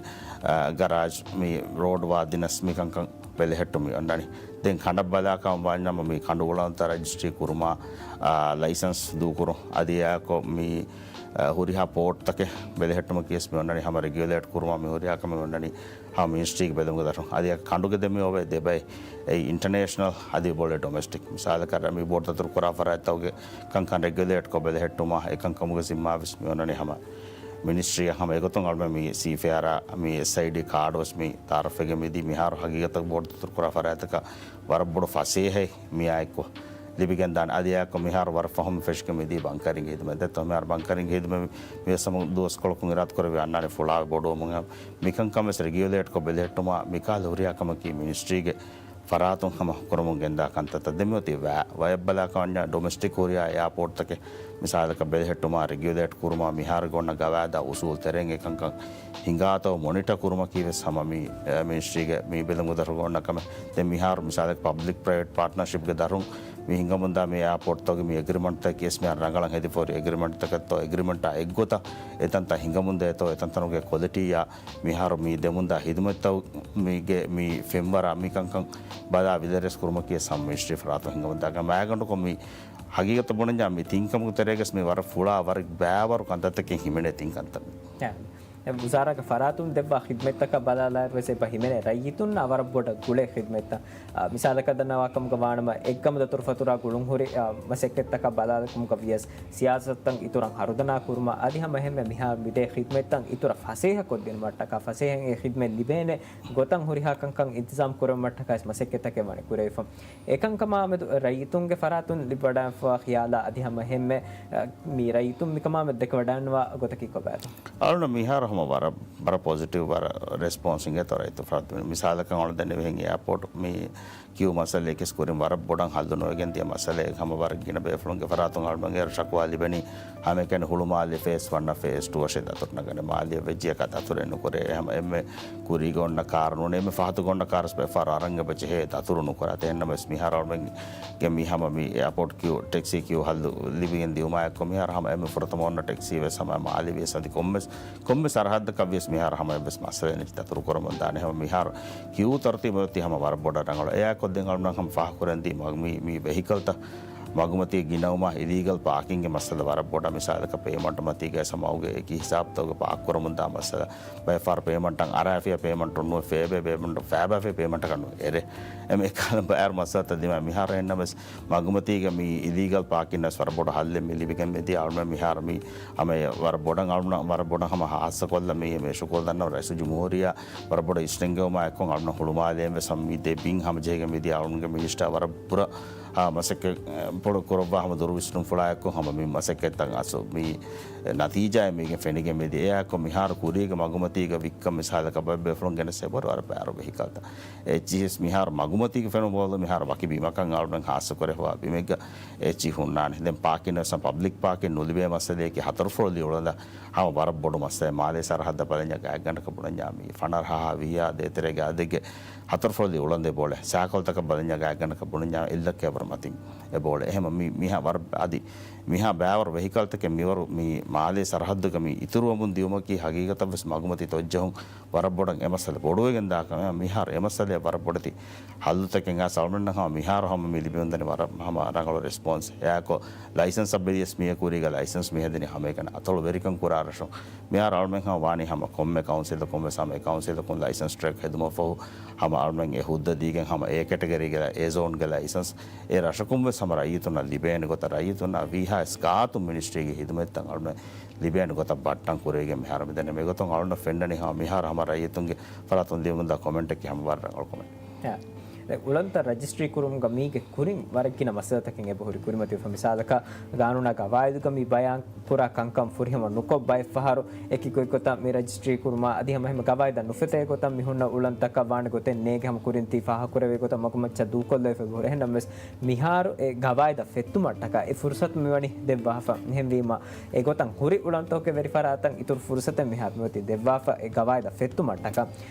އަ، ގަރާޖް މި ރޯޑް ވާ ދިނަސް މިކަންކަން ބެލެހެއްޓުމަށް މި އޮންނަނީ. ދެން ކަނޑަށް ބަލާކަމަށް ވާނަމަ މި ކަނޑު އުޅަނދުތައް ރަޖިސްޓްރީ ކުރުމާ، އާ، ލައިސަންސް ދޫކުރުން އަދި އެއާއެކު މި، އާ، ހުރިހާ ޕޯޓްތަކެއް ބެލެހެއްޓުމަކީވެސް މި އޮންނަނީ ހަމަ ރެގިއުލޭޓް ކުރުމާ މި ހުރިހާ ކަމެއް މި އޮންނަނީ ހަމަ މިނިސްޓްރީގެ ބެލުމުގެ ދަށުން. އަދި ކަނޑުގެ ދެން މި އޮވޭ ދެ ބައެއް. އެއީ އިންޓަނޭޝަނަލް އަދި ބޮޑެ ޑޮމެސްޓިކް. މިސާލަކަށް މި ބޯޓު ދަތުރު ކުރާ ފަރާތްތަކުގެ ކަންކަން ރެގިއުލޭޓްކޮށް ބެލެހެއްޓުމާ އެކަންކަމުގެ ޒިންމާވެސް މި އޮންނަނީ ހަމަ މިނިސްޓްރީއަށް. ހަމަ އެގޮތުން އަޅުމެން މި ސީފޭއާރ މި އެސްއައިޑީ ކާޑުވެސް މި ތައާރަފްވެގެން މިދީ. މިހާރު ހަގީގަތަށް ބޯޓު ދަތުރު ކުރާ ފަރާތްތަކަށް ވަރަށް ބޮޑު ފަސޭހައެއް މިއާއެކު ލިބިގެން ދާނެ. އަދި އެއާއެކު މިހާރު ވަރަށް ފަހުން ފެށިގެން މިދީ ބަންކަރިންގެ ހިދުމަތް. ދެއްތޯ މިހާރު ބަންކަރިންގެ ހިދުމަތް މިވެސް ހަމަ ދުވަސްކޮޅަކުން އިރާދަކުރެއްވި އަންނާނެ ފުޅާވެ ބޮޑުވަމުން. މިކަންކަން ވެސް ރެގިއުލޭޓްކޮށް ބެލެހެއްޓުމާ މިކަހަލަ ހުރިހާ ކަމަކީ މިނިސްޓްރީގެ ފަރާތުން ހަމަ ކުރަމުން ގެންދާ ކަންތައްތައް. ދެން މިއޮތީ ވައި، ވަޔަށް ބަލާކަމަންޏާ ޑޮމެސްޓިކް ހުރިހާ އެއާޕޯޓްތަކެއް މިސާލަކަށް ބެލެހެއްޓުމާ، ރެގިއުލޭޓް ކުރުމާ، މިހާރުގެ އޮންނަ ގަވާއިދާ އުސޫލް ތެރެއިން އެކަންކަން ހިނގާތޯ މޮނިޓަ ކުރުމަކީ ވެސް ހަމަ މި، އެ، މިނިސްޓްރީގެ މި ބެލުމުގެ ދަށުގަ އޮންނަ ކަމެއް. ދެން މިހާރު މިސާލަކަށް ޕަބްލިކް ޕްރައިވެޓް ޕާޓްނަރޝިޕްގެ ދަށުން މި ހިނގަމުންދާ މި އެއާޕޯޓްތަކުގެ މި އެގްރިމަންޓްތަކީ ވެސް މިހާރު ރަނގަޅަށް ހެދިފަ ހުރި އެގްރިމަންޓްތަކެއްތޯ، އެގްރިމަންޓާ އެއްގޮތަށް އެތަންތަން ހިނގަމުންދޭތޯ، އެތަންތަނުގެ ކޮލިޓީއާ މިހާރު މި ދެމުންދާ ހިދުމަތްތައް މީގެ މި ފެންވަރާ މިކަންކަން ބަލާ ވިލަރިޔަސް ކުރުމަކީ ވެސް ހަމަ މިނިސްޓްރީ ފަރާތުން ހިނގަމުންދާ މައިގަނޑުކޮށް މި ހަގީގަތަށް ބުނަންޏާ މި ތިން ކަމުގެ ތެރޭގަސް މި ވަރަށް ފުޅާ ވަރަށް ބައިވަރު ކަންތައްތަކެއް ހިމެނޭ ތިން ކަންތައް. އެ، އެ ވުޒާރާގެ ފަރާތުން ދެއްވާ ޚިދްމަތްތަކަށް ބަލާލާއިރު ވެސް އެބަ ހިމެނޭ ރައްޔިތުންނާ ވަރަށް ބޮޑަށް ގުޅޭ ޚިދްމަތްތައް. އާ، މިސާލަކަށް ދަންނަވާ ކަމުގަ ވާނަމަ އެއްގަމު ދަތުރުފަތުރާ ގުޅުންހުރި، އާ، މަސައްކަތްތަކަށް ބަލާލުމުގަ ވިޔަސް ސިޔާސަތުތައް އިތުރަށް ހަރުދަނާ ކުރުމަށް އަދި ހަމަ އެހެންމެ މިހާރު މިދޭ ޚިދްމަތްތައް އިތުރަށް ފަސޭހަ ކޮށްދިނުމަށްޓަކާ ފަސޭހައިން އެ ޚިދްމަތް ލިބޭނެ ގޮތަށް ހުރިހާ ކަންކަން އިންތިޒާމް ކުރެވުމަށްޓަކާ ވެސް މަސައްކަތްތަކެއް ވަނީ ކުރެވިފަ. އެކަންކަމާމެދު ރައްޔިތުންގެ ފަރާތުން ލިބިވަޑައިފަ ޚިޔާލާ އަދި ހަމަ އެހެންމެ، އަ، މި ރައްޔިތުން މިކަމާމެދު ދެކެވަޑައިންނަވާ ގޮތަކީ ކޮބާތޯ؟ އަޅުން މިހާރު ހަމަ ވަރަށް، ވަރަށް ޕޮޒިޓިވް ވަރަށް ރެސްޕޮންސް އިނގޭތޯ ރައްޔިތު ފަރާތުން. މިސާލަކަށް އަޅުން ދެންނެވިހެން އެއާޕޯޓް މި ކިޔޫ މައްސަލައަކީ ކުރިން ވަރަށް ބޮޑަށް ހައްލު ނުވެގެން ދިޔަ މައްސަލައެއް. ހަމަ ވަރަށް ގިނަ ބޭފުޅުންގެ ފަރާތުން އަޅުމެން އޭރު ޝަކުވާ ލިބެނީ ހަމައެކަނި ހުޅުމާލެ ފޭސް ވަން އަށް ފޭސް ޓޫ އަށެއް ދަތުރު ނަގަނެ. މާލެއަށް ވެއްޖިއްޔާ ދަތުރެއް ނުކުރޭ. ހަމަ އެންމެ ކުރީގަ އޮންނަ ކާރު ނޫނޭ، އެންމެ ފަހަތުގަ އޮންނަ ކާރު ވެސް ބައެއް ފަހަރު އަރަން އެބަ ޖެހޭ ދަތުރު ނުކުރާ. އެހެންނަމަވެސް މިހާރު އަޅުމެންގެ މި ހަމަ މި އެއާޕޯޓް ކިޔޫ، ޓެކްސީ ކިޔޫ ހައްލު ލިބިގެން ދިޔުމާއެކު މިހާރު ހަމަ އެންމެ ފުރަތަމަ އޮންނަ ޓެކްސީ ވެސް ހަމަ މާލެ ވިޔަސް އަދި ކޮންމެސް، ކޮންމެ ސަރަހައްދަކަށް ވިޔަސް މިހާރު ހަމަ އެއްވެސް މައްސަލައެއް ނެތި ދަތުރު ކުރަމުން ދާނެ. ހަމަ މިހާރު ކިޔޫ ތަރުތީބު އޮތީ ހަމަ ވަރަށް ބޮޑަށް ރަނގަޅު. އެއާއެކު ދެން އަޅުމެން ހަމަ ފާހަގަކުރަން ދީ މަ-، މި، މި ވެހިކަލްތައް މަގުމަތީ ގިނަވުމާ އިލީގަލް ޕާކިންގެ މައްސަލަ ވަރަށް ބޮޑަށް. މިސާލަކަށް ޕޭމަންޓް މަތީގަ ސަމައުގެ އެކި ހިސާބުތަކުގެ ޕާކް ކުރަމުންދާ މައްސަލަ. ބައެއްފަހަރު ޕޭމަންޓަށް އަރާފިޔާ ޕޭމަންޓު ނުވެ ފޭބޭ ޕޭމަންޓު ފޭބާފިޔާ ޕޭމަންޓަކަށް ނުވެ އެރޭ. އެމެ އެކަހަލަ ބައިވަރު މައްސަލަތައް ދިމާ މިހާރު އެހެންނަމަވެސް މަގުމަތީގަ މި އިލީގަލް ޕާކިން ވެސް ވަރަށް ބޮޑު ހައްލެއް މި ލިބިގެން މިދިޔަ އަޅުމެން މިހާރު މި ހަމަ ވަރަށް ބޮޑަށް އަޅުމެން ވަރަށް ބޮޑަށް ހަމަ ހާއްސަކޮށްލަ މި، މި ޝުކުރު ދަންނަވަން ރައީސުލްޖުމްހޫރިއްޔާ ވަރަށް ބޮޑަށް އިސްނެންގެވުމާ އެއްކޮށް އަޅުމެން ހުޅުމާލެއިން ވެސް ހަމަ މި ދެ ބިން ހަމަޖެހިގެން މިދިޔަ އަޅުމެންގެ މިނިސްޓާ ވަރަށް ބުރަ އާ، މަސައްކަތް ބޮޑު ކުރައްވާ ހަމަ ދުރުވިސްނުންފުޅާއެއްކޮށް ހަމަ މި މަސައްކަތްތައް އަސް މި ނަތީޖާއެއް މީގެން ފެނިގެން މިދިޔަ. އެއާއެކު މިހާރު ކުރީގެ މަގުމަތީގަ ވިއްކަން މިސާލަކަށް ބައެއް ބޭފުޅުން ގެނެސް އެބަހުރި ވަރަށް ބައިވަރު ވެހިކަލްތައް. އެއްޗިހިސް މިހާރު މަގުމަތީގެ ފެނުނު ބޯލު މިހާރު ވަކި ބިމަކަށް އަޅުގަނޑު ހާއްސަ ކުރެވާ ބިމެއްގަ އެއްޗިހި ހުންނާނެ. ދެން ޕާކިން ވެސް ޕަބްލިކް ޕާކިން ނުލިބޭ މައްސަލަޔަކީ ހަތަރު ފުޅުލި އުޅަނދަށް ހަމަ ވަރަށް ބޮޑު މައްސަލައެއް. މާލޭ ސަރަހައްދަށް ބަލަންޏާ ގާތްގަނޑަކަށް ބުނަންޏާ މި ފަނަރަހާ ވިހާ ދޭތެރޭގެ އަދެއްގެ ހަތަރު ފުޅުލި އުޅަނދެއް ބޯޅެ. ސާކަލްތަކަށް ބަލަންޏާ ގާތްގަނޑަކަށް ބުނަންޏާ އެއްލައްކައަށް ވަރަށް މަތިން އެ ބޯޅެ. އެހެން މި، މިހާ ވަރަށް އަދި މިހާ ބައިވަރު ވެހިކަލްތަކެއް މިވަރު މި މާލޭ ސަރަހައްދުގަ މި އިތުރުވަމުން ދިޔުމަކީ ހަގީގަތަށް ވެސް މަގުމަތީ ތޮއްޖެހުން ވަރަށް ބޮޑަށް އެ މައްސަލަ ބޮޑުވެގެން ދާކަމެއް. މިހާރު އެ މައްސަލައަށް ވަރަށް ބޮޑެތި ހައްލުތަކެއް އައިސް އަޅުމެންނަށް ހަމަ މިހާރު ހަމަ މި ލިބިވަންދަނީ ވަރަށް ހަމަ ރަނގަޅު ރެސްޕޮންސް. އެއާއެކު ލައިސަންސް އަށް ބެލިޔަސް މިއަށް ކުރީގަ ލައިސަންސް މިހެދިނީ ހަމައެކަނި އަތޮޅު ވެރިކަން ކުރާ ރަށުން. މިހާރު އަޅުމެން ހަމަ ވާނީ ހަމަ ކޮންމެ ކައުންސިލަކުން ވެސް ހަމަ އެ ކައުންސިލަކުން ލައިސަންސް ޓްރެކް ހެދުމަށްފަހު ހަމަ އަޅުމެން އެ ހުއްދަ ދީގެން ހަމަ އޭ ކެޓަގަރީގެ އޭ ޒޯންގެ ލައިސަންސް އެ ރަށަކުން ވެސް ހަމަ ރައްޔިތުންނަށް ލިބޭނެ ގޮތަށް ރައްޔިތުންނަށް ވީހާ ގާތުން މިނިސްޓްރީގެ ހިދުމަތްތައް އަޅުމެން ލިބޭނެ ގޮތަށް ބައްޓަން ކުރެވިގެން މިހާރު މިދަނީ. މިގޮތުން އަޅުންނަށް ފެންނަނީ ހަމަ މިހާރު ހަމަ ރައްޔިތުންގެ ފަރާތުން ލިޔުމުންދާ ކޮމެންޓަކީ ހަމަ ވަރަށް ރަނގަޅު ކޮމެންޓް. އެ، އުޅަނދަށް ރަޖިސްޓްރީ ކުރުމުގަ މީގެ ކުރިން ވަރަށް ގިނަ މައްސަލަތަކެއް އެބަހުރި ކުރިމަތިވެފަ. މިސާލަކަށް، ގާނޫނާ ގަވާއިދުގަ މި ބަޔާން ކުރާ ކަންކަން ފުރިހަމަ ނުކޮށް، ބައެއް ފަހަރު އެކި ގޮތްގޮތަށް މި ރަޖިސްޓްރީ ކުރުމާ އަދި ހަމަ އެހެން ގަވާއިދަށް ނުފެތޭ ގޮތަށް މި ހުންނަ އުޅަނދުތަކަށް ވާނެ ގޮތެއް ނޭނގެ ހަމަ ކުރިން ތި ފާހަގަކުރެވޭ ގޮތަށް މަގުމައްޗަށް ދޫކޮށްލައިފަ އެބަހުރި. އެހެންނަމަވެސް، މިހާރު އެ ގަވާއިދަށް ފެއްތުމަށްޓަކާ އެ ފުރުސަތު މިވަނީ ދެއްވާފަ. އެހެންވީމަ، އެގޮތަށް ހުރި އުޅަނދުތަކުގެ ވެރިފަރާތަށް އިތުރު ފުރުސަތެއް މިހާރު މިއޮތީ ދެއްވާފަ. އެ ގަވާއިދަށް ފެއްތުމަށްޓަކާ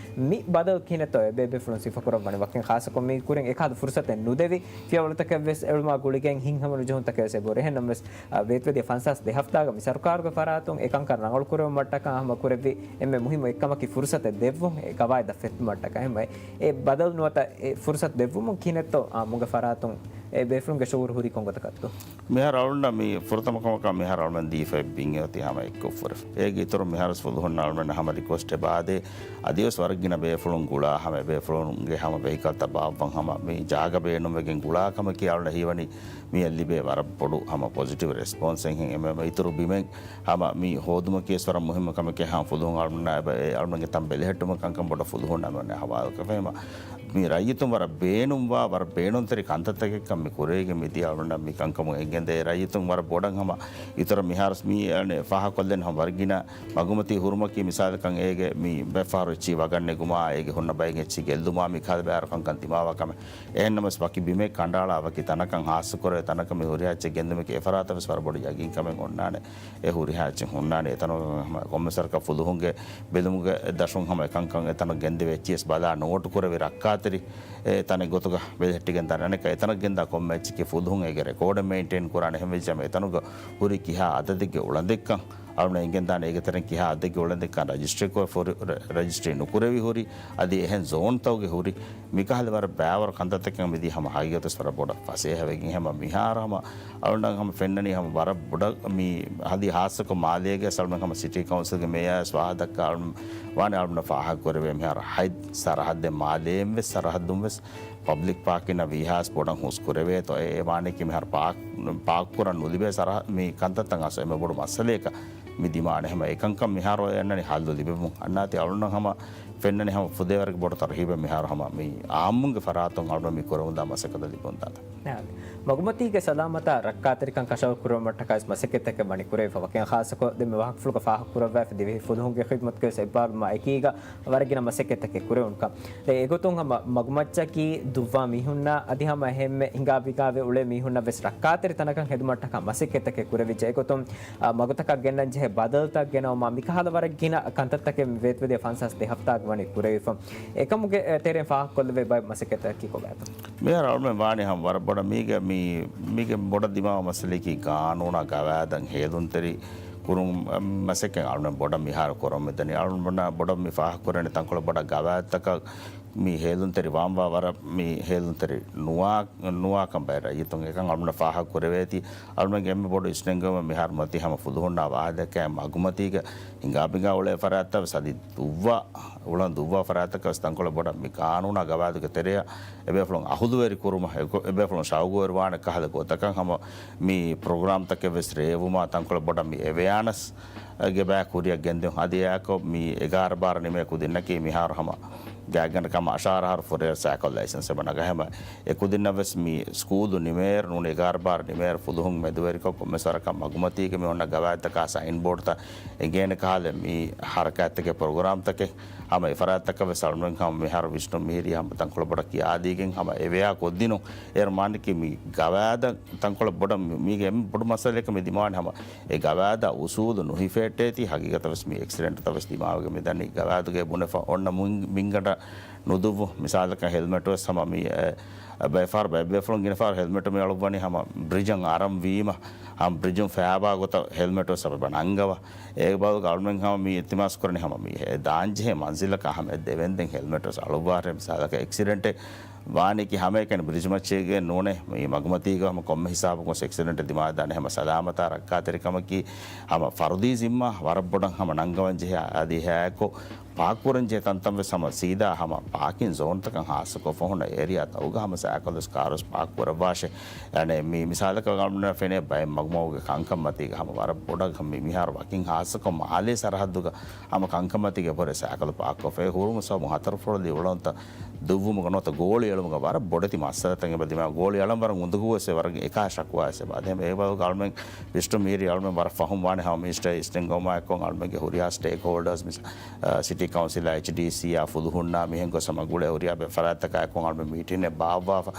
މި ބަދަލު ކިހިނެއްތޯ އެބޭބޭފުޅުން ސިފަކުރައްވަނީ. ވަކިން ޚާއްޞަކޮށް މީ ކުރިން އެކަހަލަ ފުރުސަތެއް ނުދެވި، ފިޔަވަޅުތަކެއް ވެސް އެޅުމާ ގުޅިގެން ހިތްހަމަނުޖެހުންތަކެއް ވެސް އެބަހުރި. އެހެންނަމަވެސް، އަ، ވޭތުވެދިޔަ ފަންސާސް ދެ ހަފްތާގަ މި ސަރުކާރުގެ ފަރާތުން އެކަންކަން ރަނގަޅު ކުރެވުމަށްޓަކާ ހަމަ ކުރެއްވި އެންމެ މުހިއްމު އެއްކަމަކީ ފުރުސަތެއް ދެއްވުން އެ ގަވާއިދަށް ފެއްތުމަށްޓަކާ. އެހެންވެ، އެ ބަދަލު ނުވަތަ އެ ފުރުސަތު ދެއްވުމުން ކިހިނެއްތޯ، އާ، މުގެ ފަރާތުން އެ ބޭފުޅުންގެ ޝުޢޫރު ހުރީ ކޮންގޮތަކަށްތޯ؟ މިހާރު އަޅުންނަށް މި ފުރަތަމަ ކަމަކަށް މިހާރު އަޅުމެން ދީފައި ބިން އެއޮތީ ހަމަ އެއްކޮށް ފުރެފަ. އޭގެ އިތުރު މިހާރު ފުލުހުން އަޅުމެން ހަމަ ރިކުއެސްޓެއް ބާދޭ. އަދިވެސް ވަރަށް ގިނަ ބޭފުޅުން ގުޅާ ހަމަ އެބޭފުޅުންގެ ހަމަ ވެހިކަލްތައް ބާއްވަން ހަމަ މި ޖާގަ ބޭނުންވެގެން ގުޅާ ކަމަކީ އަޅުން ހީވަނީ މިއަށް ލިބޭ ވަރަށް ބޮޑު ހަމަ ޕޮޒިޓިވް ރެސްޕޮންސެއް. އެހެން އެމެ އިތުރު ބިމެއް ހަމަ މި ހޯދުމަކީ ވެސް ވަރަށް މުހިއްމު ކަމެކޭ. ހަމަ ފުލުހުން އަޅުންނާ އެބަ-، އެ އަޅުންގެ ތަން ބެލެހެއްޓުމަށް ކަންކަން ބޮޑަށް ފުލުހުން އަޅުންނާ ހަވާލުކޮށްފަ. އެހެން މި ރައްޔިތުން ވަރަށް ބޭނުންވާ، ވަރަށް ބޭނުންތެރި ކަންތައްތަކެއްކަން މި ކުރެވިގެން މިދިޔަ އަޅުންނަށް މި ކަންކަމުން އެނގެންދޭ. ރައްޔިތުން ވަރަށް ބޮޑަށް ހަމަ އިތުރަށް މިހާރު މި އަނެއް ފާހަގަކޮށްލެން ހަމަ ވަރަށް ގިނަ މަގުމަތީ ހުރުމަކީ މިސާލަކަށް އޭގެ މި ބައެއް ފަހަރު އެއްޗިހި ވަގަށް ނެގުމާ، އޭގެ ހުންނަ ބައިން އެއްޗިހި ގެއްލުމާ މި ކަހަލަ ބައިވަރު ކަންކަން ދިމާވާ ކަމެއް. އެހެންނަމަވެސް ވަކި ބިމެއް ކަނޑައަޅާ ވަކި ތަނަކަށް ހާއްސަކުރެވޭ ތަނަކަށް މި ހުރިހާ އެއްޗެއް ގެންދުމަކީ އެފަރާތަށް ވެސް ވަރަށް ބޮޑު ޔަގީންކަމެއް އޮންނާނެ. އެ ހުރިހާ އެއްޗެއް ހުންނާނެ. އެތަނުގަ ހަމަ ކޮންމެ ސަރަކަށް ފުލުހުންގެ ބެލުމުގެ ދަށުން ހަމަ އެކަންކަން އެތަނަށް ގެންދެވޭ އެއްޗިހި ވެސް ބަލާ ނޯޓު ކުރެވި ރައްކާތެރި އެ ތަނެއް ގޮތުގަ ބެލެހެއްޓިގެން ދާނެ. އަނެއްކާ އެތަނަށް ގެންދާ ކޮންމެ އެއްޗަކީ ފުލުހުން އޭގެ ރެކޯޑެއް މެއިންޓެއިން ކުރާނެ. އެހެންވެއްޖާމަ އެތަނުގަ ހުރި ކިހާ އަދަދެއްގެ އުޅަނދެއްކަން އަޅުން އެނގެންދާނެ. އޭގެ ތެރެއިން ކިހާ އަދަދެއްގެ އުޅަނދެއްކަން ރަޖިސްޓްރީ ކުރެ-، ފުރި-، ރަ-، ރަޖިސްޓްރީ ނުކުރެވި ހުރި، އަދި އެހެން ޒޯންތަކުގެ ހުރި މިކަހަލަ ވަރަށް ބައިވަރު ކަންތައްތަކެއް މިދީ ހަމަ ހަގީގަތަށް ވަރަށް ބޮޑަށް ފަސޭހަވެގެން ހަމަ މިހާރު ހަމަ އަޅުންނަށް ހަމަ ފެންނަނީ ހަމަ ވަރަށް ބޮޑަށް މި ހަދި ހާއްސަކޮށް މާލޭގެ އަޅުން ހަމަ ސިޓީ ކައުންސިލްގެ މޭޔާ ވެސް ވާހަކަ ދައްކާ އަޅުން ވާނެ އަޅުންނަށް ފާހަގަކުރެވޭ މިހާރު ހަތް ސަރަހައްދެއް މާލޭން ވެސް ސަރަހައްދުން ވެސް ޕަބްލިކް ޕާކިންނަށް ވީހާސް ބޮޑަށް ހުސް ކުރެވޭތޯ އެ ވާނެކީ މިހާރު ޕާކް، ޕާކް ކުރަން ނުލިބޭ ސަރަހަ-، މި ކަންތައްތައް އަސް އެންމެ ބޮޑު މައްސަލައަކަށް މި ދިމާނެ. ހަމަ އެކަންކަން މިހާރު އަންނަނީ ހައްލު ލިބެމުން. އަންނާތީ އަޅުންނަށް ހަމަ ފެންނަނީ ހަމަ ފުދޭވަރަކަށް ބޮޑު ތަރުހީބެއް މިހާރު ހަމަ މި އާއްމުންގެ ފަރާތުން އަޅުން މި ކުރަމުންދާ މަސައްކަތަށް ލިބުންދާތަން. މަގުމަތީގެ ސަލާމަތާ ރައްކާތެރިކަން ކަށަވަރު ކުރުމަށްޓަކައި މަސައްކަތްތަކެއް ވަނީ ކުރެވިފަ. ވަކިން ޚާއްޞަކޮށް ދެންމެ ވާހަކަފުޅުގަ ފާހަގަކުރައްވާފަ ދިވެހި ފުލުހުންގެ ޚިދުމަތުގެ އެއްބާރުލުމާ އެކީގަ ވަރަށް ގިނަ މަސައްކަތްތަކެއް ކުރެވުނުކަން. ދެން އެގޮތުން ހަމަ މަގުމައްޗަކީ ދުއްވާ މީހުންނާ އަދި ހަމަ އެހެންމެ ހިނގާބިގާވެ އުޅޭ މީހުންނަށް ވެސް ރައްކާތެރި ތަނަކަށް ހެދުމަށްޓަކާ މަސައްކަތްތަކެއް ކުރެވިއްޖެ. އެގޮތުން، އާ، މަގުތަކަށް ގެންނަން ޖެހޭ ބަދަލުތައް ގެނައުމާ މިކަހަލަ ވަރަށް ގިނަ ކަންތައްތަކެއް ވޭތުވެދިޔަ ފަންސާސް ދެ ހަފްތާގަ ވަނީ ކުރެވިފަ. އެކަމުގެ، އެ، ތެރެއިން ފާހަގަކޮށްލެވޭ ބައެއް މަސައްކަތްތަކަކީ ކޮބާތޯ؟ މިހާރު އަޅުމެން ވާނީ ހަމަ ވަރަށް ބޮޑަށް މީގެ މި، މީގެ ބޮޑަށް ދިމާވާ މައްސަލައަކީ ގާނޫނާ ގަވާއިދަށް ހޭލުންތެރި ކުރުން މަސައްކަތް އަޅުމެން ބޮޑަށް މިހާރު ކުރަމުންދަނީ. އަޅުމެން ބޮޑަށް މި ފާހަގަކުރަނީ ތަންކޮޅެއް ބޮޑަށް ގަވާއިދުތަކަށް މި ހޭލުންތެރި ވާންވާ ވަރަށް މި ހޭލުންތެރި ނުވާ، ނުވާކަން ބައެއް ރައްޔިތުން އެކަން އަޅުމެން ފާހަގަކުރެވޭތީ. އަޅުމެންގެ އެންމެ ބޮޑު އިސްނެންގެވުމެއް މިހާރު މަތީ ހަމަ ފުލުހުންނާ ވާހަކަ ދެއްކޭ މަގުމަތީގަ ހިނގާބިނގާ އުޅޭ ފަރާތްތައް ވެސް އަދި ދުއްވާ، އުޅަނދު ދުއްވާ ފަރާތްތަކަށް ވެސް ތަންކޮޅެއް ބޮޑަށް މި ގާނޫނާ ގަވާއިދުގެ ތެރެއަށް އެބޭފުޅުން އަހުލުވެރި ކުރުމަށް، އެ-، އެބޭފުޅުން ޝައުގުވެރިވާނެ ކަހަލަ ގޮތަކަށް ހަމަ މި ޕްރޮގްރާމްތަކެއް ވެސް ރޭވުމާ ތަންކޮޅެއް ބޮޑަށް މި އެވެއާނަސް ގެ ބައި ކުރިއަށް ގެންދިއުން. އަދި އެއާކޮށް މި އެގާރަ ބާރަ ނިމޭ ކުދިންނަކީ މިހާރު ހަމަ ގާތްގަނޑަކަށް އަށާރަ އަހަރު ފުރޭ ސައިކަލް ލައިސަންސް އެބަ ނަގަ. ހަމަ އެ ކުދިންނަށް ވެސް މި ސްކޫލު ނިމޭއިރު ނޫނީ އެގާރަ ބާރަ ނިމޭއިރު ފުލުހުން މެދުވެރިކޮށް ކޮންމެސް ވަރަކަށް މަގުމަތީގެ މި އޮންނަ ގަވާއިދުތަކާ ސައިން ބޯޑުތައް އެނގޭނެ ކަހަލަ މި ހަރަކާތްތަކެއް ޕްރޮގްރާމްތަކެއް ހަމަ އެ ފަރާތްތަކަށް ވެސް އަޅުމެން ހަމަ މިހާރު ވިސްނުން މިހިރީ ހަމަ ތަންކޮޅެއް ބޮޑަށް ކިޔާދީގެން ހަމަ އެވެޔާ ކޮށްދިނުން. އޭރު މާނައަކީ މި ގަވާއިދަށް ތަންކޮޅެއް ބޮޑަށް މި-، މީގެ އެންމެ ބޮޑު މައްސަލައަކަށް މި ދިމާވަނީ ހަމަ އެ ގަވާއިދާ އުސޫލު ނުހިފޭއްޓޭތީ ހަގީގަތަށް ވެސް މި އެކްސިޑެންޓްތައް ވެސް ދިމާވެގެން މިދަނީ. ގަވާއިދުގެ ބުނެފަ އޮންނަ މުން-، މިންގަނޑަށް ނުދުއްވު. މިސާލަކަށް ހެލްމެޓް ވެސް ހަމަ މި، އެ، ބައެއް ފަހަރު ބައެއް ބޭފުޅުން ގިނަ ފަހަރު ހެލްމެޓު މި އަޅުއްވަނީ ހަމަ ބްރިޖަށް އަރަން ވީމަ، ހަމަ ބްރިޖުން ފައިބާ ގޮތަށް ހެލްމެޓް ވެސް އެބަ ނަންގަވަ. އޭގެ ބަދަލުގަ އަޅުމެން ހަމަ މި އިލްތިމާސް ކުރަނީ ހަމަ މި އެ ދާންޖެހޭ މަންޒިލަކަށް ހަމަ އެ ދެވެންދެން ހެލްމެޓް ވެސް އަޅުއްވާށޭ. މިސާލަކަށް އެކްސިޑެންޓެއް ވާނީކީ ހަމައެކަނި ބްރިޖް މައްޗެއްގެ ނޫނޭ، މި މަގުމަތީގަ ހަމަ ކޮންމެ ހިސާބަކުން އެކްސިޑެންޓެއް ދިމާވެދާނެ. ހަމަ ސަލާމަތާ ރައްކާތެރިކަމަކީ ހަމަ ފަރުދީ ޒިންމާ ވަރަށް ބޮޑަށް ހަމަ ނަންގަވަން ޖެހޭ. އަދި އެއާއެކު ޕާކް ކުރަން ޖެހޭ ތަންތަން ވެސް ހަމަ ސީދާ ހަމަ ޕާކިން ޒޯންތަކަށް ހާއްސަކޮށް ފަހުން އޭރިއާތަކުގަ ހަމަ ސައިކަލް ވެސް ކާރު ވެސް ޕާކް ކުރައްވާށޭ. އަނެއް މި މިސާލަކަށް ގަނޑުން ފެނޭ ބައެއް މަގުމަގުގެ ކަންކަން މަތީގަ ހަމަ ވަރަށް ބޮޑަށް ހަމަ މި މިހާރު ވަކިން ހާއްސަކޮށް މާލޭ ސަރަހައްދުގަ ހަމަ ކަންކަން މަތީގަ އެބަހުރޭ ސައިކަލް ޕާކްކޮށްފައި ހުރުމު ސަބަބުން ހަތަރު ފޮޅަލި އުޅަނދުތައް ދުއްވުމުގަ ނުވަތަ ގޯޅި އެޅުމުގަ ވަރަށް ބޮޑެތި މައްސަލަތައް އެބަ ދިމާ. ގޯޅި އަޅަން ވަރަށް އުނދަގޫވެސް ވެ، ވަރަށް އެކާ ޝަކުވާވެސް އެބަ. އަދި އެ ބަލުގަ އަޅުމެން ވިސްނުން މިހިރީ އަޅުމެން ވަރަށް ފަހުން ވާނެ ހަމަ މިނިސްޓަރ އިސްޓިން ގޮމާ އެއްކޮށް އަޅުމެންގެ ހުރިހާ ސްޓޭކް ހޯލްޑާސް މިސް، އަ، ސިޓީ ކައުންސިލާ، އެޗްޑީސީއާ، ފުލުހުންނާ މިހެން ގޮސް ހަމަ ގުޅޭ ހުރިހާ ބެ-، ފަރާތްތަކާ އެއްކޮށް އަޅުމެން މީޓިންއެއް ބާއްވާފަ.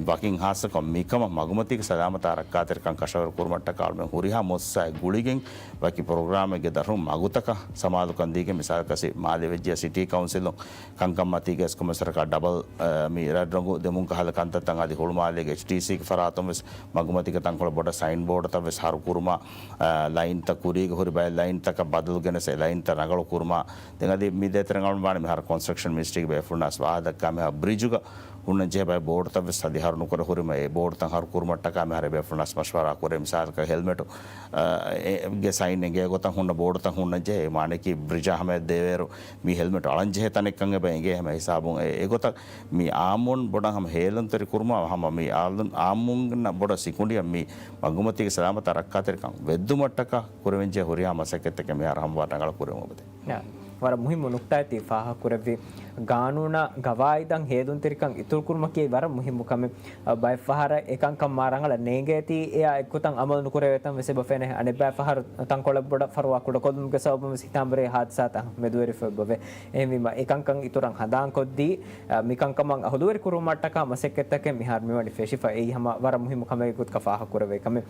ވަކިން ހާއްސަކޮށް މިކަމަށް މަގުމަތީގެ ސަލާމަތާ ރައްކާތެރިކަން ކަށަވަރު ކުރުމަށްޓަކާ އަޅުމެން ހުރިހާ މުއައްސަސާއެއް ގުޅިގެން ވަކި ޕްރޮގްރާމެއްގެ ދަށުން މަގުތަކަށް ސަމާލުކަން ދީގެން މިސާލަކަށް މާލެ ވެއްޖިޔާ ސިޓީ ކައުންސިލުން ކަންކަން މަތީގަ އެސްކޮމެސް ސަރަކާ ޑަބަލް، އަ، މި ރަތް ރޮނގު ދެމުން ކަހަލަ ކަންތައްތައް އަދި ހުޅުމާލޭގެ އެޗްޑީސީގެ ފަރާތުން ވެސް މަގުމަތީގެ ތަންކޮޅެއް ބޮޑަށް ސައިން ބޯޑުތައް ވެސް ހަރު ކުރުމާ، އަ، ލައިންތައް ކުރީގަ ހުރި ބައެއް ލައިންތަކަށް ބަދަލު ގެނެސް އެ ލައިންތައް ރަނގަޅު ކުރުމާ. ދެން އަދި މި ދޭތެރެން އަޅުން ވާނެ މިހާރު ކޮންސްޓްރަކްޝަން މިނިސްޓްރީގެ ބޭފުޅުންނާސް ވާހަކަ ދައްކާ މިހާރު ބްރިޖުގަ ހުންނަން ޖެހޭ ބައެއް ބޯޑުތައް ވެސް އަދި ހަރު ނުކުރެ ހުރިމަ އެ ބޯޑުތައް ހަރު ކުރުމަށްޓަކާ މިހާރު އެ ބޭފުޅުންނާސް މަޝްވަރާ ކުރޭ. މިސާލަކަށް ހެލްމެޓު، އަ، އެ، ގެ ސައިން އެނގޭ ގޮތަށް ހުންނަ ބޯޑުތައް ހުންނަން ޖެހޭ. މާނައަކީ ބްރިޖާ ހަމަޔަށް ދޭވޭއިރު މި ހެލްމެޓް އަޅަން ޖެހޭ ތަނެއްކަން އެބަ އެނގޭ. ހަމަ ހިސާބުން އެ، އެގޮތަށް މި އާއްމުން ބޮޑަށް ހަމަ ހޭލުންތެރި ކުރުމާ ހަމަ މި އާލުން އާއްމުން ބޮޑަށް ސިކުނޑިއަށް މި މަގުމަތީގެ ސަލާމަތާ ރައްކާތެރިކަން ވެއްދުމަށްޓަކާ ކުރެވެންޖެހޭ ހުރިހާ މަސައްކަތްތަކެއް މިހާރު ހަމަވާ ރަނގަޅަށް ކުރެވެމުން އެބަދޭ. ޔާ، ވަރަށް މުހިއްމު ނުކްތާއެއް ތި ފާހަގަކުރެއްވި. ގާނޫނާ ގަވާއިދަށް ހޭލުންތެރިކަން އިތުރުކުރުމަކީ ވަރަށް މުހިއްމު ކަމެއް. އަ، ބައެއް ފަހަރަށް އެކަންކަން މާ ރަނގަޅަށް ނޭނގޭތީ، އެއާ އެއްގޮތަށް އަމަލު ނުކުރެވޭތަން ވެސް އެބަ ފެނޭ. އަނެއްބައި ފަހަރު ތަންކޮޅެއް ބޮޑަށް ފަރުވާ ކުޑަކޮށްލުމުގެ ސަބަބުން ވެސް ހިތާމަވެރި ހާދިސާތައް މެދުވެރިވެފަ އެބަވޭ. އެހެންވީމަ، އެކަންކަން އިތުރަށް ހަނދާންކޮށްދީ، އަ، މިކަންކަމަށް އަހުލުވެރި ކުރުމަށްޓަކާ މަސައްކަތްތަކެއް މިހާރު މިވަނީ ފެށިފަ. އެއީ ހަމަ ވަރަށް މުހިއްމު ކަމެއް ގޮތަކަށް ފާހަގަކުރެވޭ ކަމެއް.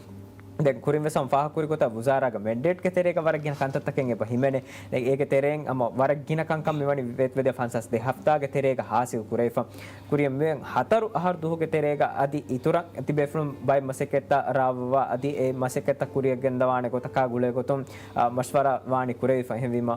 ދެން ކުރިން ވެސް ހަމަ ފާހަގަކުރި ގޮތަށް ވުޒާރާގެ މެންޑޭޓްގެ ތެރޭގަ ވަރަށް ގިނަ ކަންތައްތަކެއް އެބަ ހިމެނޭ. ދެން އޭގެ ތެރެއިން ހަމަ ވަރަށް ގިނަ ކަންކަން މިވަނީ ވެ-، ވެދެ ފަންސާސް ދެ ހަފްތާގެ ތެރޭގަ ހާސިލް ކުރެވިފަ. ކުރިއަށް މިއޮތް ހަތަރު އަހަރު ދުވަހުގެ ތެރޭގަ އަދި އިތުރަށް ތިބޭފުޅުން ބައެއް މަސައްކަތްތައް ރާވައްވާ އަދި އެ މަސައްކަތްތައް ކުރިއަށް ގެންދަވާނެ ގޮތަކާ ގުޅޭ ގޮތުން، އާ، މަޝްވަރާ ވާނީ ކުރެވިފަ. އެހެންވީމަ،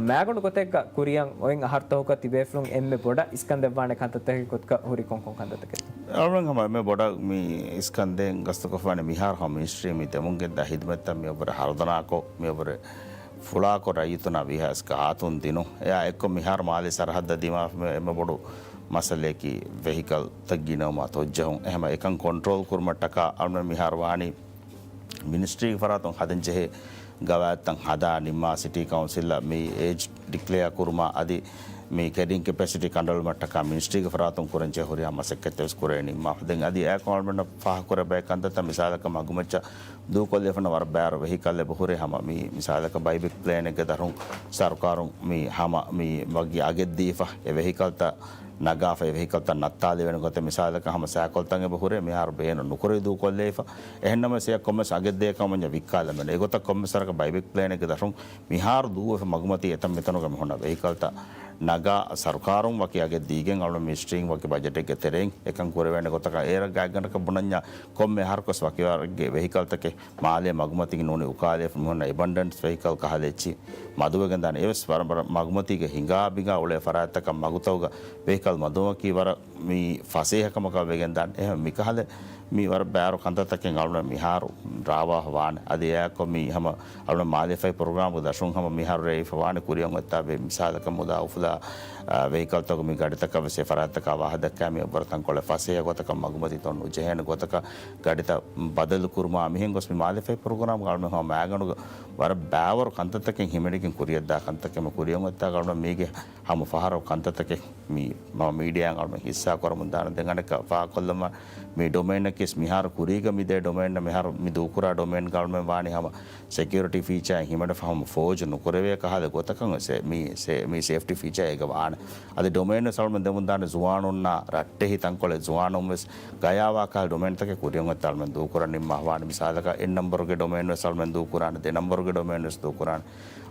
މާގަނޑު ގޮތެއްގަ ކުރިއަށް އޮތް އަހަރުތަކުގަ ތިބޭފުޅުން އެންމެ ބޮޑަށް އިސްކަން ދެއްވާނެ ކަންތައްތަކެއް ގޮތަކަށް ހުރީ ކޮންކޮން ކަންތައްތަކެއް؟ އަޅުގަނޑު ހަމަ އެންމެ ބޮޑަށް މި އިސްކަން ދޭން ގަސްތުކޮށްފާނެ މިހާރު ހަމަ މިނިސްޓްރީ މި ދެމުން ގެންދާ ހިދުމަތްތައް މިއަށްވުރެ ހަރުދަނާކޮށް، މިއަށްވުރެ ފުޅާކޮށް ރައްޔިތުންނާ ވީހާވެސް ގާތުން ދިނުން. އެއާ އެއްކޮށް މިހާރު މާލޭ ސަރަހައްދަށް ދިމާވި އެންމެ ބޮޑު މައްސަލައަކީ ވެހިކަލްތައް ގިނަވުމާ ތޮއްޖެހުން. އެހެންވީމަ އެކަން ކޮންޓްރޯލް ކުރުމަށްޓަކާ އަޅުގަނޑު މިހާރު ވާނީ މިނިސްޓްރީގެ ފަރާތުން ހަދަންޖެހޭ ގަވާއިދުތައް ހަދާ ނިންމާ، ސިޓީ ކައުންސިލަށް މި އޭޖް ޑިކްލެއާ ކުރުމާ އަދި މި ކެރިން ކެޕޭސިޓީ ކަނޑައެޅުމަށްޓަކާ މިނިސްޓްރީގެ ފަރާތުން ކުރަންޖެހޭ ހުރިހާ މަސައްކަތްތައް ވެސް ކުރެވި ނިންމާފަ. ދެން އަދި އެއާއެކު އަޅުގަނޑަށް ފާހަގަކުރެވޭ ބައެއް ކަންތައްތައް މިސާލަކަށް މަގުމައްޗަށް ދޫކޮށްލެވިފަ ވަރަށް ބައިވަރު ވެހިކަލް އެބަހުރޭ ހަމަ މި މިސާލަކަށް ބައިބެކް ޕްލޭނެއްގެ ދަށުން ސަރުކާރުން މި ހަމަ މި ވަކި އަގެއްދީފަ އެ ވެހިކަލްތައް ނަގާފަ އެ ވެހިކަލްތައް ނައްތާލެވޭނެ ގޮތެއް މިސާލަކަށް ހަމަ ސައިކަލްތައް އެބަ ހުރޭ މިހާރު ބޭނުން ނުކުރެވި ދޫކޮށްލެވިފަ. އެހެންނަމަވެސް އެއަށް ކޮންމެސް އަގެއް ދޭ ކަމަށް ވިއްކާލަމެން. އެގޮތަށް ކޮންމެސް ވަރަކަށް ބައިބެކް ޕްލޭނެއްގެ ދަށުން މިހާރު ދޫވެފަ މަގުމަތީ އެތަން މިތަނުގަ މި ހުންނަ ވެހިކަލްތައް ނަގާ ސަރުކާރުން ވަކި އަގެއް ދީގެން އަޅުގަނޑު މިނިސްޓްރީން ވަކި ބަޖެޓެއްގެ ތެރެއިން އެކަން ކުރެވޭނެ ގޮތަކަށް އޭރަށް ގާތްގަނޑަކަށް ބުނަންޏާ ކޮންމެ އަހަރަކުވެސް ވަކިވަރެއްގެ ވެހިކަލްތަކެއް މާލޭ މަގުމަތީގެ ނޫނީ އުކާލެވިފަ މި ހުންނަ އެބަންޑަންސް ވެހިކަލް ކަހަލަ އެއްޗިހި މަދުވެގެންދާނެ. އެވެސް ވަރަށް ވަރަށް މަގުމަތީގެ ހިނގާ ބިނގާ އުޅޭ ފަރާތްތަކަށް މަގުތަކުގަ ވެހިކަލް މަދުވުމަކީ ވަރަށް މި ފަސޭހަކަމަކަށް ވެގެންދާނެ. އެހެން މިކަހަލަ މި ވަރަށް ބައިވަރު ކަންތައްތަކެއް އަޅުގަނޑު މިހާރު ރާވާފަ ވާނެ. އަދި އެއާއެކު މި ހަމަ އަޅުގަނޑު މާލޭ ފައި ޕްރޮގްރާމްގެ ދަށުން ހަމަ މިހާރު ރޭވިފަ ވާނެ ކުރިއަށް އޮތްތާ ބެ މިސާލަކަށް މުދާ އުފުލާ އާ، ވެހިކަލްތަކުގެ މި ގަޑިތަކަށް ވެސް އެ ފަރާތްތަކާ ވާހަކަ ދައްކާ މި އެއްވަރު ތަންކޮޅެއް ފަސޭހަ ގޮތަކަށް މަގުމަތީ ތޮން ނުޖެހޭނެ ގޮތަކަށް ގަޑިތައް ބަދަލު ކުރުމާ މިހެން ގޮސް މި މާލެ ފަތް ޕްރޮގްރާމްގަ އަޅުމެން ހަމަ މައިގަނޑުގަ ވަރަށް ބާވަރު ކަންތައްތަކެއް ހިމެނިގެން ކުރިއަށްދާ ކަންތައް މި ކުރިއަށް އޮތްތާ އަޅުމެން މީގެ ހަމަ ފަހަރު ކަންތައްތަކެއް މި މަ މީޑިއާއިން އަޅުމެން ހިއްސާ ކުރަމުން ދާނެ. ދެން އަނެއްކާ ފާހަގަކޮށްލަމާ މި ޑޮމެއިނަކީ މިހާރު ކުރީގަ މި ދޭ ޑޮމެއިން މިހާރު މި ދޫކުރާ ޑޮމެއިންގަ އަޅުމެން ވާނީ ހަމަ ސެކިއުރިޓީ ފީޗާއެއް ހިމެނިފަ ހަމަ ފޯޖު ނުކުރެވޭ ކަހަލަ ގޮތަކަށް ވެސް މި ސޭ-، މި ސޭފްޓީ ފީޗާ އޭގަ ވާނެ. އަދި ޑޮމެއިން ވެސް އަޅުމެން ދެމުން ދާނެ ޒުވާނުންނާ ރައްޓެހި ތަންކޮޅެއް ޒުވާނުން ވެސް ގަޔާވާ ކަހަލަ ޑޮމެއިންތަކެއް ކުރިއަށް އޮތް އަޅުމެން ދޫކުރަން ނިންމާ ވާނެ. މިސާލަކަށް އެން ނަމްބަރުގެ ޑޮމެއިން ވެސް އަޅުމެން ދޫކުރާނެ، ދެ ނަމްބަރުގެ ޑޮމެއިން ވެސް ދޫކުރާނެ.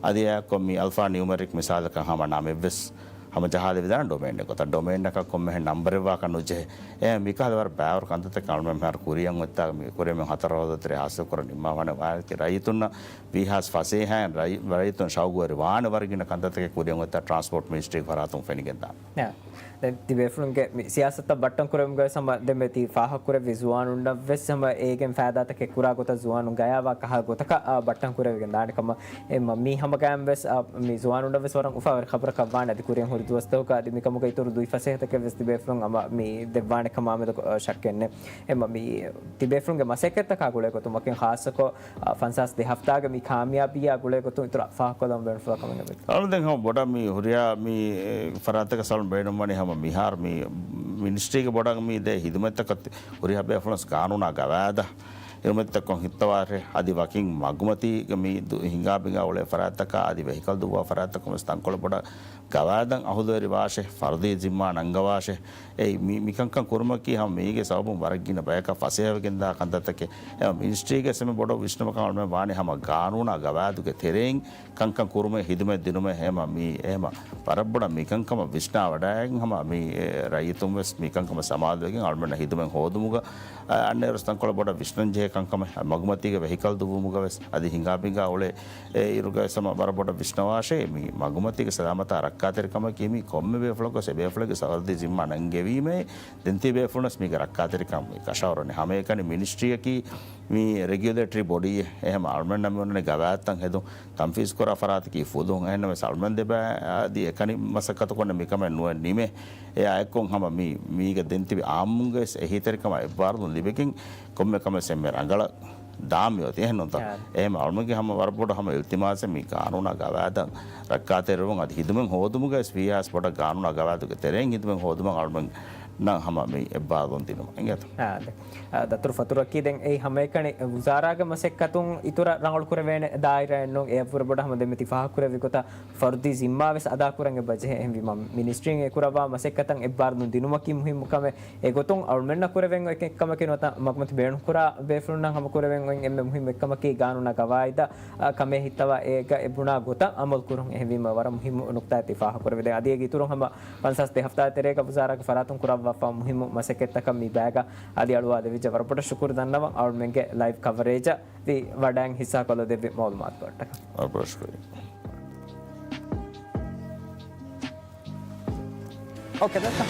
އަދި އެއާއެއްކޮށް މި އަލްފާ ނިއުމެރިކް މިސާލަކަށް ހަމަ ނަމެއްވެސް ހަމަ ޖަހާލެވިދާނެ ޑޮމެއިންއެއް ގޮތަށް. ޑޮމެއިންއަކަށް ކޮންމެހެން ނަމްބަރެއް ވާކަށް ނުޖެހޭ. އެ މިކަހަލަ ވަރަށް ބާވަރު ކަންތައްތަކެއް އަޅުމެން މިހާރު ކުރިއަށް އޮތްތާ މި ކުރިއަށް މި ހަތަރު ހަވަލު ތެރޭ ހާސިލް ކުރަން ނިންމާފާނެ ވާހަކަ ރައްޔިތުންނަށް ވީހާވެސް ފަސޭހައިން ރައްޔި-، ރައްޔިތުން ޝައުގުވެރި ވާނެ ވަރަށް ގިނަ ކަންތައްތަކެއް ކުރިއަށް އޮތްތާ ޓްރާންސްޕޯޓް މިނިސްޓްރީގެ ފަރާތުން ފެނިގެންދާނެ. އާ. ދެން ތިބޭފުޅުންގެ މި ސިޔާސަތަށް ބައްޓަން ކުރެވުމުގަވެސް ހަމަ ދެންމެ ތި ފާހަގަކުރެއްވި ޒުވާނުންނަށްވެސް ހަމަ އޭގެން ފައިދާތަކެއް ކުރާ ގޮތަށް ޒުވާނުން ގަޔާވާ ކަހަލަ ގޮތަކަށް، އާ، ބައްޓަން ކުރެވިގެން ދާނެ ކަމަށް އެ މަ-، މީ ހަމަގައިމުވެސް، އާ، މި ޒުވާނުންނަށްވެސް ވަރަށް އުފާވެރި ޚަބަރަކަށް ވާނެ. އަދި ކުރިއަށް ހުރި ދުވަސްތަކުގަ އަދި މިކަމުގަ އިތުރު ދުއި ފަސޭހަތަކެއްވެސް ތިބޭފުޅުން ހަމަ މި ދެއްވާނެ ކަމާމެދު ޝައްކެއް ނެތް. އެ މަ-، މި ތިބޭފުޅުންގެ މަސައްކަތްތަކާ ގުޅޭ ގޮތުން ވަކިން ޚާއްޞަކޮށް، އާ، ފަންސާސް ދެ ހަފްތާގެ މި ކާމިޔާބީއާ ގުޅޭ ގޮތުން އިތުރަށް ފާހަގަކޮށްލަން ބޭނުންފުޅާ ކަމެއް އެބަ. އަޅުގަނޑު ދެން ހަމަ ބޮޑަށް މި ހުރިހާ މި ފަރާތްތަކަށް އަޅުގަނޑު ބޭނުންވަނީ ހަމަ މިހާރު މި މިނިސްޓްރީގެ ބޮޑަށް މި ދޭ ހިދުމަތްތަކަށް ހުރިހާ ބޭފުޅުން ގާނޫނާ ގަވާއިދާ އިރުމެއްތަކޮށް ހިއްތަވާށޭ. އަދި ވަކިން މަގުމަތީގެ މި ދު-، ހިނގާބިނގާ އުޅޭ ފަރާތްތަކާ އަދި ވެހިކަލް ދުއްވާ ފަރާތްތަކުން ވެސް ތަންކޮޅެއް ބޮޑަށް ގަވާއިދަށް އަހުލުވެރިވާށޭ، ފަރުދީ ޒިންމާ ނަންގަވާށޭ. އެ މި-، މިކަންކަން ކުރުމަކީ ހަމަ މީގެ ސަބަބުން ވަރަށް ގިނަ ބަޔަކަށް ފަސޭހަވެގެންދާ ކަންތައްތަކެއް. އެ މިނިސްޓްރީގެ އެންމެ ބޮޑު ވިސްނުމަކަށް އަޅުމެން ވާނީ ހަމަ ގާނޫނާ ގަވާއިދުގެ ތެރެއިން ކަންކަން ކުރުމެއް، ހިދުމަތް ދިނުމެއް. އެހެމަ މީ އެހެމަ ވަރަށް ބޮޑަށް މިކަންކަމަށް ވިސްނާވަޑައިގެން ހަމަ މި، އެ، ރައްޔިތުން ވެސް މިކަންކަމަށް ސަމާލުވެގެން އަޅުމެންނަށް ހިދުމަތް ހޯދުމުގަ، އަ، އަންނައިރުސް ތަންކޮޅެއް ބޮޑަށް ވިސްނަންޖެހޭ ކަންކަމެއް، މަގުމަތީގެ ވެހިކަލް ދުއްވުމުގަ ވެސް އަދި ހިނގާބިނގާ އުޅޭ އެ އިރުގަ ވެސް ހަމަ ވަރަށް ބޮޑަށް ވިސްނަވާށޭ. މި މަގުމަތީގެ ސަލާމަތާ ރައްކާތެރިކަމަކީ މީ ކޮންމެ ބޭފުޅަކު ވެސް އެ ބޭފުޅެއްގެ ސަރަހައްދީ ޒިންމާ ނަންގެވީމޭ. ދެން ތި ބޭފުޅުން ވެސް މީގެ ރައްކާތެރިކަން މި ކަށަވަރުން ހަމައެކަނި މިނިސްޓްރީއަކީ މި ރެގިއުލޭޓަރީ ބޮޑީ އެހެމަ އަޅުމެންނަށް މި އޮންނަނީ ގަވާއިދުތައް ހެދުން ތަންފީޒު ކުރާ ފަރާތަކީ ފުލުހުން. އެހެންނަމަވެސް އަޅުމެން ދެބައި އަދި އެކަނި މަސައްކަތު ކޮށްނެ މިކަމެއް ނުވެ ނިމޭ. އެއާ އެއްކޮށް ހަމަ މި، މީގަ ދެން ތިބި އާއްމުންގެ ވެސް އެހީތެރިކަމާ އެއްބާރުލުން ލިބިގެން ކޮންމެ ކަމެއް ސެންމެ ރަނގަޅަށް ދާން މިއޮތީ. އެހެން ނޫންތަ؟ އާ. އެހެމަ އަޅުމެންގެ ހަމަ ވަރަށް ބޮޑު ހަމަ އިލްތިމާސެއް މި ގާނޫނާ ގަވާއިދަށް ރައްކާތެރިވުން އަދި ހިދުމަތް ހޯދުމުގަ ވެސް ވީހާވެސް ބޮޑަށް ގާނޫނާ ގަވާއިދުގެ ތެރެއިން ހިދުމަތް ހޯދުމަށް އަޅުމެންނަށް ހަމަ މި އެއްބާރުލުން ދިނުމަށް އިނގޭތަ؟ އާ، ދެ-، އާ، ދަތުރު ފަތުރަކީ ދެން އެއީ ހަމައެކަނި ވުޒާރާގެ މަސައްކަތުން އިތުރަށް ރަނގަޅު ކުރެވޭނެ ދާއިރާއެއް ނޫން. އެއަށްވުރެ ބޮޑަށް ހަމަ ދެންމެ ތި ފާހަގަކުރެއްވި ގޮތަށް ފަރުދީ ޒިންމާ ވެސް އަދާކުރަން އެބަޖެހޭ. އެހެންވީމަ މިނިސްޓްރީން އެކުރައްވާ މަސައްކަތަށް އެއްބާރުލުން ދިނުމަކީ މުހިއްމު ކަމެއް. އެގޮތުން އަޅުމެންނަށް ކުރެވެން އޮތް އެއްކަމަކީ ނުވަތަ މަގުމަތި ބޭނުންކުރާ ބޭފުޅުންނަށް ހަމަ ކުރެވެން އޮތް އެންމެ މުހިއްމު އެއްކަމަކީ ގާނޫނާ ގަވާއިދަށް، އާ، ކަމޭ ހިއްތަވާ އޭގަ އެ ބުނާ ގޮތަށް އަމަލު ކުރުން. އެހެންވީމަ ވަރަށް މުހިއްމު ނުކުތާއެއް ތި ފާހަގަކުރެވިދޭ. އަދި އޭގެ އިތުރުން ހަމަ ފަންސާސް ދެ ހަފްތާ ތެރޭގަ ވުޒާރާގެ ފަރާތުން ކުރައްވާފާ މުހިއްމު މަސައްކަތްތަކަށް މި ބައިގަ އަދި އަޅުވާލެވިއްޖެ ވަރަށް ބޮޑަށް ޝުކުރު ދަންނަވަން. އަޅުމެންގެ ލައިވް ކަވަރޭޖަށް ވި ވަޑައިން ހިއްސާކޮށްލަދެއްވި މައުލޫމާތުކޮޅަށްޓަކަ. ވަރަށް ބޮޑަށް ޝުކުރިއްޔާ. އޯކޭ، ދައްކަ.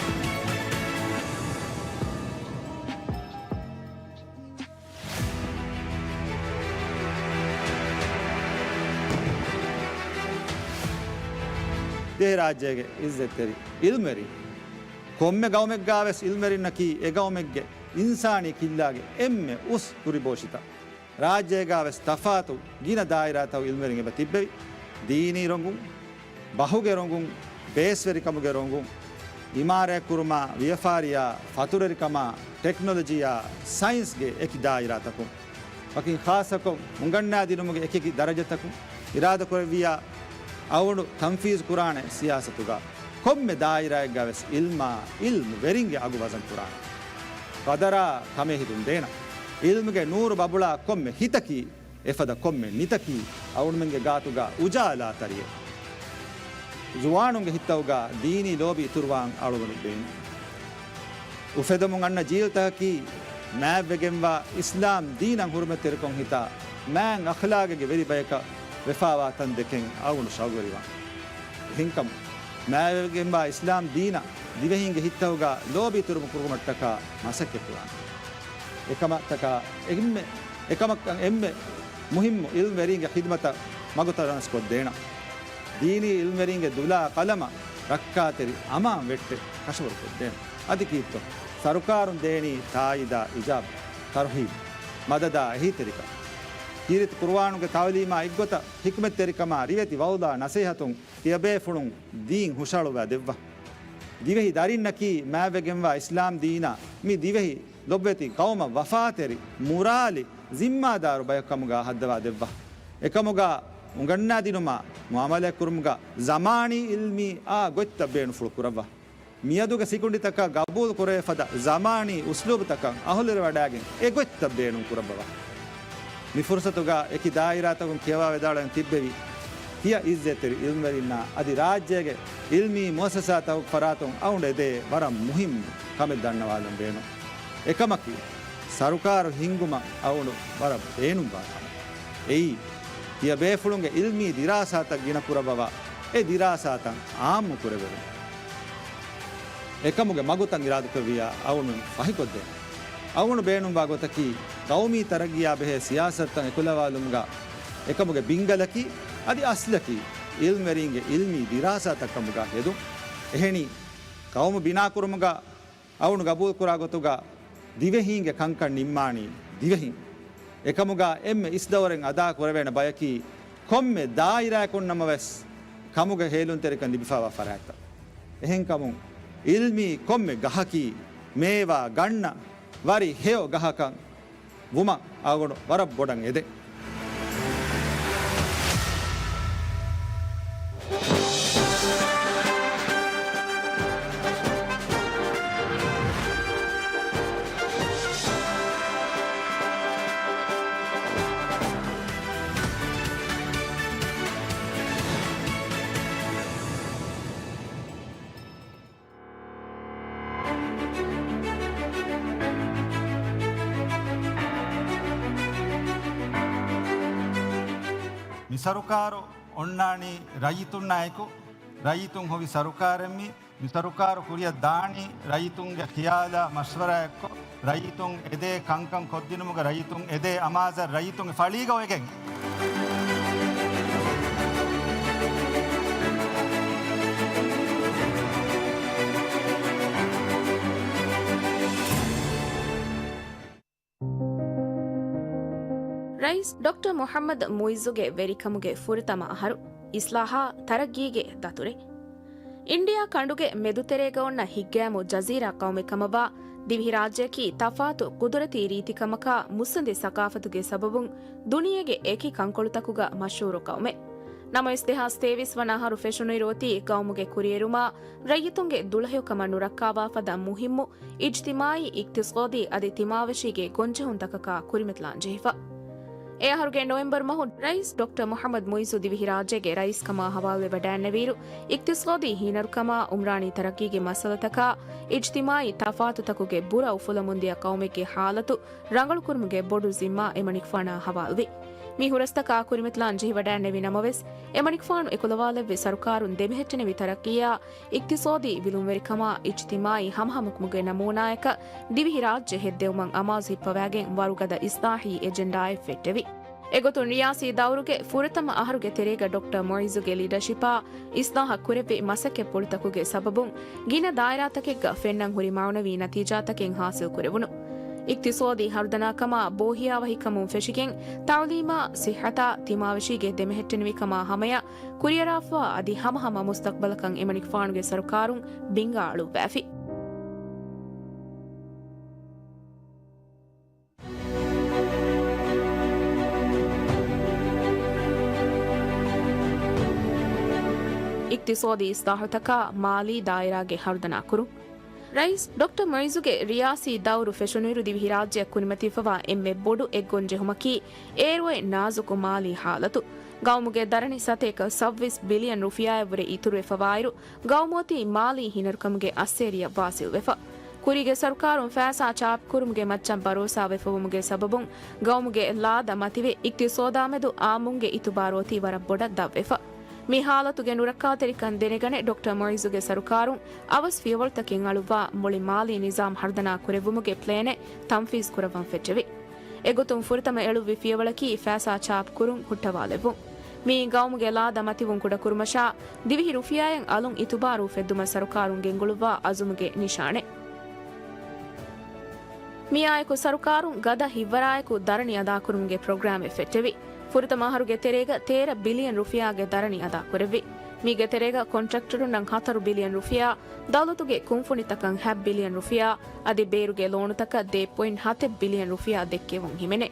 ދިވެހިރާއްޖޭގެ އިއްޒަތްތެރި އިލްމުވެރިން. ކޮންމެ ގައުމެއްގާވެސް އިލްމުވެރިންނަކީ އެ ގައުމެއްގެ އިންސާނީ ކިއްލާގެ އެންމެ އުސް ކުރިބޯށިތައް. ރާއްޖޭގާވެސް ތަފާތު ގިނަ ދާއިރާތަކު އިލްމުވެރިން އެބަ ތިއްބެވި. ދީނީ ރޮނގުން، ބަހުގެ ރޮނގުން، ބޭސްވެރިކަމުގެ ރޮނގުން، އިމާރާތްކުރުމާ، ވިޔަފާރިއާ، ފަތުރުވެރިކަމާ، ޓެކްނޮލޮޖީއާ، ސައިންސްގެ އެކި ދާއިރާތަކުން، ވަކިން ޚާއްޞަކޮށް، އުނގަންނާ ދިނުމުގެ އެކިއެކި ދަރަޖަތަކުން، އިރާދަކުރެއްވިއްޔާ، އަޅުގަނޑު ތަންފީޒު ކުރާނެ ސިޔާސަތުގަ، ކޮންމެ ދާއިރާއެއްގަ ވެސް އިލްމާ، އިލްމުވެރިންގެ އަގު ވަޒަން ކުރާނެ. ގަދަރާ ކަމޭހިތުން ދޭނަ. އިލްމުގެ ނޫރު ބަބުޅާ ކޮންމެ ހިތަކީ، އެފަދަ ކޮންމެ ނިތަކީ އަޅުގަނޑުމެންގެ ގާތުގަ އުޖާލާ ތަރިއެއް. ޒުވާނުންގެ ހިތްތަކުގަ ދީނީ ލޯބި އިތުރުވާން އަޅުގަނޑު ބޭނުން. އުފެދެމުން އަންނަ ޖީލްތަކަކީ މާތްވެގެންވާ އިސްލާމް ދީނަށް ހުރުމަތްތެރިކޮށް ހިތާ، މާތް އަޚްލާގެއްގެ ވެރި ބަޔަކަށް ވެފާވާ ތަން ދެކެން އަޅުގަނޑު ޝައުގުވެރިވާން. އެހެންކަމުން، މާތްވެގެންވާ އިސްލާމް ދީނަށް ދިވެހީންގެ ހިތްތަކުގަ ލޯބި އިތުރު ކުރުމަށްޓަކާ މަސައްކަތްކުރާނެ. އެކަމަށްޓަކާ އެންމެ، އެކަމަށް އެންމެ މުހިއްމު އިލްމުވެރީންގެ ޚިދުމަތަށް މަގުތައް ރަނގަޅުކޮށްދޭނަން. ދީނީ އިލްމުވެރީންގެ ދުލާ ޤަލަމަށް ރައްކާތެރި އަމާން ވެއްޓެ ކަށަވަރުކޮށްދޭން. އަދި ކީއްތޯ؟ ސަރުކާރުން ދޭނީ ތާއީދާ އިޖާބަ، ތަރުހީބު، މަދަދާ އެހީތެރިކަން. ކީރިތި ޤުރުއާނުގެ ތަޢުލީމާ އެއްގޮތަށް ޙިކްމަތްތެރިކަމާ ރިވެތި ވަޢުޡާ ނަޞޭޙަތުން ތިޔަބޭފުޅުން ދީން ހުށައަޅުއްވާ ދެއްވާ. ދިވެހި ދަރިންނަކީ މާތްވެގެންވާ އިސްލާމް ދީނާ މި ދިވެހި ލޮބުވެތި ޤައުމަށް ވަފާތެރި، މުރާލި، ޒިންމާދާރު ބަޔަކު ކަމުގާ ހައްދަވާ ދެއްވާ. އެކަމުގާ އުނގަންނާދިނުމާ މުޢާމަލާތް ކުރުމުގަ ޒަމާނީ އިލްމީ އާ ގޮތްތައް ބޭނުންފުޅު ކުރައްވާ. މިއަދުގެ ސިކުނޑިތަކަށް ގަބޫލު ކުރެވޭ ފަދަ ޒަމާނީ އުސްލޫބުތަކަށް އަހުލެރިވަޑާގެން އެ ގޮތްތައް ބޭނުން ކުރައްވަވާ. މި ފުރުޞަތުގަ އެކި ދާއިރާތަކުން ކިޔަވާ ވިދާޅުވެން ތިއްބެވި، ތިޔަ އިއްޒަތްތެރި އިލްމުވެރިންނާ އަދި ރާއްޖޭގެ އިލްމީ މުއައްސަސާތަކުގެ ފަރާތުން އައުން އެދޭ ވަރަށް މުހިއްމު ކަމެއް ދަންނަވާލަން ބޭނުން. އެކަމަކީ، ސަރުކާރު ހިންގުމަށް އައުނު ވަރަށް ބޭނުންވާ ކަމެއް. އެއީ، ތިޔަބޭފުޅުންގެ އިލްމީ ދިރާސާތައް ގިނަ ކުރައްވަވާ، އެ ދިރާސާތައް އާއްމު ކުރެވެވުން. އެކަމުގެ މަގުތައް އިރާދަކުރެއްވިއްޔާ އައުނު ފަހިކޮށްދޭން. އައުނު ބޭނުންވާ ގޮތަކީ، ޤައުމީ ތަރައްގީއާ ބެހޭ ސިޔާސަތުތައް އެކުލަވާލުމުގަ އެކަމުގެ ބިންގަލަކީ އަދި އަސްލަކީ އިލްމުވެރީންގެ އިލްމީ ދިރާސާތައް ކަމުގަ ހެދުން. އެހެނީ، ޤައުމު ބިނާކުރުމުގަ އައުނު ގަބޫލުކުރާ ގޮތުގަ ދިވެހީންގެ ކަންކަން ނިންމާނީ ދިވެހިން. އެކަމުގަ އެންމެ އިސް ދައުރެއް އަދާ ކުރެވޭނެ ބަޔަކީ ކޮންމެ ދާއިރާއަކުންނަމަވެސް ކަމުގެ ހޭލުންތެރިކަން ލިބިފައިވާ ފަރާތްތައް. އެހެންކަމުން އިލްމީ ކޮންމެ ގަހަކީ މޭވާ ގަންނަ ވަރި ހެޔޮ ގަހަކަށް ވުމަށް އަޅުގަނޑު ވަރަށް ބޮޑަށް އެދެން. މި ސަރުކާރު އޮންނާނީ ރައްޔިތުންނާއެކު، ރައްޔިތުން ހޮވި ސަރުކާރެއް. މި، މި ސަރުކާރު ކުރިއަށް ދާނީ ރައްޔިތުންގެ ޚިޔާލާ މަޝްވަރާއެއްކޮށް، ރައްޔިތުން އެދޭ ކަންކަން ކޮށްދިނުމުގެ ރައްޔިތުން އެދޭ އަމާޒަށް ރައްޔިތުންގެ ފަޅީގަ އޮވެގެން. ރައީސް ޑޮކްޓަރ މުޙައްމަދު މުޢިއްޒުގެ ވެރިކަމުގެ ފުރަތަމަ އަހަރު، އިސްލާހާ ތަރައްގީގެ ދަތުރެއް. އިންޑިއާ ކަނޑުގެ މެދުތެރޭގަ އޮންނަ ހިތްގައިމު ޖަޒީރާ ޤައުމެއް ކަމަށްވާ ދިވެހިރާއްޖެއަކީ ތަފާތު ޤުދުރަތީ ރީތިކަމަކާ މުއްސަނދި ސަޤާފަތުގެ ސަބަބުން ދުނިޔޭގެ އެކި ކަންކޮޅުތަކުގަ މަޝްހޫރު ޤައުމެއް. ނަމަވެސް، ދެހާސް ތޭވީސް ވަނަ އަހަރު ފެށުނުއިރު އޮތީ ޤައުމުގެ ކުރިއެރުމާ، ރައްޔިތުންގެ ދުޅަހެޔޮކަމަށް ނުރައްކާވާ ފަދަ މުހިއްމު އިޖްތިމާޢީ، އިޤްތިޞާދީ އަދި ތިމާވެށީގެ ގޮންޖެހުންތަކަކާ ކުރިމަތިލާން ޖެހިފަ. އެ އަހަރުގެ ނޮވެމްބަރު މަހުން ރައީސް ޑޮކްޓަރ މުޙައްމަދު މުޢިއްޒު ދިވެހިރާއްޖޭގެ ރައީސްކަމާ ހަވާލުވެވަޑައިންނެވިއިރު، އިޤްތިޞާދީ ހީނަރުކަމާ، ޢުމްރާނީ ތަރައްގީގެ މައްސަލަތަކާ، އިޖްތިމާޢީ ތަފާތުތަކުގެ ބުރަ އުފުލަމުންދިޔަ ޤައުމެއްގެ ޙާލަތު ރަނގަޅުކުރުމުގެ ބޮޑު ޒިންމާ އެމަނިކުފާނާ ހަވާލުވި. މި ހުރަސްތަކާ ކުރިމަތިލާން ޖެހިވަޑައިންނެވި ނަމަވެސް، އެމަނިކުފާނު އެކުލަވާލެއްވި ސަރުކާރުން ދެމެހެއްޓެނެވި ތަރައްޤީއާ، އިޤްތިޞާދީ ވިލުންވެރިކަމާ، އިޖްތިމާޢީ ހަމަހަމަކުމުގެ ނަމޫނާއަކަށް ދިވެހިރާއްޖެ ހެއްދެވުމަށް އަމާޒު ހިއްޕަވާގެން ވަރުގަދަ އިސްލާހީ އެޖެންޑާއެއް ފެއްޓެވި. އެގޮތުން ރިޔާސީ ދައުރުގެ ފުރަތަމަ އަހަރުގެ ތެރޭގަ ޑޮކްޓަރ މުޢިއްޒުގެ ލީޑަޝިޕާ އިސްލާހަށް ކުރެއްވި މަސައްކަތްޕުޅުތަކުގެ ސަބަބުން ގިނަ ދާއިރާތަކެއްގަ ފެންނަން ހުރި މަޢުނަވީ ނަތީޖާތަކެއް ހާސިލް ކުރެވުނު. އިޤްތިޞާދީ ހަރުދަނާކަމާ ބޯހިޔާވަހިކަމުން ފެށިގެން ތަޢުލީމާ، ޞިއްޙަތާ، ތިމާވެށީގެ ދެމެހެއްޓެނިވިކަމާ ހަމަޔަށް ކުރިއަރާފަވާ އަދި ހަމަހަމަ މުސްތަޤްބަލަކަށް އެމަނިކުފާނުގެ ސަރުކާރުން ބިންގާ އަޅުއްވައިފި. އިޤްތިޞާދީ އިޞްލާޙުތަކާ މާލީ ދާއިރާގެ ހަރުދަނާ ކުރުން. ރައީސް ޑޮކްޓަރ މުޢިއްޒުގެ ރިޔާސީ ދައުރު ފެށުނުއިރު ދިވެހިރާއްޖެއަށް ކުރިމަތިވެފަވާ އެންމެ ބޮޑު އެއްގޮންޖެހުމަކީ އޭރު އޮތް ނާޒުކު މާލީ ޙާލަތު. ގައުމުގެ ދަރަނި ސަތޭކަ ސައްވީސް ބިލިއަން ރުފިޔާއަށްވުރެ އިތުރުވެފަވާއިރު، ގައުމު އޮތީ މާލީ ހިނަރުކަމުގެ އައްސޭރިއަށް ވާސިލްވެފަ. ކުރީގެ ސަރުކާރުން ފައިސާ ޗާޕުކުރުމުގެ މައްޗަށް ބަރޯސާވެފަވުމުގެ ސަބަބުން، ގައުމުގެ ލާދަ މަތިވެ، އިޤްތިޞާދާމެދު އާއްމުންގެ އިތުބާރު އޮތީ ވަރަށް ބޮޑަށް ދަށްވެފަ. މި ޙާލަތުގެ ނުރައްކާތެރިކަން ދެނެގަނެ، ޑޮކްޓަރ މުޢިއްޒުގެ ސަރުކާރުން އަވަސް ފިޔަވަޅުތަކެއް އަޅުއްވާ، މުޅި މާލީ ނިޒާމް ހަރުދަނާ ކުރެއްވުމުގެ ޕްލޭނެއް ތަންފީޒް ކުރައްވަން ފެއްޓެވި. އެގޮތުން ފުރަތަމަ އެޅުއްވި ފިޔަވަޅަކީ ފައިސާ ޗާޕުކުރުން ހުއްޓަވާލެއްވުން. މިއީ ގައުމުގެ ލާދަ މަތިވުން ކުޑަކުރުމަށާ، ދިވެހި ރުފިޔާއަށް އަލުން އިތުބާރު އުފެއްދުމަށް ސަރުކާރުން ގެންގުޅުއްވާ އަޒުމުގެ ނިޝާނެއް. މިއާއެކު ސަރުކާރުން ގަދަ ހިތްވަރާއެކު ދަރަނި އަދާކުރުމުގެ ޕްރޮގްރާމެއް ފެއްޓެވި. ފުރަތަމަ އަހަރުގެ ތެރޭގަ ތޭރަ ބިލިއަން ރުފިޔާގެ ދަރަނި އަދާކުރެއްވި. މީގެ ތެރޭގަ ކޮންޓްރެކްޓަރުންނަށް ހަތަރު ބިލިއަން ރުފިޔާ، ދައުލަތުގެ ކުންފުނިތަކަށް ހަތް ބިލިއަން ރުފިޔާ، އަދި ބޭރުގެ ލޯނުތަކަށް ދޭއް ޕޮއިންޓް ހަތެއް ބިލިއަން ރުފިޔާ ދެއްކެވުން ހިމެނޭ.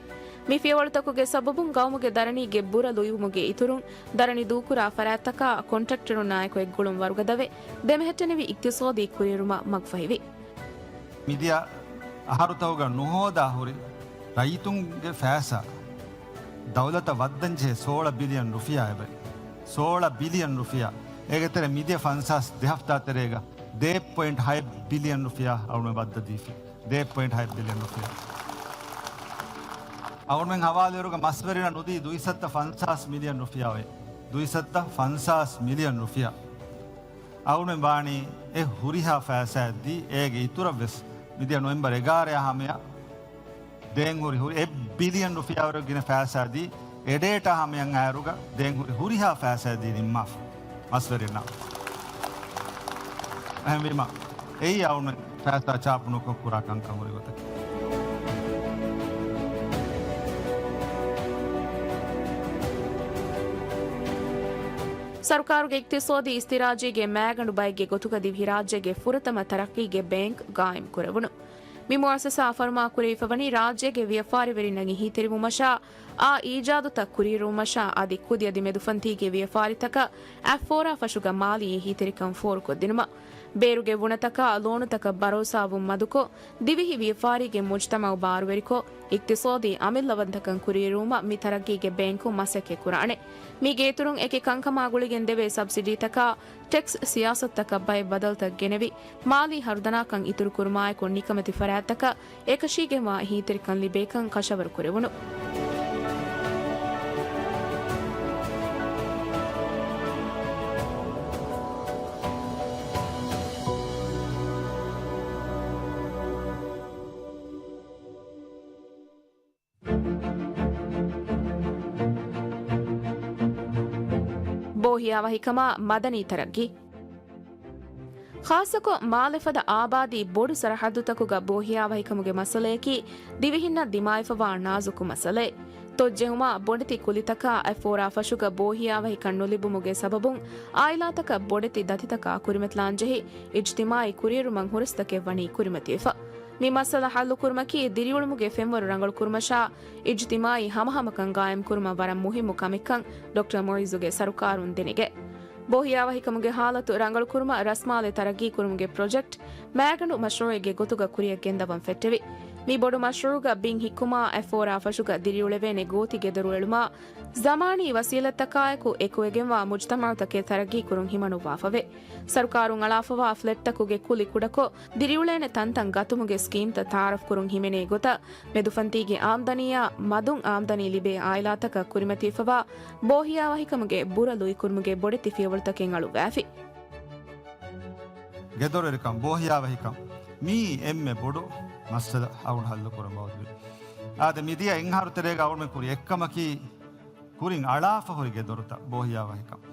މި ފިޔަވަޅުތަކުގެ ސަބަބުން ގައުމުގެ ދަރަނީގެ ބުރަ ލުއިވުމުގެ އިތުރުން، ދަރަނި ދޫކުރާ ފަރާތްތަކާ ކޮންޓްރެކްޓަރުންނާއެކު އެއްގުޅުން ވަރުގަދަވެ، ދެމެހެއްޓެނިވި އިޤްތިޞާދީ ކުރިއެރުމަށް މަގުފަހިވި. މިދިޔަ އަހަރުތަކުގަ ނުހޯދާ ހުރި ރައްޔިތުންގެ ފައިސާ ދައުލަތަށް ވައްދަންޖެހޭ ސޯޅަ ބިލިއަން ރުފިޔާ އެބައި. ސޯޅަ ބިލިއަން ރުފިޔާ. އޭގެ ތެރެ މިދިޔަ ފަންސާސް ދެ ހަފްތާ ތެރޭގަ ދޭއް ޕޮއިންޓް ހަތް ބިލިއަން ރުފިޔާ އަޅުމެ ވައްދަ ދީފި. ދޭއް ޕޮއިންޓް ހަތް ބިލިއަން ރުފިޔާ. އަޅުމެން ހަވާލުވެރުގަ މަސްވެރިންނަށް ނުދީ ދުއިސައްތަ ފަންސާސް މިލިއަން ރުފިޔާ އޮތް. ދުއިސައްތަ ފަންސާސް މިލިއަން ރުފިޔާ. އަޅުމެން ވާނީ އެ ހުރިހާ ފައިސާއެއް ދީ، އޭގެ އިތުރަށް ވެސް މިދިޔަ ނޮވެމްބަރު އެގާރައާ ހަމަޔަށް ދޭން ހުރި، ހުރި އެއް ބިލިއަން ރުފިޔާވަރަށް ގިނަ ފައިސާ ދީ، އެ ޑޭޓާ ހަމަޔަށް އައިރުގަ ދޭން ހުރި ހުރިހާ ފައިސާ ދީ ނިންމާފަ މަސްވެރިންނަށް. އެހެންވީމަ، އެއީ އަޅުމެން ފައިސާ ޗާޕު ނުކޮށް ކުރާ ކަންކަން ހުރި ގޮތަކީ. ސަރުކާރުގެ އިޤްތިޞާދީ އިސްތިރާޖީގެ މައިގަނޑު ބައެއްގެ ގޮތުގަ ދިވެހިރާއްޖޭގެ ފުރަތަމަ ތަރައްޤީގެ ބޭންކް ގާއިމް ކުރެވުނު. މި މުއައްސަސާ ފަރުމާ ކުރެވިފަވަނީ ރާއްޖޭގެ ވިޔަފާރިވެރިންނަށް އެހީތެރިވުމަށާ، އާ އީޖާދުތައް ކުރިއެރުވުމަށާ އަދި ކުދި އަދި މެދުފަންތީގެ ވިޔަފާރިތަކަށް އަތްފޯރާ ފަށުގަ މާލީ އެހީތެރިކަން ފޯރުކޮށްދިނުމަށް. ބޭރުގެ ވުނަތަކާ ލޯނުތަކަށް ބަރޯސާވުން މަދުކޮށް، ދިވެހި ވިޔަފާރީގެ މުޖްތަމަޢު ބާރުވެރިކޮށް، އިޤްތިޞާދީ އަމިއްލަވަންތަކަން ކުރިއެރުވުމަށް މި ތަރައްޤީގެ ބޭންކުން މަސައްކަތް ކުރާނެ. މީގެ އިތުރުން އެކި ކަންކަމާ ގުޅިގެން ދެވޭ ސަބްސިޑީތަކާ، ޓެކްސް ސިޔާސަތުތަކަށް ބައެއް ބަދަލުތައް ގެނެވި، މާލީ ހަރުދަނާކަން އިތުރުކުރުމާއެކު ނިކަމެތި ފަރާތްތަކަށް އެކަށީގެންވާ އެހީތެރިކަން ލިބޭކަން ކަށަވަރު ކުރެވުނު. ބޯހިޔާވަހިކަމާ މަދަނީ ތަރައްގީ. ޚާއްޞަކޮށް، މާލެފަދަ އާބާދީ ބޮޑު ސަރަހައްދުތަކުގަ ބޯހިޔާވަހިކަމުގެ މައްސަލަޔަކީ، ދިވެހިންނަށް ދިމާވެފަވާ ނާޒުކު މައްސަލައެއް. ތޮއްޖެހުމާ، ބޮޑެތި ކުލިތަކާ އަތްފޯރާ ފަށުގަ ބޯހިޔާވަހިކަން ނުލިބުމުގެ ސަބަބުން، އާއިލާތަކަށް ބޮޑެތި ދަތިތަކާ ކުރިމަތިލާންޖެހި، އިޖްތިމާޢީ ކުރިއެރުމަށް ހުރަސްތަކެއް ވަނީ ކުރިމަތިވެފަ. މި މައްސަލަ ޙައްލުކުރުމަކީ، ދިރިއުޅުމުގެ ފެންވަރު ރަނގަޅުކުރުމަށާ، އިޖްތިމާޢީ ހަމަހަމަކަން ގާއިމްކުރުމަށް ވަރަށް މުހިއްމު ކަމެއްކަން، ޑޮކްޓަރ މުޢިއްޒުގެ ސަރުކާރުން ދެނެގެ. ބޯހިޔާވަހިކަމުގެ ހާލަތު ރަނގަޅުކުރުމަށް ރަސްމާލެ ތަރައްގީކުރުމުގެ ޕްރޮޖެކްޓް މައިގަނޑު މަޝްރޫޢެއްގެ ގޮތުގަ ކުރިއަށް ގެންދަވަން ފެއްޓެވި. މި ބޮޑު މަޝްރޫޢުގަ ބިން ހިއްކުމާ، އަތްފޯރާ ފަށުގަ ދިރިއުޅެވޭނެ ގޯތި ގެދޮރު އެޅުމާ، ޒަމާނީ ވަސީލަތްތަކާއެކު އެކުވެގެންވާ މުޖްތަމަޢުތަކެއް ތަރައްގީކުރުން ހިމަނުއްވާފަވޭ. ސަރުކާރުން އަޅާފަވާ ފްލެޓްތަކުގެ ކުލި ކުޑަކޮށް، ދިރިއުޅޭނެ ތަންތަން ގަތުމުގެ ސްކީމްތައް ތަޢާރަފްކުރުން ހިމެނޭ ގޮތަށް، މެދުފަންތީގެ އާމްދަނީއާ މަދުން އާމްދަނީ ލިބޭ އާއިލާތަކަށް ކުރިމަތިވެފަވާ ބޯހިޔާވަހިކަމުގެ ބުރަ ލުއިކުރުމުގެ ބޮޑެތި ފިޔަވަޅުތަކެއް އަޅުއްވާފި. ގެދޮރުވެރިކަން، ބޯހިޔާވަހިކަން، މިއީ އެންމެ ބޮޑު މައްސަލަ އަޅުގަނޑު ޙައްލުކުރަން ބައުދުވި. އާދެ، މިދިޔަ އެއްއަހަރު ތެރޭގަ އަޅުގަނޑުމެން ކުރި އެއްކަމަކީ، ކުރިން އަޅާފަ ހުރި ގެދޮރުތައް ބޯހިޔާވަހިކަން.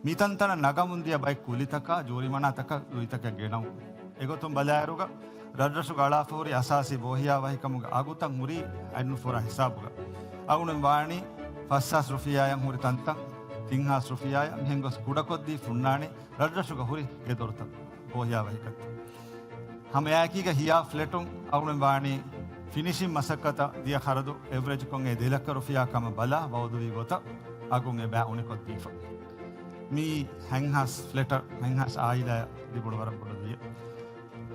މިތަންތަނަށް ނަގަމުން ދިޔަ ބައެއް ކުލިތަކާ ޖޫރިމަނާތަކަށް ލުއިތަކެއް ގެނައުން. އެގޮތުން ބަލާއިރުގަ، ރަށްރަށުގަ އަޅާފަ ހުރި އަސާސީ ބޯހިޔާވަހިކަމުގެ އަގުތައް ހުރީ އަތްނުފޯރާ ހިސާބުގަ. އަޅުގަނޑުމެން ވާނީ ފަސްހާސް ރުފިޔާއަށް ހުރި ތަންތަން، ތިންހާސް ރުފިޔާއަށް މިހެން ގޮސް ކުޑަކޮށްދީ ފުންނާނެ ރަށްރަށުގަ ހުރި ގެދޮރުތައް ބޯހިޔާވަހިކަން. ހަމައެއާއެކީގަ ހިޔާ ފްލެޓުން އަޅުގަނޑުމެން ވާނީ ފިނިޝިން މަސައްކަތަށް ދިޔަ ޚަރަދު އެވްރެޖްކޮށް އެ ދެ ލައްކަ ރުފިޔާ ކަމަށް ބަލާ ވައުދުވީ ގޮތަށް އަގުން އެބަ އުނިކޮށްދީފަ. މިއީ ހަތްހާސް ފްލެޓަށް، ހަތްހާސް އާއިލާއަށް ލިބުނު ވަރަށް ބޮޑު ލުއިއެއް.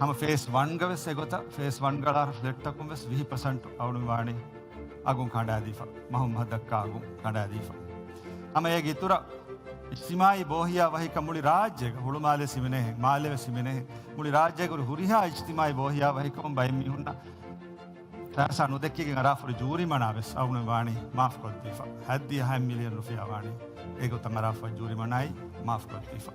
ހަމަ ފޭސް ވަންގަ ވެސް އެގޮތަށް، ފޭސް ވަންގަ އަޅާފަ ފްލެޓްތަކުން ވެސް ވިހި ޕަސެންޓް އަޅުގަނޑު ވާނީ އަގުން ކަނޑާދީފަ، މަހުން މަހަށް ދައްކާ އަގުން ކަނޑާދީފަ. ހަމަ އޭގެ އިތުރަށް އިޖްތިމާޢީ ބޯހިޔާވަހިކަން މުޅި ރާއްޖޭގަ، ހުޅުމާލޭ ސިމެނޭހެން، މާލެވެ ސިމެނޭހެން، މުޅި ރާއްޖޭގަ ހުރި ހުރިހާ އިޖްތިމާޢީ ބޯހިޔާވަހިކަމުން ބައެއް މީހުންނަށް ފައިސާ ނުދެއްކިގެން އަރާފަ ހުރި ޖޫރިމަނާ ވެސް އަޅުގަނޑުމެން ވާނީ މާފްކޮށްދީފަ. ހަތްދިހަ ހަތް މިލިއަން ރުފިޔާ ވާނީ އެގޮތަށް އަރާފަ ޖޫރިމަނާއި މާފްކޮށްދީފަ.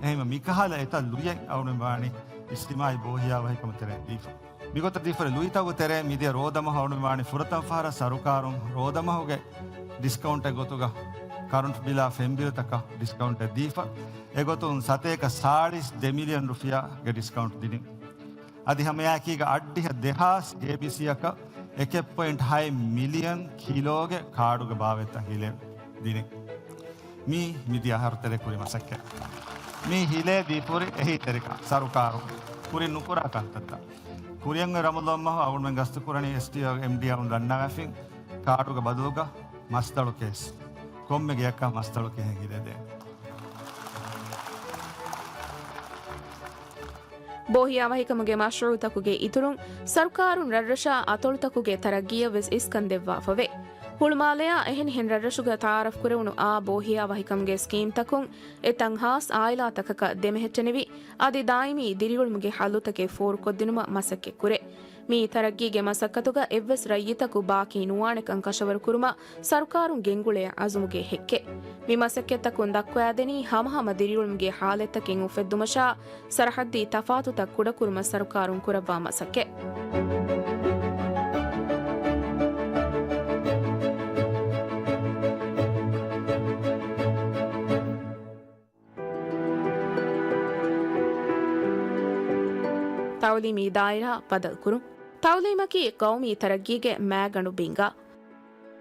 އެހެންވެ، މިކަހަލަ އެތައް ލުޔެއް އަޅުގަނޑުމެން ވާނީ އިޖްތިމާޢީ ބޯހިޔާވަހިކަމުގެ ތެރެއިން ދީފަ. މިގޮތަށް ދީފަ ހުރި ލުއިތަކުގެ ތެރޭ މިދިޔަ ރޯދަމަހު އަޅުގަނޑުމެން ވާނީ ފުރަތަމަ ފަހަރަށް ސަރުކާރުން ރޯދަމަހުގެ ޑިސްކައުންޓެއް ގޮތުގަ ކަރަންޓް ބިލާ ފެންބިލުތަކަށް ޑިސްކައުންޓެއް ދީފަ، އެގޮތުން ސަތޭކަ ސާޅީސް ދެ މިލިއަން ރުފިޔާގެ ޑިސްކައުންޓް ދިނިން. އަދި ހަމައެއާއެކީގަ އަށްޑިހަ ދެހާސް އޭބީސީއަކަށް އެކެއް ޕޮއިންޓް ހައެއް މިލިއަން ކިލޯގެ ކާޑުގެ ބާވަތްތައް ހިލޭ ދިނިން. މީ މިދިޔަ އަހަރު ތެރޭ ކުރި މަސައްކަތް. މީ ހިލޭ ދީފުރި އެހީތެރިކަން ސަރުކާރު ކުރިން ނުކުރާ ކަންތައްތައް. ކުރިއަށް އޮތް ރަމަޟާން މަހު އަޅުގަނޑުމެން ގަސްތުކުރަނީ އެސްޓީއޯ އެމްޑީއާ ދަންނަވާފިން ކާޑުގެ ބަދަލުގަ މަސްދަޅު ކޭސް. ކޮންމެ ގެއަކަށް މަސްދަޅު ކެހެން ހިލޭ ދޭން. ބޯހިޔާވަހިކަމުގެ މަޝްރޫޢުތަކުގެ އިތުރުން، ސަރުކާރުން ރަށްރަށާ އަތޮޅުތަކުގެ ތަރައްގީއަށް ވެސް އިސްކަން ދެއްވާފަވޭ. ހުޅުމާލެއާ އެހެނިހެން ރަށްރަށުގަ ތައާރަފް ކުރެވުނު އާ ބޯހިޔާވަހިކަމުގެ ސްކީމްތަކުން އެތައް ހާސް އާއިލާތަކަކަށް ދެމެހެއްޓެނިވި، އަދި ދާއިމީ ދިރިއުޅުމުގެ ހައްލުތަކެއް ފޯރުކޮށްދިނުމަށް މަސައްކަތްކުރޭ. މި ތަރައްގީގެ މަސައްކަތުގަ އެއްވެސް ރައްޔިތަކު ބާކީ ނުވާނެކަން ކަށަވަރުކުރުމަށް ސަރުކާރުން ގެންގުޅޭ އަޒުމުގެ ހެއްކެއް. މި މަސައްކަތްތަކުން ދައްކަވައިދެނީ ހަމަހަމަ ދިރިއުޅުމުގެ ހާލަތްތަކެއް އުފެއްދުމަށާ، ސަރަހައްދީ ތަފާތުތައް ކުޑަކުރުމަށް ސަރުކާރުން ކުރައްވާ މަސައްކަތް. ތައުލީމީ ދާއިރާ ބަދަލުކުރުން. ތައުލީމަކީ ޤައުމީ ތަރައްގީގެ މައިގަނޑު ބިންގާ.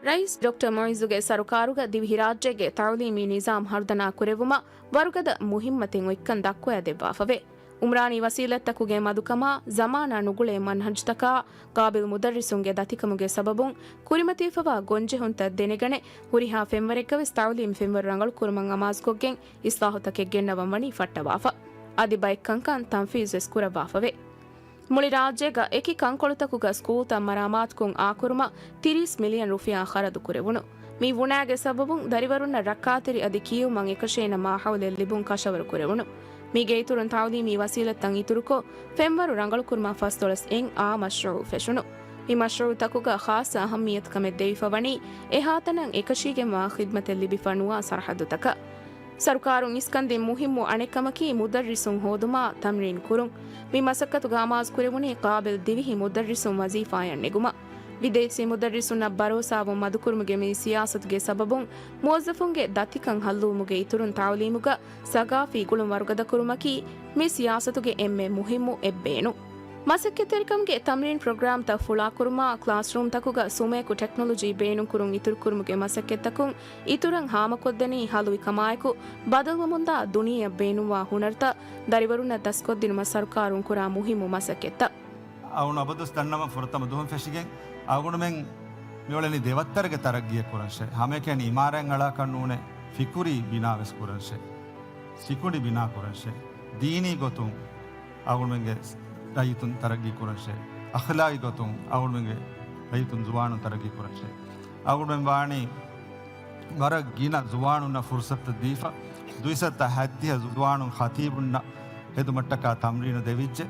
ރައީސް ޑޮކްޓަރ މުޢިއްޒުގެ ސަރުކާރުގަ ދިވެހިރާއްޖޭގެ ތައުލީމީ ނިޒާމް ހަރުދަނާ ކުރެއްވުމަށް ވަރުގަދަ މުހިއްމަތެއް އޮތްކަން ދައްކަވައިދެއްވާފަވޭ. ޢުމްރާނީ ވަސީލަތްތަކުގެ މަދުކަމާ، ޒަމާނާ ނުގުޅޭ މަންހަޖުތަކާ، ޤާބިލް މުދައްރިސުންގެ ދަތިކަމުގެ ސަބަބުން ކުރިމަތިވެފަވާ ގޮންޖެހުންތައް ދެނެގަނެ، ހުރިހާ ފެންވަރެއްގަވެސް ތައުލީމް ފެންވަރު ރަނގަޅުކުރުމަށް އަމާޒުކޮށްގެން އިސްލާހުތަކެއް ގެންނަވަން ވަނީ ފައްޓަވާފަ. އަދި ބައެއް ކަންކަން ތަންފީޒުވެސް ކުރައްވާފަވޭ. މުޅި ރާއްޖޭގަ އެކި ކަންކޮޅުތަކުގަ ސްކޫލްތައް މަރާމާތުކޮށް އާކުރުމަށް ތިރީސް މިލިއަން ރުފިޔާ ޚަރަދު ކުރެވުނު. މި ވުނާގެ ސަބަބުން ދަރިވަރުންނަށް ރައްކާތެރި އަދި ކިޔެވުމަށް އެކަށޭނަ މާހައުލެއް ލިބުން ކަށަވަރު ކުރެވުނު. މީގެ އިތުރުން ތައުލީމީ ވަސީލަތްތައް އިތުރުކޮށް، ފެންވަރު ރަނގަޅުކުރުމަށް ފަސްދޮޅަސް އެއް އާ މަޝްރޫޢު ފެށުނު. މި މަޝްރޫޢުތަކުގަ ޚާއްޞަ އަހައްމިއްޔަތުކަމެއް ދެވިފަ ވަނީ، އެހާތަނަށް އެކަށީގެންވާ ޚިދްމަތެއް ލިބިފަ ނުވާ ސަރަހައްދުތަކަށް. ސަރުކާރުން އިސްކަންދިން މުހިއްމު އަނެއްކަމަކީ މުދައްރިސުން ހޯދުމާ ތަމްރީން ކުރުން. މި މަސައްކަތުގަ އަމާޒު ކުރެވުނީ ޤާބިލް ދިވެހި މުދައްރިސުން ވަޒީފާއަށް ނެގުމަށް. ބިދޭސީ މުދައްރިސުންނަށް ބަރޯސާވުން މަދުކުރުމުގެ މި ސިޔާސަތުގެ ސަބަބުން މުވައްޒަފުންގެ ދަތިކަން ހައްލުވުމުގެ އިތުރުން ތައުލީމުގަ ސަގާފީ ގުޅުން ވަރުގަދަކުރުމަކީ މި ސިޔާސަތުގެ އެންމެ މުހިއްމު އެއްބޭނުން. މަސައްކަތްތެރިކަމުގެ ތަމްރީން ޕްރޮގްރާމްތައް ފުޅާކުރުމާ، ކްލާސްރޫމްތަކުގަ ސުމޭކު ޓެކްނޮލޮޖީ ބޭނުންކުރުން އިތުރުކުރުމުގެ މަސައްކަތްތަކުން އިތުރަށް ހާމަކޮށްދެނީ ހަލުވިކަމާއެކު، ބަދަލުވަމުންދާ ދުނިޔެއަށް ބޭނުންވާ ހުނަރުތައް ދަރިވަރުންނަށް ދަސްކޮށްދިނުމަށް ސަރުކާރުން ކުރާ މުހިއްމު މަސައްކަތްތައް. އަޅުގަނޑު އަބަދުވެސް ދަންނަވަން ފުރަތަމަ ދުވަހުން ފެށިގެން އަޅުގަނޑުމެން މިއުޅެނީ ދެވައްތަރެއްގެ ތަރައްގީއެއް ކުރަންށޭ. ހަމައެކަނި އިމާރާތް އަޅާކަށް ނޫނޭ، ފިކުރީ ބިނާވެސް ކުރަންށޭ. ސިކުނޑި ބިނާ ކުރަންށޭ. ދީނީ ގޮތުން އަޅުގަނޑުމެންގެ ރައްޔިތުން ތަރައްގީ ކުރަންށޭ. އަޚްލާގީ ގޮތުން އަޅުގަނޑުމެންގެ ރައްޔިތުން ޒުވާނުން ތަރައްގީ ކުރަންށޭ. އަޅުގަނޑުމެން ވާނީ ވަރަށް ގިނަ ޒުވާނުންނަށް ފުރުސަތު ދީފަ، ދުއިސައްތަ ހަތްދިހަ ޒުވާނުން ޚަތީބުންނަށް ހެދުމަށްޓަކާ ތަމްރީނު ދެވިއްޖެ.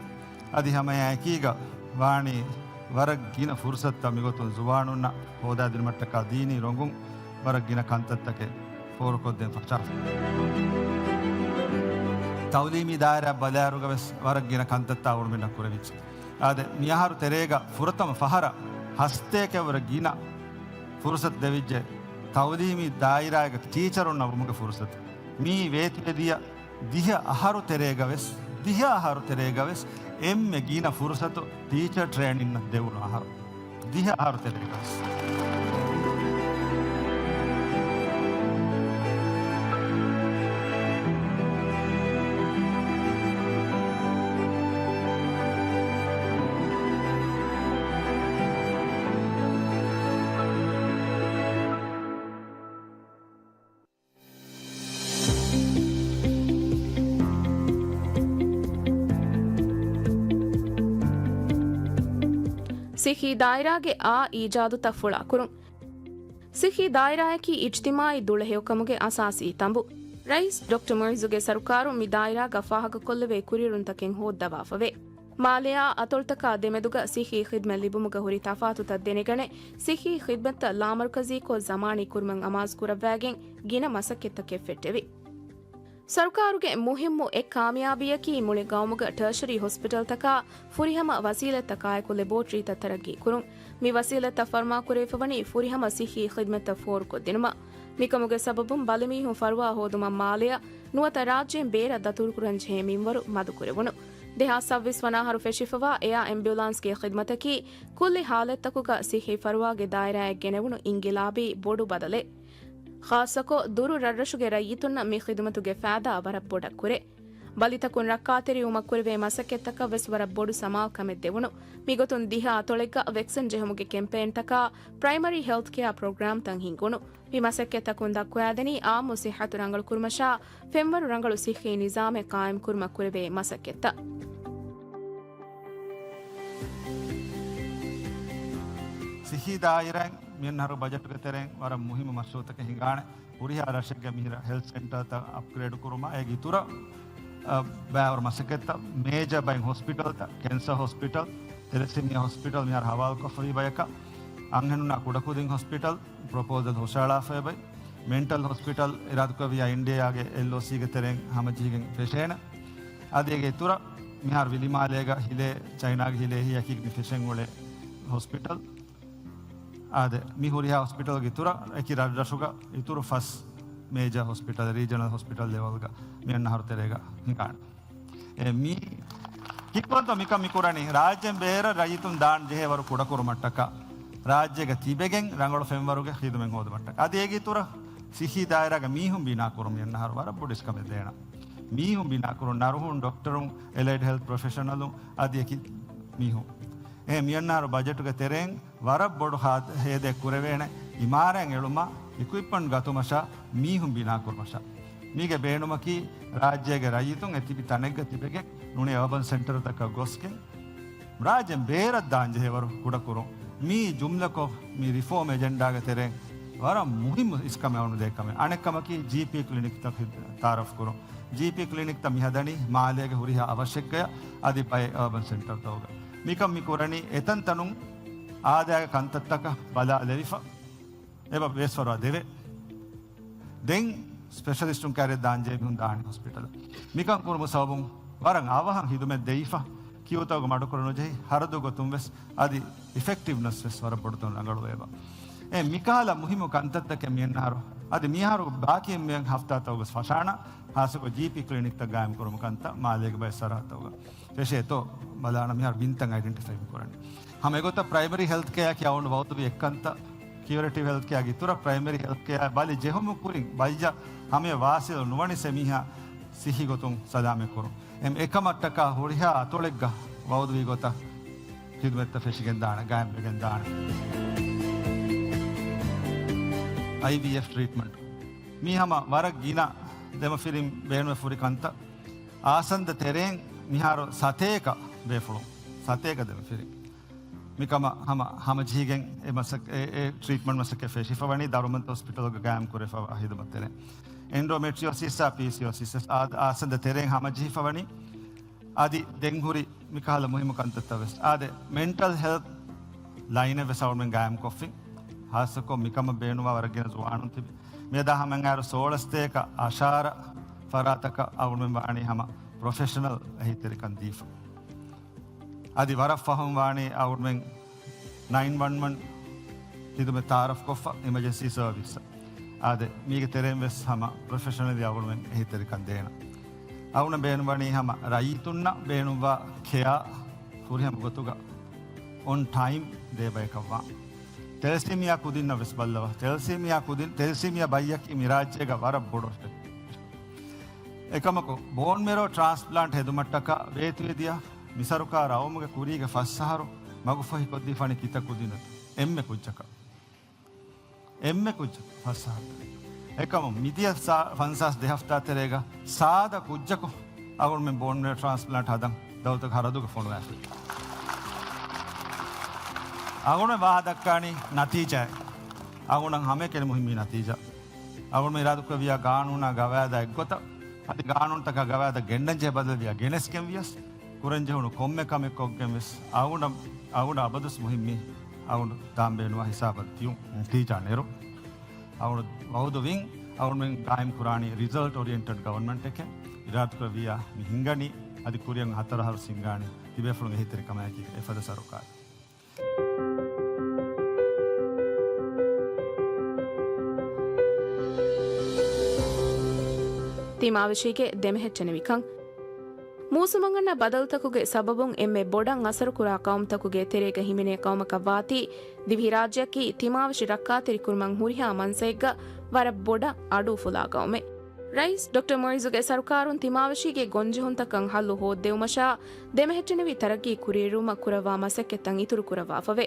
އަދި ހަމައެއާއެކީގަ ވާނީ ވަރަށް ގިނަ ފުރުސަތުތައް މިގޮތުން ޒުވާނުންނަށް ހޯދާދިނުމަށްޓަކާ ދީނީ ރޮނގުން ވަރަށް ގިނަ ކަންތައްތަކެއް ފޯރުކޮށްދޭން ފަށާފަ. ތައުލީމީ ދާއިރާ ބަލާއިރުގަވެސް ވަރަށް ގިނަ ކަންތައްތައް އަޅުގަނޑުމެންނަށް ކުރެވިއްޖެ. އާދެ، މިއަހަރު ތެރޭގަ ފުރަތަމަ ފަހަރަށް ހަސަތޭކައަށްވުރެ ގިނަ ފުރުސަތު ދެވިއްޖެ ތައުލީމީ ދާއިރާއިގަ ޓީޗަރުންނަށް ވުމުގެ ފުރުސަތު. މީ ވޭތުވެދިޔަ ދިހަ އަހަރު ތެރޭގަވެސް، ދިހަ އަހަރު ތެރޭގަވެސް އެންމެ ގިނަ ފުރުސަތު ޓީޗަރ ޓްރޭނިންއަށް ދެވުނު އަހަރު. ދިހަ އަހަރު ތެރޭގަވެސް. ޞިއްޙީ ދާއިރާގެ އާ އީޖާދުތައް ފުޅާކުރުން. ޞިއްޙީ ދާއިރާއަކީ އިޖްތިމާޢީ ދުޅަހެޔޮކަމުގެ އަސާސީ ތަނބު. ރައީސް ޑޮކްޓަރ މުޢިއްޒުގެ ސަރުކާރުން މި ދާއިރާގަ ފާހަގަކޮށްލެވޭ ކުރިއެރުންތަކެއް ހޯއްދަވާފަވޭ. މާލެއާ އަތޮޅުތަކާ ދެމެދުގަ ޞިއްޙީ ޚިދްމަތް ލިބުމުގަ ހުރި ތަފާތުތައް ދެނެގަނެ، ޞިއްޙީ ޚިދްމަތްތައް ލާމަރުކަޒީކޮށް ޒަމާނީ ކުރުމަށް އަމާޒު ކުރައްވައިގެން ގިނަ މަސައްކަތްތަކެއް ފެއްޓެވި. ސަރުކާރުގެ މުހިއްމު އެއް ކާމިޔާބީއަކީ މުޅި ގައުމުގަ ޓަރޝަރީ ހޮސްޕިޓަލްތަކާ ފުރިހަމަ ވަސީލަތްތަކާއެކު ލެބޯޓްރީތައް ތަރައްގީ ކުރުން. މި ވަސީލަތްތައް ފަރުމާކުރެވިފަވަނީ ފުރިހަމަ ޞިއްޙީ ޚިދްމަތްތައް ފޯރުކޮށްދިނުމަށް. މިކަމުގެ ސަބަބުން ބަލިމީހުން ފަރުވާ ހޯދުމަށް މާލެއަށް ނުވަތަ ރާއްޖޭން ބޭރަށް ދަތުރުކުރަންޖެހޭ މިންވަރު މަދުކުރެވުނު. ދެހާސް ސައްބީސް ވަނަ އަހަރު ފެށިފަވާ އެއާ އެމްބިއުލާންސްގެ ޚިދުމަތަކީ ކުއްލި ހާލަތްތަކުގަ ސިއްހީ ފަރުވާގެ ދާއިރާއަށް ގެނެވުނު އިންގިލާބީ ބޮޑު ބަދަލެއް. ޚާއްޞަކޮށް، ދުރު ރަށްރަށުގެ ރައްޔިތުންނަށް މި ޚިދުމަތުގެ ފައިދާ ވަރަށް ބޮޑަށް ކުރޭ. ބަލިތަކުން ރައްކާތެރިވުމަށް ކުރެވޭ މަސައްކަތްތަކަށް ވެސް ވަރަށް ބޮޑު ސަމާލުކަމެއް ދެވުނު. މިގޮތުން ދިހަ އަތޮޅެއްގަ ވެކްސިން ޖެހުމުގެ ކެމްޕޭންތަކާ ޕްރައިމަރީ ހެލްތް ކެއާ ޕްރޮގްރާމްތައް ހިންގުނު. މި މަސައްކަތްތަކުން ދައްކަވާދެނީ އާއްމު ސިއްހަތު ރަނގަޅުކުރުމަށާ، ފެންވަރު ރަނގަޅު ސިއްހީ ނިޒާމެއް ޤާއިމްކުރުމަށް ކުރެވޭ މަސައްކަތްތައް. ސިއްހީ ދާއިރާއިން މިއަންނަހަރު ބަޖެޓުގެ ތެރެއިން ވަރަށް މުހިއްމު މަޝްރޫޢުތަކެއް ހިނގާނެ. ހުރިހާ ރަށެއްގެ މިހިރަ ހެލްތް ސެންޓަރތައް އަޕްގްރޭޑް ކުރުމާ، އޭގެ އިތުރަށް، އަ، ބައިވަރު މަސައްކަތްތައް، މޭޖަ ބައެއް ހޮސްޕިޓަލްތައް، ކެންސަރ ހޮސްޕިޓަލް، ތެލެސީމިއާ ހޮސްޕިޓަލް މިހާރު ހަވާލުކޮށްފަވި ބަޔަކަށް، އަންހެނުންނާ ކުޑަކުދިން ހޮސްޕިޓަލް، ޕްރޮޕޯސަލް ހުށައަޅާފައި ބައި، މެންޓަލް ހޮސްޕިޓަލް އިރާދަކުރެއްވިއްޔާ އިންޑިއާގެ އެލްއޯސީގެ ތެރެއިން ހަމަޖެހިގެން ފެށޭނެ. އަދި އޭގެ އިތުރަށް މިހާރު ވިލިމާލޭގަ ހިލޭ ޗައިނާގެ ހިލޭ ހިޔަކީ މި ފެށެން އުޅޭ ހޮސްޕިޓަލް. އާދެ، މި ހުރިހާ ހޮސްޕިޓަލްގެ އިތުރަށް އެކި ރަށްރަށުގަ އިތުރު ފަސް މޭޖަ ހޮސްޕިޓަލް، ރީޖަނަލް ހޮސްޕިޓަލް ލެވެލްގަ މި އަންނަ އަހަރު ތެރޭގަ ހިނގާނެ. އެ، މީ ކިކުވަންތޯ މިކަން މި ކުރަނީ؟ ރާއްޖޭން ބޭރަށް ރައްޔިތުން ދާން ޖެހޭ ވަރު ކުޑަކުރުމަށްޓަކާ، ރާއްޖޭގަ ތިބެގެން ރަނގަޅު ފެންވަރުގެ ޚިދުމަތް ހޯދުމަށްޓަކާ. އަދި އޭގެ އިތުރަށް ސިއްހީ ދާއިރާގެ މީހުން ބިނާކުރުން މި އަންނަ އަހަރު ވަރަށް ބޮޑު އިސްކަމެއް ދޭނަ. މީހުން ބިނާކުރުން، ނަރުހުން، ޑޮކްޓަރުން، އެލައިޑް ހެލްތް ޕްރޮފެޝަނަލުން އަދި އެކި މީހުން. އެ މި އަންނަ އަހަރު ބަޖެޓުގެ ތެރެއިން ވަރަށް ބޮޑު ހާ-، ހޭދައެއް ކުރެވޭނެ، އިމާރާތް އެޅުމަށް، އިކުއިޕްމަންޓް ގަތުމަށާ، މީހުން ބިނާކުރުމަށާ. މީގެ ބޭނުމަކީ ރާއްޖޭގެ ރައްޔިތުން އެ ތިބި ތަނެއްގަ ތިބެގެން ނޫނީ އަރބަން ސެންޓަރތަކަށް ގޮސްގެން، ރާއްޖޭން ބޭރަށް ދާން ޖެހޭވަރު ކުޑަކުރުން. މީ ޖުމްލަކޮށް މި ރިފޯމް އެޖެންޑާގެ ތެރެއިން ވަރަށް މުހިއްމު އިސްކަމެއް އަޅުގަނޑު ދޭ ކަމެއް. އަނެއް ކަމަކީ ޖީޕީ ކްލިނިކްތައް ތައާރަފް ކުރުން. ޖީޕީ ކްލިނިކްތައް މި ހަދަނީ މާލޭގެ ހުރިހާ އަވަށެއްގަޔަށް އަދި ބައެއް އަރބަން ސެންޓަރތަކުގަ. މިކަން މި ކުރަނީ އެތަން ތަނުން އާދައިގެ ކަންތައްތަކަށް ބަލާލެވިފަ އެބަ ބޭސްފަރުވާ ދެވޭ. ދެން ސްޕެޝަލިސްޓުން ކައިރިއަށް ދާންޖެހޭ މީހުން ދާނީ ހޮސްޕިޓަލަށް. މިކަން ކުރުމުގެ ސަބަބުން ވަރަށް އަވަހަށް ހިދުމަތް ދެވިފަ، ކިއުތަކުގަ މަޑުކުރަން ނުޖެހި، ހަރަދު ގޮތުން ވެސް އަދި އިފެކްޓިވްނަސް ވެސް ވަރަށް ބޮޑުތަން ރަނގަޅުވޭބަ. އެ މިކަހަލަ މުހިއްމު ކަންތައްތަކެއް މިއަންނަހަރު އަދި މިއަހަރު ބާކީ މިއަން ހަފްތާތަކުގަ ފަށާނަ، ހާއްސަކޮށް ޖީޕީ ކްލިނިކްތައް ގާއިމް ކުރުމުގެ ކަންތައް މާލޭގެ ބައެއް ސަރަހައްދުތަކުގަ. ފެށޭތޯ ބަލާނަ މިހާރު ބިންތައް އައިޑެންޓިފައި މި ކުރަނީ. ހަމަ އެގޮތަށް ޕްރައިމަރީ ހެލްތް ކެއާއަކީ އަޅުގަނޑު ވައުދުވި އެއްކަންތައް، ކިއުރޭޓިވް ހެލްތް ކެއާގެ އިތުރަށް ޕްރައިމަރީ ހެލްތް ކެއާ ބަލި ޖެހުމުގެ ކުރިން ބައްޔަށް ހަމަޔަށް ވާސިލު ނުވަނިސް އެމީހާ ސިއްހީ ގޮތުން ސަލާމަތް ކުރުން. އެ އެކަމަށްޓަކާ ހުރިހާ އަތޮޅެއްގަ ވައުދުވި ގޮތަށް ޚިދުމަތްތައް ފެށިގެން ދާނެ، ގާއިމްވެގެން ދާނެ. އައިވީއެފް ޓްރީޓްމަންޓް މީ ހަމަ ވަރަށް ގިނަ ދެމަފިރިން ބޭނުމެއް ފުރި ކަންތައް. އާސަންދަ ތެރޭން މިހާރު ސަތޭކަ ބޭފުޅުން، ސަތޭކަ ދެމަފިރިން. މިކަމަށް ހަމަ، ހަމަޖެހިގެން އެ މަސައް-، އެ، އެ ޓްރީޓްމަންޓް މަސައްކަތް ފެށިފަވަނީ ދަރުމަންތަ ހޮސްޕިޓަލްގަ ގާއިމް ކުރެފަވާ ހިދުމަތް ތެރޭ. އެންޑޯމެޓްރިއޯސިސްއާ ޕީސިއޯސިސް އާ-، އާސަންދަ ތެރޭން ހަމަޖެހިފަވަނީ. އަދި ދެން ހުރި މިކަހަލަ މުހިއްމު ކަންތައްތައް ވެސް. އާދެ، މެންޓަލް ހެލްތް ލައިނެއް ވެސް އަޅުގަނޑުމެން ގާއިމް ކޮށްފިން. ހާއްސަކޮށް މިކަމަށް ބޭނުންވާ ވަރަށް ގިނަ ޒުވާނުން ތިބި. މިއަދާ ހަމައަށާރު ސޯޅަސްތޭކަ އަށާރަ ފަރާތަކަށް އަޅުގަނޑުމެން ވާނީ ހަމަ ޕްރޮފެޝަނަލް އެހީތެރިކަން ދީފަ. އަދި ވަރަށް ފަހުން ވާނީ އަޅުގަނޑުމެން ނައިން ވަން ވަން ޚިދުމަތް ތައާރަފް ކޮށްފަ އިމަޖެންސީ ސަރވިސް. އާދެ، މީގެ ތެރެއިން ވެސް ހަމަ ޕްރޮފެޝަނަލީ އަޅުގަނޑުމެން އެހީތެރިކަން ދޭނަ. އަޅުގަނޑަށް ބޭނުންވަނީ ހަމަ ރައްޔިތުންނަށް ބޭނުންވާ ކެއާ ފުރިހަމަ ގޮތުގަ އޮން ޓައިމް ދޭ ބަޔަކަށްވާން. ތެލެސީމިއާ ކުދިންނަށް ވެސް ބައްލަވާ. ތެލެސީމިއާ ކުދިން، ތެލެސީމިއާ ބައްޔަކީ މި ރާއްޖޭގަ ވަރަށް ބޮޑު އެކަމަކު، ބޯން މެރޯ ޓްރާންސްޕްލާންޓް ހެދުމަށްޓަކާ ވޭތުވެދިޔަ މި ސަރުކާރަށް އައުމުގެ ކުރީގެ ފަސް އަހަރު މަގުފަހިކޮށްދީފާނީ ކިތައް ކުދިންނަށް؟ އެންމެ ކުއްޖަކަށް. އެންމެ ކުއްޖަކު ފަސް އަހަރު. އެކަމު މިދިޔަ ސާ-، ފަންސާސް ދެ ހަފްތާ ތެރޭގަ ސާދަ ކުއްޖަކު އަޅުގަނޑުމެން ބޯން މެރޯ ޓްރާންސްޕްލާންޓް ހަދަން ދައުލަތުގެ ހަރަދުގަ ފޮނުވާފަ. އަޅުގަނޑުމެން ވާހަ ދައްކާނީ ނަތީޖާއެއް. އަޅުގަނޑަށް ހަމައެކަނި މުހިއްމީ ނަތީޖާ. އަޅުގަނޑުމެން އިރާދަކުރެއްވިޔާ ގާނޫނާ ގަވާއިދާ އެއްގޮތަށް، އަދި ގާނޫނުތަކާ ގަވާއިދަށް ގެންނަންޖެހޭ ބަދަލުވިޔާ ގެނެސްގެން ވިޔަސް، ކުރަންޖެހުނު ކޮންމެ ކަމެއް ކޮށްގެން ވެސް އަޅުގަނޑަށް، އަޅުގަނޑަށް އަބަދުވެސް މުހިއްމީ އަޅުގަނޑު ދާން ބޭނުންވާ ހިސާބަށް ދިޔުން ނަތީޖާ ނެރުން. އަޅުގަނޑު ވައުދުވިން، އަޅުގަނޑުމެން ގާއިމް ކުރާނީ ރިޒަލްޓް އޯރިއެންޓެޑް ގަވަރންމަންޓެކޭ. އިރާދަކުރެއްވިޔާ މި ހިނގަނީ، އަދި ކުރިއަށް ހަތަރު އަހަރު ހިނގާނީ ތިބޭފުޅުން އެހީތެރިކަމާއެކީ އެފަދަ ސަރުކާރެއް. ތިމާވެށީގެ ދެމެހެއްޓެނިވިކަން. މޫސުމަށް އަންނަ ބަދަލުތަކުގެ ސަބަބުން އެންމެ ބޮޑަށް އަސަރުކުރާ ޤައުމުތަކުގެ ތެރޭގަ ހިމެނޭ ޤައުމަކަށް ވާތީ، ދިވެހިރާއްޖެއަކީ ތިމާވެށި ރައްކާތެރިކުރުމަށް ހުރިހާ މަންސައެއްގަ ވަރަށް ބޮޑަށް އަޑުއުފުލާ ޤައުމެއް. ރައީސް ޑޮކްޓަރ މުއިއްޒުގެ ސަރުކާރުން ތިމާވެށީގެ ގޮންޖެހުންތަކަށް ހައްލު ހޯއްދެވުމަށާ، ދެމެހެއްޓެނިވި ތަރައްގީ ކުރިއެރުވުމަށް ކުރައްވާ މަސައްކަތްތައް އިތުރުކުރައްވާފަވޭ.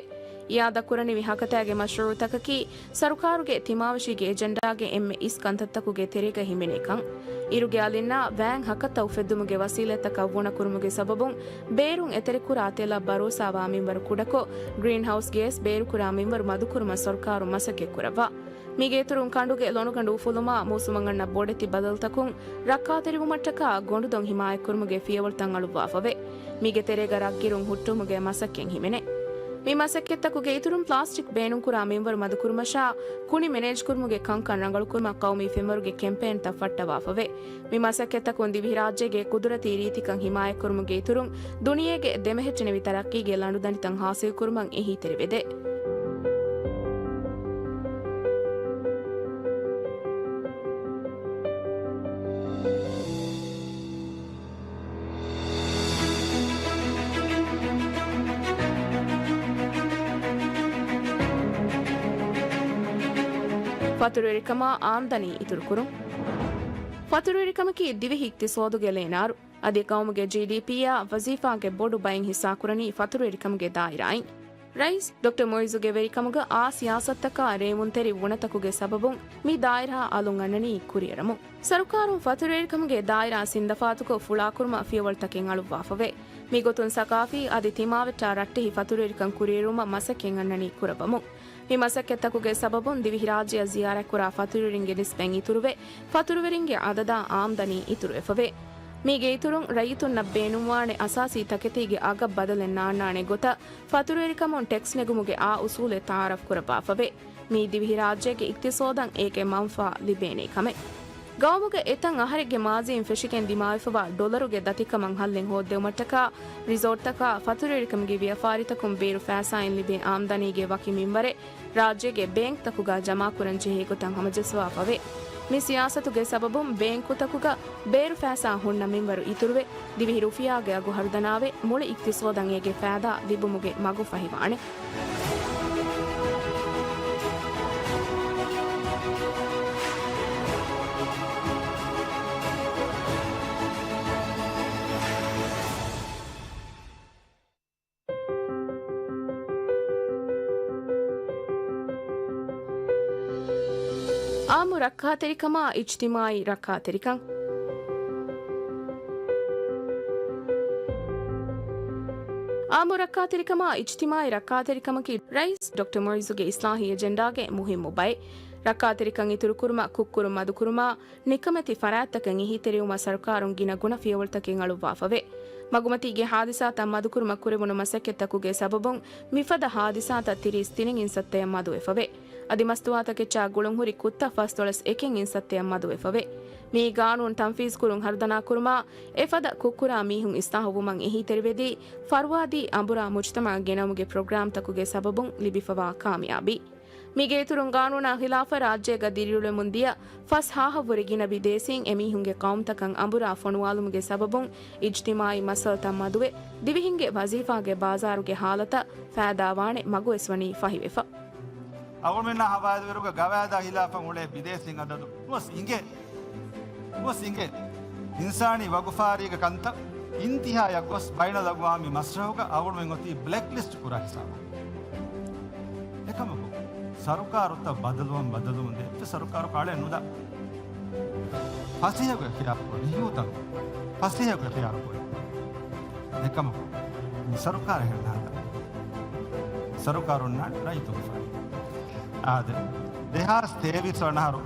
އިއާދަކުރަނިވި ހަކަތައިގެ މަޝްރޫޢުތަކަކީ، ސަރުކާރުގެ ތިމާވެށީގެ އެޖެންޑާގެ އެންމެ އިސް ކަންތައްތަކުގެ ތެރޭގަ ހިމެނޭ ކަން. އިރުގެ އަލިންނާ ވައިން ހަކަތަ އުފެއްދުމުގެ ވަސީލަތްތަކަށް ވުނަ ކުރުމުގެ ސަބަބުން، ބޭރުން އެތެރެކުރާ ތެލަށް ބަރޯސާވާ މިންވަރު ކުޑަކޮށް، ގްރީންހައުސް ގޭސް ބޭރުކުރާ މިންވަރު މަދުކުރުމަށް ސަރުކާރުން މަސައްކަތްކުރައްވާ. މީގެ އިތުރުން ކަނޑުގެ ލޮނުގަނޑު އުފުލުމާ މޫސުމަށް އަންނަ ބޮޑެތި ބަދަލުތަކުން ރައްކާތެރިވުމަށްޓަކާ ގޮނޑުދޮށް ހިމާޔަތްކުރުމުގެ ފިޔަވަޅުތައް އަޅުއްވާފަވޭ. މީގެ ތެރޭގަ ރަށްގިރުން ހުއްޓުވުމުގެ މަސައްކަތް ހިމެނޭ. މި މަސައްކަތްތަކުގެ އިތުރުން ޕްލާސްޓިކް ބޭނުންކުރާ މިންވަރު މަދުކުރުމަށާ ކުނި މެނޭޖްކުރުމުގެ ކަންކަން ރަނގަޅުކުރުމަށް ޤައުމީ ފެންވަރުގެ ކެމްޕޭންތައް ފައްޓަވާފަވޭ. މި މަސައްކަތްތަކުން ދިވެހިރާއްޖޭގެ ޤުދުރަތީ ރީތިކަން ހިމާޔަތްކުރުމުގެ އިތުރުން، ދުނިޔޭގެ ދެމެހެއްޓެނިވި ތަރައްޤީގެ ލަނޑުދަނޑިތައް ހާސިލްކުރުމަށް އެހީތެރިވެދޭ. ފަތުރުވެރިކަމާ އާމްދަނީ އިތުރުކުރުން. ފަތުރުވެރިކަމަކީ ދިވެހި އިޤްތިޞާދުގެ ލޭނާރު. އަދި ޤައުމުގެ ޖީޑީޕީއާ ވަޒީފާގެ ބޮޑު ބައެއް ހިއްސާކުރަނީ ފަތުރުވެރިކަމުގެ ދާއިރާއިން. ރައީސް ޑޮކްޓަރ މުއިއްޒުގެ ވެރިކަމުގަ އާ ސިޔާސަތުތަކާ ރޭވުންތެރި ވުނަތަކުގެ ސަބަބުން މި ދާއިރާ އަލުން އަންނަނީ ކުރިއަރަމުން. ސަރުކާރުން ފަތުރުވެރިކަމުގެ ދާއިރާ ސިންދަފާތުކޮށް ފުޅާކުރުމަށް ފިޔަވަޅުތަކެއް އަޅުއްވާފަވޭ. މިގޮތުން ސަޤާފީ އަދި ތިމާވެއްޓާ ރައްޓެހި ފަތުރުވެރިކަން ކުރިއެރުވުމަށް މަސައްކަތް އަންނަނީ ކުރައްވަމުން. މި މަސައްކަތްތަކުގެ ސަބަބުން ދިވެހިރާއްޖެއަށް ޒިޔާރަތްކުރާ ފަތުރުވެރިންގެ ނިސްބަތް އިތުރުވެ، ފަތުރުވެރިންގެ އަދަދާ އާމްދަނީ އިތުރުވެފަވޭ. މީގެ އިތުރުން ރައްޔިތުންނަށް ބޭނުންވާނެ އަސާސީ ތަކެތީގެ އަގަށް ބަދަލެއް ނާންނާނެ ގޮތަށް ފަތުރުވެރިކަމުން ޓެކްސް ނެގުމުގެ އާ އުސޫލެއް ތައާރަފް ކުރައްވާފަވޭ. މީ ދިވެހިރާއްޖޭގެ އިޤްތިޞާދަށް އޭގެ މަންފާ ލިބޭނެ ކަމެއް. ގައުމުގެ އެތައް އަހަރެއްގެ މާޒީން ފެށިގެން ދިމާވެފަވާ ޑޮލަރުގެ ދަތިކަމަށް ހައްލެއް ހޯއްދެވުމަށްޓަކާ، ރިސޯޓްތަކާ ފަތުރުވެރިކަމުގެ ވިޔަފާރިތަކުން ބޭރު ފައިސާއިން ލިބޭ އާމްދަނީގެ ވަކި މިންވަރެއް ރާއްޖޭގެ ބޭންކްތަކުގަ ޖަމާކުރަން ޖެހޭ ގޮތަށް ހަމަޖެއްސަވާފަވޭ. މި ސިޔާސަތުގެ ސަބަބުން ބޭންކުތަކުގަ ބޭރު ފައިސާ ހުންނަ މިންވަރު އިތުރުވެ، ދިވެހި ރުފިޔާގެ އަގު ހަރުދަނާވެ، މުޅި އިޤްތިޞާދަށް އޭގެ ފައިދާ ލިބުމުގެ މަގު ފަހިވާނެ. އާއްމު ރައްކާތެރިކަމާ އިޖްތިމާޢީ ރައްކާތެރިކަން. އާއްމު ރައްކާތެރިކަމާ އިޖްތިމާޢީ ރައްކާތެރިކަމަކީ ރައީސް ޑޮކްޓަރ މުއިއްޒުގެ އިސްލާހީ އެޖެންޑާގެ މުހިއްމު ބައެއް. ރައްކާތެރިކަން އިތުރުކުރުމަށް، ކުށްކުރުން މަދުކުރުމާ، ނިކަމެތި ފަރާތްތަކެއް އެހީތެރިވުމަށް ސަރުކާރުން ގިނަ ގުނަ ފިޔަވަޅުތަކެއް އަޅުއްވާފަވޭ. މަގުމަތީގެ ހާދިސާތައް މަދުކުރުމަށް ކުރެވުނު މަސައްކަތްތަކުގެ ސަބަބުން މިފަދަ ހާދިސާތައް ތިރީސް ތިނެއް އިންސައްތަޔަށް މަދުވެފަވޭ. އަދި މަސްތުވާތަކެއްޗާ ގުޅުންހުރި ކުށްތައް ފަސްދޮޅަސް އެކެއް އިންސައްތަޔަށް މަދުވެފަވޭ. މިއީ ގާނޫނު ތަންފީޒުކުރުން ހަރުދަނާކުރުމާ، އެފަދަ ކުށްކުރާ މީހުން އިސްލާހުވުމަށް އެހީތެރިވެދީ، ފަރުވާދީ އަނބުރާ މުޖްތަމަޢަށް ގެނައުމުގެ ޕްރޮގްރާމްތަކުގެ ސަބަބުން ލިބިފަވާ ކާމިޔާބީ. މީގެ އިތުރުން ގާނޫނާ ޚިލާފަށް ރާއްޖޭގަ ދިރިއުޅެމުން ދިޔަ ފަސް ހާހަށްވުރެ ގިނަ ބިދޭސީން އެމީހުންގެ ޤައުމުތަކަށް އަނބުރާ ފޮނުވާލުމުގެ ސަބަބުން އިޖްތިމާޢީ މައްސަލަތައް މަދުވެ، ދިވެހިންގެ ވަޒީފާގެ ބާޒާރުގެ ހާލަތަށް ފައިދާވާނެ މަގުވެސް ވަނީ ފަހިވެފަ. އަޅުގަނޑުމެންނާ ހަވާލުވެރިކޮށް ގަވާއިދާ ޚިލާފަށް އުޅޭ ބިދޭސީން އަދަދު ނުވަސް އިނގޭ. ނުވަސް އިނގޭ. އިންސާނީ ވަގުފާރީގެ ކަންތައް އިންތިހާޔަށް ގޮސް ބައިނަލްއަގްވާމީ މަސްރަހުގަ އަޅުގަނޑުމެން އޮތީ ބްލެކް ލިސްޓް ކުރާ ހިސާބަށް. އެކަމަކު، ސަރުކާރުތައް ބަދަލުވަން ބަދަލުވަން ދޭ އެއްވެސް ސަރުކާރަކު އަޅެއް ނުދާ. ފަސޭހަގޮތް އިޚްތިޔާރު ކުރޭ. ހިޔޫތަން ފަސޭހަގޮތް އިޚްތިޔާރު ކުރޭ. އެކަމަކު، މި ސަރުކާރަށް ހެންނާން ސަރުކާރުންނާ ރައްޔިތުން ފަރި. އާދެ، ދެހާސް ތޭވީސް ވަނަ އަހަރު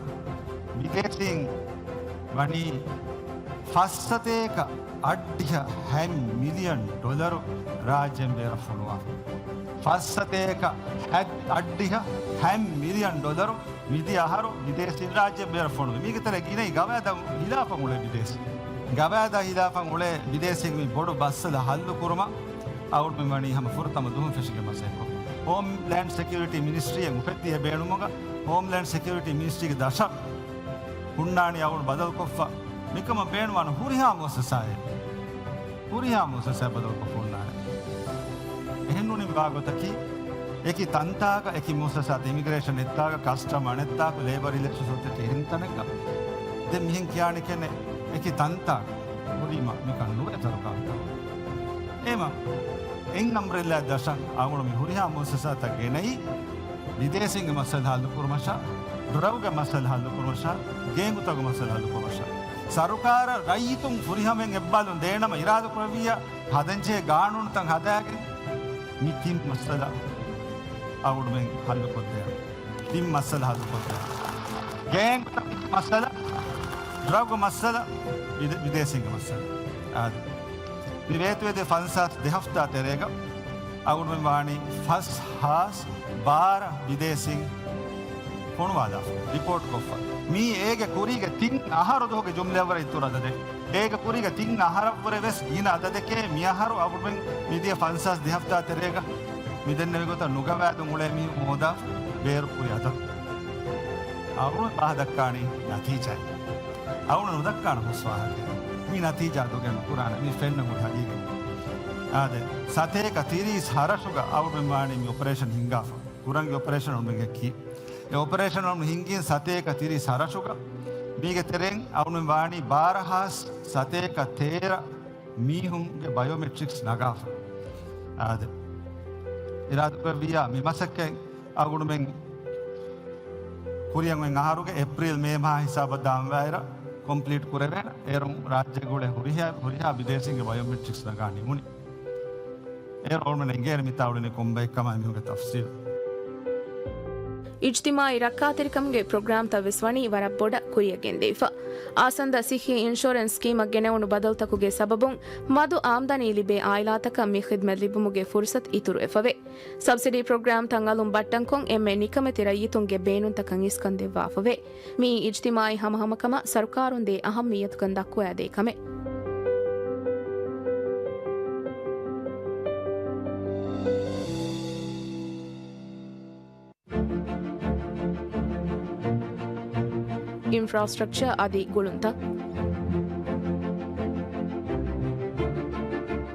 ބިދޭސީން ވަނީ ފަސްސަތޭކަ އަށްޑިހަ ހަތް މިލިއަން ޑޮލަރު ރާއްޖޭން ބޭރަށް ފޮނުވާފަ. ފަސްސަތޭކަ ހަތް އަށްޑިހަ ހަތް މިލިއަން ޑޮލަރު މިދިޔަ އަހަރު ބިދޭސީން ރާއްޖޭން ބޭރަށް ފޮނުވި. މީގެ ތެރޭ ގިނައިން ގަވާއިދާ ހިލާފަށް އުޅޭ ބިދޭސީން. ގަވާއިދާ ހިލާފަށް އުޅޭ ބިދޭސީން މި ބޮޑު ބައްސަލަ ހައްލު ކުރުމަށް އަޅުގަނޑުމެން ވަނީ ހަމަ ފުރަތަމަ ދުވަހުން ފެށިގެން މަސައްކަތް ކޮށް. ހޯމްލޭންޑް ސެކިއުރިޓީ މިނިސްޓްރީއެއް އުފެއްދިޔަ ބޭނުމުގަ ހޯމްލޭންޑް ސެކިއުރިޓީ މިނިސްޓްރީގެ ދަށަށް ހުންނާނީ އަޅުގަނޑު ބަދަލުކޮށްފަ މިކަމަށް ބޭނުންވާނެ ހުރިހާ މުއައްސަސާއެއް، ހުރިހާ މުއައްސަސާއެއް ބަދަލުކޮށްފަ ހުންނާނެ. އެހެންނޫނީ ވާގޮތަކީ، އެކި ތަންތާގަ އެކި މުއައްސަސާ، އިމިގްރޭޝަން އެއްތާގަ، ކަސްޓަމް އަނެއްތާކު، ލޭބަރ ރިލޭޝަންސް އޮތޮތީ އެހެން ތަނެއްގަ. ދެން މިހެން ކިޔާނެ ކެނެ އެކި ތަންތާގަ. ހުރީމަ މިކަން ނުވޭ ސަރުކާރުތަކުން. އެހެމަ އެއް އަމްރެއްލާ ދަށަށް އަޅުގަނޑު މި ހުރިހާ މުއައްސަސާތައް ގެނައީ، ބިދޭސީންގެ މައްސަލަ ހައްލުކުރުމަށާ، ޑްރަގުގެ މައްސަލަ ހައްލުކުރުމަށާ، ގޭންގުތަކުގެ މައްސަލަ ހައްލުކުރުމަށާ. ސަރުކާރަށް ރައްޔިތުން ފުރިހަމައިން އެއްބާލުން ދޭނަމަ އިރާދަކުރެއްވިއްޔާ، ހަދަންޖެހޭ ގާނޫނުތައް ހަދާގެން މި ތިން މައްސަލަ އަޅުގަނޑުމެން ހައްލުކޮށްދޭނަން. ތިން މައްސަލަ ހައްލުކޮށްދޭނަން. ގޭންގު މައްސަލަ، ޑްރަގު މައްސަލަ، ބިދޭ-، ބިދޭސީންގެ މައްސަލަ. އާދެ. މި ވޭތުވެދިޔަ ފަންސާސް ދެ ހަފްތާ ތެރޭގަ އަޅުގަނޑުމެން ވާނީ ފަސް ހާސް ބާރަ ބިދޭސީން ފޮނުވާލާފަ، ރިޕޯޓް ކޮށްފަ. މީ އޭގެ ކުރީގެ ތިން އަހަރު ދުވަހުގެ ޖުމްލައަށްވުރެ އިތުރު އަދަދެއް. އޭގެ ކުރީގެ ތިން އަހަރަށްވުރެ ވެސް ގިނަ އަދަދެކޭ މިއަހަރު އަޅުގަނޑުމެން މިދިޔަ ފަންސާސް ދެ ހަފްތާ ތެރޭގަ މި ދެންނެވި ގޮތަށް ނުގަވާދުން އުޅޭ މީހުން ހޯދާ ބޭރު ކުރި އަދަދު. އަޅުގަނޑު ބާ ދައްކާނީ ނަތީޖާއެއް. އަޅުގަނޑު ނުދައްކާނެ ހުސް ވާހަކައެއް. މި ނަތީޖާ ދޮގެއް ނުކުރާނެ. މީ ފެންނަ މުޅި ހަގީގަތް. އާދެ، ސަތޭކަ ތިރީސް ހަރަށުގަ އަޅުގަނޑު ވާނީ މި އޮޕަރޭޝަން ހިންގާފަ. ކުރަންގެ އޮޕަރޭޝަން އަޅުގަނޑު ހިންގީ. އެ އޮޕަރޭޝަން އަޅުގަނޑު ހިންގީ ސަތޭކަ ތިރީސް ހަރަށުގަ. މީގެ ތެރެއިން އަޅުގަނޑު ވާނީ ބާރަ ހާސް ސަތޭކަ ތޭރަ މީހުންގެ ބަޔޯމެޓްރިކްސް ނަގާފަ. އާދެ، އިރާދަކުރެއްވިއްޔާ މި މަސައްކަތް އަޅުގަނޑުމެން ކުރިއަށް އޮތް އަހަރުގެ އޭޕްރީލް މޭ މަހާ ހިސާބަށް ދާންވާއިރަށް ކޮމްޕްލީޓް ކުރެވޭނެ. އޭރުން ރާއްޖޭގަ އުޅޭ ހުރިހާ، ހުރިހާ ބިދޭސީންގެ ބަޔޯމެޓްރިކްސް ނަގާ ނިމުނީ. އޭރު އަޅުގަނޑު އެނގޭނެ މިތާ އުޅެނީ ކޮންބައެއްކަމާ މީހުންގެ ތަފްސީލް. އިޖްތިމާއީ ރައްކާތެރިކަމުގެ ޕްރޮގްރާމްތައް ވެސް ވަނީ ވަރަށް ބޮޑަށް ކުރިއަށް ގެންދެވިފަ. އާސަންދަ ސިއްހީ އިންޝުއަރެންސް ސްކީމަށް ގެނެވުނު ބަދަލުތަކުގެ ސަބަބުން މަދު އާމްދަނީ ލިބޭ އާއިލާތަކަށް މި ޚިދްމަތް ލިބުމުގެ ފުރުސަތު އިތުރުވެފަވޭ. ސަބްސިޑީ ޕްރޮގްރާމްތައް އަލުން ބައްޓަންކޮށް، އެންމެ ނިކަމެތި ރައްޔިތުންގެ ބޭނުންތަކަށް އިސްކަން ދެއްވާފަވޭ. މިއީ އިޖްތިމާއީ ހަމަހަމަކަމަށް ސަރުކާރުން ދޭ އަހައްމިއްޔަތުކަން ދައްކުވައިދޭ ކަމެއް. އިންފްރާސްޓްރަކްޗަރ އަދި ގުޅުންތައް.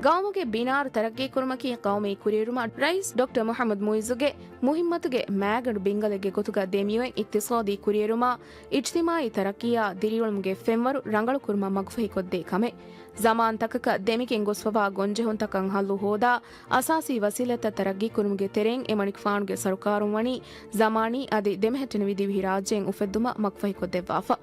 ގައުމުގެ ބިނާރު ތަރައްގީކުރުމަކީ ގައުމީ ކުރިއެރުމަށް ރައީސް ޑޮކްޓަރ މުޙައްމަދު މުޢިއްޒުގެ މުހިއްމަތުގެ މައިގަނޑު ބިންގަލެއްގެ ގޮތުގަ ދެމިއޮތް އިޤްތިޞާދީ ކުރިއެރުމާ، އިޖްތިމާޢީ ތަރައްޤީއާ ދިރިއުޅުމުގެ ފެންވަރު ރަނގަޅުކުރުމަށް މަގުފަހިކޮށްދޭ ކަމެއް. ޒަމާންތަކަކަށް ދެމިގެން ގޮސްފަވާ ގޮންޖެހުންތަކަށް ހައްލު ހޯދާ، އަސާސީ ވަސީލަތްތައް ތަރައްގީކުރުމުގެ ތެރެއިން އެމަނިކުފާނުގެ ސަރުކާރުން ވަނީ ޒަމާނީ އަދި ދެމެހެއްޓެނިވި ދިވެހިރާއްޖެއިން އުފެއްދުމަށް މަގުފަހިކޮށްދެއްވާފަ.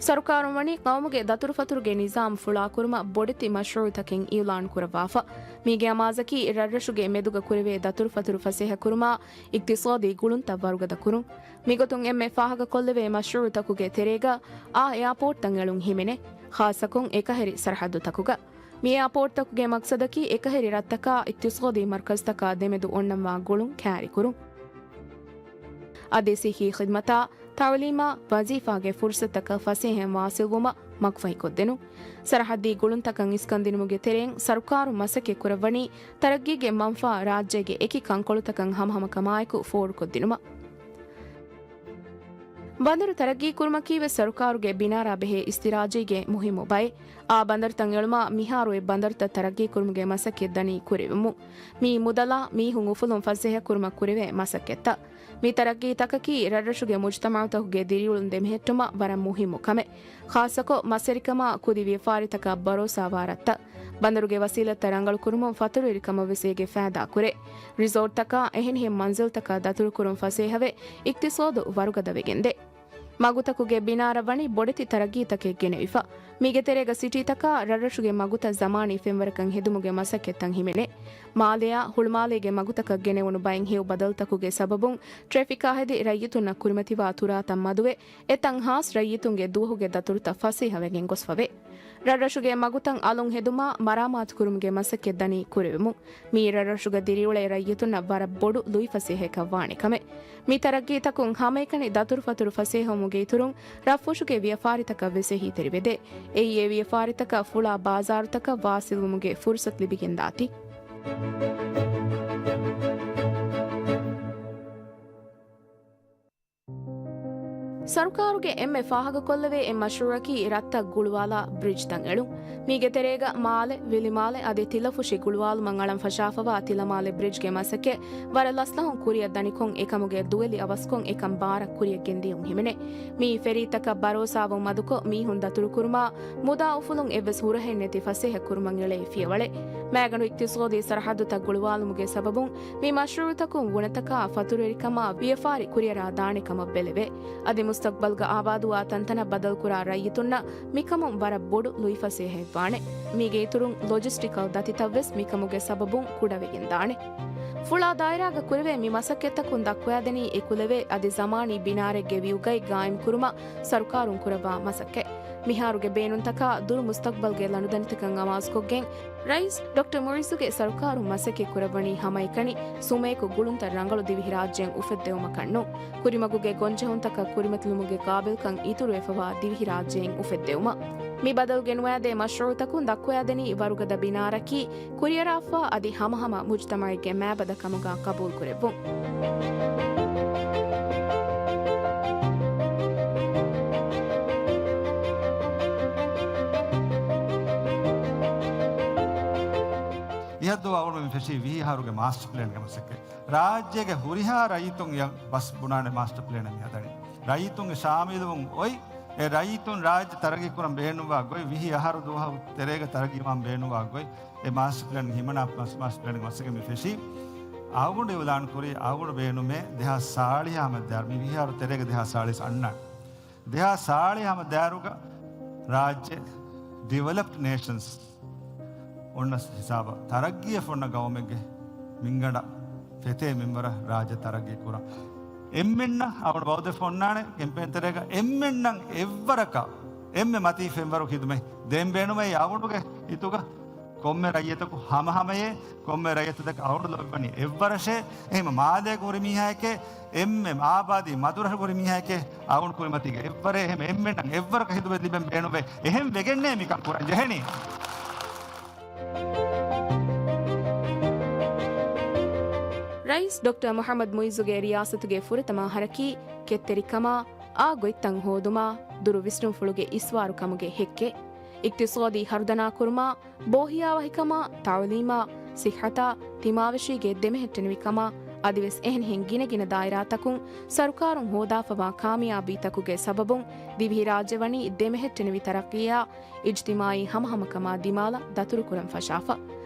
ސަރުކާރުން ވަނީ ޤައުމުގެ ދަތުރުފަތުރުގެ ނިޒާމް ފުޅާކުރުމަށް ބޮޑެތި މަޝްރޫޢުތަކެއް އިޢުލާން ކުރައްވާފަ. މީގެ އަމާޒަކީ ރަށްރަށުގެ މެދުގަ ކުރެވޭ ދަތުރުފަތުރު ފަސޭހަކުރުމާ، އިޤްތިޞާދީ ގުޅުންތައް ވަރުގަދަކުރުން. މިގޮތުން އެންމެ ފާހަގަކޮށްލެވޭ މަޝްރޫޢުތަކުގެ ތެރޭގަ އާ އެއާޕޯޓްތައް އެޅުން ހިމެނޭ، ޚާއްޞަކޮށް އެކަހެރި ސަރަޙައްދުތަކުގަ. މި އެއާޕޯޓްތަކުގެ މަޤްޞަދަކީ އެކަހެރި ރަށްތަކާ އިޤްތިޞާދީ މަރުކަޒްތަކާ ދެމެދު އޮންނަންވާ ގުޅުން ކައިރިކުރުން. އަދި ޞިއްޙީ ޚިދްމަތާ، ތަޢުލީމާ، ވަޒީފާގެ ފުރުޞަތުތަކަށް ފަސޭހައިން ވާޞިލްވުމަށް މަގުފަހިކޮށްދިނުން. ސަރަޙައްދީ ގުޅުންތަކަށް އިސްކަންދިނުމުގެ ތެރެއިން ސަރުކާރުން މަސައްކަތްކުރައްވަނީ، ތަރައްގީގެ މަންފާ ރާއްޖޭގެ އެކި ކަންކޮޅުތަކަށް ހަމަހަމަކަމާއެކު ފޯރުކޮށްދިނުމަށް. ބަނދަރު ތަރައްގީކުރުމަކީވެސް ސަރުކާރުގެ ބިނާރާ ބެހޭ އިސްތިރާޖީގެ މުހިއްމު ބައެއް. އާ ބަނދަރުތައް އެޅުމާ، މިހާރު އެ ބަނދަރުތައް ތަރައްގީކުރުމުގެ މަސައްކަތް ދަނީ ކުރެވެމުން. މިއީ މުދަލާ މީހުން އުފުލުން ފަސޭހަކުރުމަށް ކުރެވޭ މަސައްކަތްތައް. މި ތަރައްގީތަކަކީ ރަށްރަށުގެ މުޖުތަމަޢުތަކުގެ ދިރިއުޅުން ދެމެހެއްޓުމަށް ވަރަށް މުހިއްމު ކަމެއް. ޚާއްޞަކޮށް، މަސްވެރިކަމާ ކުދި ވިޔަފާރިތަކަށް ބަރޯސާވާ ރަށްތައް. ބަނދަރުގެ ވަސީލަތްތައް ރަނގަޅުކުރުމުން ފަތުރުވެރިކަމަށްވެސް އޭގެ ފައިދާ ކުރޭ. ރިސޯޓްތަކާ އެހެނިހެން މަންޒިލްތަކާ ދަތުރުކުރުން ފަސޭހަވެ، އިޤްތިޞާދު ވަރުގަދަވެގެންދޭ. މަގުތަކުގެ ބިނާރަށް ވަނީ ބޮޑެތި ތަރައްގީތަކެއް ގެނެވިފަ. މީގެ ތެރޭގަ ސިޓީތަކާ ރަށްރަށުގެ މަގުތައް ޒަމާނީ ފެންވަރަކަށް ހެދުމުގެ މަސައްކަތްތައް ހިމެނޭ. މާލެއާ ހުޅުމާލޭގެ މަގުތަކަށް ގެނެވުނު ބައެއް ހެޔޮ ބަދަލުތަކުގެ ސަބަބުން ޓްރެފިކާ ހެދި ރައްޔިތުންނަށް ކުރިމަތިވާ ތުރާތައް މަދުވެ، އެތަން ހާސް ރައްޔިތުންގެ ދުވަހުގެ ދަތުރުތައް ފަސޭހަވެގެން ގޮސްފަވޭ. ރަށްރަށުގެ މަގުތައް އަލުން ހެދުމާ، މަރާމާތުކުރުމުގެ މަސައްކަތް ދަނީ ކުރެވެމުން. މިއީ ރަށްރަށުގަ ދިރިއުޅޭ ރައްޔިތުންނަށް ވަރަށް ބޮޑު ލުއިފަސޭހައަކަށް ވާނެ ކަމެއް. މި ތަރައްގީތަކުން ހަމައެކަނި ދަތުރުފަތުރު ފަސޭހަވުމުގެ އިތުރުން، ރަށްފުށުގެ ވިޔަފާރިތަކަށް ވެސް އެހީތެރިވެދޭ. އެއީ އެ ވިޔަފާރިތަކަށް ފުޅާ ބާޒާރުތަކަށް ވާސިލްވުމުގެ ފުރުސަތު ލިބިގެންދާތީ. ސަރުކާރުގެ އެންމެ ފާހަގަކޮށްލެވޭ އެއް މަޝްރޫއަކީ ރަށްތައް ގުޅުވާލާ ބްރިޖްތައް އެޅުން. މީގެ ތެރޭގަ މާލެ، ވިލިމާލެ އަދި ތިލަފުށި ގުޅުވާލުމަށް އަޅަން ފަށާފަވާ ތިލަމާލެ ބްރިޖްގެ މަސައްކަތް ވަރަށް ލަސްލަހުން ކުރިއަށް ދަނިކޮށް، އެކަމުގެ ދުވެލި އަވަސްކޮށް އެކަން ބާރަށް ކުރިއަށް ގެންދިޔުން ހިމެނޭ. މިއީ ފެރީތަކަށް ބަރޯސާވުން މަދުކޮށް، މީހުން ދަތުރުކުރުމާ، މުދާ އުފުލުން އެއްވެސް ހުރަހެއް ނެތި ފަސޭހަ ކުރުމަށް އެޅޭ ފިޔަވަޅެއް. މައިގަނޑު އިޤްތިޞާދީ ސަރަޙައްދުތައް ގުޅުވާލުމުގެ ސަބަބުން މި މަޝްރޫޢުތަކުން ވުނަތަކާ ފަތުރުވެރިކަމާ ވިޔަފާރި ކުރިއަރާ ދާނެ ކަމަށް ބެލެވޭ. އަދި މުސްތަޤްބަލްގަ އާބާދުވާ ތަންތަނަށް ބަދަލުކުރާ ރައްޔިތުންނަށް މިކަމުން ވަރަށް ބޮޑު ލުއިފަސޭހައެއް ވާނެ. މީގެ އިތުރުން ލޮޖިސްޓިކަލް ދަތިތައްވެސް މިކަމުގެ ސަބަބުން ކުޑަވެގެން ދާނެ. ފުޅާ ދާއިރާގަ ކުރެވޭ މި މަސައްކަތްތަކުން ދައްކަވާދެނީ އެކުލެވޭ އަދި ޒަމާނީ ބިނާރެއްގެ ވިއުގައި ގާއިމްކުރުމަށް ސަރުކާރުން ކުރައްވާ މަސައްކަތް. މިހާރުގެ ބޭނުންތަކާ ދުރު މުސްތަޤްބަލްގެ ލަނޑުދަނޑިތަކަށް އަމާޒުކޮށްގެން، ރައީސް ޑޮކްޓަރ މުޢިއްޒުގެ ސަރުކާރުން މަސައްކަތް ކުރައްވަނީ ހަމައެކަނި ސުމޭކު ގުޅުންތައް ރަނގަޅު ދިވެހިރާއްޖެއިން އުފެއްދެވުމަކަށް ނޫން. ކުރިމަގުގެ ގޮންޖެހުންތަކަށް ކުރިމަތިލުމުގެ ޤާބިލްކަން އިތުރުވެފަވާ ދިވެހިރާއްޖެއިން އުފެއްދެވުމަށް. މި ބަދަލު ގެނުވާދޭ މަޝްރޫޢުތަކުން ދައްކަވާދެނީ ވަރުގަދަ ބިނާރަކީ ކުރިއަރާފަ އަދި ހަމަހަމަ މުޖްތަމަޢެއްގެ މައިބަދަ ކަމުގަ ޤަބޫލުކުރެއްވުން. މިހައްދުވަހު އަޅުގަނޑު މި ފެށީ ވިހި އަހަރުގެ މާސްޓަރ ޕްލޭންގެ މަސައްކަތް. ރާއްޖޭގެ ހުރިހާ ރައްޔިތުން އެ ބަސް ބުނާނެ މާސްޓަރ ޕްލޭނެއް މި ހަދަނީ. ރައްޔިތުންގެ ޝާމިލުވުން އޮތް، އެ ރައްޔިތުން ރާއްޖެ ތަރައްގީ ކުރަން ބޭނުންވާ ގޮތް، ވިހި އަހަރު ދުވަހު ތެރޭގަ ތަރައްގީވާން ބޭނުންވާ ގޮތް، އެ މާސްޓަރ ޕްލޭން ހިމަނާ މާސް-، މާސްޓަރ ޕްލޭންގެ މަސައްކަތް މި ފެށީ. އަޅުގަނޑު އިޢުލާން ކުރީ، އަޅުގަނޑު ބޭނުމޭ ދެހާސް ސާޅީސް ހަމަ ދާއިރު، މި ވިހި އަހަރު ތެރޭގަ ދެހާސް ސާޅީސް އަންނަން. ދެހާސް ސާޅީސް ހަމަ ދާއިރުގަ ރާއްޖެ ޑިވެލޮޕްޑް ނޭޝަންސް އޮންނަ ހިސާބަށް ތަރައްގީއަށް އޮންނަ ގައުމެއްގެ މިންގަނޑަށް ފެތޭ މިންވަރަށް ރާއްޖެ ތަރައްގީ ކުރަން. އެންމެންނަށް އަޅުގަނޑު ވައުދެއް އޮންނާނެ ކެމްޕޭން ތެރޭގަ އެންމެންނަށް އެއްވަރަކަށް އެންމެ މަތީ ފެންވަރު ޚިދުމަތް ދޭން ބޭނުމޭ އަޅުގަނޑުގެ ހިތުގަ. ކޮންމެ ރައްޔިތަކު ހަމަހަމަޔޭ، ކޮންމެ ރައްޔިތަކު އަޅުގަނޑު ލޯބިވަނީ އެއްވަރަށޭ. އެހެން މާލޭގަ ހުރި މީހާއެކޭ، އެންމެ އާބާދީ މަދުރަށް ހުރި މީހާއެކޭ އަޅުގަނޑު ކުރިމަތީގަ އެއްވަރޭ. އެހެން އެންމެންނަށް އެއްވަރަކަށް ޚިދުމަތް ލިބެން ބޭނުންވޭ. އެހެން ވެގެންނޭ މިކަން ކުރަން ޖެހެނީ. ރައީސް ޑޮކްޓަރ މުޙައްމަދު މުޢިއްޒުގެ ރިޔާސަތުގެ ފުރަތަމަ އަހަރަކީ ކެތްތެރިކަމާ، އާ ގޮތްތައް ހޯދުމާ، ދުރު ވިސްނުންފުޅުގެ އިސްވާރުކަމުގެ ހެއްކެއް، އިޤްތިޞާދީ ހަރުދަނާކުރުމާ، ބޯހިޔާވަހިކަމާ، ތަޢުލީމާ، ޞިއްޙަތާ، ތިމާވެށީގެ ދެމެހެއްޓެނިވިކަމާ، އަދިވެސް އެހެނިހެން ގިނަގިނަ ދާއިރާތަކުން ސަރުކާރުން ހޯދާފަވާ ކާމިޔާބީތަކުގެ ސަބަބުން ދިވެހިރާއްޖެ ވަނީ ދެމެހެއްޓެނިވި ތަރައްޤީއާ، އިޖްތިމާޢީ ހަމަހަމަކަމާ ދިމާލަށް ދަތުރުކުރަން ފަށާފަ.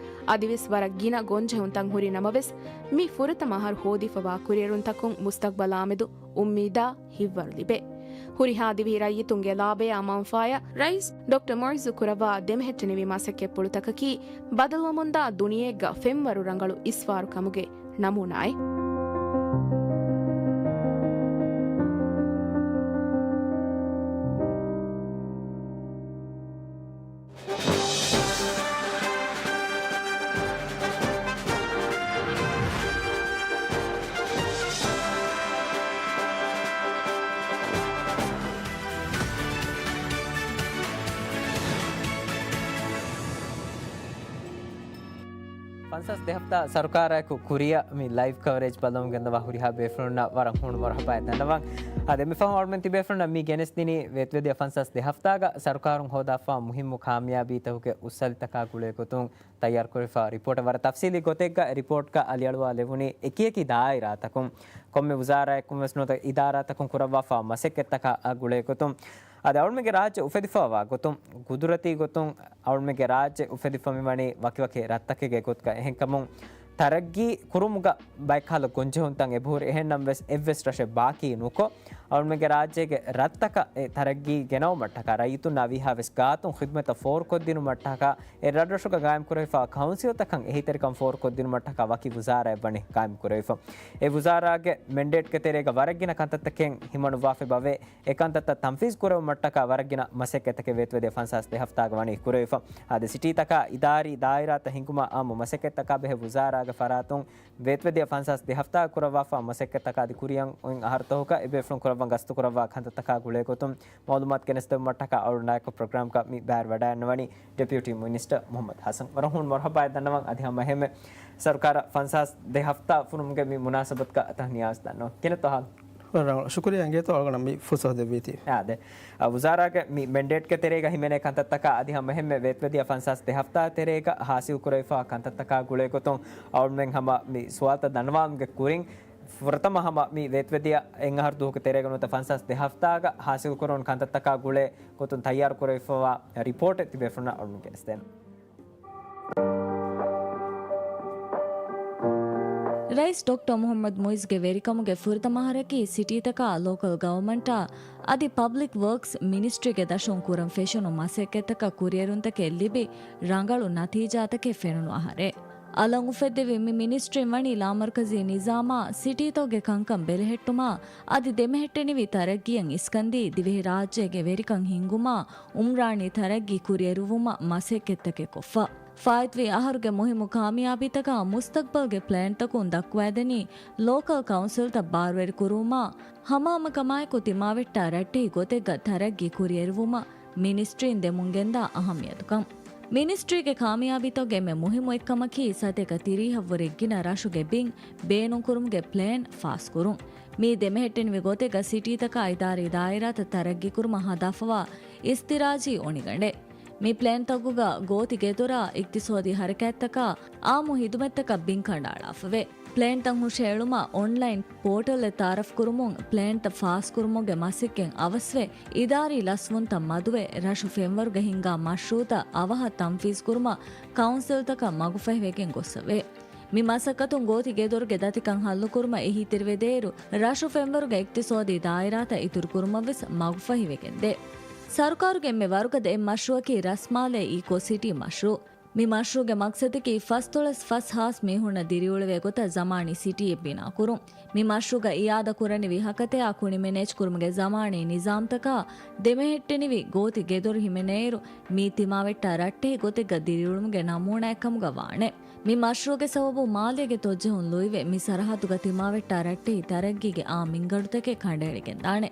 އަދިވެސް ވަރަށް ގިނަ ގޮންޖެހުންތައް ހުރި ނަމަވެސް، މި ފުރަތަމަ އަހަރު ހޯދިފަވާ ކުރިއެރުންތަކުން މުސްތަޤްބަލާމެދު އުއްމީދާ ހިތްވަރު ލިބޭ. ހުރިހާ ދިވެހި ރައްޔިތުންގެ ލާބަޔާ މަންފާޔަށް ރައީސް ޑޮކްޓަރ މުޢިއްޒު ކުރައްވާ ދެމެހެއްޓެނިވި މަސައްކަތްޕުޅުތަކަކީ، ބަދަލުވަމުންދާ ދުނިޔެއެއްގަ ފެންވަރު ރަނގަޅު އިސްވާރު ކަމުގެ ނަމޫނާއެއް. ފަންސާސް ދެ ހަފްތާ ސަރުކާރާއެކު ކުރިއަށް މި ލައިވް ކަވަރޭޖް ބައްލަވަމުން ގެންދަވާ ހުރިހާ ބޭފުޅުންނަށް ވަރަށް ހޫނު މަރުޙަބާއެއް ދަންނަވަން. އާދެ، މި ފަހުން އަޅުމެން ތިބޭފުޅުންނަށް މި ގެނެސްދިނީ ވޭތުވެދިޔަ ފަންސާސް ދެ ހަފްތާގަ ސަރުކާރުން ހޯދާފާ މުހިއްމު ކާމިޔާބީތަކުގެ އުއްސަލިތަކާ ގުޅޭގޮތުން ތައްޔާރުކުރެވިފާ ރިޕޯޓެއް. ވަރަށް ތަފްސީލީ ގޮތެއްގަ ރިޕޯޓްގަ އަލިއަޅުވާލެވުނީ އެކިއެކި ދާއިރާތަކުން، ކޮންމެ ވުޒާރާއެއް ނުވެސް ނުވަތަ އިދާރާތަކުން ކުރައްވާފާ މަސައްކަތްތަކާ ގުޅޭގޮތުން. އަދި އަޅުމެންގެ ރާއްޖެ އުފެދިފަވާ ގޮތުން، ގުދުރަތީ ގޮތުން އަޅުމެންގެ ރާއްޖެ އުފެދިފަ މިވަނީ ވަކިވަކި ރަށްތަކެއްގެ ގޮތުގަ. އެހެންކަމުން، ތަރައްގީ ކުރުމުގަ ބައެއްކަހަލަ ގޮންޖެހުންތައް އެބަހުރި. އެހެންނަމަވެސް، އެއްވެސް ރަށެއް ބާކީ ނުކޮށް، އަޅުމެންގެ ރާއްޖޭގެ ރަށްތަކަށް އެ ތަރައްގީ ގެނައުމަށްޓަކާ، ރައްޔިތުންނާ ވީހާވެސް ގާތުން ޚިދުމަތްތައް ފޯރުކޮށްދިނުމަށްޓަކާ، އެ ރަށްރަށުގަ ގާއިމްކުރެވިފާ ކައުންސިލްތަކަށް އެހީތެރިކަން ފޯރުކޮށްދިނުމަށްޓަކާ ވަކި ވުޒާރާއެއް ވަނީ ގާއިމްކުރެވިފަ. އެ ވުޒާރާގެ މެންޑޭޓްގެ ތެރޭގަ ވަރަށް ގިނަ ކަންތައްތަކެއް ހިމަނުއްވާފައި ބަވޭ. އެ ކަންތައްތައް ތަންފީޒް ކުރެވުމަށްޓަކާ ވަރަށް ގިނަ މަސައްކަތްތަކެއް ވޭތުވެދިޔަ ފަންސާސް ދެ ހަފްތާގަ ވަނީ ކުރެވިފަ. އާދެ، ސިޓީތަކާ އިދާރީ ދާއިރާތައް ހިންގުމާ އާއްމު މަސައްކަތްތަކާ ބެހޭ ވުޒާރާގެ ފަރާތުން ވޭތުވެދިޔަ ފަންސާސް ދެ ހަފްތާގަ ކުރައްވާފާ މަސައްކަތްތަކާ އަދި ކުރިއަށް އޮތް އަހަރުތަކުގަ އެބޭފުޅުން ކުރައްވާ ގަސްތުކުރައްވާ ކަންތައްތަކާ ގުޅޭގޮތުން މައުލޫމާތު ގެނެސްދެވުމަށްޓަކާ އަޅުގަނޑާއެކު ޕްރޮގްރާމްގަ މި ބައިވެރިވަޑައިގަންނަވަނީ ޑެޕިއުޓީ މިނިސްޓަރ މުޙައްމަދު ޙަސަން. ވަރަށް ހޫނު މަރުޙަބާއެއް ދަންނަވަން. އަދި ހަމަ އެހެންމެ ސަރުކާރަށް ފަންސާސް ދެ ހަފްތާ ފުރުމުގެ މި މުނާސަބަތުގަ ތަހްނިޔާވެސް ދަންނަވަން. ކިހިނެއްތޯ ހާލު؟ ރަނގަޅު. ޝުކުރިއްޔާ އިނގޭތޯ އަޅުގަނޑަށް މި ފުރުސަތު ދެއްވީތީ. އާދެ. އަ، ވުޒާރާގެ މި މެންޑޭޓްގެ ތެރޭގަ ހިމެނޭ ކަންތައްތަކާ އަދި ހަމައެހެންމެ ވޭތުވެދިޔަ ފަންސާސް ދެ ހަފްތާ ތެރޭގަ ހާސިލް ކުރެވިފާ ކަންތައްތަކާ ގުޅޭ ގޮތުން އަޅުމެން ހަމަ މި ސުވާލުތައް ދަންނަވާލުމުގެ ކުރިން، ފުރަތަމަ ހަމަ މި ވޭތުވެދިޔަ އެއް އަހަރު ދުވަހުގެ ތެރޭގަ ނުވަތަ ފަންސާސް ދެ ހަފްތާގަ ހާސިލް ކުރެވުނު ކަންތައްތަކާ ގުޅޭ ގޮތުން ތައްޔާރު ކުރެވިފައިވާ ރިޕޯޓެއް ތިބޭފުޅުންނަށް އަޅުގަނޑު ގެނެސްދޭނަން. ރައީސް ޑޮކްޓަރ މުޙައްމަދު މުޢިއްޒުގެ ވެރިކަމުގެ ފުރަތަމަ އަހަރަކީ ސިޓީތަކާ ލޯކަލް ގަވަރމަންޓާ އަދި ޕަބްލިކް ވަރކްސް މިނިސްޓްރީގެ ދަށުން ކުރަން ފެށުނު މަސައްކަތްތަކަށް ކުރިއެރުންތަކެއް ލިބި ރަނގަޅު ނަތީޖާތަކެއް ފެނުނު އަހަރެއް. އަލަށް އުފެއްދެވި މި މިނިސްޓްރީން ވަނީ ލާމަރުކަޒީ ނިޒާމާ، ސިޓީތަކުގެ ކަންކަން ބެލެހެއްޓުމާ އަދި ދެމެހެއްޓެނިވި ތަރައްގީއަށް އިސްކަންދީ ދިވެހިރާއްޖޭގެ ވެރިކަން ހިންގުމާ އުމްރާނީ ތަރައްގީ ކުރިއެރުވުމަށް މަސައްކަތްތަކެއް ކޮށްފަ. ފާއިތުވި އަހަރުގެ މުހިއްމު ކާމިޔާބީތަކާ މުސްތަޤްބަލްގެ ޕްލޭންތަކުން ދައްކުވައިދެނީ ލޯކަލް ކައުންސިލްތައް ބާރުވެރި ކުރުވުމާ، ހަމަހަމަކަމާއެކު ތިމާވެއްޓާ ރައްޓެހި ގޮތެއްގަ ތަރައްގީ ކުރިއެރުވުމަށް މިނިސްޓްރީން ދެމުންގެންދާ އަހައްމިޔަތުކަން. މިނިސްޓްރީގެ ކާމިޔާބީތަކުގެ އެންމެ މުހިއްމު އެއްކަމަކީ ސަތޭކަ ތިރީހަށްވުރެ ގިނަ ރަށުގެ ބިން ބޭނުންކުރުމުގެ ޕްލޭން ފާސްކުރުން. މިއީ ދެމެހެއްޓެނިވި ގޮތެއްގަ ސިޓީތަކާ އިދާރީ ދާއިރާތައް ތަރައްގީކުރުމަށް ހަދާފަވާ އިސްތިރާޖީ އޮނިގަނޑެއް. މި ޕްލޭންތަކުގަ ގޯތި ގެދޮރާ އިޤްތިޞާދީ ޙަރަކާތްތަކާ އާއްމު ޚިދުމަތްތަކަށް ބިން ކަނޑައަޅާފަވޭ. ޕްލޭންތައް ހުށައެޅުމަށް އޮންލައިން ޕޯޓަލްއެއް ތައާރަފްކުރުމުން ޕްލޭންތައް ފާސްކުރުމުގެ މަސައްކަތް އަވަސްވެ، އިދާރީ ލަސްވުންތައް މަދުވެ، ރަށު ފެންވަރުގަ ހިންގާ މަޝްރޫޢުތައް އަވަހަށް ތަންފީޒްކުރުމަށް ކައުންސިލްތަކަށް މަގުފަހިވެގެން ގޮއްސަވޭ. މި މަސައްކަތުން ގޯތި ގެދޮރުގެ ދަތިކަން ހައްލުކުރުމަށް އެހީތެރިވެދޭއިރު، ރަށު ފެންވަރުގެ އިޤްތިޞާދީ ދާއިރާތައް އިތުރުކުރުމަށްވެސް މަގުފަހިވެގެންދޭ. ސަރުކާރުގެ އެންމެ ވަރުގަދަ އެއް މަޝްރޫޢަކީ ރަސްމާލޭ އީކޯ ސިޓީ މަޝްރޫޢު. މި މަޝްރޫޢުގެ މަޤްޞަދަކީ ފަސްދޮޅަސް ފަސް ހާސް މީހުންނަށް ދިރިއުޅެވޭ ގޮތަށް ޒަމާނީ ސިޓީއެއް ބިނާކުރުން. މި މަޝްރޫޢުގަ އިއާދަ ކުރަނިވި ހަކަތަޔާ ކުނި މެނޭޖްކުރުމުގެ ޒަމާނީ ނިޒާމްތަކާ ދެމެހެއްޓެނިވި ގޯތި ގެދޮރު ހިމެނޭއިރު، މީ ތިމާވެއްޓާ ރައްޓެހި ގޮތެއްގަ ދިރިއުޅުމުގެ ނަމޫނާއެއްކަމުގަ ވާނެ. މި މަޝްރޫޢުގެ ސަބަބުން މާލޭގެ ތޮއްޖެހުން ލުއިވެ، މި ސަރަޙައްދުގަ ތިމާވެއްޓާ ރައްޓެހި ތަރައްގީގެ އާ މިންގަނޑުތަކެއް ކަނޑައެޅިގެންދާނެ.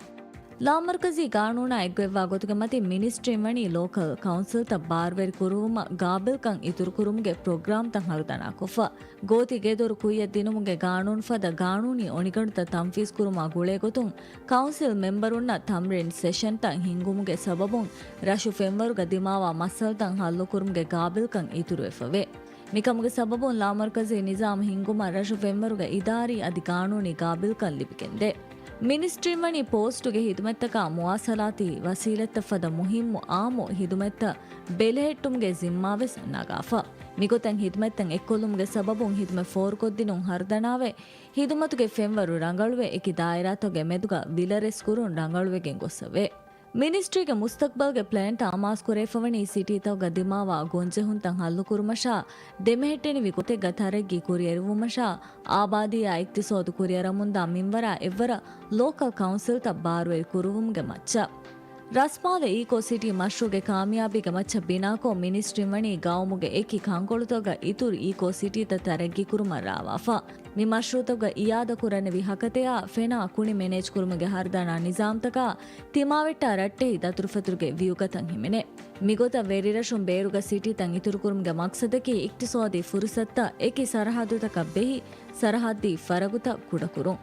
ލާމަރުކަޒީ ގާނޫނާ އެއްގޮތްވާ ގޮތުގެ މަތިން މިނިސްޓްރީން ވަނީ ލޯކަލް ކައުންސިލްތައް ބާރުވެރި ކުރުވުމަށް ގާބިލްކަން އިތުރުކުރުމުގެ ޕްރޮގްރާމްތައް ހަރުދަނާކޮށްފަ. ގޯތި ގެދޮރު ކުއްޔަށް ދިނުމުގެ ގާނޫނު ފަދަ ގާނޫނީ އޮނިގަނޑުތައް ތަންފީޒްކުރުމާ ގުޅޭގޮތުން، ކައުންސިލް މެމްބަރުންނަށް ތަމްރީން ސެޝަންތައް ހިންގުމުގެ ސަބަބުން ރަށު ފެންވަރުގަ ދިމާވާ މައްސަލަތައް ހައްލުކުރުމުގެ ގާބިލްކަން އިތުރުވެފަވޭ. މިކަމުގެ ސަބަބުން ލާމަރުކަޒީ ނިޒާމް ހިންގުމަށް ރަށު ފެންވަރުގަ އިދާރީ އަދި ގާނޫނީ ގާބިލްކަން ލިބިގެންދޭ. މިނިސްޓްރީން ވަނީ ޕޯސްޓުގެ ހިދުމަތްތަކާ މުވާސަލާތީ ވަސީލަތްތައް ފަދަ މުހިއްމު އާއްމު ހިދުމަތްތައް ބެލެހެއްޓުމުގެ ޒިންމާވެސް ނަގާފަ. މިގޮތަށް ހިދުމަތްތައް އެއްކޮށްލުމުގެ ސަބަބުން ހިދުމަތް ފޯރުކޮށްދިނުން ހަރުދަނާވެ، ހިދުމަތުގެ ފެންވަރު ރަނގަޅުވެ، އެކި ދާއިރާތަކުގެ މެދުގަ ވިލަރެސްކުރުން ރަނގަޅުވެގެން ގޮއްސަވޭ. މިނިސްޓްރީގެ މުސްތަޤްބަލްގެ ޕްލޭންތައް އަމާޒުކުރެވިފަވަނީ ސިޓީތަކުގަ ދިމާވާ ގޮންޖެހުންތައް ހައްލުކުރުމަށާ، ދެމެހެއްޓެނިވި ގޮތެއްގަ ތަރައްގީ ކުރިއެރުވުމަށާ، އާބާދީއާ އިޤްތިޞާދު ކުރިއަރަމުންދާ މިންވަރާ އެއްވަރަށް ލޯކަލް ކައުންސިލްތައް ބާރުވެރި ކުރުވުމުގެ މައްޗަށް. ރަސްމާލެ އީކޯ ސިޓީ މަޝްރޫޢުގެ ކާމިޔާބީގެ މައްޗަށް ބިނާކޮށް، މިނިސްޓްރީން ވަނީ ގައުމުގެ އެކި ކަންކޮޅުތަކުގަ އިތުރު އީކޯ ސިޓީތައް ތަރައްގީކުރުމަށް ރާވާފަ. މި މަޝްރޫޢުތަކުގަ އިއާދަކުރަނިވި ހަކަތަޔާ ފެނާ ކުނި މެނޭޖްކުރުމުގެ ހަރުދަނާ ނިޒާމްތަކާ ތިމާވެއްޓާ ރައްޓެހި ދަތުރުފަތުރުގެ ވިއުގަތައް ހިމެނޭ. މިގޮތަށް ވެރިރަށުން ބޭރުގަ ސިޓީތައް އިތުރުކުރުމުގެ މަޤްޞަދަކީ އިޤްތިޞާދީ ފުރުޞަތުތައް އެކި ސަރަޙައްދުތަކަށް ބެހި ސަރަޙައްދީ ފަރަގުތައް ކުޑަކުރުން.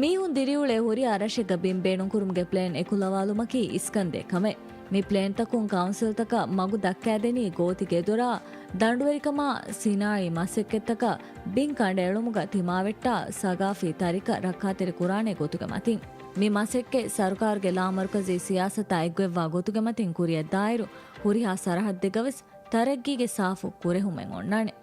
މީހުން ދިރިއުޅޭ ހުރިހާ ރަށެއްގަ ބިން ބޭނުންކުރުމުގެ ޕްލޭން އެކުލަވާލުމަކީ އިސްކަންދޭ ކަމެއް. މި ޕްލޭންތަކުން ކައުންސިލްތަކަށް މަގު ދައްކާދެނީ ގޯތި ގެދޮރާ، ދަނޑުވެރިކަމާ، ސިނާއީ މަސައްކަތްތަކަށް ބިން ކަނޑައެޅުމުގަ ތިމާވެއްޓާ ސަގާފީ ތަރިކަ ރައްކާތެރި ކުރާނެ ގޮތުގެ މަތިން. މި މަސައްކަތް ސަރުކާރުގެ ލާމަރުކަޒީ ސިޔާސަތާ އެއްގޮތްވާ ގޮތުގެ މަތިން ކުރިއަށްދާއިރު، ހުރިހާ ސަރަހައްދެއްގަވެސް ތަރައްގީގެ ސާފު ކުރެހުމެއް އޮންނާނެ.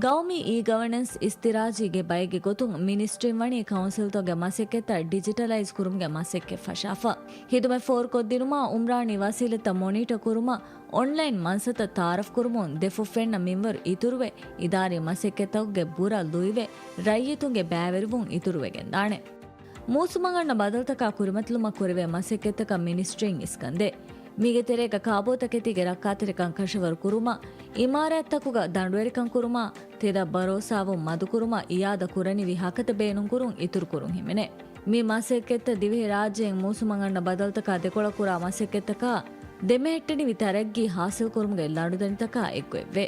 ގައުމީ އީ ގަވަނެންސް އިސްތިރާޖީގެ ބައެއްގެ ގޮތުން މިނިސްޓްރީން ވަނީ ކައުންސިލްތަކުގެ މަސައްކަތްތައް ޑިޖިޓަލައިޒް ކުރުމުގެ މަސައްކަތް ފަށާފަ. ހިދުމަތް ފޯރުކޮށްދިނުމާ އުމްރާނީ ވަސީލަތްތައް މޮނިޓަ ކުރުމަށް އޮންލައިން މަންސަތައް ތައާރަފް ކުރުމުން ދެފުށް ފެންނަ މިންވަރު އިތުރުވެ، އިދާރީ މަސައްކަތްތަކުގެ ބުރަ ލުއިވެ، ރައްޔިތުންގެ ބައިވެރިވުން އިތުރުވެގެންދާނެ. މޫސުމަށް އަންނަ ބަދަލުތަކާ ކުރިމަތިލުމަށް ކުރެވޭ މަސައްކަތްތަކަށް މިނިސްޓްރީން އިސްކަންދޭ. މީގެ ތެރޭގަ ކާބޯތަކެތީގެ ރައްކާތެރިކަން ކަށަވަރު ކުރުމަށް، އިމާރާތްތަކުގަ ދަނޑުވެރިކަން ކުރުމަށް، ތެދަށް ބަރޯސާވުން މަދުކުރުމަށް އިއާދަ ކުރަނިވި ހަކަތަ ބޭނުންކުރުން އިތުރުކުރުން ހިމެނޭ. މި މަސައްކަތްތައް ދިވެހިރާއްޖެއިން މޫސުމަށް އަންނަ ބަދަލުތަކާ ދެކޮޅަށް ކުރާ މަސައްކަތްތަކާ ދެމެހެއްޓެނިވި ތަރައްގީ ހާސިލްކުރުމުގެ ލަނޑުދަނޑިތަކާ އެއްގޮތްވޭ.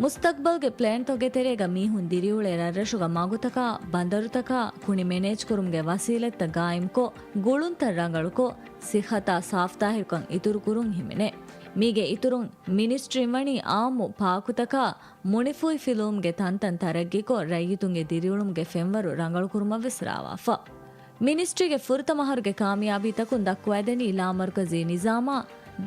މުސްތަގްބަލްގެ ޕްލޭންތަކުގެ ތެރޭގަ މީހުން ދިރިއުޅޭ ރަށްރަށުގަ މަގުތަކާ، ބަނދަރުތަކާ، ކުނި މެނޭޖްކުރުމުގެ ވަސީލަތްތައް ގާއިމްކޮށް، ގުޅުންތައް ރަނގަޅުކޮށް، ސިއްހަތާ ސާފްތާހިރުކަން އިތުރުކުރުން ހިމެނޭ. މީގެ އިތުރުން، މިނިސްޓްރީން ވަނީ އާއްމު ޕާކުތަކާ، މުނިފޫހިފިލުވުމުގެ ތަންތަން ތަރައްގީކޮށް، ރައްޔިތުންގެ ދިރިއުޅުމުގެ ފެންވަރު ރަނގަޅުކުރުމަށްވެސް ރާވާފަ. މިނިސްޓްރީގެ ފުރަތަމަ އަހަރުގެ ކާމިޔާބީތަކުން ދައްކުވައިދެނީ ލާމަރުކަޒީ ނިޒާމާ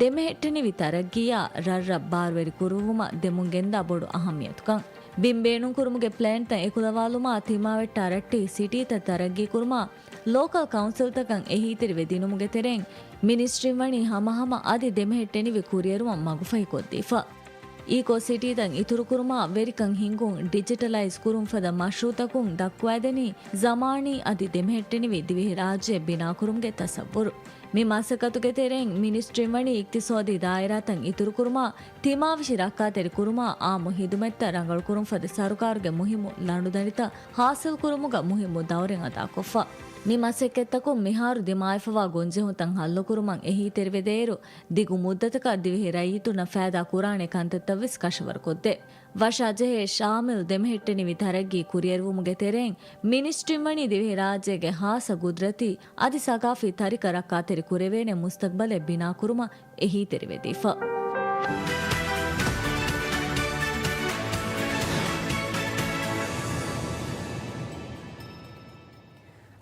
ދެމެހެއްޓެނިވި ތަރައްގީއާ ރަށްރަށް ބާރުވެރި ކުރުއްވުމަށް ދެމުން ގެންދާ ބޮޑު އަހައްމިޔަތުކަން. ބިން ބޭނުންކުރުމުގެ ޕްލޭންތައް އެކުލަވާލުމާ، ތިމާވެއްޓާ ރައްޓެހި ސިޓީތައް ތަރައްގީކުރުމާ، ލޯކަލް ކައުންސިލްތަކަށް އެހީތެރިވެ ދިނުމުގެ ތެރެއިން މިނިސްޓްރީން ވަނީ ހަމަހަމަ އަދި ދެމެހެއްޓެނިވި ކުރިއެރުމަށް މަގުފަހިކޮށްދީފަ. އީކޯ ސިޓީތައް އިތުރުކުރުމާ، ވެރިކަން ހިންގުން، ޑިޖިޓަލައިޒް ކުރުން ފަދަ މަޝްރޫއުތަކުން ދައްކުވައިދެނީ ޒަމާނީ އަދި ދެމެހެއްޓެނިވި ދިވެހިރާއްޖެ ބިނާކުރުމުގެ ތަސައްވުރު. މި މަސައްކަތުގެ ތެރެއިން މިނިސްޓްރީން ވަނީ އިޤްތިޞާދީ ދާއިރާތައް އިތުރުކުރުމާ، ތިމާވެށި ރައްކާތެރި ކުރުމާ، އާއްމު ހިދުމަތްތައް ރަނގަޅުކުރުން ފަދަ ސަރުކާރުގެ މުހިއްމު ލަނޑުދަނޑިތައް ހާސިލްކުރުމުގަ މުހިއްމު ދައުރެއް އަދާކޮށްފަ. މި މަސައްކަތްތަކުން މިހާރު ދިމާވެފަވާ ގޮންޖެހުންތައް ހައްލުކުރުމަށް އެހީތެރިވެދޭއިރު، ދިގު މުއްދަތަކަށް ދިވެހި ރައްޔިތުންނަށް ފައިދާ ކުރާނެ ކަންތައްތައްވެސް ކަށަވަރުކޮށްދޭ. ވަށާޖެހޭ ޝާމިލް ދެމެހެއްޓެނިވި ތަރައްގީ ކުރިއެރުވުމުގެ ތެރެއިން މިނިސްޓްރީން ވަނީ ދިވެހިރާއްޖޭގެ ހާއްސަ ގުދްރަތީ އަދި ސަގާފީ ތަރިކަ ރައްކާތެރި ކުރެވޭނެ މުސްތަގްބަލެއް ބިނާކުރުމަށް އެހީތެރިވެދީފަ.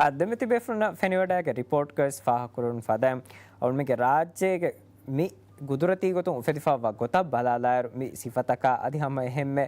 އާ، ދެމެތި ބޭފުޅުންނަށް ފެނިވަޑައިގެ ރިޕޯޓްގައި ފާހަގަކުރުން ފަދައިން، އަޅުމެންގެ ރާއްޖޭގެ މި ގުދުރަތީ ގޮތުން އުފެދިފައިވާ ގޮތަށް ބަލާލާއިރު، މި ސިފަތަކާ އަދި ހަމަ އެހެންމެ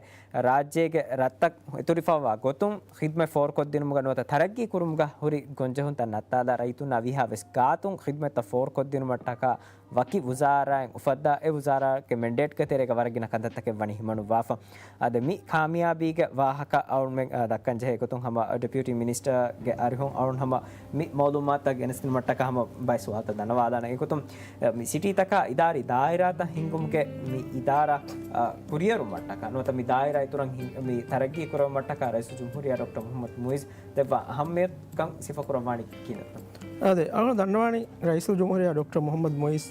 ރާއްޖޭގެ ރަށްތައް އިތުރިފައިވާ ގޮތުން ޚިދްމަތް ފޯރުކޮށްދިނުމުގަ ނުވަތަ ތަރައްގީ ކުރުމުގަ ހުރި ގޮންޖެހުންތައް ނައްތާލާ ރައްޔިތުންނާ ވީހާވެސް ގާތުން ޚިދްމަތްތައް ފޯރުކޮށްދިނުމަށްޓަކާ ވަކި ވުޒާރާއެއް އުފައްދާ، އެ ވުޒާރާގެ މެންޑޭޓްގެ ތެރޭގަ ވަރަށް ގިނަ ކަންތައްތަކެއް ވަނީ ހިމަނުއްވާފަ. އާދެ، މި ކާމިޔާބީގެ ވާހަކަ އަޅުމެން، އާ، ދައްކަން ޖެހޭ ގޮތުން ހަމަ ޑެޕިއުޓީ މިނިސްޓަރގެ އަރިހުން އަޅުން ހަމަ މި މައުލޫމާތުތައް ގެނެސްދިނުމަށްޓަކާ ހަމަ ބައެއް ސުވާލުތައް ދަންނަވާލާނެ. އެގޮތުން، އާ، މި ސިޓީތަކާ އިދާރީ ދާއިރާތައް ހިންގުމުގެ މި އިދާރާ، އާ، ކުރިއެރުމަށްޓަކާ ނުވަތަ މި ދާއިރާ އިތުރަށް ހިން-، މި ތަރައްގީ ކުރެވުމަށްޓަކާ ރައީސުލްޖުމްހޫރިއްޔާ ޑޮކްޓަރ މުޙައްމަދު މުޢިއްޒު ދެއްވާ އަހައްމިޔަތުކަން ސިފަކުރައްވާނީ ކިހިނެއްތޯ؟ އާދެ، އަޅުގަނޑު ދަންނަވާނީ ރައީސުލްޖުމްހޫރިއްޔާ ޑޮކްޓަރ މުޙައްމަދު މުޢިއްޒު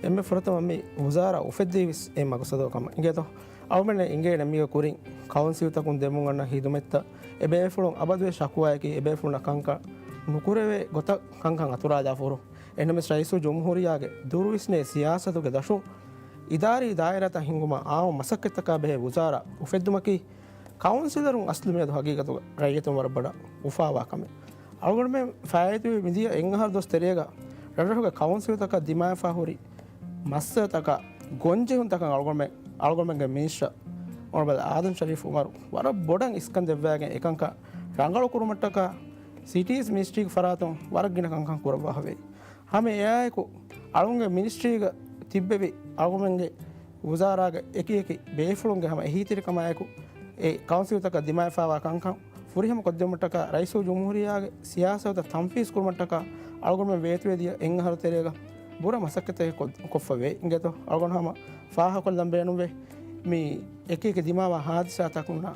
އެންމެ ފުރަތަމަ މި ވުޒާރާ އުފެއްދީވެސް އެ މަގުސަދު ކަމަށް އިނގޭތޯ. އަޅުމެންނަށް އިނގޭނެ މީގަ ކުރިން ކައުންސިލްތަކުން ދެމުން އަންނަ ހިދުމަތްތައް އެބޭފުޅުން އަބަދުވެސް ޝަކުވާއަކީ އެބޭފުޅުންނަށް ކަންކަން ނުކުރެވޭ ގޮތަށް ކަންކަން އަތުރާލާފަހުރު. އެހެންނަމަވެސް ރައީސުލްޖުމްހޫރިއްޔާގެ ދުރުވިސްނޭ ސިޔާސަތުގެ ދަށުން އިދާރީ ދާއިރާތައް ހިންގުމަށް އާއްމު މަސައްކަތްތަކާ ބެހޭ ވުޒާރާ އުފެއްދުމަކީ ކައުންސިލަރުން އަސްލު މިއަދު ހަގީގަތުގަ ރައްޔިތުން ވަރަށް ބޮޑަށް އުފާވާ ކަމެއް. އަޅުގަނޑުމެން ފާއިތުވި މިދިޔަ އެއް އަހަރު ދުވަސް ތެރޭގަ ރަށްރަށުގެ ކައުންސިލްތަކަށް ދިމާވެފަ ހުރި މައްސަލަތަކާ ގޮންޖެހުންތަކަށް އަޅުގަނޑުމެން، އަޅުގަނޑުމެންގެ މިނިސްޓަރ އޮނަރަބަލް އާދަމް ޝަރީފް އުމަރު ވަރަށް ބޮޑަށް އިސްކަން ދެއްވައިގެން އެކަންކަން ރަނގަޅު ކުރުމަށްޓަކާ ސިޓީސް މިނިސްޓްރީގެ ފަރާތުން ވަރަށް ގިނަ ކަންކަން ކުރައްވާފަވޭ. ހަމަ އެއާއެކު، އަޅުގަނޑުގެ މިނިސްޓްރީގަ ތިއްބެވި އަޅުގަނޑުމެންގެ ވުޒާރާގެ އެކި އެކި ބޭފުޅުންގެ ހަމަ އެހީތެރިކަމާއެކު، އެ ކައުންސިލްތަކަށް ދިމާވެފައިވާ ކަންކަން ފުރިހަމަ ކޮށްދިނުމަށްޓަކާ ރައީސުލް ޖުމްހޫރިއްޔާގެ ސިޔާސަތުތައް ތަންފީޒް ކުރުމަށްޓަކާ އަޅުގަނޑުމެން ވޭތުވެދިޔަ އެއް އަހަރު ތެރޭގަ ބުރަ މަސައްކަތެއް ކޮށް-، ކޮށްފަވޭ އިނގޭތޯ. އަޅުގަނޑު ހަމަ ފާހަގަކޮށްލަން ބޭނުންވޭ، މި އެކި އެކި ދިމާވާ ހާދިސާތަކުންނާ،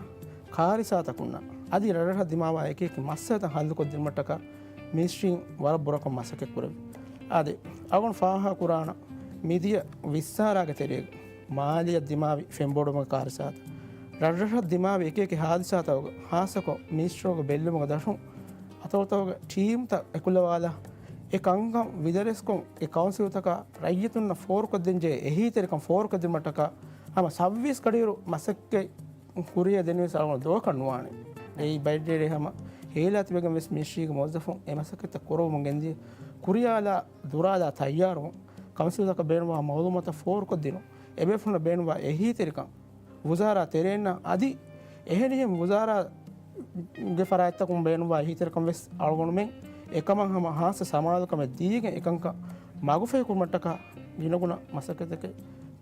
ކާރިސާތަކުންނާ، އަދި ރަށްރަށަށް ދިމާވާ އެކި އެކި މައްސަލަތައް ހައްލުކޮށްދިނުމަށްޓަކާ މިނިސްޓްރީން ވަރަށް ބުރަކޮށް މަސައްކަތް ކުރެވި. އާދެ، އަޅުގަނޑު ފާހަގަކުރާނަ، މިދިޔަ ވިއްސާރާގެ ތެރޭގަ މާލީއަށް ދިމާވި ފެންބޮޑުވުމުގެ ކާރިސާތައް، ރަށްރަށަށް ދިމާވި އެކި އެކި ހާދިސާތަކުގަ، ހާއްސަކޮށް މިނިސްޓްރީގެ ބެއްލުމުގެ ދަށުން އަތޮޅުތަކުގެ ޓީމްތައް އެކުލަވާލާ، އެ ކަންކަން ވިދަރެސްކޮށް، އެ ކައުންސިލްތަކާ ރައްޔިތުންނަށް ފޯރުކޮށްދޭންޖެހޭ އެހީތެރިކަން ފޯރުކޮށްދިނުމަށްޓަކާ، ހަމަ ސައްބީސް ގަޑިއިރު މަސައްކަތް ކުރިޔަށް ދެންނެވިޔަސް އަޅުގަނޑު ދުވަހަކަށް ނުވާނެ. އެއީ ބައެއް ޑޭރެއް ހަމަ ހޭލާ ތިބެގެން ވެސް މިނިސްޓްރީގެ މުވައްޒަފުން އެ މަސައްކަތްތައް ކުރައްވަމުން ގެންދިޔަ ކުރިޔާލާ ދުރާލާ ތައްޔާރުވުން ކައުންސިލްތަކަށް ބޭނުންވާ މައުލޫމާތު ފޯރުކޮށްދިނުން އެބޭފުޅުންނަށް ބޭނުންވާ އެހީތެރިކަން ވުޒާރާ ތެރެއިންނާ އަދި އެހެނިހެން ވުޒާރާގެ ފަރާތްތަކުން ބޭނުންވާ އެހީތެރިކަން ވެސް އަޅުގަނޑުމެން އެކަމަށް ހަމަ ހާއްސަ ސަމާލުކަމެއް ދީގެން އެކަންކަން މަގުފަހިކުރުމަށްޓަކާ ގިނަގުނަ މަސައްކަތްތަކެއް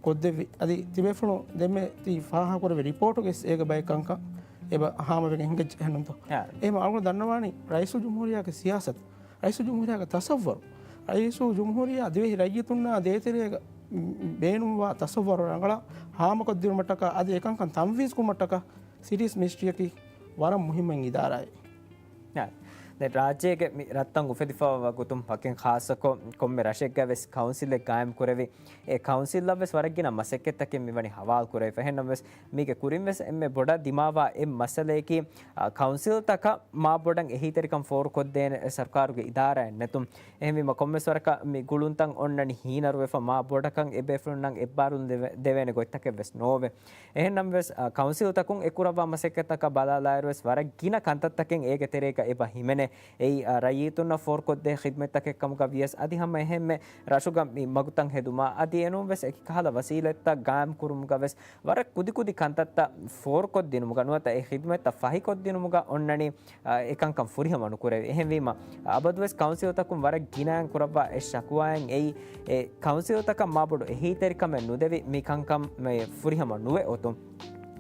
ކޮށްދެއްވި. އަދި ތިބޭފުޅުން ދެންމެ ތި ފާހަގަކުރެއްވި ރިޕޯޓުގެ ވެސް އޭގެ ބައެއް ކަންކަން އެބަ ހާމަވެގެން ހިނގައްޖެ އެހެންނުންތޯ؟ އާ. އެހެން އަޅުގަނޑު ދަންނަވާނީ ރައީސުލްޖުމްހޫރިއްޔާގެ ސިޔާސަތު، ރައީސުލްޖުމްހޫރިއްޔާގެ ތަސައްވަރު، ރައީސުލްޖުމްހޫރިއްޔާ ދިވެހި ރައްޔިތުންނާ ދޭތެރޭގަ ބޭނުންވާ ތަސައްވަރު ރަނގަޅަށް ހާމަކޮށްދިނުމަށްޓަކާ އަދި އެކަންކަން ތަންފީޒް ކުރުމަށްޓަކާ ސިޓީސް މިނިސްޓްރީއަކީ ވަރަށް މުހިއްމު އިދާރާއެއް. އާ. ދެން ރާއްޖޭގެ މި ރަށްތައް އުފެދިފައިވާ ގޮތުން ވަކިން ޚާއްޞަކޮށް ކޮންމެ ރަށެއްގަ ވެސް ކައުންސިލެއް ގާއިމް ކުރެވި، އެ ކައުންސިލްއަށް ވެސް ވަރަށް ގިނަ މަސައްކަތްތަކެއް މިވަނީ ހަވާލު ކުރެވިފަ. އެހެންނަމަވެސް މީގެ ކުރިން ވެސް އެންމެ ބޮޑަށް ދިމާވާ އެއް މައްސަލަޔަކީ، އާ، ކައުންސިލްތަކަށް މާ ބޮޑަށް އެހީތެރިކަން ފޯރުކޮށްދޭނެ ސަރުކާރުގެ އިދާރާއެއް ނެތުން. އެހެންވީމަ ކޮންމެސް ވަރަކަށް މި ގުޅުންތައް އޮންނަނީ ހީނަރުވެފަ، މާ ބޮޑަކަށް އެބޭފުޅުންނަށް އެއްބާރުލުން ދެވެ-، ދެވޭނެ ގޮތްތަކެއް ވެސް ނޯވޭ. އެހެންނަމަވެސް، އާ، ކައުންސިލްތަކުން އެ ކުރައްވާ މަސައްކަތްތަކަށް ބަލާލާއިރު ވެސް ވަރަށް ގިނަ ކަންތައްތަކެއް އޭގެ ތެރޭގަ އެބަ ހިމެނޭ. އެއީ، އާ، ރައްޔިތުންނަށް ފޯރުކޮށްދޭ ޚިދްމަތްތަކެއް ކަމުގަ ވިޔަސް އަދި ހަމަ އެހެންމެ ރަށުގަ މި މަގުތައް ހެދުމާ އަދި އެނޫން ވެސް އެކި ކަހަލަ ވަސީލަތްތައް ގާއިމް ކުރުމުގަ ވެސް ވަރަށް ކުދިކުދި ކަންތައްތައް ފޯރުކޮށްދިނުމުގަ ނުވަތަ އެ ޚިދްމަތްތައް ފަހިކޮށްދިނުމުގަ އޮންނަނީ، އާ، އެކަންކަން ފުރިހަމަ ނުކުރެވި. އެހެންވީމަ، އަބަދުވެސް ކައުންސިލްތަކުން ވަރަށް ގިނައިން ކުރައްވާ އެއް ޝަކުވާއެއް އެއީ، އެ ކައުންސިލްތަކަށް މާބޮޑު އެހީތެރިކަމެއް ނުދެވި މި ކަންކަމެއް ފުރިހަމަ ނުވެ އޮތުން.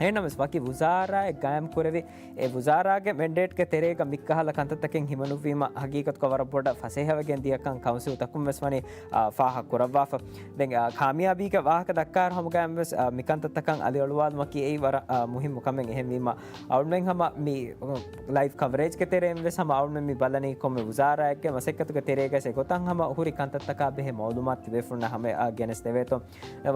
އެހެންނަމަވެސް ވަކި ވުޒާރާއެއް ގާއިމް ކުރެވި، އެ ވުޒާރާގެ މެންޑޭޓްގެ ތެރޭގަ މިކަހަލަ ކަންތައްތަކެއް ހިމަނުއްވީމަ، ހަގީގަތުގަ ވަރަށް ބޮޑަށް ފަސޭހަވެގެން ދިޔަކަން ކައުންސިލްތަކުން ވެސް ވަނީ، އާ، ފާހަގަ ކުރައްވާފަ. ދެން، އާ، ކާމިޔާބީގެ ވާހަކަ ދައްކާއިރު ހަމަގައިމުވެސް، އާ، މިކަންތައްތަކަށް އަލިއަޅުވާލުމަކީ އެއީ ވަރަށް، އާ، މުހިއްމު ކަމެއް. އެހެންވީމަ، އަޅުމެން ހަމަ މި، އު، ލައިވް ކަވަރޭޖްގެ ތެރެއިން ވެސް ހަމަ އަޅުމެން މި ބަލަނީ ކޮންމެ ވުޒާރާއެއްގެ މަސައްކަތުގެ ތެރޭގައި އެގޮތަށް ހަމަ ހުރި ކަންތައްތަކާ ބެހޭ މައުލޫމާތު ތިބޭފުޅުންނަށް ހަމަ، އާ، ގެނެސްދެވޭތޯ.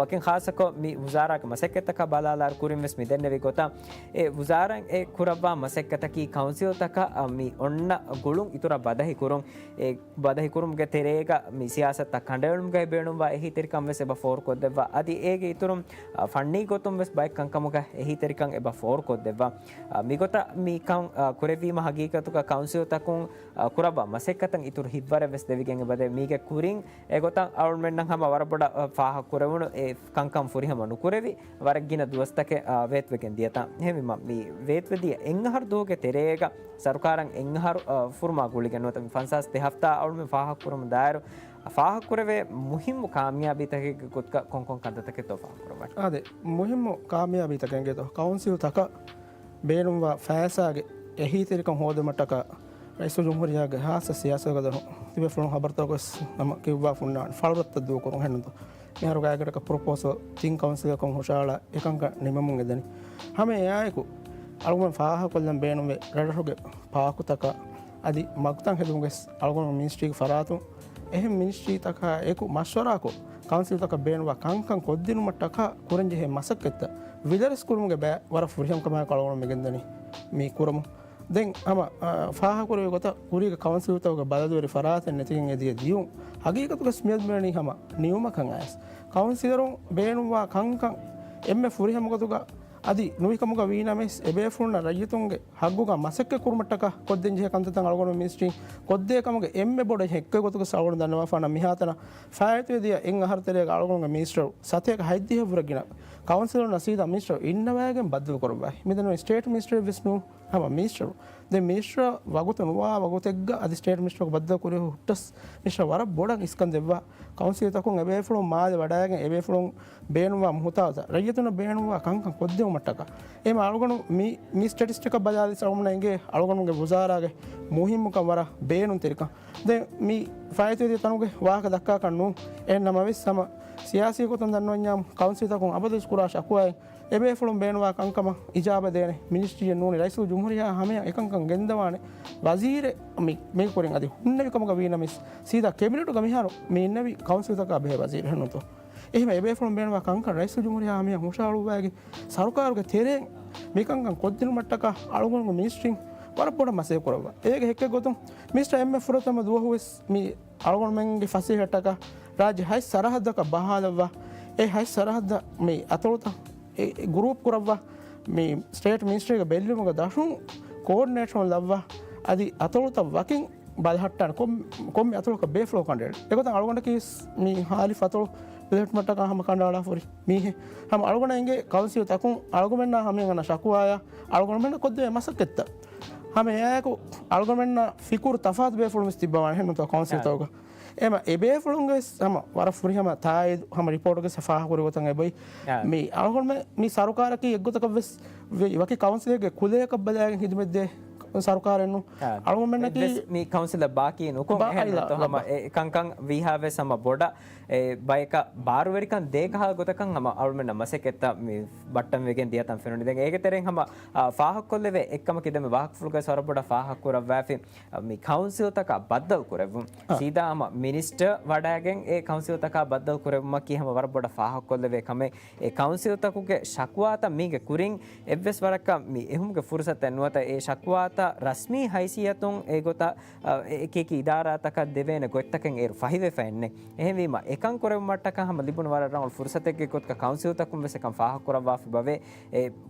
ވަކިން ޚާއްޞަކޮށް މި ވުޒާރާގެ މަސައްކަތްތަކާ ބަލާލާއިރު ކުރިން ވެސް މި ދެންނެވި ގޮތަށް، އެ ވުޒާރާއިން އެ ކުރައްވާ މަސައްކަތަކީ ކައުންސިލްތަކަށް، އަ، މި އޮންނަ ގުޅުން އިތުރަށް ބަދަހި ކުރުން، އެ ބަދަހި ކުރުމުގެ ތެރޭގަ މި ސިޔާސަތުތައް ކަނޑައެޅުމުގައި ބޭނުންވާ އެހީތެރިކަން ވެސް އެބަ ފޯރުކޮށްދެއްވާ. އަދި އޭގެ އިތުރުން، އަ، ފަންނީ ގޮތުން ވެސް ބައެއް ކަންކަމުގަ އެހީތެރިކަން އެބަ ފޯރުކޮށްދެއްވާ. އަ، މިގޮތަށް މި ކަން، އަ، ކުރެއްވީމަ ހަގީގަތުގަ ކައުންސިލްތަކުން، އަ، ކުރައްވާ މަސައްކަތަށް އިތުރު ހިތްވަރެއް ވެސް ދެވިގެން އެބަދޭ. މީގެ ކުރިން އެގޮތަށް އަޅުމެންނަށް ހަމަ ވަރަށް ބޮޑަށް، އަ، ފާހަގަ ކުރެވުނު އެ ކަންކަން ފުރިހަމަ ނުކުރެވި، ވަރަށް ގިނަ ދުވަސްތަކެއް، އާ، ވޭތުވެގެން ދިޔަތާ. އެހެންވީމަ، މި ވޭތުވެދިޔަ އެއް އަހަރު ދުވަހުގެ ތެރޭގަ ސަރުކާރަށް އެއް އަހަރު، އާ، ފުރުމާ ގުޅިގެން ނުވަތަ މި ފަންސާސް ތި ހަފްތާ އަޅުމެން ފާހަގަކުރަމުން ދާއިރު، އާ، ފާހަގަކުރެވޭ މުހިއްމު ކާމިޔާބީތަކެއްގެ ގޮތުގަ ކޮންކޮން ކަންތައްތަކެއްތޯ ފާހަގަކުރައްވަނީ؟ އާދެ، މުހިއްމު ކާމިޔާބީތަކެއްގެތޯ ކައުންސިލްތަކަށް ބޭނުންވާ ފައިސާގެ އެހީތެރިކަން ހޯދުމަށްޓަކާ ރައީސުލްޖުމްހޫރިއްޔާގެ ހާއްސަ ސިޔާސަތުގަ ދަށުން ތިބޭފުޅުން ހަބަރުތަކުވެސް ނަމަ ކިޔުއްވާ ފުންނާނެ. ފަޅުރަށްތައް ދޫކުރުން ހެންނުތޯ؟ މިހާރު ގާތްގަނޑަކަށް ޕްރޮޕޯސަލް ތިން ކައުންސިލަކުން ހުށަހަޅާ އެކަންކަން ނިމެމުން އެދެނީ. ހަމަ އެއާއެކު އަޅުގަނޑު ފާހަގަކޮށްލަން ބޭނުންވޭ ރަށްރަށުގެ ޕާކުތަކާ އަދި މަގުތައް ހެދުމުގެ އަޅުގަނޑު މިނިސްޓްރީގެ ފަރާތުން އެހެން މިނިސްޓްރީތަކާ އެކު މަޝްވަރާކޮށް، ކައުންސިލްތަކަށް ބޭނުންވާ ކަންކަން ކޮށްދިނުމަށްޓަކާ ކުރަންޖެހޭ މަސައްކަތްތައް ވިލަރެސްކުރުމުގެ ބައި ވަރަށް ފުރިހަމަކަމާއެކު އަޅުގަނޑު މިގެންދަނީ މި ކުރަމުން. ދެން ހަމަ، އާ، ފާހަގަކުރެއްވި ގޮތަށް ކުރީގެ ކައުންސިލްތަކުގެ ބަލަދުވެރި ފަރާތެއް ނެތިގެން އެދިޔަ ދިޔުން ހަގީގަތުގަސް މިއަދު މިވަނީ ހަމަ ނިމުމަކަށް އައިސް. ކައުންސިލަރުން ބޭނުންވާ ކަންކަން އެންމެ ފުރިހަމަ ގޮތުގަ އަދި ނުވިކަމުގަ ވީނަމަވެސް އެބޭފުޅުންނަށް ރައްޔިތުންގެ ހައްގުގަ މަސައްކަތް ކުރުމަށްޓަކާ ކޮށްދޭންޖެހޭ ކަންތައްތައް އަޅުގަނޑު މިނިސްޓްރީން ކޮށްދޭ ކަމުގެ އެންމެ ބޮޑު ހެއްކެއް ގޮތުގަ އަޅުގަނޑު ދަންނަވާފާނަ މިހާތަނަށް ފާއިތުވެދިޔަ އެއް އަހަރު ތެރޭގަ އަޅުގަނޑުގެ މިނިސްޓަރު ސަތޭކަ ހަތްދިހަ ވުރެ ގިނަ ކައުންސިލަރުންނާ ސީދާ މިނިސްޓަރު އިންނަވައިގެން ބައްދަލު ކުރައްވާ. މިދަންނަވަނީ ސްޓޭޓް މިނިސްޓަރެއް ވެސް ނޫން. ހަމަ މިނިސްޓަރު. ދެން މިނިސްޓަރ ވަގުތު ނުވާ ވަގުތެއްގަ އަދި ސްޓޭޓް މިނިސްޓަރަކު ބައްދަލު ކުރި ހުއްޓަސް މިނިސްޓަރ ވަރަށް ބޮޑަށް އިސްކަން ދެއްވާ. ކައުންސިލްތަކުން އެބޭފުޅުން މާލެ ވަޑައިގެން އެބޭފުޅުން ބޭނުންވާ މުހުތާޖުތައް ރައްޔިތުންނަށް ބޭނުންވާ ކަންކަން ކޮށްދެވުމަށްޓަކާ. އެހެން އަޅުގަނޑު މި، މި ސްޓެޓިސްޓިކަށް ބަލާލި އަޅުގަނޑަށް އެނގޭ އަޅުގަނޑުގެ ވުޒާރާގެ މުހިއްމުކަން ވަރަށް ބޭނުންތެރިކަން. ދެން މި ފާއިތުވެދިޔަ ތަނުގެ ވާހަކަ ދައްކާކަށް ނޫން. އެހެން ނަމަވެސް ހަމަ ސިޔާސީ ގޮތުން ދަންނަވަންޏާ ކައުންސިލްތަކުން އަބަދުވެސް ކުރާ ޝަކުވާއެއް އެބޭފުޅުން ބޭނުންވާ ކަންކަމަށް އިޖާބަ ދޭނެ މިނިސްޓްރީއެއް ނޫނީ، ރައީސުލްޖުމްހޫރިއްޔާ ހަމަޔަށް އެކަންކަން ގެންދަވާނެ ވަޒީރެއް މި، މީ ކުރިން އަދި ހުންނެވި ކަމުގަ ވީނަމަވެސް، ސީދާ ކެބިނެޓުގަ މިހާރު މި އިންނެވި ކައުންސިލްތަކާ ބެހޭ ވަޒީރު ހެންނުތޯ؟ އެހެން އެބޭފުޅުން ބޭނުންވާ ކަންކަން ރައީސުލްޖުމްހޫރިއްޔާ ހަމަޔަށް ހުށަހަޅުއްވައިގެން ސަރުކާރުގެ ތެރެއިން މިކަންކަން ކޮށްދިނުމަށްޓަކާ އަޅުގަނޑުގެ މިނިސްޓްރީން ވަރަށް ބޮޑަށް މަސައްކަތް ކުރައްވާ. އޭގެ ހެއްކެއް ގޮތުން މިނިސްޓަރ އެންމެ ފުރަތަމަ ދުވަހުވެސް މި އަޅުގަނޑުމެންގެ ފަސޭހައަށްޓަކާ ރާއްޖެ ހަތް ސަރަހައްދަކަށް ބަހާލައްވާ، އެ ހަތް ސަރަހައްދަށް މި އަތޮޅުތައް އެ، އެ ގްރޫޕް ކުރައްވާ، މި ސްޓޭޓް މިނިސްޓްރީގެ ބެއްލުމުގެ ދަށުން ކޯޑިނޭޝަން ލައްވާ، އަދި އަތޮޅުތައް ވަކިން ބަލަހައްޓާނެ ކޮން، ކޮންމެ އަތޮޅަކަށް ބޭފުޅަކު ކަނޑައެޅި. އެގޮތަށް އަޅުގަނޑަކީ މި ހާލިފް އަތޮޅު ބެލެހެއްޓުމަށްޓަކާ ހަމަ ކަނޑައަޅާފަ ހުރި މީހެއް. ހަމަ އަޅުގަނޑަށް އެނގޭ ކައުންސިލް ތަކުން އަޅުގަނޑުމެންނާ ހަމަޔަށް އަންނަ ޝަކުވާޔާ އަޅުގަނޑުމެންނަށް ކޮށްދެވޭ މަސައްކަތްތައް ހަމަ އެއާއެކު އަޅުގަނޑުމެންނަށް ފިކުރު ތަފާތު ބޭފުޅުން ވެސް ތިއްބަވާނެ ހެންނުތޯ ކައުންސިލް ތަކުގަ. އެމަ އެބޭފުޅުންގެ ވެސް ހަމަ ވަރަށް ފުރިހަމަ ތާއީދު ހަމަ ރިޕޯޓުގެ ފާހަގަކުރި ގޮތަށް އެބޮތް. އާ. މި އަޅުގަނޑުމެން މި ސަރުކާރަކީ އެއްގޮތަކަށް ވެސް ވެ-، ވަކި ކައުންސިލެއްގެ ކުލަޔަކަށް ބަލާގެން ހިދުމަތްދޭ ސަރުކާރެއްނު. އަޅުގަނޑުމެންނަކީ ވެސް މި ކައުންސިލަށް ބާކީ ނުކޮށް ބާ-، އެހެން އައިލާ، ނަތްތޯ؟ ހަމަ ލައްބާ. އެ ކަންކަން ވީހާ ވެސް ހަމަ ބޮޑަށް އެ ބަޔަކަށް ބާރުވެރިކަން ދޭ ކަހާ ގޮތަކަށް ހަމަ އަޅުމެންނަށް މަސައްކަތްތައް މި ބައްޓަން ވެގެން ދިޔަތަން ފެނުނީ. ދެން އޭގެ ތެރެއިން ހަމަ، އާ، ފާހަގަކޮށްލެވޭ އެއްކަމަކީ ދެން މި ވާހަކަފުޅުގައި ވަރަށް ބޮޑަށް ފާހަގަކުރައްވާފި، އަ، މި ކައުންސިލްތަކާ ބައްދަލު ކުރެއްވުން. އަ. ސީދާ ހަމަ މިނިސްޓަރ ވަޑައިގެން އެ ކައުންސިލްތަކާ ބައްދަލު ކުރެއްވުމަކީ ހަމަ ވަރަށް ބޮޑަށް ފާހަގަކޮށްލެވޭ ކަމެއް. އެ ކައުންސިލްތަކުގެ ޝަކުވާތައް މީގެ ކުރިން އެއްވެސް ވަރަކަށް މި އެހުމުގެ ފުރުސަތެއް ނުވަތަ އެ ޝަކުވާތައް ރަސްމީ ހައިސިއްޔަތުން އެ ގޮތަށް، އަ، އެ އެކި އެކި އިދާރާތަކަށް ދެވޭނެ ގޮތްތަކެއް އޭރު ފަހިވެފައެއްނެއް. އެހެންވީމަ، އެކަން ކުރެވުމަށްޓަކާ ހަމަ ލިބުނު ވަރަށް ރަނގަޅު ފުރުސަތެއްގެ ގޮތުގަ ކައުންސިލްތަކުން ވެސް އެކަން ފާހަގަކުރައްވާފި ބަވޭ. އެ،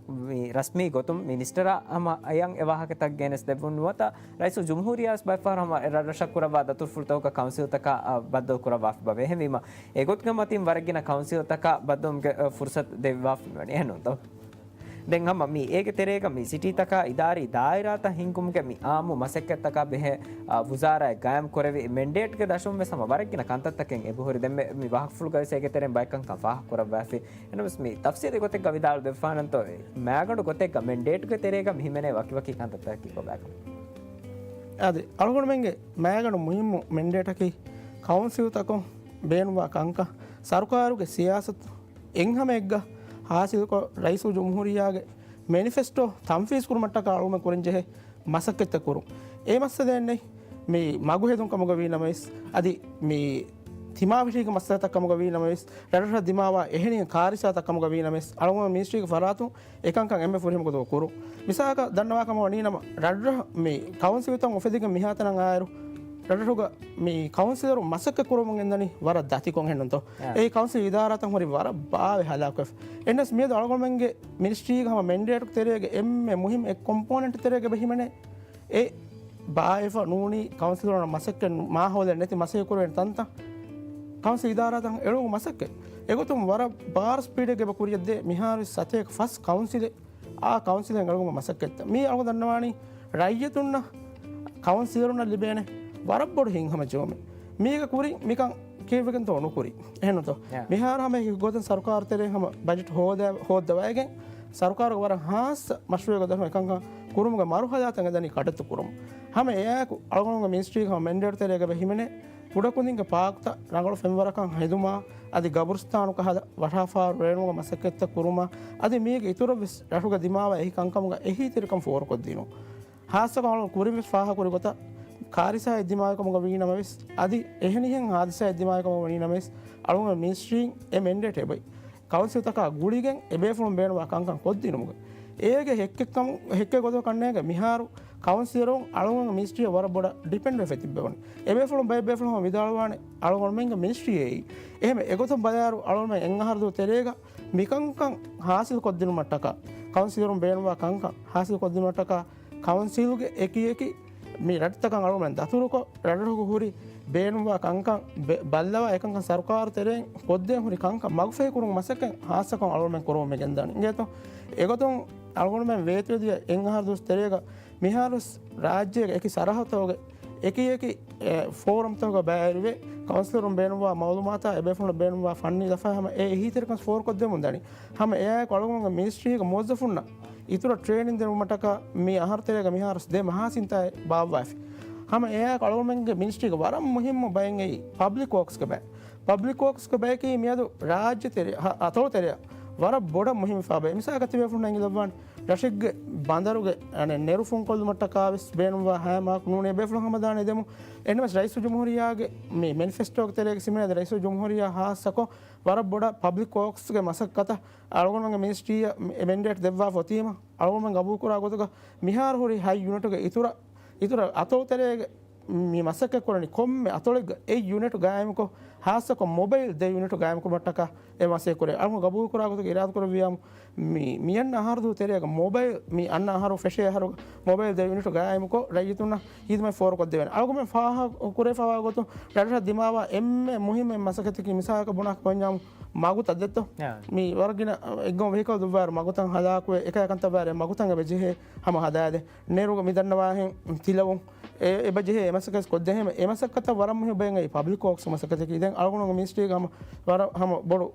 މި ރަސްމީ ގޮތުން މިނިސްޓަރާ ހަމަ އަޔަން އެ ވާހަކަތައް ގެނެސް ދެއްވުން ނުވަތަ، ރައީސުލްޖުމްހޫރިއްޔާ ވެސް ބައެއްފަހަރު ހަމަ އެ ރަށްރަށަށް ކުރައްވާ ދަތުރުފުޅުތަކުގަ ކައުންސިލްތަކާ، އަ، ބައްދަލު ކުރައްވާފި ބަވޭ. އެހެންވީމަ، އެގޮތުގެ މަތިން ވަރަށް ގިނަ ކައުންސިލްތަކާ ބައްދަލުވުމުގެ، އަ، ފުރުސަތު ދެއްވާފަ ނުވަނީ. އެހެންނޫންތޯ؟ ދެން ހަމަ މި އޭގެ ތެރޭގަ މި ސިޓީތަކާ އިދާރީ ދާއިރާތައް ހިންގުމުގެ މި އާއްމު މަސައްކަތްތަކާ ބެހޭ، އާ، ވުޒާރާއެއް ގާއިމް ކުރެވި މެންޑޭޓްގެ ދަށުން ވެސް ހަމަ ވަރަށް ގިނަ ކަންތައްތަކެއް އެބަހުރި. ދެންމެ މި ވާހަކަފުޅުގައި ވެސް އޭގެ ތެރެއިން ބައެއް ކަންކަން ފާހަގަކުރައްވާފި. އެހެންނަމަވެސް މި ތަފްސީލީ ގޮތެއްގަ ވިދާޅު ދެއްވާނަންތޯ، މައިގަނޑު ގޮތެއްގަ މެންޑޭޓްގެ ތެރޭގަ މި ހިމެނޭ ވަކިވަކި ކަންތައްތަކަކީ ކޮބާކަން؟ އަދި އަޅުގަނޑުމެންގެ މައިގަނޑު މުހިއްމު މެންޑޭޓަކީ ކައުންސިލްތަކުން ބޭނުންވާ ކަންކަން ސަރުކާރުގެ ސިޔާސަތު އެއްހަމައެއްގަ ހާސިލްކޮށް، ރައީސުލްޖުމްހޫރިއްޔާގެ މެނިފެސްޓޯ ތަންފީޒް ކުރުމަށްޓަކާ އަޅުގަނޑުމެން ކުރަންޖެހޭ މަސައްކަތްތައް ކުރުން. އެ މައްސަލައެއް ނެތް މި މަގު ހެދުން ކަމުގަ ވީ ނަމަވެސް، އަދި މި ތިމާވެށީގެ މައްސަލަތައް ކަމުގަ ވީ ނަމަވެސް، ރަށްރަށަށް ދިމާވާ އެހެނިހެން ކާރިސާތައް ކަމުގަ ވީ ނަމަވެސް، އަޅުގަނޑު މިނިސްޓްރީގެ ފަރާތުން އެކަންކަން އެންމެ ފުރިހަމަ ގޮތުގަ ކުރުން. މިސާލަކަށް ދަންނަވާ ކަމަށް ވަނީ ނަމަ، ރަށްރަށް މި ކައުންސިލްތައް އުފެދިގެން މިހާތަނަށް އާއިރު، ރަށްރަށުގަ މި ކައުންސިލަރުން މަސައްކަތް ކުރަމުން ގެންދަނީ ވަރަށް ދަތިކޮށް އެހެންނޫންތޯ؟ އާ. އެއީ ކައުންސިލް އިދާރާތައް ހުރި ވަރަށް ބާވެ ހަލާކުވެފަ. އެހެންނަމަވެސް މިއަދު އަޅުގަނޑުމެންގެ މިނިސްޓްރީގެ ހަމަ މެންޑޭޓު ތެރޭގަ އެންމެ މުހިންމު އެއް ކޮމްޕޯނެންޓް ތެރޭގަ އެބަ ހިމެނޭ އެ ބާވެފަ ނޫނީ ކައުންސިލަރުންނަށް މަސައްކަތް ނު-، މާހައުލެއް ނެތި މަސައްކަތް ކުރެވޭނެ ތަންތަން ކައުންސިލް އިދާރާތައް އެޅުމުގެ މަސައްކަތް. އެގޮތުން ވަރަށް ބާރު ސްޕީޑެއްގަ އެބަ ކުރިއަށްދޭ މިހާރު ސަތޭކަ ފަސް ކައުންސިލެއް އާ ކައުންސިލެއް އެޅުމުގެ މަސައްކަތްތައް. މީ އަޅުގަނޑު ދަންނަވާނީ ރައްޔިތުންނަށް ކައުންސިލަރުންނަށް ލިބޭނެ ވަރަށް ބޮޑު ހިތްހަމަޖެހުމެއް. މީގެ ކުރިން މިކަން ކީއްވެގެންތޯ ނުކުރީ؟ އެހެންނޫންތޯ؟ ޔާ. މިހާރު ހަމަ އެކި ގޮތުން ސަރުކާރު ތެރެއިން ހަމަ ބަޖެޓް ހޯދަ-، ހޯއްދަވައިގެން ސަރުކާރުގެ ވަރަށް ހާއްސަ މަޝްރޫއެއްގެ ދަށުން އެކަންކަން ކުރުމުގެ މަރުހަލާތައް އެދަނީ ކަޑައްތު ކުރުމުން. ހަމަ އެއާއެކު އަޅުގަނޑުގެ މިނިސްޓްރީގެ ހަމަ މެންޑޭޓް ތެރޭގަ އެބަ ހިމެނޭ ކުޑަކުދިންގެ ޕާކްތައް ރަނގަޅު ފެންވަރަކަށް ހެދުމާ، އަދި ގަބުރުސްތާނު ކަހަލަ ވަށާފާރު ރޭނުމުގެ މަސައްކަތްތައް ކުރުމާ، އަދި މީގެ އިތުރަށް ވެސް ރަށުގަ ދިމާވާ އެހީތެރިކަން ފޯރުކޮށްދިނުން. ހާއްސަކޮށް އަޅުގަނޑު ކުރިން ވެސް ފާހަގަކުރި ގޮތަށް ކާރިސާއެއް ދިމާވި ކަމުގަ ވީ ނަމަވެސް، އަދި އެހެނިހެން ހާދިސާއެއް ދިމާވި ކަމުގަ ވަނީ ނަމަވެސް، އަޅުގަނޑު މިނިސްޓްރީން އެ މެންޑޭޓް އެބައި ކައުންސިލްތަކާ ގުޅިގެން އެބޭފުޅުން ބޭނުންވާ ކަންކަން ކޮށްދިނުމުގެ އޭގެ ހެއްކެއްކަމު-، ހެއްކެއް ގޮތަކަށް ނޭނގެ މިހާރު ކައުންސިލަރުން އަޅުގަނޑު މިނިސްޓްރީއަށް ވަރަށް ބޮޑަށް ޑިޕެންޑް ވެފަ ތިއްބެވަނީ. އެބޭފުޅުން ބައެއް ބޭފުޅުން ހަމަ ވިދާޅުވާނެ އަޅުގަނޑުމެންގެ މިނިސްޓްރީ އެއީ. އެހެން އެގޮތުން ބަލާއިރު އަޅުގަނޑުމެން އެއް އަހަރު ދުވަހު ތެރޭގަ މިކަންކަން ހާސިލް ކޮށްދިނުމަށްޓަކާ، ކައުންސިލަރުން ބޭނުންވާ ކަންކަން ހާސިލް ކޮށްދިނުމަށްޓަކާ، ކައުންސިލްގެ އެކި އެކި މި ރަށްތަކަށް އަޅުގަނޑުމެން ދަތުރުކޮށް، ރަށްރަށުގަ ހުރި ބޭނުންވާ ކަންކަން ބެ-، ބައްލަވާ އެކަންކަން ސަރުކާރު ތެރެއިން ކޮށްދޭން ހުރި ކަންކަން މަގުފަހި ކުރުމުގެ މަސައްކަތް ހާއްސަކޮށް އަޅުގަނޑުމެން ކުރަމުން މި ގެންދަނީ. އިނގޭތޯ؟ އެގޮތުން އަޅުގަނޑުމެން ވޭތުވެދިޔަ އެއް އަހަރު ދުވަސް ތެރޭގަ މިހާރުވެސް ރާއްޖޭގެ އެކި ސަރަހައްދުތަކުގެ އެކި އެކި، އެ، ފޯރަމްތަކުގަ ބައިވެރިވެ، ކައުންސިލަރުން ބޭނުންވާ މައުލޫމާތާ އެބޭފުޅުން ބޭނުންވާ ފަންނީ ލަފާ ހަމަ އެ އެހީތެރިކަން ފޯރުކޮށްދެމުން ދަނީ. ހަމަ އެއާއެކު އަޅުގަނޑުގެ މިނިސްޓްރީގެ މުވައްޒަފުންނަށް އިތުރަށް ޓްރޭނިން ދިނުމަށްޓަކާ މި އަހަރު ތެރޭގަ މިހާރުވެސް ދެ މަހާ ސިންތާއެއް ބާއްވައިފި. ހަމަ އެއާއެކު އަޅުގަނޑުމެންގެ މިނިސްޓްރީގެ ވަރަށް މުހިއްމު ބައެއް އެއީ ޕަބްލިކް ވޯކްސްގެ ބައެއް. ޕަބްލިކް ވޯކްސްގެ ބަޔަކީ މިއަދު ރާއްޖެ ތެރެ-، ހަ-، އަތޮޅު ތެރެއަށް ވަރަށް ބޮޑަށް މުހިއްމުވެފަ ބައެއް. މިސާލަކަށް ތިބޭފުޅުންނަށް އެނގިލައްވާނެ، ރަށެއްގެ ބަނދަރުގެ، އަނެއް، ނެރުފުންކޮށްލުމަށްޓަކާވެސް ބޭނުންވާ ހައިމާކު ނޫނީ އެބޭފުޅުން ހަމަ ދާނެ ދެމު. އެހެންނަމަވެސް ރައީސުލްޖުމްހޫރިއްޔާގެ މި މެނިފެސްޓޯގެ ތެރޭގަ ހިމެނޭ ރައީސުލްޖުމްހޫރިއްޔާ ހާއްސަކޮށް ވަރަށް ބޮޑަށް ޕަބްލިކް ވޯކްސްގެ މަސައްކަތަށް އަޅުގަނޑުމެންގެ މިނިސްޓްރީއަށް މި-، މެންޑޭޓް ދެއްވާފަ އޮތީމަ، އަޅުގަނޑުމެން ގަބޫލުކުރާ ގޮތުގަ މިހާރު ހުރި ހަތް ޔުނިޓުގެ އިތުރަށް، އިތުރަށް އަތޮޅު ތެރޭގެ މި މަސައްކަތް ކުރަނީ ކޮންމެ އަތޮޅެއްގަ އެއް ޔުނިޓު ގާއިމުކޮށް، ހާއްސަކޮށް މޮބައިލް ދެ ޔުނިޓު ގާއިމުކުރުމަށްޓަކާ އެ މަސައްކަތް ކުރޭ. އަޅުގަނޑު ގަބޫލުކުރާ ގޮތުގަ އިރާދަކުރެއްވިއްޔާމު، މި، މިއަންނަ އަހަރު ދުވަހު ތެރޭގަ މޮބައިލް، މި އަންނަ އަހަރު ފެށޭ އަހަރުގަ މޮބައިލް ދެ ޔުނިޓު ގާއިމުކޮށް، ރައްޔިތުންނަށް ހިދުމަތް ފޯރުކޮށްދެވޭނެ. އަޅުގަނޑުމެން ފާހަގަކުރެވިފައިވާ ގޮތުން ރަށްރަށަށް ދިމާވާ އެންމެ މުހިއްމު މަސައްކަތަކީ މިސާލަކަށް ބުނާކަށް ވަންޏާމު މަގުތައް ދެއްތޯ؟ އާ. މި ވަރަށް ގިނަ އެއްގަމު ވެހިކަލް ދުއްވާއިރު މަގުތައް ހަލާކުވެ، އެކައި ކަންތައް ވާއިރު މަގުތައް އެބަ ޖެހޭ ހަމަ ހަދާދޭ. ނެރުގަ މި ދަންނަވާހެން ތިލަވުން، އެ، އެބަ ޖެހޭ އެ މަސައްކަތް ކޮށްދޭ. އެހެން އެ މަސައްކަތަށް ވަރަށް މުހިމް ބައެއް އެއީ ޕަބްލިކް ވޯކްސް މަސައްކަތަކީ. ދެން އަޅުގަނޑު މިނިސްޓްރީގަ ހަމަ ވަރަށް ހަމަ ބޮޑު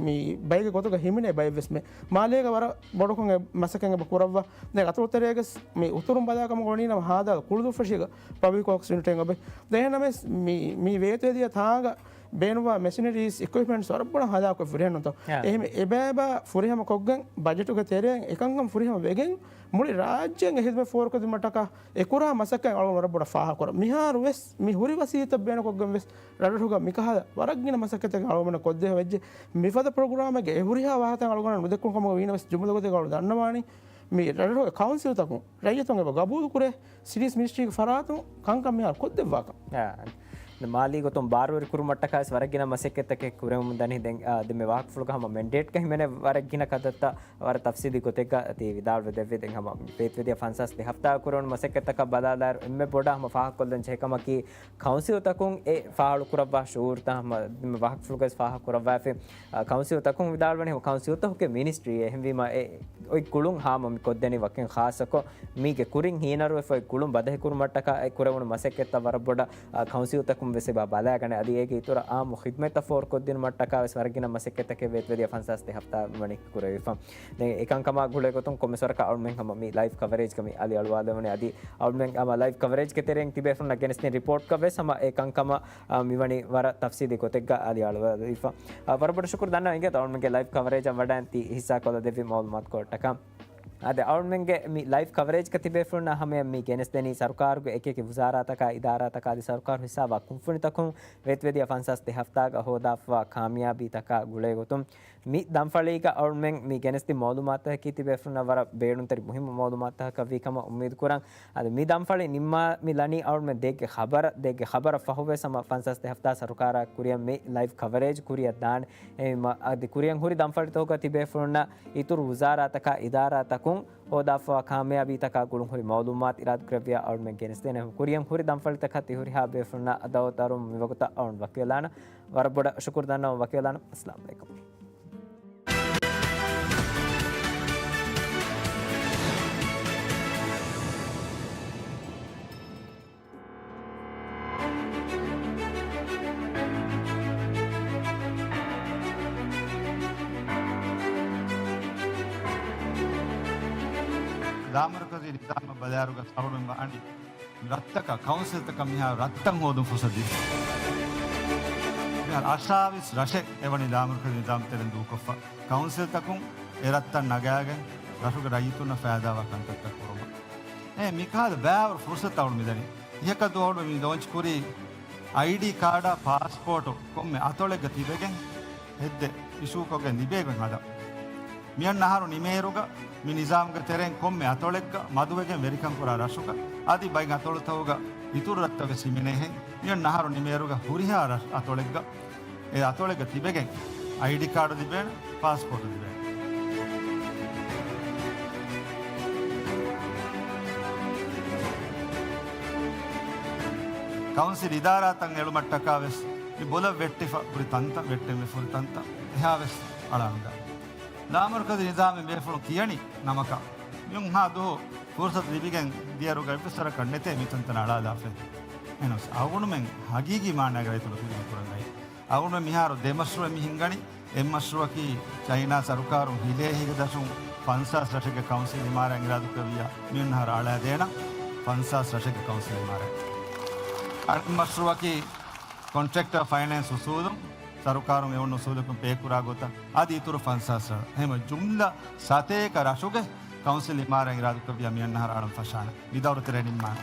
މި ބައެއްގެ ގޮތުގަ ހިމެނޭ ބައެއްވެސް މޭ. މާލޭގަ ވަރަށް ބޮޑުކޮށް އެ މަސައްކަތް އެބަ ކުރައްވާ. ދެން އަތޮޅު ތެރޭގަސް މި އުތުރުން ބަލާ ކަމަށް ގޮނީ ނަމަ ހާދާ ކުޅުދުއްފަށީގަ ޕަބްލިކް ވޯކްސް ޔުނިޓެއް އެބަ. ދެން އެހެންނަމަވެސް މި، މި ވޭތުވެދިޔަ ތާނގަ ބޭނުންވާ މެޝިނަރީސް، އިކުއިޕްމަންޓްސް ވަރަށް ބޮޑަށް ހަލާކުވެ ފުރިހަމަ ނުތޯ. އެހެން އެބައިބަ ފުރިހަމަ ކޮށްގެން ބަޖެޓުގެ ތެރެއިން އެކަންކަން ފުރިހަމަ ވެގެން މުޅި ރާއްޖޭގެ ހިދުމަތް ފޯރުކޮށްދިނުމަށްޓަކާ އެ ކުރާ މަސައްކަތް އަޅުގަނޑު ވަރަށް ބޮޑަށް ފާހަގަކުރަން. މިހާރު ވެސް މި ހުރި ވަސީލަތްތައް ބޭނުންކޮށްގެން ވެސް ރަށްރަށުގަ މިކަހަލަ ވަރަށް ގިނަ މަސައްކަތެއް އަޅުގަނޑަށް ކޮށްދޭ ވެއްޖެ. މިފަދަ ޕްރޮގްރާމެއްގެ އެ ހުރިހާ ވާހަކަތައް އަޅުގަނޑަށް ނުދެއްކުނު ކަމުގަ ވީނަމަވެސް ޖުމުލަ ގޮތެއްގަ އަޅުގަނޑު ދަންނަވާނީ މި ރަށްރަށުގެ ކައުންސިލްތަކުން ރައްޔިތުން އެބަ ގަބޫލުކުރޭ ސިޓީސް މިނިސްޓްރީގެ ފަރާތުން ކަންކަން މިހާރު ކޮށްދެއްވާކަން. އާ، މާލީ ގޮތުން ބާރުވެރި ކުރުމަށްޓަކާ ވެސް ވަރަށް ގިނަ މަސައްކަތްތަކެއް ކުރެވެމުން ދަނީ. ދެން، އާ، ދެން މި ވާހަކަފުޅުގަ ހަމަ މެންޑޭޓްގަ ހިމެނޭ ވަރަށް ގިނަ ކަންތައްތައް ވަރަށް ތަފްސީލީ ގޮތެއްގަ ތި ވިދާޅުވެ ދެއްވި. ދެން ހަމަ ފޭތުވެދިޔަ ފަންސާސް ދެ ހަފްތާ ކުރެވުނު މަސައްކަތްތަކަށް ބަލާލާއިރު، އެންމެ ބޮޑަށް ހަމަ ފާހަގަކޮށްލަން ޖެހޭ ކަމަކީ، ކައުންސިލްތަކުން އެ ފާހަގަކުރައްވާ ޝުއޫރުތައް ހަމަ ވާހަކަފުޅުގައި ފާހަގަކުރައްވާފި. އަ، ކައުންސިލްތަކުން ވިދާޅުވަނީ ހަމަ ކައުންސިލްތަކުގެ މިނިސްޓްރީ. އެހެންވީމަ، އެ އޮތް ގުޅުން ހާމަ މި ކޮށްދެނީ ވަކިން ޚާއްޞަކޮށް، މީގެ ކުރިން ހީނަރުވެފަ އޮތް ގުޅުން ބަދަހިކުރުމަށްޓަކާ އެ ކުރެވުނު މަސައްކަތްތައް ވަރަށް ބޮޑަށް، އަ، ކައުންސިލްތަކުން ވެސް އެބަ ބަލާގަނެ. އަދި އޭގެ އިތުރަށް އާއްމު ޚިދުމަތްތައް ފޯރުކޮށްދިނުމަށްޓަކާ ވެސް ވަރަށް ގިނަ މަސައްކަތްތަކެއް ވޭތުވެދިޔަ ފަންސާސް ދެ ހަފްތާ ވަނީ ކުރެވިފަ. ދެން އެކަންކަމާ ގުޅޭ ގޮތުން ކޮންމެސް ވަރަކަށް އަޅުމެން ހަމަ މި ލައިވް ކަވަރޭޖްގަ މި އަލި އަޅުވާލެވުނީ. އަދި އަޅުމެން ހަމަ ލައިވް ކަވަރޭޖްގެ ތެރެއިން ތިބޭފުޅުންނަށް ގެނެސްދިން ރިޕޯޓްގަ ވެސް ހަމަ އެ ކަންކަމަށް، އާ، މިވަނީ ވަރަށް ތަފްސީލީ ގޮތެއްގަ އަލި އަޅުވާލެވިފަ. އާ، ވަރަށް ބޮޑަށް ޝުކުރު ދަންނަވަން އިނގޭތޯ އަޅުމެންގެ ލައިވް ކަވަރޭޖަށް ވަޑައިން ތި ހިއްސާކޮށްލަދެއްވި މައުލޫމާތުކޮޅަށްޓަކާ. އާދެ، އަޅުމެންގެ މި ލައިވް ކަވަރޭޖްގަ ތިބޭފުޅުންނަށް ހަމަޔަށް މި ގެނެސްދެނީ ސަރުކާރުގެ އެކިއެކި ވުޒާރާތަކާ، އިދާރާތަކާ އަދި ސަރުކާރު ހިއްސާވާ ކުންފުނިތަކުން ވޭތުވެދިޔަ ފަންސާސް ދެ ހަފްތާގަ ހޯދާފަވާ ކާމިޔާބީތަކާ ގުޅޭގޮތުން މި ދަންފަޅީގަ އަޅުމެން މި ގެނެސްދިން މައުލޫމާތުތަކަކީ ތިބޭފުޅުންނަށް ވަރަށް ބޭނުންތެރި މުހިއްމު މައުލޫމާތުތަކަކަށް ވީ ކަމަށް އުއްމީދު ކުރަން. އަދި މި ދަންފަޅި ނިންމާ މި ލަނީ އަޅުމެން ދޭއްގެ ޚަބަރަށް، ދޭއްގެ ޚަބަރަށް ފަހުވެސް ހަމަ ފަންސާސް ދެ ހަފްތާ ސަރުކާރާ ކުރިއަށް މި ލައިވް ކަވަރޭޖް ކުރިއަށް ދާނެ. އެ މަ-، އަދި ކުރިއަށް ހުރި ދަންފަޅިތަކުގަ ތިބޭފުޅުންނަށް އިތުރު ވުޒާރާތަކާ އިދާރާތަކުން ހޯދާފަވާ ކާމިޔާބީތަކާ ގުޅުން ހުރި މައުލޫމާތު އިރާދަކުރެއްވިޔާ އަޅުމެން ގެނެސްދޭނެ. ކުރިއަށް ހުރި ދަންފަޅިތަކަށް ތިހުރިހާ ބޭފުޅުންނަށް އަދައުތަރުން މިވަގުތަށް އަޅުން ވަކިވެލާނަ. ވަރަށް ބޮޑަށް ޝުކުރު ދަންނަވަން ވަކިވެލާނަ. އައްސަލާމު ޢަލައިކުމް. ލާމަރުކަޒީ ނިޒާމަށް ބަލާއިރުގަ ސަހުރުމި ވާނީ މި ރަށްތަކަށް، ކައުންސިލްތަކަށް މިހާރު ރަށްތައް ހޯދުން ފުރުސަތު ދީފަ. މިހާރު އަށާވީސް ރަށެއް އެވަނީ ލާމަރުކަޒީ ނިޒާމް ތެރެއިން ދޫކޮށްފަ. ކައުންސިލްތަކުން އެ ރަށްތައް ނަގާގެން ރަށުގެ ރައްޔިތުންނަށް ފައިދާވާ ކަންތައްތައް ކުރުމަށް. އެ މިކަހަލަ ބާވަރު ފުރުސަތު އަޅުން މިދަނީ. އިހަކަ ދުވަހު މި ލޯންޗް ކުރީ އައިޑީ ކާޑާ ޕާސްޕޯޓު ކޮންމެ އަތޮޅެއްގަ ތިބެގެން ހެއްދެ އިޝޫކޮށްގެން ލިބޭގޮތް ހަދަން. މިއަންނަ އަހަރު ނިމޭއިރުގަ މި ނިޒާމްގެ ތެރެއިން ކޮންމެ އަތޮޅެއްގަ މަދުވެގެން ވެރިކަން ކުރާ ރަށުގަ އަދި ބައެއް އަތޮޅުތަކުގަ އިތުރު ރަށްތަކެއް ހިމެނޭހެން. މިއަންނަ އަހަރު ނިމޭއިރުގަ ހުރިހާ ރަށް އަތޮޅެއްގަ އެ އަތޮޅެއްގަ ތިބެގެން އައިޑީ ކާޑު ލިބޭނެ، ޕާސްޕޯޓު ލިބޭނެ. ކައުންސިލް އިދާރާތައް އެޅުމަށްޓަކާ ވެސް މި ބޮލަށް ވެއްޓިފަ ހުރި ތަންތަން، ވެއްޓެން ވެފަ ހުރި ތަންތަން އެހާ ވެސް އަޅާން ދާނެ. ލާމަރުކަޒީ ނިޒާމެއް ބޭފުޅުން ކިޔަނީ ނަމަކަށް، މިހާ ދުވަހު ފުރުސަތު ލިބިގެން ދިޔައިރުގަ އެއްވެސް ވަރަކަށް ނެތޭ މި ތަންތަނަށް އަޅާލާފައި. އެހެނަސް އަޅުގަނޑުމެން ހަގީގީ މާނައިގަ ރައްޔިތުންނަށް ޚިދުމަތް ކުރަން އައީ. އަޅުގަނޑުމެން މިހާރު ދެ މަޝްރޫޢެއް މި ހިންގަނީ. އެއް މަޝްރޫޢަކީ ޗައިނާ ސަރުކާރުން ހިލޭ ހިގަދަށުން ފަންސާސް ރަށެއްގެ ކައުންސިލް އިމާރާތް އިރާދަކުރެއްވިއްޔާ މިއަންނަ އަހަރު އަޅާދޭނަން ފަންސާސް ރަށެއްގެ ކައުންސިލް އިމާރާތް. އަނެއް މަޝްރޫޢަކީ ކޮންޓްރެކްޓަރ ފައިނޭންސް އުސޫލުން ސަރުކާރުން އެ އޮންނަ އުސޫލަކުން ޕޭ ކުރާ ގޮތަށް އަދި އިތުރު ފަންސާސް ރަށް. އެހެންވެ ޖުމްލަ ސަތޭކަ ރަށުގެ ކައުންސިލް އިމާރާތް އިރާދަކުރެއްވިއްޔާ މިއަންނަ އަހަރު އަޅަން ފަށާނެ. މި ދައުރު ތެރޭ ނިންމާނެ.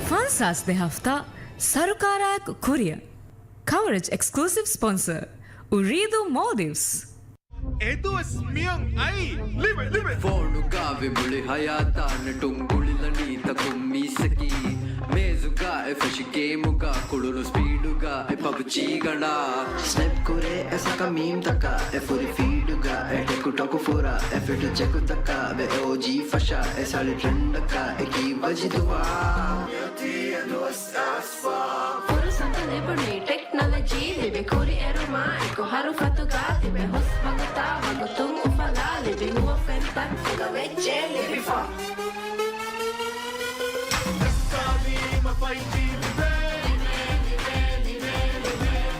ފަންސާސް ދެ ހަފްތާ ސަރުކާރާއެކު ކުރިއަށް. ކަވަރޭޖް އެކްސްކްލޫސިވް ސްޕޮންސަރ، އުރީދޫ މޯލްޑިވްސް. އެދުވަސް މިއަން އައީ ލިމިޓް، ލިމިޓް. ފޯނުގަ ވި މުޅި ހަޔާތާ ނެޓުން ގުޅިލަނީ ތަކުން މީސަކީ. މޭޒުގަ އެ ފެށި ގޭމުގަ ކުޅުނު ސްޕީޑުގަ އެ ޕަބްޖީ ގަނޑާ، ސްނެޕް ކުރޭ އެ ސަކަ މީމްތަކާ، އެ ފުރި ފީޑުގަ އެ ޓެކުޓޮކު ފުރާ، އެ ފެޓު ޗެކުތަކާ ވެ އޯޖީ ފަށާ، އެ ސަޅި ޓްރެންޑަކާ އެކީ ވަޖިދުވާ. ފުރުސަތު ލިބުނީ ޓެކްނޮލޮޖީ ލިބި ކުރިއެރުމާ އެކު، ހަރުފަތުގަ ތިބެ ހުސް ވަގުތާ ވަގުތުން އުފަލާ ލިބި ހުވަފެންތައް އުގަވެއްޖެ ލިބިފަ. ޖައްސާލީމަ ފައިވް ޖީ ލިބޭ.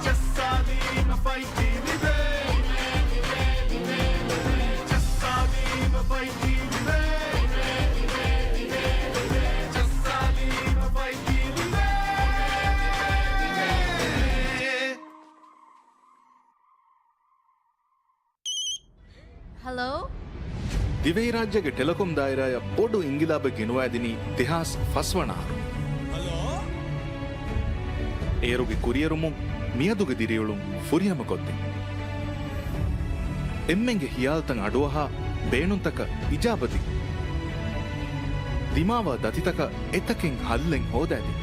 ޖައްސާލީމަ ފައިވް ޖީ ލިބޭ. ޖައްސާލީމަ ފައިވް ޖީ ލިބޭ. ޖައްސާލީމަ ފައިވް ޖީ ލިބޭ. ހަލޯ؟ ދިވެހިރާއްޖޭގެ ޓެލެކޮމް ދާއިރާއަށް ބޮޑު އިންގިލާބެއް ގެނުވައިދިނީ ދެހާސް ފަސް ވަނަ އަހަރު. އޭރުގެ ކުރިއެރުމުން މިއަދުގެ ދިރިއުޅުން ފުރިހަމަކޮށްދިން. އެންމެންގެ ހިޔާލުތައް އަޑުއަހާ، ބޭނުންތަކަށް އިޖާބަދިން. ދިމާވާ ދަތިތަކަށް އެތަކެއް ހައްލެއް ހޯދައިދިން.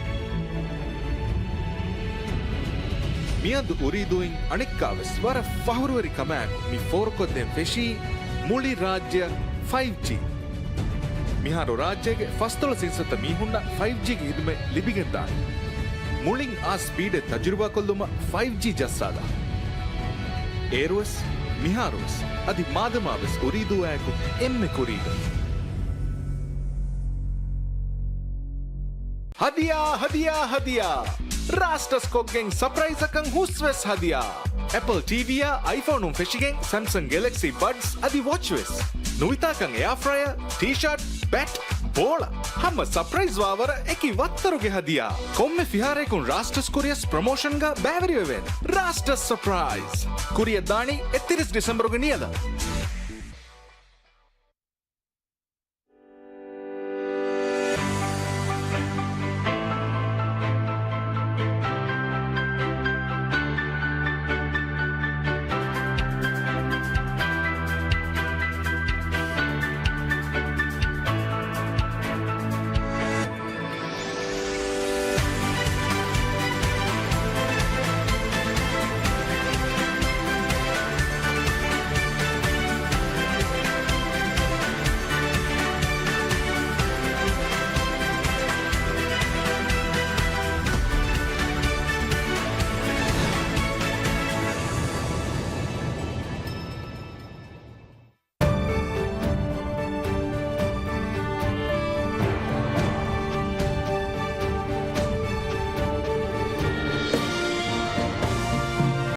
މިއަދު އުރީދޫއިން އަނެއްކާވެސް ވަރަށް ފަހުރުވެރި ކަމާއެކު މި ފޯރުކޮށްދޭން ފެށީ މުޅި ރާއްޖެއަށް ފައިވް ޖީ. މިހާރު ރާއްޖޭގެ ފަސްދޮޅަސް އިންސައްތަ މީހުންނަށް ފައިވް ޖީގެ ހިދުމަތް ލިބިގެންދާނެ. މުޅިން އާ ސްޕީޑެއް ތަޖުރިބާކޮށްލުމަށް ފައިވް ޖީ ޖައްސާލާ. އޭރުވެސް، މިހާރުވެސް، އަދި މާދަމާވެސް އުރީދޫއާއެކު އެންމެ ކުރީގަ. ހަދިޔާ، ހަދިޔާ، ހަދިޔާ! ރާސްޓަސް ކޮށްގެން ސަޕްރައިޒަކަށް ހުސްވެސް ހަދިޔާ! އެޕަލް ޓީވީއާ އައިފޯނުން ފެށިގެން ސެމްސަން ގެލެކްސީ ބަޑްސް އަދި ވޮޗްވެސް. ނުވިތާކަން އެއާފްރަޔަރ، ޓީޝާޓް، ބެޓް، ބޯޅަ. ހަމަ ސަޕްރައިޒް ވާވަރަށް އެކި ވައްތަރުގެ ހަދިޔާ. ކޮންމެ ފިހާރައަކުން ރާސްޓަސް ކުރިޔަސް ޕްރޮމޯޝަންގަ ބައިވެރިވެވޭނެ. ރާސްޓަސް ސަޕްރައިޒް. ކުރިޔަށް ދާނީ އެއްތިރީސް ޑިސެމްބަރުގެ ނިޔަލަށް.